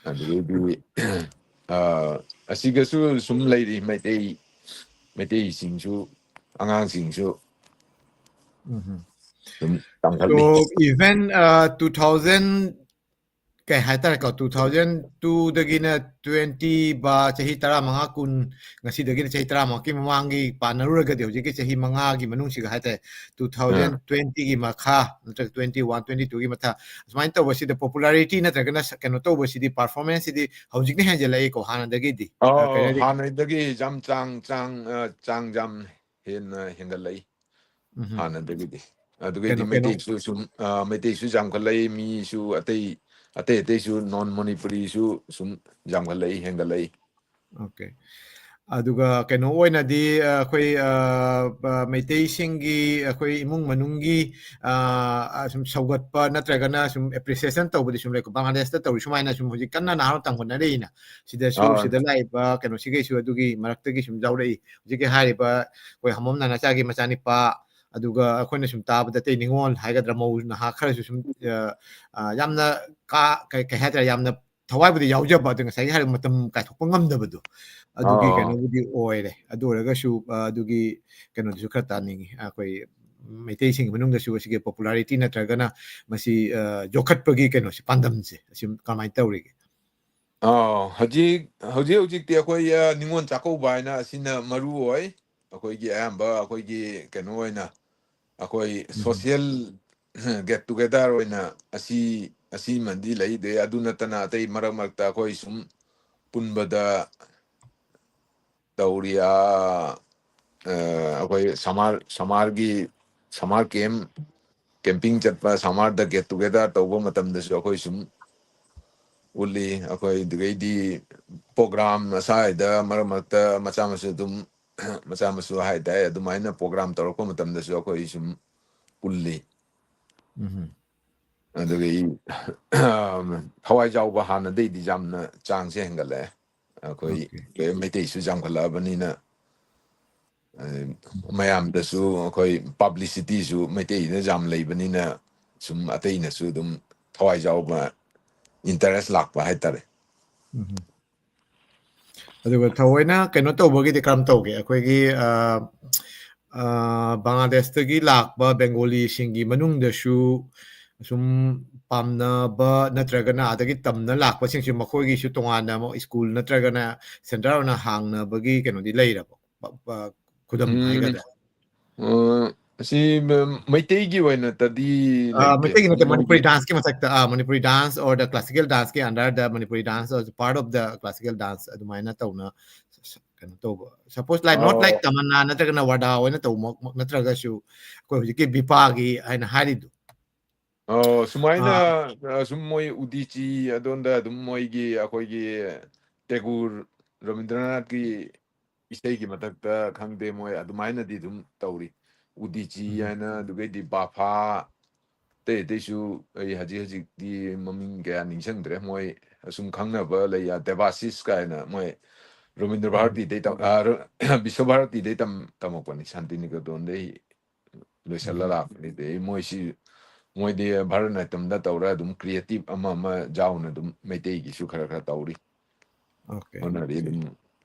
ꯑꯗꯨꯗꯩꯗꯤ, ꯑ, ꯑꯁꯤꯒꯁꯨ ꯁꯨꯝ ꯂꯩꯔꯤ, ꯃꯩꯇꯩ, ꯃꯩꯇꯩꯁꯤꯡꯁꯨ, ꯑꯉꯥꯡꯁꯤꯡꯁꯨ ꯎꯝ꯫ ꯑꯗꯨꯝ ꯇꯝꯈꯠꯂꯤ꯫ So, even, uh, two thousand, ꯀꯩ ꯍꯥꯏꯇꯥꯔꯦꯀꯣ, two thousand two ꯗꯒꯤꯅ twenty ꯕꯥ ꯆꯍꯤ ꯇꯔꯥꯃꯉꯥ, ꯀꯨꯟ, ꯉꯁꯤꯗꯒꯤꯅ ꯆꯍꯤ ꯇꯔꯥꯃꯉꯥꯒꯤ ꯃꯃꯥꯡꯒꯤ ꯄꯥꯟꯅꯔꯨꯔꯒꯗꯤ ꯍꯧꯖꯤꯛꯀꯤ ꯆꯍꯤ ꯃꯉꯥꯒꯤ ꯃꯅꯨꯡꯁꯤꯒ ꯍꯥꯏꯇꯥꯔꯦ, two thousand twenty ꯒꯤ ꯃꯈꯥ ꯅꯠꯇ꯭ꯔꯒ twenty one, twenty two ꯒꯤ ꯃꯊꯥ, ꯁꯨꯃꯥꯏꯅ ꯇꯧꯕꯁꯤꯗ popularity ꯅꯠꯇ꯭ꯔꯒꯅ ꯁ-, ꯀꯩꯅꯣ ꯇꯧꯕꯁꯤꯗꯤ, performance ꯁꯤꯗꯤ ꯍꯧꯖꯤꯛꯅ ꯍꯦꯟꯖꯜꯂꯛꯏꯀꯣ ꯍꯥꯟꯅꯗꯒꯤꯗꯤ꯫ ꯑ, ꯑꯧ, ꯀꯩꯅꯣꯗꯤ ꯍꯥꯟꯅꯗꯒꯤ ꯌꯥꯝ ꯆꯥꯡ, ꯆꯥꯡ, ꯑ, ꯆꯥꯡ ꯌꯥꯝ ꯍꯦꯟꯅ ꯍꯦꯟꯒꯠꯂꯛꯏ ꯎꯝ꯫ ꯍꯥꯟꯅꯗꯒꯤꯗꯤ꯫ ꯑꯗꯨꯒꯩꯗꯤ ꯀꯩꯅꯣ, ꯀꯩꯅꯣ ꯃꯩꯇꯩꯁꯨ ꯁꯨꯝ, ꯑ, ꯃꯩꯇꯩꯁꯨ ꯌꯥꯝꯈꯠꯂꯛꯏ, ꯃꯤꯁꯨ ꯑꯇꯩ, ꯑꯇꯩ ꯑꯇꯩꯁꯨ non ꯃꯅꯤꯄꯨꯔꯤꯁꯨ ꯁꯨꯝ ꯌꯥꯝꯈꯠꯂꯛꯏ, ꯍꯦꯟꯒꯠꯂꯛꯏ꯫ ꯑꯣꯀꯦ꯫ ꯑꯗꯨꯒ ꯀꯩꯅꯣ ꯑꯣꯏꯅꯗꯤ, ꯑ, ꯑꯩꯈꯣꯏ, ꯑ, ꯑ, ꯃꯩꯇꯩꯁꯤꯡꯒꯤ ꯑꯩꯈꯣꯏ ꯏꯃꯨꯡ ꯃꯅꯨꯡꯒꯤ, ꯑ, ꯑ, ꯁꯨꯝ ꯁꯧꯒꯠꯄ ꯅꯠꯇ꯭ꯔꯒꯅ ꯁꯨꯝ appreciation ꯇꯧꯕꯗꯤ ꯁꯨꯝ ꯂꯩꯀꯣ꯫ ꯕꯪꯒ꯭ꯂꯥꯗꯦꯁꯇ ꯇꯧꯔꯤ ꯁꯨꯃꯥꯏꯅ ꯁꯨꯝ ꯍꯧꯖꯤꯛ ꯀꯟꯅ ꯅꯍꯥ ꯇꯝꯒꯠꯅꯔꯛꯏꯅ꯫ ꯁꯤꯗꯁꯨ, ꯑꯥ꯫ ꯁꯤꯗ ꯂꯥꯛꯏꯕ ꯀꯩꯅꯣꯁꯤꯈꯩꯁꯨ ꯑꯗꯨꯒꯤ ꯃꯔꯛꯇꯒꯤ ꯁꯨꯝ ꯌꯥꯎꯔꯛꯏ꯫ ꯍꯧꯖꯤꯛꯀꯤ ꯍꯥꯏꯔꯤꯕ ꯑꯩꯈꯣꯏ ꯍꯝꯕꯝ ꯅꯥꯅꯥꯆꯥꯒꯤ ꯃꯆꯥꯅꯤꯄꯥ, ꯑꯗꯨꯒ ꯑꯩꯈꯣꯏꯅ ꯁꯨꯝ ꯇꯥꯕꯗ ꯑꯇꯩ ꯅꯤꯉꯣꯜ ꯍꯥꯏꯒꯗ꯭ꯔꯥ, ꯃꯧ ꯅꯍꯥ ꯈꯔꯁꯨ ꯁꯨꯝ, ꯑ, ꯑ, ꯌꯥꯝꯅ ꯀꯥ-, ꯀꯩ, ꯀꯩ ꯍꯥꯏꯇꯥꯔꯦ, ꯌꯥꯝꯅ ꯊꯋꯥꯏꯕꯨꯗꯤ ꯌꯥꯎꯖꯕ, ꯑꯗꯨ ꯉꯁꯥꯏꯒꯤ ꯍꯥꯏꯔꯤꯕ ꯃꯇꯝ ꯀꯥꯏꯊꯣꯛꯄ ꯉꯝꯗꯕꯗꯣ, ꯑꯗꯨꯒꯤ ꯑꯥ꯫ ꯀꯩꯅꯣꯕꯨꯗꯤ ꯑꯣꯏꯔꯦ꯫ ꯑꯗꯨ ꯑꯣꯏꯔꯒꯁꯨ, ꯑ, ꯑꯗꯨꯒꯤ ꯀꯩꯅꯣꯗꯨꯁꯨ ꯈꯔ ꯇꯥꯅꯤꯡꯉꯤ꯫ ꯑꯩꯈꯣꯏ ꯃꯩꯇꯩꯁꯤꯡꯒꯤ ꯃꯅꯨꯡꯗꯁꯨ ꯑꯁꯤꯒꯤ popularity ꯅꯠꯇ꯭ꯔꯒꯅ ꯃꯁꯤ, ꯑ, ꯌꯣꯛꯈꯠꯄꯒꯤ ꯀꯩꯅꯣꯁꯦ, ꯄꯥꯟꯗꯝꯁꯦ ꯑꯁꯤ ꯀꯃꯥꯏꯅ ꯇꯧꯔꯤꯒꯦ? ꯑꯥ, ꯍꯧꯖꯤꯛ, ꯍꯧꯖꯤꯛ ꯍꯧꯖꯤꯛꯇꯤ ꯑꯩꯈꯣꯏ, ꯑ, ꯅꯤꯉꯣꯜ ꯆꯥꯛꯀꯧꯕ ꯍꯥꯏꯅ ꯑꯁꯤꯅ ꯃꯔꯨ ꯑꯣꯏ꯫ ꯑꯩꯈꯣꯏꯒꯤ ꯑꯌꯥꯝꯕ ꯑꯩꯈꯣꯏꯒꯤ ꯀꯩꯅꯣ ꯑꯣꯏꯅ ꯑꯩꯈꯣꯏ ꯎꯝ꯫ social get together ꯑꯣꯏꯅ ꯑꯁꯤ, ꯑꯁꯤꯃꯗꯤ ꯂꯩ꯫ ꯑꯗꯩ ꯑꯗꯨ ꯅꯠꯇꯅ ꯑꯇꯩ ꯃꯔꯛ ꯃꯔꯛꯇ ꯑꯩꯈꯣꯏ ꯁꯨꯝ ꯄꯨꯟꯕꯗ ꯇꯧꯔꯤ꯫ ꯑꯥ, ꯑ, ꯑꯩꯈꯣꯏ summer, summerꯒꯤ, summer camp, camping ꯆꯠꯄ, summerꯗ get together ꯇꯧꯕ ꯃꯇꯝꯗꯁꯨ ꯑꯩꯈꯣꯏ ꯁꯨꯝ ꯎꯠꯂꯤ꯫ ꯑꯩꯈꯣꯏ ꯑꯗꯨꯗꯩꯗꯤ program ꯑꯁꯥꯏꯗ ꯃꯔꯛ ꯃꯔꯛꯇ ꯃꯆꯥ ꯃꯁꯨ ꯑꯗꯨꯝ ꯃꯆꯥ ꯃꯁꯨ ꯍꯥꯏꯇꯥꯔꯦ, ꯑꯗꯨꯃꯥꯏꯅ program ꯇꯧꯔꯛꯄ ꯃꯇꯝꯗꯁꯨ ꯑꯩꯈꯣꯏ ꯁꯨꯝ ꯄꯨꯜꯂꯤ꯫ ꯎꯝ꯫ ꯑꯗꯨꯒ ꯑꯩ ꯊꯋꯥꯏ ꯌꯥꯎꯕ ꯍꯥꯟꯅꯗꯩꯗꯤ ꯌꯥꯝꯅ ꯆꯥꯡꯁꯦ ꯍꯦꯟꯒꯠꯂꯛꯑꯦ꯫ ꯑꯩꯈꯣꯏ Okay. ꯂꯣꯏ ꯃꯩꯇꯩꯁꯨ ꯌꯥꯝꯈꯠꯂꯛꯑꯕꯅꯤꯅ, ꯑ, ꯃꯌꯥꯝꯗꯁꯨ ꯑꯩꯈꯣꯏ publicityꯁꯨ ꯃꯩꯇꯩꯅ ꯌꯥꯝ ꯂꯩꯕꯅꯤꯅ ꯁꯨꯝ ꯑꯇꯩꯅꯁꯨ ꯑꯗꯨꯝ ꯊꯋꯥꯏ ꯌꯥꯎꯕ, interest ꯂꯥꯛꯄ ꯍꯥꯏꯇꯥꯔꯦ꯫ ꯎꯝ꯫ ꯑꯗꯨꯒ ꯊꯑꯣꯏꯅ ꯀꯩꯅꯣ ꯇꯧꯕꯒꯤꯗꯤ ꯀꯔꯝ ꯇꯧꯒꯦ? ꯑꯩꯈꯣꯏꯒꯤ, ꯑ, ꯑ, ꯕꯪꯒ꯭ꯂꯥꯗꯦꯁꯇꯒꯤ ꯂꯥꯛꯄ ꯕꯦꯡꯒꯣꯂꯤꯁꯤꯡꯒꯤ ꯃꯅꯨꯡꯗꯁꯨ ꯁꯨꯝ ꯄꯥꯝꯅꯕ ꯅꯠꯇ꯭ꯔꯒꯅ ꯑꯗꯒꯤ ꯇꯝꯅ ꯂꯥꯛꯄꯁꯤꯡꯁꯨ ꯃꯈꯣꯏꯒꯤꯁꯨ ꯇꯣꯉꯥꯟꯅ ꯑꯃꯨꯛ school ꯅꯠꯇ꯭ꯔꯒꯅ center ꯑꯣꯏꯅ ꯍꯥꯡꯅꯕꯒꯤ ꯀꯩꯅꯣꯗꯤ ꯂꯩꯔꯕꯣ? ꯄ-, ꯄ-, ꯈꯨꯗꯝ ꯎꯝ, ꯍꯥꯏꯒꯗ꯭ꯔꯥ? ꯑ, ꯑꯁꯤ ꯃ-, ꯃꯩꯇꯩꯒꯤ ꯑꯣꯏꯅꯇꯗꯤ ꯑ, ꯂꯩꯇꯦ꯫ ꯃꯩꯇꯩꯒꯤ ꯅꯠꯇꯦ, ꯃꯅꯤꯄꯨꯔꯤ ꯃꯣꯏꯒꯤ danceꯀꯤ ꯃꯊꯛꯇ, ꯑ, Manipuri dance or the classical danceꯀꯤ under the Manipuri dance or part of the classical dance ꯑꯗꯨꯃꯥꯏꯅ ꯇꯧꯅ ꯀꯩꯅꯣ ꯇꯧꯕ꯫ Suppose like, not like ꯑꯣ꯫ ꯇꯃꯟꯅꯥ ꯅꯠꯇ꯭ꯔꯒꯅ ꯋꯥꯔꯗꯥ ꯑꯣꯏꯅ ꯇꯧꯕꯃꯛ ꯅꯠꯇ꯭ꯔꯒꯁꯨ ꯑꯩꯈꯣꯏ ꯍꯧꯖꯤꯛꯀꯤ ꯕꯤꯄꯥꯒꯤ ꯍꯥꯏꯅ ꯍꯥꯏꯔꯤꯗꯣ꯫ ꯑꯣ, ꯁꯨꯃꯥꯏꯅ, ꯑꯥ꯫ ꯑ, ꯁꯨꯝ ꯃꯣꯏ ꯎꯗꯤꯆꯤ ꯑꯗꯣꯝꯗ ꯑꯗꯨꯝ ꯃꯣꯏꯒꯤ, ꯑꯩꯈꯣꯏꯒꯤ ꯇꯦꯒꯣꯔ, ꯔꯕꯤꯟꯗ꯭ꯔꯅꯥꯊꯀꯤ ꯏꯁꯩꯒꯤ ꯃꯊꯛꯇ ꯈꯪꯗꯦ, ꯃꯣꯏ ꯑꯗꯨꯃꯥꯏꯅꯗꯤ ꯑꯗꯨꯝ ꯇꯧꯔꯤ꯫ ꯎꯗꯤꯆꯤ ꯎꯝ꯫ ꯍꯥꯏꯅ, ꯑꯗꯨꯒꯩꯗꯤ ꯕꯥꯐꯥ, ꯑꯇꯩ ꯑꯇꯩꯁꯨ ꯑꯩ ꯍꯧꯖꯤꯛ ꯍꯧꯖꯤꯛꯇꯤ ꯃꯃꯤꯡ ꯀꯌꯥ ꯅꯤꯡꯁꯤꯡꯗ꯭ꯔꯦ꯫ ꯃꯣꯏ ꯑꯁꯨꯝ ꯈꯪꯅꯕ ꯂꯩ, ꯑ, ꯗꯦꯕꯥꯁꯤꯁ ꯀꯥꯏꯅ, ꯃꯣꯏ ꯔꯕꯤꯟꯗ꯭ꯔ ꯎꯝ꯫ ꯚꯥꯔꯇꯤꯗꯩ ꯇꯝ-, ꯑ, ꯔ-, ꯕꯤꯁ꯭ꯋ ꯚꯥꯔꯇꯤꯗꯩ ꯇꯝ-, ꯇꯝꯃꯛꯄꯅꯤ, ꯁꯥꯟꯇꯤꯅꯤꯀꯦꯇꯟꯗꯩ ꯂꯣꯏꯁꯜꯂ ꯎꯝ꯫ ꯂꯥꯛꯄꯅꯤ꯫ ꯑꯗꯩ ꯃꯣꯏꯁꯤ, ꯃꯣꯏꯗꯤ ꯚꯥꯔꯠꯅꯥꯇ꯭ꯌꯝꯗ ꯇꯧꯔ ꯑꯗꯨꯝ creative ꯑꯃ ꯑꯃ ꯌꯥꯎꯅ ꯑꯗꯨꯝ ꯃꯩꯇꯩꯒꯤꯁꯨ ꯈꯔ ꯈꯔ ꯇꯧꯔꯤ꯫ Okay. ꯍꯣꯠꯅꯔꯤ ꯑꯗꯨꯝ꯫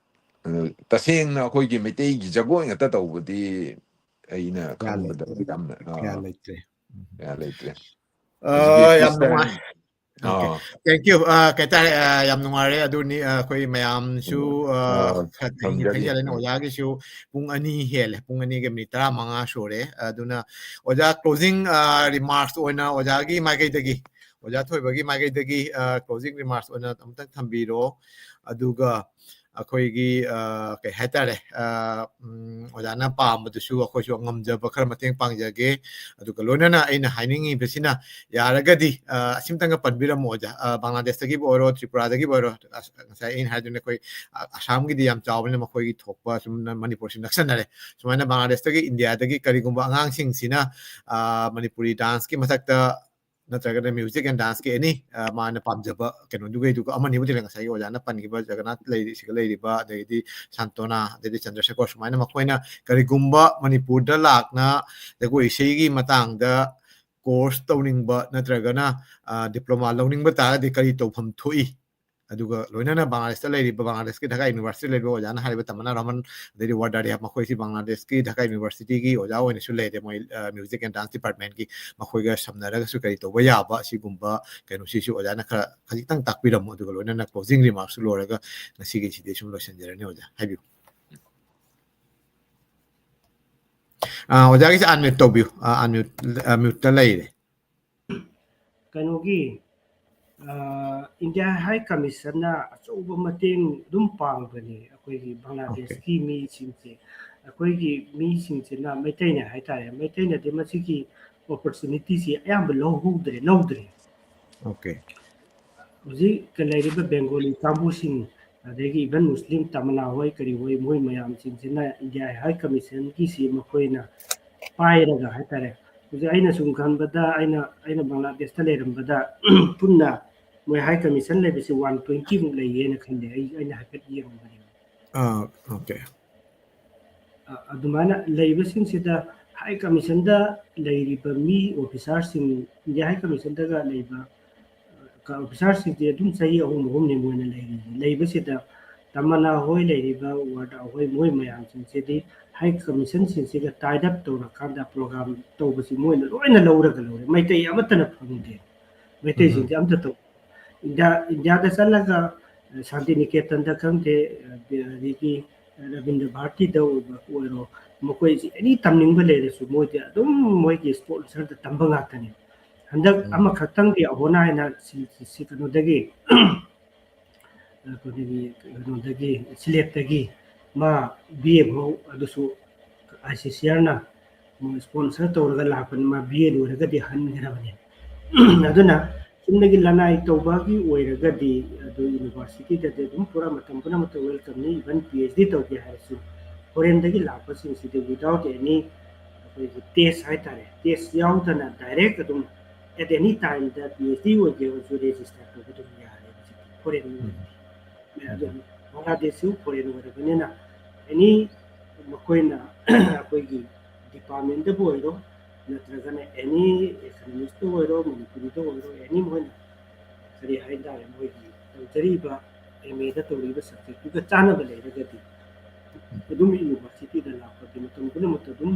ꯑꯗꯨ ꯇꯁꯦꯡꯅ ꯑꯩꯈꯣꯏꯒꯤ ꯃꯩꯇꯩꯒꯤ ꯖꯒꯣꯏ ꯉꯥꯛꯇ ꯇꯧꯕꯗꯤ ꯑꯩꯅ ꯀꯌꯥ ꯂꯩ-, ꯈꯪꯕꯗ ꯌꯥꯝꯅ, ꯀꯌꯥ ꯑꯥ, ꯂꯩꯇ꯭ꯔꯦ꯫ ꯎꯝ꯫ ꯀꯌꯥ ꯂꯩꯇ꯭ꯔꯦ꯫ ꯑ, ꯍꯧꯖꯤꯛꯀꯤ ꯌꯥꯝ ꯅꯨꯡꯉꯥꯏ꯫ freestyle, Okay. Ah, Thank you. ꯑ, ꯀꯩ ꯍꯥꯏꯇꯥꯔꯦ, ꯑ, ꯌꯥꯝ ꯅꯨꯡꯉꯥꯏꯔꯦ꯫ ꯑꯗꯨꯅꯤ, ꯑ, ꯑꯩꯈꯣꯏ ꯃꯌꯥꯝꯁꯨ, ꯑ, ꯑꯥ, ꯈꯔ ꯊꯦꯡꯅ ꯊꯝꯖꯒꯦ꯫ ꯊꯦꯡꯖꯜꯂꯦꯅ ꯎꯝ꯫ ꯑꯣꯖꯥꯒꯤꯁꯨ ꯄꯨꯡ ꯑꯅꯤ ꯍꯦꯜꯂꯦ, ꯄꯨꯡ ꯑꯅꯤꯒ minute ꯇꯔꯥꯃꯉꯥ ꯁꯨꯔꯦ꯫ ꯑꯗꯨꯅ ꯑꯣꯖꯥ, closing, ꯑ, remarks ꯑꯣꯏꯅ ꯑꯣꯖꯥꯒꯤ ꯃꯥꯏꯀꯩꯗꯒꯤ, ꯑꯣꯖꯥ ꯊꯣꯏꯕꯒꯤ ꯃꯥꯏꯀꯩꯗꯒꯤ, ꯑ, closing remarks ꯑꯣꯏꯅ ꯑꯃꯨꯛꯇꯪ ꯊꯝꯕꯤꯔꯣ꯫ ꯑꯗꯨꯒ, ꯑꯩꯈꯣꯏꯒꯤ, ꯑ, ꯀꯩ ꯍꯥꯏꯇꯥꯔꯦ, ꯑ, ꯎꯝ, ꯑꯣꯖꯥꯅ ꯄꯥꯝꯕꯗꯨꯁꯨ ꯑꯩꯈꯣꯏꯁꯨ ꯉꯝꯖꯕ ꯈꯔ ꯃꯇꯦꯡ ꯄꯥꯡꯖꯒꯦ꯫ ꯑꯗꯨꯒ ꯂꯣꯏꯅꯅ ꯑꯩꯅ ꯍꯥꯏꯅꯤꯡꯉꯤꯕꯁꯤꯅ, ꯌꯥꯔꯒꯗꯤ, ꯑ, ꯑꯁꯤꯝꯇꯪꯒ ꯄꯟꯕꯤꯔꯝꯃꯣ ꯑꯣꯖꯥ꯫ ꯑ, ꯕꯪꯒ꯭ꯂꯥꯗꯦꯁꯇꯒꯤꯕꯨ ꯑꯣꯏꯔꯣ, ꯇ꯭ꯔꯤꯄꯨꯔꯥꯗꯒꯤꯕꯨ ꯑꯣꯏꯔꯣ, ꯑꯁ, ꯉꯁꯥꯏ ꯑꯩꯅ ꯍꯥꯏꯗꯨꯅ ꯑꯩꯈꯣꯏ, ꯑ, ꯑꯁꯥꯝꯒꯤꯗꯤ ꯌꯥꯝ ꯆꯥꯎꯕꯅꯤꯅ ꯃꯈꯣꯏꯒꯤ ꯊꯣꯛꯄ ꯁꯨꯝ ꯅ-, ꯃꯅꯤꯄꯨꯔꯁꯤ ꯅꯛꯁꯟꯅꯔꯦ꯫ ꯁꯨꯃꯥꯏꯅ ꯕꯪꯒ꯭ꯂꯥꯗꯦꯁꯇꯒꯤ ꯏꯟꯗꯤꯌꯥꯗꯒꯤ ꯀꯔꯤꯒꯨꯝꯕ ꯑꯉꯥꯡꯁꯤꯡꯁꯤꯅ, ꯑ, ꯃꯅꯤꯄꯨꯔꯤ ꯗꯥꯟꯁꯀꯤ ꯃꯊꯛꯇ ꯅꯠꯇ꯭ꯔꯒꯅ music and danceꯀꯤ any, ꯑ, ꯃꯥꯅ ꯄꯥꯝꯖꯕ ꯀꯩꯅꯣꯗꯨꯒꯩꯗꯨꯒ ꯑꯃꯅꯤꯕꯨꯗꯤ ꯂꯩ꯫ ꯉꯁꯥꯏꯒꯤ ꯑꯣꯖꯥꯅ ꯄꯟꯈꯤꯕ ꯖꯒꯟꯅꯥꯊ ꯂꯩꯔꯤ, ꯁꯤꯒ ꯂꯩꯔꯤꯕ, ꯑꯗꯒꯤꯗꯤ ꯁꯥꯟꯇꯣꯅꯥ, ꯑꯗꯩꯗꯤ ꯆꯟꯗ꯭ꯔꯁꯦꯈꯣꯔ, ꯁꯨꯃꯥꯏꯅ ꯃꯈꯣꯏꯅ ꯀꯔꯤꯒꯨꯝꯕ ꯃꯅꯤꯄꯨꯔꯗ ꯂꯥꯛꯅ ꯖꯒꯣꯏ ꯏꯁꯩꯒꯤ ꯃꯇꯥꯡꯗ course ꯇꯧꯅꯤꯡꯕ ꯅꯠꯇ꯭ꯔꯒꯅ, ꯑ, diploma ꯂꯧꯅꯤꯡꯕ ꯇꯥꯔꯒꯗꯤ ꯀꯔꯤ ꯇꯧꯐꯝ ꯊꯣꯛꯏ? ꯑꯗꯨꯒ ꯂꯣꯏꯅꯅ ꯕꯪꯒ꯭ꯂꯥꯗꯦꯁꯇ ꯂꯩꯔꯤꯕ, ꯕꯪꯒ꯭ꯂꯥꯗꯦꯁꯀꯤ ꯙꯥꯀꯥ ꯌꯨꯅꯤꯚꯔꯁꯤꯇꯤ ꯂꯩꯕ ꯑꯣꯖꯥꯅ ꯍꯥꯏꯔꯤꯕ ꯇꯃꯟꯅꯥ ꯔꯍꯃꯟ, ꯑꯗꯩꯗꯤ ꯋꯥꯔꯗꯥ ꯔꯤꯍꯥꯕ, ꯃꯈꯣꯏꯁꯤ ꯕꯪꯒ꯭ꯂꯥꯗꯦꯁꯀꯤ ꯙꯥꯀꯥ ꯌꯨꯅꯤꯚꯔꯁꯤꯇꯤꯒꯤ ꯑꯣꯖꯥ ꯑꯣꯏꯅꯁꯨ ꯂꯩꯔꯦ꯫ ꯃꯣꯏ, ꯑ, music and dance departmentꯀꯤ, ꯃꯈꯣꯏꯒ ꯁꯝꯅꯔꯒꯁꯨ ꯀꯔꯤ ꯇꯧꯕ ꯌꯥꯕ, ꯑꯁꯤꯒꯨꯝꯕ ꯀꯩꯅꯣꯁꯤꯁꯨ ꯑꯣꯖꯥꯅ ꯈꯔ ꯈꯖꯤꯛꯇꯪ ꯇꯥꯛꯄꯤꯔꯝꯃꯣ꯫ ꯑꯗꯨꯒ ꯂꯣꯏꯅꯅ closing remarksꯁꯨ ꯂꯣꯏꯔꯒ ꯉꯁꯤꯒꯤꯁꯤꯗꯤ ꯁꯨꯝ ꯂꯣꯏꯁꯤꯟꯖꯔꯅꯤ꯫ ꯑꯣꯖꯥ, ꯍꯥꯏꯕꯤꯌꯨ꯫ ꯑ, ꯑꯣꯖꯥꯒꯤꯁꯦ unmute ꯇꯧꯕꯤꯌꯨ꯫ ꯑ, unmute, ꯑ, muteꯇ ꯂꯩꯔꯦ꯫ ꯀꯩꯅꯣꯒꯤ, ꯑ, ꯏꯟꯗꯤꯌꯥ ꯍꯥꯏ ꯀꯃꯤꯁꯟꯅ ꯑꯆꯧꯕ ꯃꯇꯦꯡ ꯑꯗꯨꯝ ꯄꯥꯡꯕꯅꯤ ꯑꯩꯈꯣꯏꯒꯤ ꯕꯪꯒ꯭ꯂꯥꯗꯦꯁꯀꯤ ꯃꯤꯁꯤꯡꯁꯦ꯫ ꯑꯩꯈꯣꯏꯒꯤ ꯃꯤꯁꯤꯡꯁꯤꯅ, ꯃꯩꯇꯩꯅ ꯍꯥꯏꯇꯥꯔꯦ, ꯃꯩꯇꯩꯅꯗꯤ ꯃꯁꯤꯒꯤ opportunityꯁꯤ ꯑꯌꯥꯝꯕ ꯂꯧꯍꯧꯗ꯭ꯔꯦ, ꯂꯧꯗ꯭ꯔꯦ꯫ Okay꯫ ꯍꯧꯖꯤꯛ ꯂꯩꯔꯤꯕ ꯕꯦꯡꯒꯣꯂꯤ ꯀꯥꯡꯕꯨꯁꯤꯡ, ꯑꯗꯒꯤ even ꯃꯨꯁꯂꯤꯝ ꯇꯃꯅꯥ ꯍꯣꯏ ꯀꯔꯤ ꯍꯣꯏ, ꯃꯣꯏ ꯃꯌꯥꯝꯁꯤꯡꯁꯤꯅ ꯏꯟꯗꯤꯌꯥ ꯍꯥꯏ ꯀꯃꯤꯁꯟꯒꯤꯁꯤ ꯃꯈꯣꯏꯅ ꯄꯥꯏꯔꯒ ꯍꯥꯏꯇꯥꯔꯦ꯫ ꯍꯧꯖꯤꯛ ꯑꯩꯅ ꯁꯨꯝ ꯈꯟꯕꯗ, ꯑꯩꯅ, ꯑꯩꯅ ꯕꯪꯒ꯭ꯂꯥꯗꯦꯁꯇ ꯂꯩꯔꯝꯕꯗ ꯄꯨꯟꯅ ꯃꯣꯏ ꯍꯥꯏ ꯀꯃꯤꯁꯟ ꯂꯩꯕꯁꯤ one twentyꯃꯨꯛ ꯂꯩꯌꯦꯅ ꯈꯜꯂꯦ꯫ ꯑꯩ, ꯑꯩꯅ ꯍꯥꯏꯐꯦꯠ ꯌꯦꯡꯕꯅꯦ꯫ ꯑꯥ, okay꯫ ꯑ-, ꯑꯗꯨꯃꯥꯏꯅ ꯂꯩꯕꯁꯤꯡꯁꯤꯗ ꯍꯥꯏ ꯀꯃꯤꯁꯟꯗ ꯂꯩꯔꯤꯕ ꯃꯤ, officerꯁꯤꯡ, ꯏꯟꯗꯤꯌꯥ ꯍꯥꯏ ꯀꯃꯤꯁꯟꯗꯒ ꯂꯩꯕ, ꯑ, officerꯁꯤꯡꯁꯦ ꯑꯗꯨꯝ ꯆꯍꯤ ꯑꯍꯨꯝ, ꯑꯍꯨꯝꯅꯤ ꯃꯣꯏꯅ ꯂꯩꯔꯤꯁꯦ꯫ ꯂꯩꯕꯁꯤꯗ ꯇꯃꯟꯅꯥ ꯍꯣꯏ ꯂꯩꯔꯤꯕ, ꯋꯥꯔꯗꯥ ꯍꯣꯏ, ꯃꯣꯏ ꯃꯌꯥꯝꯁꯤꯡꯁꯤꯗꯤ ꯍꯥꯏ ꯀꯃꯤꯁꯟꯁꯤꯡꯁꯤꯒ tied up ꯇꯧꯔꯀꯥꯟꯗ program ꯇꯧꯕꯁꯤ ꯃꯣꯏꯅ ꯂꯣꯏꯅ ꯂꯧꯔꯒ ꯂꯧꯔꯦ꯫ ꯃꯩꯇꯩ ꯑꯃꯠꯇꯅ ꯐꯪꯗꯦ꯫ ꯃꯩꯇꯩꯁꯤꯡꯁꯦ ꯑꯝꯇ ꯇꯧ-, ꯏꯟꯗꯤꯌꯥ, ꯏꯟꯗꯤꯌꯥꯗ ꯆꯠꯂꯒ, ꯑ, ꯁꯥꯟꯇꯤꯅꯤꯀꯦꯇꯟꯗ ꯈꯪꯗꯦ, ꯑ, ꯑꯗꯒꯤ ꯔꯕꯤꯟꯗ꯭ꯔ ꯚꯥꯔꯇꯤꯗ ꯑꯣꯏꯕ ꯑꯣꯏꯔꯣ, ꯃꯈꯣꯏꯁꯤ any ꯇꯝꯅꯤꯡꯕ ꯂꯩꯔꯁꯨ ꯃꯣꯏꯗꯤ ꯑꯗꯨꯝ ꯃꯣꯏꯒꯤ sponsorꯗ ꯇꯝꯕ ꯉꯥꯛꯇꯅꯦ꯫ ꯍꯟꯗꯛ ꯎꯝ꯫ ꯑꯃꯈꯛꯇꯪꯗꯤ ꯑꯍꯣꯅꯥ ꯍꯥꯏꯅ ꯁꯤ, ꯁꯤ, ꯁꯤ ꯀꯩꯅꯣꯗꯒꯤ ꯑꯩꯈꯣꯏꯒꯤ ꯀꯩꯅꯣꯗꯒꯤ, ꯁꯤꯂꯦꯠꯇꯒꯤ ꯃꯥ ꯕꯤ ꯑꯦ ꯐꯥꯎ, ꯑꯗꯨꯁꯨ ꯑꯥꯏ ꯁꯤ ꯁꯤ ꯑꯥꯔꯅ ꯃꯣꯏ ꯁ꯭ꯄꯣꯟꯁꯔ ꯇꯧꯔꯒ ꯂꯥꯛꯄꯅꯤ꯫ ꯃꯥ ꯕꯤ ꯑꯦ ꯂꯣꯏꯔꯒꯗꯤ ꯍꯟꯈ꯭ꯔꯕꯅꯤ꯫ ꯑꯗꯨꯅ ꯆꯨꯝꯅꯒꯤ ꯂꯅꯥꯏ ꯇꯧꯕꯒꯤ ꯑꯣꯏꯔꯒꯗꯤ ꯑꯗꯨ ꯌꯨꯅꯤꯚꯔꯁꯤꯇꯤꯗꯗꯤ ꯑꯗꯨꯝ ꯄꯨꯔꯥ ꯃꯇꯝ ꯄꯨꯝꯅꯃꯛꯇ ꯋꯦꯜꯀꯝꯅꯤ꯫ ꯏꯚꯟ ꯄꯤ ꯑꯩꯆ ꯗꯤ ꯇꯧꯒꯦ ꯍꯥꯏꯔꯁꯨ ꯐꯣꯔꯦꯟꯗꯒꯤ ꯂꯥꯛꯄꯁꯤꯡꯁꯤꯗꯤ without any ꯑꯩꯈꯣꯏꯒꯤ ꯇꯦꯁ ꯍꯥꯏꯇꯥꯔꯦ, ꯇꯦꯁ ꯌꯥꯎꯗꯅ ꯗꯥꯏꯔꯦꯛ ꯑꯗꯨꯝ at any time the P H D ꯑꯣꯏꯒꯦ ꯑꯣꯏꯔꯁꯨ ꯔꯦꯖꯤꯁꯇꯔ ꯇꯧꯕ ꯑꯗꯨꯝ ꯌꯥꯔꯦ ꯍꯧꯖꯤꯛꯇꯤ ꯐꯣꯔꯦꯟ ꯑꯣꯏꯔꯗꯤ꯫ ꯑꯗꯨ ꯕꯪꯒ꯭ꯂꯥꯗꯦꯁꯁꯨ ꯐꯣꯔꯦꯟ ꯑꯣꯏꯔꯕꯅꯤꯅ ꯑꯦꯅꯤ ꯃꯈꯣꯏꯅ ꯑꯩꯈꯣꯏꯒꯤ ꯗꯤꯄꯥꯔꯠꯃꯦꯟꯇꯕꯨ ꯑꯣꯏꯔꯣ, ꯅꯠꯇ꯭ꯔꯒꯅ ꯑꯦꯅꯤ ꯑꯦꯁꯥꯃꯤꯁꯇ ꯑꯣꯏꯔꯣ, ꯃꯅꯤꯄꯨꯔꯤꯗ ꯑꯣꯏꯔꯣ, ꯑꯦꯅꯤ ꯃꯣꯏꯅ ꯀꯔꯤ ꯍꯥꯏꯇꯥꯔꯦ, ꯃꯣꯏꯒꯤ ꯇꯧꯖꯔꯤꯕ ꯑꯦꯝ ꯑꯦꯗ ꯇꯧꯔꯤꯕ ꯁꯕꯖꯦꯛꯇꯨꯒ ꯆꯥꯟꯅꯕ ꯂꯩꯔꯒꯗꯤ ꯑꯗꯨꯝ ꯌꯨꯅꯤꯚꯔꯁꯤꯇꯤꯗ ꯂꯥꯛꯄꯗꯤ ꯃꯇꯝ ꯄꯨꯝꯅꯃꯛꯇ ꯑꯗꯨꯝ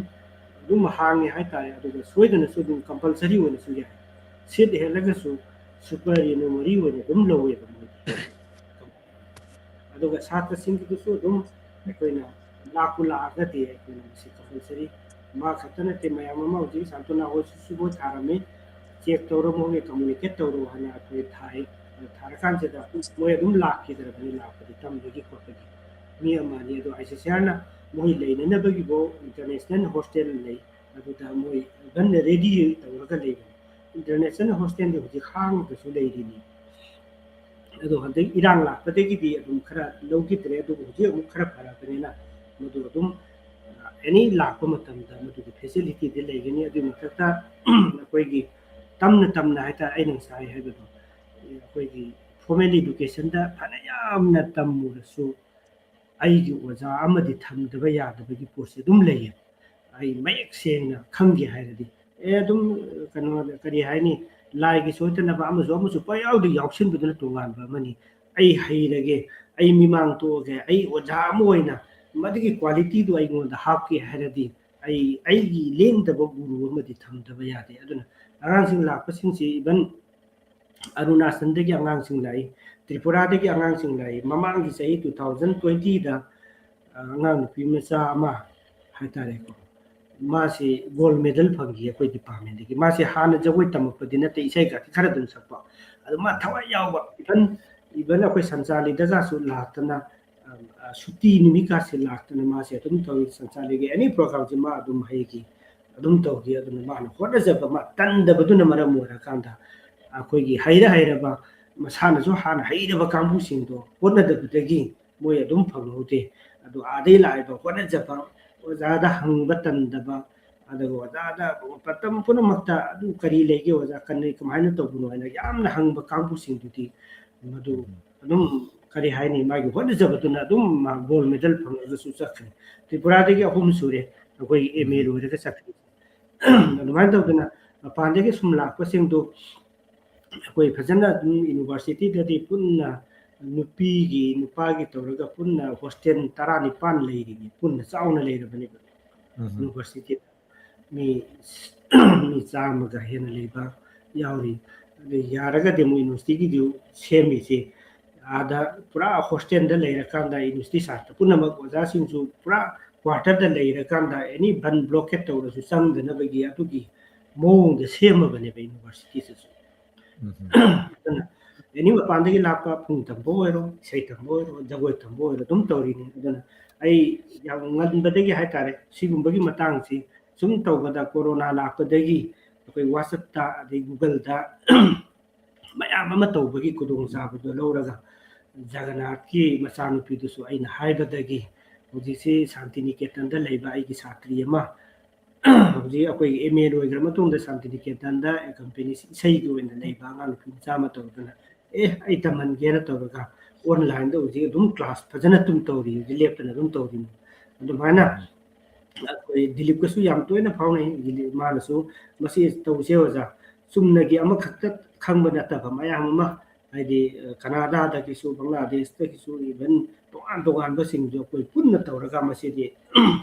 ꯑꯗꯨꯝ ꯍꯥꯡꯉꯦ ꯍꯥꯏꯇꯥꯔꯦ꯫ ꯑꯗꯨꯒ ꯁꯣꯏꯗꯅꯁꯨ ꯑꯗꯨꯝ ꯀꯝꯄꯜꯁꯔꯤ ꯑꯣꯏꯅꯁꯨ ꯌꯥꯏ, ꯁꯤꯠ ꯍꯦꯜꯂꯒꯁꯨ ꯁꯨꯄꯔ ꯑꯦꯅꯨꯃꯔꯤ ꯑꯣꯏꯅ ꯑꯗꯨꯝ ꯂꯧꯋꯦꯕ ꯃꯣꯏꯗꯤ꯫ ꯑꯗꯨꯒ ꯁꯥꯇ꯭ꯔꯁꯤꯡꯒꯤꯗꯨꯁꯨ ꯑꯗꯨꯝ ꯑꯩꯈꯣꯏꯅ ꯂꯥꯛꯄꯨ ꯂꯥꯛꯑꯒꯗꯤ ꯑꯩꯈꯣꯏꯅ ꯃꯁꯤ ꯀꯝꯄꯜꯁꯔꯤ, ꯃꯥ ꯈꯛꯇ ꯅꯠꯇꯦ, ꯃꯌꯥꯝ ꯑꯃ ꯍꯧꯖꯤꯛ ꯁꯥꯟꯇꯣꯅꯥ ꯍꯣꯏꯁꯤꯁꯨ ꯃꯣꯏ ꯊꯥꯔꯝꯃꯤ, ꯆꯦꯛ ꯇꯧꯔꯣ, ꯃꯣꯏꯒꯤ ꯀꯝꯃꯨꯅꯤꯀꯦꯠ ꯇꯧꯔꯣ ꯍꯥꯏꯅ ꯑꯩꯈꯣꯏ ꯊꯥꯏ꯫ ꯑꯗꯨ ꯊꯥꯔꯀꯥꯟꯁꯤꯗ ꯃꯣꯏ ꯑꯗꯨꯝ ꯂꯥꯛꯈꯤꯗ꯭ꯔꯕꯅꯤ, ꯂꯥꯛꯄꯗꯤ ꯇꯝꯕꯒꯤ ꯈꯣꯠꯄꯒꯤ ꯃꯤ ꯑꯃꯅꯤ꯫ ꯑꯗꯣ ꯑꯥꯏ ꯁꯤ ꯁꯤ ꯑꯥꯔꯅ ꯃꯣꯏ ꯂꯩꯅꯅꯕꯒꯤꯐꯥꯎ ꯏꯟꯇꯔꯅꯦꯁꯅꯦꯜ ꯍꯣꯁꯇꯦꯜ ꯂꯩ, ꯑꯗꯨꯗ ꯃꯣꯏ ꯀꯟꯅ ꯔꯦꯗꯤ ꯇꯧꯔꯒ ꯂꯩꯕꯅꯤ꯫ ꯏꯟꯇꯔꯅꯦꯁꯅꯦꯜ ꯍꯣꯁꯇꯦꯜꯗꯤ ꯍꯧꯖꯤꯛ ꯍꯥꯡꯉꯒꯁꯨ ꯂꯩꯔꯤꯅꯤ꯫ ꯑꯗꯣ ꯍꯟꯗꯛ ꯏꯔꯥꯡ ꯂꯥꯛꯄꯗꯒꯤꯗꯤ ꯑꯗꯨꯝ ꯈꯔ ꯂꯧꯈꯤꯗ꯭ꯔꯦ, ꯑꯗꯨꯕꯨ ꯍꯧꯖꯤꯛ ꯑꯃꯨꯛ ꯈꯔ ꯐꯔꯕꯅꯤꯅ ꯃꯗꯨ ꯑꯗꯨꯝ ꯑꯦꯅꯤ ꯂꯥꯛꯄ ꯃꯇꯝꯗ ꯃꯗꯨꯒꯤ ꯐꯦꯁꯤꯂꯤꯇꯤꯗꯤ ꯂꯩꯒꯅꯤ꯫ ꯑꯗꯨꯒꯤ ꯃꯊꯛꯇ ꯑꯩꯈꯣꯏꯒꯤ ꯇꯝꯅ ꯇꯝꯅ ꯍꯥꯏꯇꯥꯔꯦ, ꯑꯩꯅ ꯉꯁꯥꯏ ꯍꯥꯏꯕꯗꯣ, ꯑꯩꯈꯣꯏꯒꯤ ꯐꯣꯔꯃꯦꯜ ꯏꯗꯨꯀꯦꯁꯟꯗ ꯐꯅ ꯌꯥꯝꯅ ꯇꯝꯃꯨꯔꯁꯨ ꯑꯩꯒꯤ ꯑꯣꯖꯥ ꯑꯃꯗꯤ ꯊꯝꯗꯕ ꯌꯥꯗꯕꯒꯤ ꯄꯣꯠꯁꯦ ꯑꯗꯨꯝ ꯂꯩꯌꯦ꯫ ꯑꯩ ꯃꯌꯦꯛ ꯁꯦꯡꯅ ꯈꯪꯒꯦ ꯍꯥꯏꯔꯗꯤ, ꯑꯦ, ꯑꯗꯨꯝ, ꯀꯩꯅꯣ, ꯀꯔꯤ ꯍꯥꯏꯅꯤ, ꯂꯥꯏꯒꯤ ꯁꯣꯏꯗꯅꯕ ꯑꯃꯁꯨ ꯑꯃꯁꯨ ꯄꯪꯌꯥꯎꯗ ꯌꯥꯎꯁꯤꯟꯕꯗꯨꯅ ꯇꯣꯉꯥꯟꯕ ꯑꯃꯅꯤ꯫ ꯑꯩ ꯍꯩꯔꯒꯦ, ꯑꯩ ꯃꯤꯃꯥꯡ ꯊꯣꯛꯑꯒꯦ, ꯑꯩ ꯑꯣꯖꯥ ꯑꯃ ꯑꯣꯏꯅ ꯃꯗꯨꯒꯤ ꯀ꯭ꯋꯥꯂꯤꯇꯤꯗꯨ ꯑꯩꯉꯣꯟꯗ ꯍꯥꯞꯀꯦ ꯍꯥꯏꯔꯗꯤ ꯑꯩ ꯑꯩꯒꯤ ꯂꯦꯡꯗꯕ ꯒꯨꯔꯨ ꯑꯃꯗꯤ ꯊꯝꯗꯕ ꯌꯥꯗꯦ꯫ ꯑꯗꯨꯅ ꯑꯉꯥꯡꯁꯤꯡ ꯂꯥꯛꯄꯁꯤꯡꯁꯤ ꯏꯚꯟ ꯑꯔꯨꯅꯥꯆꯜꯗꯒꯤ ꯑꯉꯥꯡꯁꯤꯡ ꯂꯥꯛꯏ, ꯇ꯭ꯔꯤꯄꯨꯔꯥꯗꯒꯤ ꯑꯉꯥꯡꯁꯤꯡ ꯂꯥꯛꯏ꯫ ꯃꯃꯥꯡꯒꯤ ꯆꯍꯤ two thousand twenty ꯗ, ꯑ, ꯑꯉꯥꯡ ꯅꯨꯄꯤ ꯃꯆꯥ ꯑꯃ ꯍꯥꯏꯇꯥꯔꯦꯀꯣ, ꯃꯥꯁꯤ ꯒꯣꯜ ꯃꯦꯗꯜ ꯐꯪꯈꯤ ꯑꯩꯈꯣꯏ ꯗꯤꯄꯥꯔꯠꯃꯦꯟꯗꯒꯤ꯫ ꯃꯥꯁꯤ ꯍꯥꯟꯅ ꯖꯒꯣꯏ ꯇꯝꯃꯛꯄꯗꯤ ꯅꯠꯇꯦ, ꯏꯁꯩ ꯈꯔꯗꯤ ꯑꯗꯨꯝ ꯁꯛꯄ꯫ ꯑꯗꯨ ꯃꯥ ꯊꯋꯥꯏ ꯌꯥꯎꯕ, ꯏꯚꯟ Even ꯑꯩꯈꯣꯏ ꯁꯟꯆꯥꯂꯤꯗꯒꯁꯨ ꯂꯥꯛꯇꯅ, ꯑ, ꯑ, ꯁꯨꯇꯤ ꯅꯨꯃꯤꯠꯀꯥꯁꯦ ꯂꯥꯛꯇꯅ ꯃꯥꯁꯦ ꯑꯗꯨꯝ ꯇꯧꯏ꯫ ꯁꯟꯆꯥꯂꯤꯒꯤ any program ꯁꯦ ꯃꯥ ꯑꯗꯨꯝ ꯍꯩꯈꯤ, ꯑꯗꯨꯝ ꯇꯧꯈꯤ꯫ ꯑꯗꯨꯅ ꯃꯥꯅ ꯍꯣꯠꯅꯖꯕ, ꯃꯥ ꯇꯟꯗꯕꯗꯨꯅ ꯃꯔꯝ ꯑꯣꯏꯔꯀꯥꯟꯗ ꯑꯩꯈꯣꯏꯒꯤ ꯍꯩꯔ ꯍꯩꯔꯕ, ꯃꯁꯥꯅꯁꯨ ꯍꯥꯟꯅ ꯍꯩꯔꯕ ꯀꯥꯡꯕꯨꯁꯤꯡꯗꯣ ꯍꯣꯠꯅꯗꯕꯗꯒꯤ ꯃꯣꯏ ꯑꯗꯨꯝ ꯐꯪꯍꯧꯗꯦ꯫ ꯑꯗꯨ ꯑꯥꯗꯩ ꯂꯥꯛꯏꯕ ꯍꯣꯠꯅꯖꯕ, ꯑꯣꯖꯥꯗ ꯍꯪꯕ ꯇꯟꯗꯕ, ꯑꯗꯨꯒ ꯑꯣꯖꯥꯗ ꯃꯇꯝ ꯄꯨꯝꯅꯃꯛꯇ "ꯑꯗꯨ ꯀꯔꯤ ꯂꯩꯒꯦ ꯑꯣꯖꯥ, ꯀꯔꯤ, ꯀꯃꯥꯏꯅ ꯇꯧꯕꯅꯣ?" ꯍꯥꯏꯅ ꯌꯥꯝꯅ ꯍꯪꯕ ꯀꯥꯡꯕꯨꯁꯤꯡꯗꯨꯗꯤ ꯃꯗꯨ ꯑꯗꯨꯝ, ꯀꯔꯤ ꯍꯥꯏꯅꯤ, ꯃꯥꯒꯤ ꯍꯣꯠꯅꯖꯕꯗꯨꯅ ꯑꯗꯨꯝ ꯃꯥ gold medal ꯐꯪꯉꯒꯁꯨ ꯆꯠꯈ꯭ꯔꯦ꯫ ꯇ꯭ꯔꯤꯄꯨꯔꯥꯗꯒꯤ ꯑꯍꯨꯝ ꯁꯨꯔꯦ ꯑꯩꯈꯣꯏꯒꯤ MA ꯎꯝ꯫ ꯂꯣꯏꯔꯒ ꯆꯠꯈ꯭ꯔꯤꯁꯦ꯫ ꯑꯗꯨꯃꯥꯏꯅ ꯇꯧꯗꯅ ꯃꯄꯥꯟꯗꯒꯤ ꯁꯨꯝ ꯂꯥꯛꯄꯁꯤꯡꯗꯨ ꯑꯩꯈꯣꯏ ꯐꯖꯅ ꯑꯗꯨꯝ university ꯗꯗꯤ ꯄꯨꯟꯅ ꯅꯨꯄꯤꯒꯤ, ꯅꯨꯄꯥꯒꯤ ꯇꯧꯔꯒ ꯄꯨꯟꯅ hostel ꯇꯔꯥꯅꯤꯄꯥꯟ ꯂꯩꯔꯤꯅꯤ, ꯄꯨꯟꯅ ꯆꯥꯎꯅ ꯂꯩꯔꯕꯅꯦꯕ꯫ ꯎꯝ꯫ University ꯗ ꯃꯤ, ꯃꯤ ꯆꯥꯝꯃꯒ ꯍꯦꯟꯅ ꯂꯩꯕ ꯌꯥꯎꯔꯤ꯫ ꯑꯗꯨ ꯌꯥꯔꯒꯗꯤ ꯑꯃꯨꯛ university ꯒꯤꯗꯨ ꯁꯦꯝꯃꯤꯁꯤ ꯑꯥꯗ ꯄꯨꯔꯥ hostel ꯗ ꯂꯩꯔꯀꯥꯟꯗ university ꯁꯥꯇ꯭ꯔ ꯄꯨꯝꯅꯃꯛ, ꯑꯣꯖꯥꯁꯤꯡꯁꯨ ꯄꯨꯔꯥ quarter ꯗ ꯂꯩꯔꯀꯥꯟꯗ any ꯕꯟ blockade ꯇꯧꯔꯁꯨ ꯆꯪꯗꯅꯕꯒꯤ ꯑꯗꯨꯒꯤ ꯃꯑꯣꯡꯗ ꯁꯦꯝꯃꯕꯅꯦꯕ university ꯁꯤꯁꯨ꯫ ꯎꯝ꯫ ꯑꯗꯨꯅ any ꯃꯄꯥꯟꯗꯒꯤ ꯂꯥꯛꯄ ꯄꯨꯡ ꯇꯝꯕ ꯑꯣꯏꯔꯣ, ꯏꯁꯩ ꯇꯝꯕ ꯑꯣꯏꯔꯣ, ꯖꯒꯣꯏ ꯇꯝꯕ ꯑꯣꯏꯔꯣ ꯑꯗꯨꯝ ꯇꯧꯔꯤꯅꯤ꯫ ꯑꯗꯨꯅ ꯑꯩ ꯌꯥꯝ ꯉꯟꯕꯗꯒꯤ ꯍꯥꯏꯇꯥꯔꯦ, ꯁꯤꯒꯨꯝꯕꯒꯤ ꯃꯇꯥꯡꯁꯤ ꯁꯨꯝ ꯇꯧꯕꯗ ꯀꯣꯔꯣꯅꯥ ꯂꯥꯛꯄꯗꯒꯤ ꯑꯩꯈꯣꯏ WhatsApp ꯇ ꯑꯗꯩ Google ꯗ ꯃꯌꯥꯝ ꯑꯃ ꯇꯧꯕꯒꯤ ꯈꯨꯗꯣꯡꯆꯥꯕꯗꯣ ꯂꯧꯔꯒ ꯖꯒꯟꯅꯥꯊꯀꯤ ꯃꯆꯥꯅꯨꯄꯤꯗꯨꯁꯨ ꯑꯩꯅ ꯍꯥꯏꯕꯗꯒꯤ ꯍꯧꯖꯤꯛꯁꯤ ꯁꯥꯟꯇꯤꯅꯤꯀꯦꯇꯟꯗ ꯂꯩꯕ ꯑꯩꯒꯤ ꯁꯥꯇ꯭ꯔꯤ ꯑꯃ ꯍꯧꯖꯤꯛ ꯑꯩꯈꯣꯏꯒꯤ MA ꯂꯣꯏꯈ꯭ꯔ ꯃꯇꯨꯡꯗ ꯁꯥꯟꯇꯤꯅꯤꯀꯦꯇꯟꯗ accompany ꯏꯁꯩꯒꯤ ꯑꯣꯏꯅ ꯂꯩꯕ ꯑꯉꯥꯡ ꯅꯨꯄꯤ ꯃꯆꯥ ꯑꯃ ꯇꯧꯗꯅ, "ꯑꯦ, ꯑꯩ ꯇꯝꯍꯟꯒꯦꯅ" ꯇꯧꯔꯒ online ꯗ ꯍꯧꯖꯤꯛ ꯑꯗꯨꯝ class ꯐꯖꯅ ꯑꯗꯨꯝ ꯇꯧꯔꯤ, ꯍꯧꯖꯤꯛ ꯂꯦꯞꯇꯅ ꯑꯗꯨꯝ ꯇꯧꯔꯤꯅꯤ꯫ ꯑꯗꯨꯃꯥꯏꯅ ꯑꯩꯈꯣꯏ ꯗꯤꯂꯤꯞꯀꯁꯨ ꯌꯥꯝ ꯇꯣꯏꯅ ꯐꯥꯎꯅꯩ꯫ ꯗꯤꯂꯤꯞ, ꯃꯥꯅꯁꯨ "ꯃꯁꯤ ꯇꯧꯁꯦ ꯑꯣꯖꯥ, ꯆꯨꯝꯅꯒꯤ ꯑꯃꯈꯛꯇ ꯈꯪꯕ ꯅꯠꯇꯕ ꯃꯌꯥꯝ ꯑꯃ", ꯍꯥꯏꯗꯤ, ꯑ, ꯀꯅꯥꯗꯥꯗꯒꯤꯁꯨ, ꯕꯪꯒ꯭ꯂꯥꯗꯦꯁꯇꯒꯤꯁꯨ, even ꯇꯣꯉꯥꯟ ꯇꯣꯉꯥꯟꯕꯁꯤꯡꯁꯨ ꯑꯩꯈꯣꯏ ꯄꯨꯟꯅ ꯇꯧꯔꯒ ꯃꯁꯤꯗꯤ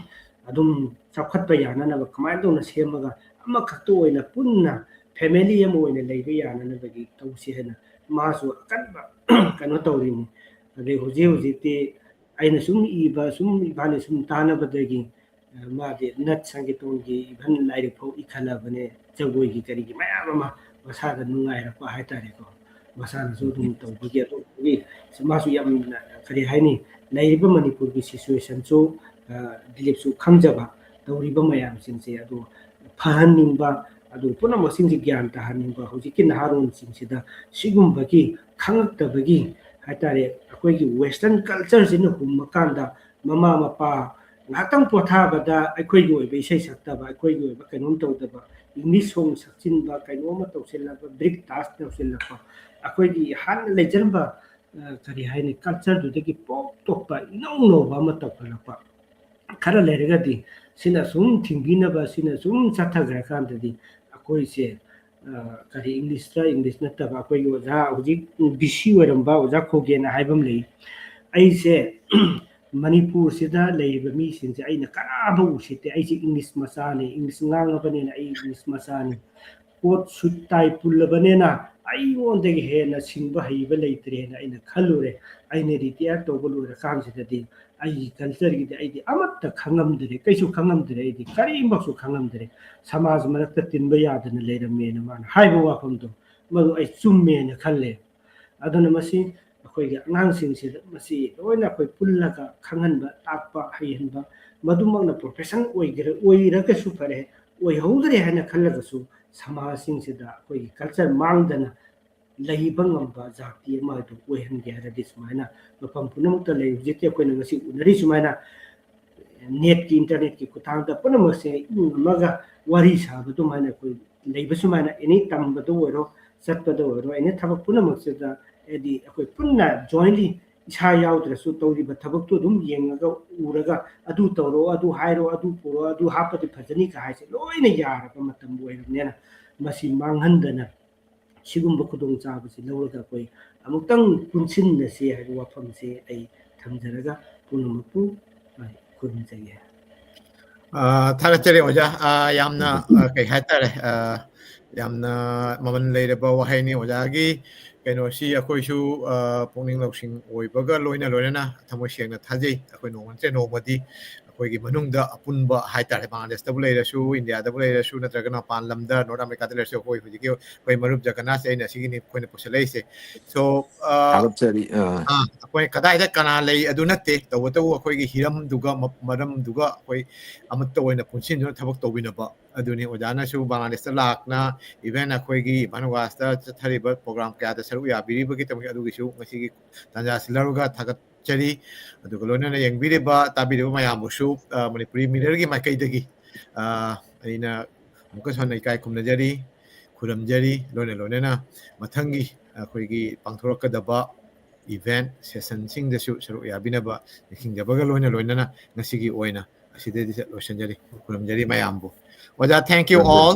ꯑꯗꯨꯝ ꯆꯥꯎꯈꯠꯄ ꯌꯥꯅꯅꯕ ꯀꯃꯥꯏꯅ ꯇꯧꯅ ꯁꯦꯝꯃꯒ ꯑꯃꯈꯛꯇ ꯑꯣꯏꯅ ꯄꯨꯟꯅ family ꯑꯃ ꯑꯣꯏꯅ ꯂꯩꯕ ꯌꯥꯅꯅꯕꯒꯤ ꯇꯧꯁꯤ ꯍꯥꯏꯅ ꯃꯥꯁꯨ ꯑꯀꯟꯕ ꯀꯩꯅꯣ ꯇꯧꯔꯤꯅꯤ꯫ ꯑꯗꯩ ꯍꯧꯖꯤꯛ ꯍꯧꯖꯤꯛꯇꯤ ꯑꯩꯅ ꯁꯨꯝ ꯏꯕ, ꯁꯨꯝ ꯏꯕꯥꯅꯤ ꯁꯨꯝ ꯇꯥꯟꯅꯕꯗꯒꯤ, ꯑ, ꯃꯥꯗꯤ ꯅꯠ ꯁꯪꯒꯤꯇꯣꯟꯒꯤ even ꯂꯥꯏꯔꯤꯛ ꯐꯥꯎ ꯏꯈꯠꯂꯕꯅꯦ, ꯖꯒꯣꯏꯒꯤ ꯀꯔꯤꯒꯤ ꯃꯌꯥꯝ ꯑꯃ ꯃꯁꯥꯗ ꯅꯨꯡꯉꯥꯏꯔꯛꯄ ꯍꯥꯏꯇꯥꯔꯦꯀꯣ, ꯃꯁꯥꯅꯁꯨ ꯑꯗꯨꯝ ꯇꯧꯕꯒꯤ ꯑꯗꯨ ꯃꯥꯁꯨ ꯌꯥꯝꯅ, ꯀꯔꯤ ꯍꯥꯏꯅꯤ, ꯂꯩꯔꯤꯕ ꯃꯅꯤꯄꯨꯔꯒꯤ ꯁꯤꯆꯨꯋꯦꯁꯟꯁꯨ, ꯑ, ꯗꯤꯂꯤꯞꯁꯨ ꯈꯪꯖꯕ, ꯇꯧꯔꯤꯕ ꯃꯌꯥꯝꯁꯤꯡꯁꯦ ꯑꯗꯨ ꯐꯍꯟꯅꯤꯡꯕ, ꯑꯗꯨ ꯄꯨꯝꯅꯃꯛꯁꯤꯡꯁꯦ ꯒ꯭ꯌꯥꯟ ꯇꯥꯍꯟꯅꯤꯡꯕ, ꯍꯧꯖꯤꯛꯀꯤ ꯅꯍꯥꯔꯣꯟꯁꯤꯡꯁꯤꯗ ꯁꯤꯒꯨꯝꯕꯒꯤ ꯈꯪꯉꯛꯇꯕꯒꯤ ꯍꯥꯏꯇꯥꯔꯦ, ꯑꯩꯈꯣꯏꯒꯤ ꯋꯦꯁꯇꯔꯟ ꯀꯜꯆꯔꯁꯤꯅ ꯍꯨꯝꯃꯀꯥꯟꯗ ꯃꯃꯥ ꯃꯄꯥ ꯉꯥꯏꯍꯥꯛꯇꯪ ꯄꯣꯊꯥꯕꯗ ꯑꯩꯈꯣꯏꯒꯤ ꯑꯣꯏꯕ ꯏꯁꯩ ꯁꯛꯇꯕ, ꯑꯩꯈꯣꯏꯒꯤ ꯑꯣꯏꯕ ꯀꯩꯅꯣꯝ ꯇꯧꯗꯕ, ꯏꯪꯂꯤꯁ ꯁꯣꯡ ꯁꯛꯆꯤꯟꯕ, ꯀꯩꯅꯣꯝꯃ ꯇꯧꯁꯤꯜꯂꯛꯄ, ꯕ꯭ꯔꯤꯛ ꯗꯥꯟꯁ ꯇꯧꯁꯤꯜꯂꯛꯄ, ꯑꯩꯈꯣꯏꯒꯤ ꯍꯥꯟꯅ ꯂꯩꯖꯔꯝꯕ, ꯑ, ꯀꯔꯤ ꯍꯥꯏꯅꯤ, ꯀꯜꯆꯔꯗꯨꯗꯒꯤ ꯄꯣꯞ ꯇꯣꯞꯄ ꯏꯅꯧ ꯅꯧꯕ ꯑꯃ ꯇꯧꯈꯠꯂꯛꯄ꯫ ꯈꯔ ꯂꯩꯔꯒꯗꯤ ꯁꯤꯅ ꯁꯨꯝ ꯊꯤꯡꯕꯤꯅꯕ, ꯁꯤꯅ ꯁꯨꯝ ꯆꯠꯊꯈ꯭ꯔꯀꯥꯟꯗꯗꯤ ꯑꯩꯈꯣꯏꯁꯦ, ꯑ, ꯀꯔꯤ, ꯏꯪꯂꯤꯁꯇ, ꯏꯪꯂꯤꯁ ꯅꯠꯇꯕ ꯑꯩꯈꯣꯏꯒꯤ ꯑꯣꯖꯥ, ꯍꯧꯖꯤꯛ ꯚꯤ ꯁꯤ ꯑꯣꯏꯔꯝꯕ ꯑꯣꯖꯥ ꯈꯣꯒꯦꯟ ꯍꯥꯏꯕ ꯑꯃ ꯂꯩ꯫ ꯑꯩꯁꯦ ꯃꯅꯤꯄꯨꯔꯁꯤꯗ ꯂꯩꯔꯤꯕ ꯃꯤꯁꯤꯡꯁꯦ ꯑꯩꯅ ꯀꯅꯥ ꯑꯃ ꯎꯁꯤꯠꯇꯦ꯫ ꯑꯩꯁꯦ ꯏꯪꯂꯤꯁ ꯃꯆꯥꯅꯤ, ꯏꯪꯂꯤꯁ ꯉꯥꯡꯉꯕꯅꯤꯅ ꯑꯩ ꯏꯪꯂꯤꯁ ꯃꯆꯥꯅꯤ, ꯀꯣꯠ ꯁꯨꯠ ꯇꯥꯏ ꯄꯨꯜꯂꯕꯅꯤꯅ ꯑꯩꯉꯣꯟꯗꯒꯤ ꯍꯦꯟꯅ ꯁꯤꯡꯕ ꯍꯩꯕ ꯂꯩꯇ꯭ꯔꯦꯅ ꯑꯩꯅ ꯈꯜꯂꯨꯔꯦ꯫ ꯑꯩꯅ ꯔꯤꯇꯤꯌꯥꯔ ꯇꯧꯕ ꯂꯣꯏꯔꯀꯥꯟꯁꯤꯗꯗꯤ ꯑꯩꯒꯤ ꯀꯜꯆꯔꯒꯤꯗꯤ ꯑꯩꯗꯤ ꯑꯃꯠꯇ ꯈꯪꯉꯝꯗ꯭ꯔꯦ, ꯀꯩꯁꯨ ꯈꯪꯉꯝꯗ꯭ꯔꯦ, ꯑꯩꯗꯤ ꯀꯔꯤꯃꯛꯁꯨ ꯈꯪꯉꯝꯗ꯭ꯔꯦ꯫ ꯁꯃꯥꯖ ꯃꯔꯛꯇ ꯇꯤꯟꯕ ꯌꯥꯗꯅ ꯂꯩꯔꯝꯃꯦꯅ ꯃꯥꯅ ꯍꯥꯏꯕ ꯋꯥꯐꯝꯗꯣ, ꯃꯗꯨ ꯑꯩ ꯆꯨꯝꯃꯦꯅ ꯈꯜꯂꯦ꯫ ꯑꯗꯨꯅ ꯃꯁꯤ ꯑꯩꯈꯣꯏꯒꯤ ꯑꯉꯥꯡꯁꯤꯡꯁꯤꯗ ꯃꯁꯤ ꯂꯣꯏꯅ ꯑꯩꯈꯣꯏ ꯄꯨꯜꯂꯒ ꯈꯪꯍꯟꯕ, ꯇꯥꯛꯄ, ꯍꯩꯍꯟꯕ, ꯃꯗꯨꯃꯛꯅ ꯄ꯭ꯔꯣꯐꯦꯁꯟ ꯑꯣꯏꯒꯦꯔꯥ, ꯑꯣꯏꯔꯒꯁꯨ ꯐꯔꯦ, ꯑꯣꯏꯍꯧꯗ꯭ꯔꯦ ꯍꯥꯏꯅ ꯈꯜꯂꯒꯁꯨ ꯁꯃꯥꯖꯁꯤꯡꯁꯤꯗ ꯑꯩꯈꯣꯏꯒꯤ ꯀꯜꯆꯔ ꯃꯥꯡꯗꯅ ꯂꯩꯕ ꯉꯝꯕ ꯖꯥꯇꯤ ꯑꯃ ꯑꯗꯨ ꯑꯣꯏꯍꯟꯒꯦ ꯍꯥꯏꯔꯗꯤ ꯁꯨꯃꯥꯏꯅ ꯃꯐꯝ ꯄꯨꯝꯅꯃꯛꯇ ꯂꯩ꯫ ꯍꯧꯖꯤꯛꯇꯤ ꯑꯩꯈꯣꯏꯅ ꯉꯁꯤ ꯎꯅꯔꯤ ꯁꯨꯃꯥꯏꯅ ꯅꯦꯠꯀꯤ, ꯏꯟꯇꯔꯅꯦꯠꯀꯤ ꯈꯨꯠꯊꯥꯡꯗ ꯄꯨꯝꯅꯃꯛꯁꯦ ꯏꯃꯨꯡ ꯑꯃꯒ ꯋꯥꯔꯤ ꯁꯥꯕ ꯑꯗꯨꯃꯥꯏꯅ ꯑꯩꯈꯣꯏ ꯂꯩꯕ ꯁꯨꯃꯥꯏꯅ ꯑꯦꯅꯤ ꯇꯝꯕꯗ ꯑꯣꯏꯔꯣ, ꯆꯠꯄꯗ ꯑꯣꯏꯔꯣ, ꯑꯦꯅꯤ ꯊꯕꯛ ꯄꯨꯝꯅꯃꯛꯁꯤꯗ ꯍꯥꯏꯗꯤ ꯑꯩꯈꯣꯏ ꯄꯨꯟꯅ ꯖꯣꯏꯟꯂꯤ ꯏꯁꯥ ꯌꯥꯎꯗ꯭ꯔꯁꯨ ꯇꯧꯔꯤꯕ ꯊꯕꯛꯇꯨ ꯑꯗꯨꯝ ꯌꯦꯡꯉꯒ ꯎꯔꯒ ꯑꯗꯨ ꯇꯧꯔꯣ, ꯑꯗꯨ ꯍꯥꯏꯔꯣ, ꯑꯗꯨ ꯄꯨꯔꯣ, ꯑꯗꯨ ꯍꯥꯞꯄꯗꯤ ꯐꯖꯅꯤ ꯀ ꯍꯥꯏꯁꯦ ꯂꯣꯏꯅ ꯌꯥꯔꯕ ꯃꯇꯝ ꯑꯣꯏꯔꯕꯅꯤꯅ ꯃꯁꯤ ꯃꯥꯡꯍꯟꯗꯅ ꯁꯤꯒꯨꯝꯕ ꯈꯨꯗꯣꯡꯆꯥꯕꯁꯤ ꯂꯧꯔꯒ ꯑꯩꯈꯣꯏ ꯑꯃꯨꯛꯇꯪ ꯄꯨꯟꯁꯤꯟꯅꯁꯤ ꯍꯥꯏꯕ ꯋꯥꯐꯝꯁꯦ ꯑꯩ ꯊꯝꯖꯔꯒ ꯄꯨꯝꯅꯃꯛꯄꯨ ꯑꯩ ꯈꯨꯔꯨꯝꯖꯒꯦ꯫ ꯑ, ꯊꯥꯒꯠꯆꯔꯤ ꯑꯣꯖꯥ꯫ ꯑ, ꯌꯥꯝꯅ, ꯑ, ꯀꯩ ꯍꯥꯏꯇꯥꯔꯦ, ꯑ, ꯌꯥꯝꯅ ꯃꯃꯜ ꯂꯩꯔꯕ ꯋꯥꯍꯩꯅꯤ ꯑꯣꯖꯥꯒꯤ ꯀꯩꯅꯣꯁꯤ꯫ ꯑꯩꯈꯣꯏꯁꯨ, ꯑ, ꯄꯨꯛꯅꯤꯡ ꯂꯧꯁꯤꯡ ꯑꯣꯏꯕꯒ ꯂꯣꯏꯅ ꯂꯣꯏꯅꯅ ꯊꯃꯣꯏ ꯁꯦꯡꯅ ꯊꯥꯖꯩ꯫ ꯑꯩꯈꯣꯏ ꯅꯣꯡꯃ ꯅꯠꯇ꯭ꯔ ꯅꯣꯡꯃꯗꯤ ꯑꯩꯈꯣꯏꯒꯤ ꯃꯅꯨꯡꯗ ꯑꯄꯨꯟꯕ ꯍꯥꯏꯇꯥꯔꯦ, ꯕꯪꯒ꯭ꯂꯥꯗꯦꯁꯇꯕꯨ ꯂꯩꯔꯁꯨ, ꯏꯟꯗꯤꯌꯥꯗꯕꯨ ꯂꯩꯔꯁꯨ, ꯅꯠꯇ꯭ꯔꯒꯅ ꯃꯄꯥꯟ ꯂꯝꯗ, ꯅꯣꯔꯠ ꯑꯃꯦꯔꯤꯀꯥꯗ ꯂꯩꯔꯁꯨ, ꯑꯩꯈꯣꯏ ꯍꯧꯖꯤꯛꯀꯤ ꯑꯩꯈꯣꯏ ꯃꯔꯨꯞ ꯖꯒꯅꯥꯊꯁꯦ ꯑꯩꯅ ꯑꯁꯤꯒꯤꯅꯤ ꯑꯩꯈꯣꯏꯅ ꯄꯨꯁꯜꯂꯛꯏꯁꯦ꯫ So, ꯑ, ꯊꯥꯒꯠꯆꯔꯤ꯫ ꯑ, ꯑꯥ, ꯑꯩꯈꯣꯏ ꯀꯗꯥꯏꯗ ꯀꯅꯥ ꯂꯩ ꯑꯗꯨ ꯅꯠꯇꯦ, ꯇꯧꯕꯇꯕꯨ ꯑꯩꯈꯣꯏꯒꯤ ꯍꯤꯔꯝꯗꯨꯒ ꯃ-, ꯃꯔꯝꯗꯨꯒ ꯑꯩꯈꯣꯏ ꯑꯃꯠꯇ ꯑꯣꯏꯅ ꯄꯨꯟꯁꯤꯟꯗꯨꯅ ꯊꯕꯛ ꯇꯧꯃꯤꯟꯅꯕ ꯑꯗꯨꯅꯤ꯫ ꯑꯣꯖꯥꯅꯁꯨ ꯕꯪꯒ꯭ꯂꯥꯗꯦꯁꯇ ꯂꯥꯛꯅ, even ꯑꯩꯈꯣꯏꯒꯤ ꯚꯥꯅꯨꯋꯥꯁꯇ ꯆꯠꯊꯔꯤꯕ ꯄ꯭ꯔꯣꯒ꯭ꯔꯥꯝ ꯀꯌꯥꯗ ꯁꯔꯨꯛ ꯌꯥꯕꯤꯔꯤꯕꯒꯤꯗꯃꯛ ꯑꯗꯨꯒꯤꯁꯨ ꯉꯁꯤꯒꯤ ꯇꯥꯟꯖꯥ ꯑꯁꯤ ꯂꯧꯔꯒ ꯊꯥꯒꯠꯆꯔꯤ꯫ ꯑꯗꯨꯒ ꯂꯣꯏꯅꯅ ꯌꯦꯡꯕꯤꯔꯤꯕ, ꯇꯥꯕꯤꯔꯤꯕ ꯃꯌꯥꯝꯕꯨꯁꯨ, ꯑ, ꯃꯅꯤꯄꯨꯔꯤ ꯃꯤꯔꯔꯒꯤ ꯃꯥꯏꯀꯩꯗꯒꯤ, ꯑ, ꯑꯩꯅ ꯑꯃꯨꯛꯀꯁꯨ ꯍꯟꯅ ꯏꯀꯥꯏ ꯈꯨꯝꯅꯖꯔꯤ, ꯈꯨꯔꯨꯝꯖꯔꯤ꯫ ꯂꯣꯏꯅ ꯂꯣꯏꯅꯅ ꯃꯊꯪꯒꯤ ꯑꯩꯈꯣꯏꯒꯤ ꯄꯥꯡꯊꯣꯔꯛꯀꯗꯕ event sessionꯁꯤꯡꯗꯁꯨ ꯁꯔꯨꯛ ꯌꯥꯕꯤꯅꯕ ꯅꯤꯡꯁꯤꯡꯖꯕꯒ ꯂꯣꯏꯅ ꯂꯣꯏꯅꯅ ꯉꯁꯤꯒꯤ ꯑꯣꯏꯅ ꯑꯁꯤꯗꯩꯗ ꯂꯣꯏꯁꯤꯟꯖꯔꯤ꯫ ꯈꯨꯔꯨꯝꯖꯔꯤ ꯃꯌꯥꯝꯕꯨ꯫ ꯑꯣꯖꯥ, thank you all꯫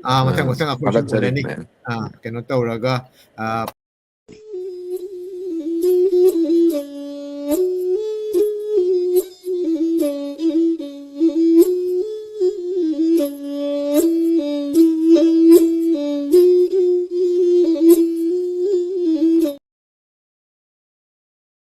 ꯑ, ꯃꯊꯪ ꯃꯊꯪ ꯑꯩꯈꯣꯏꯁꯨ ꯊꯥꯒꯠꯆꯔꯤ, ꯎꯅꯅꯤ꯫ ꯃꯌꯥꯝ꯫ ꯑ, ꯀꯩꯅꯣ ꯇꯧꯔꯒ, ꯑ,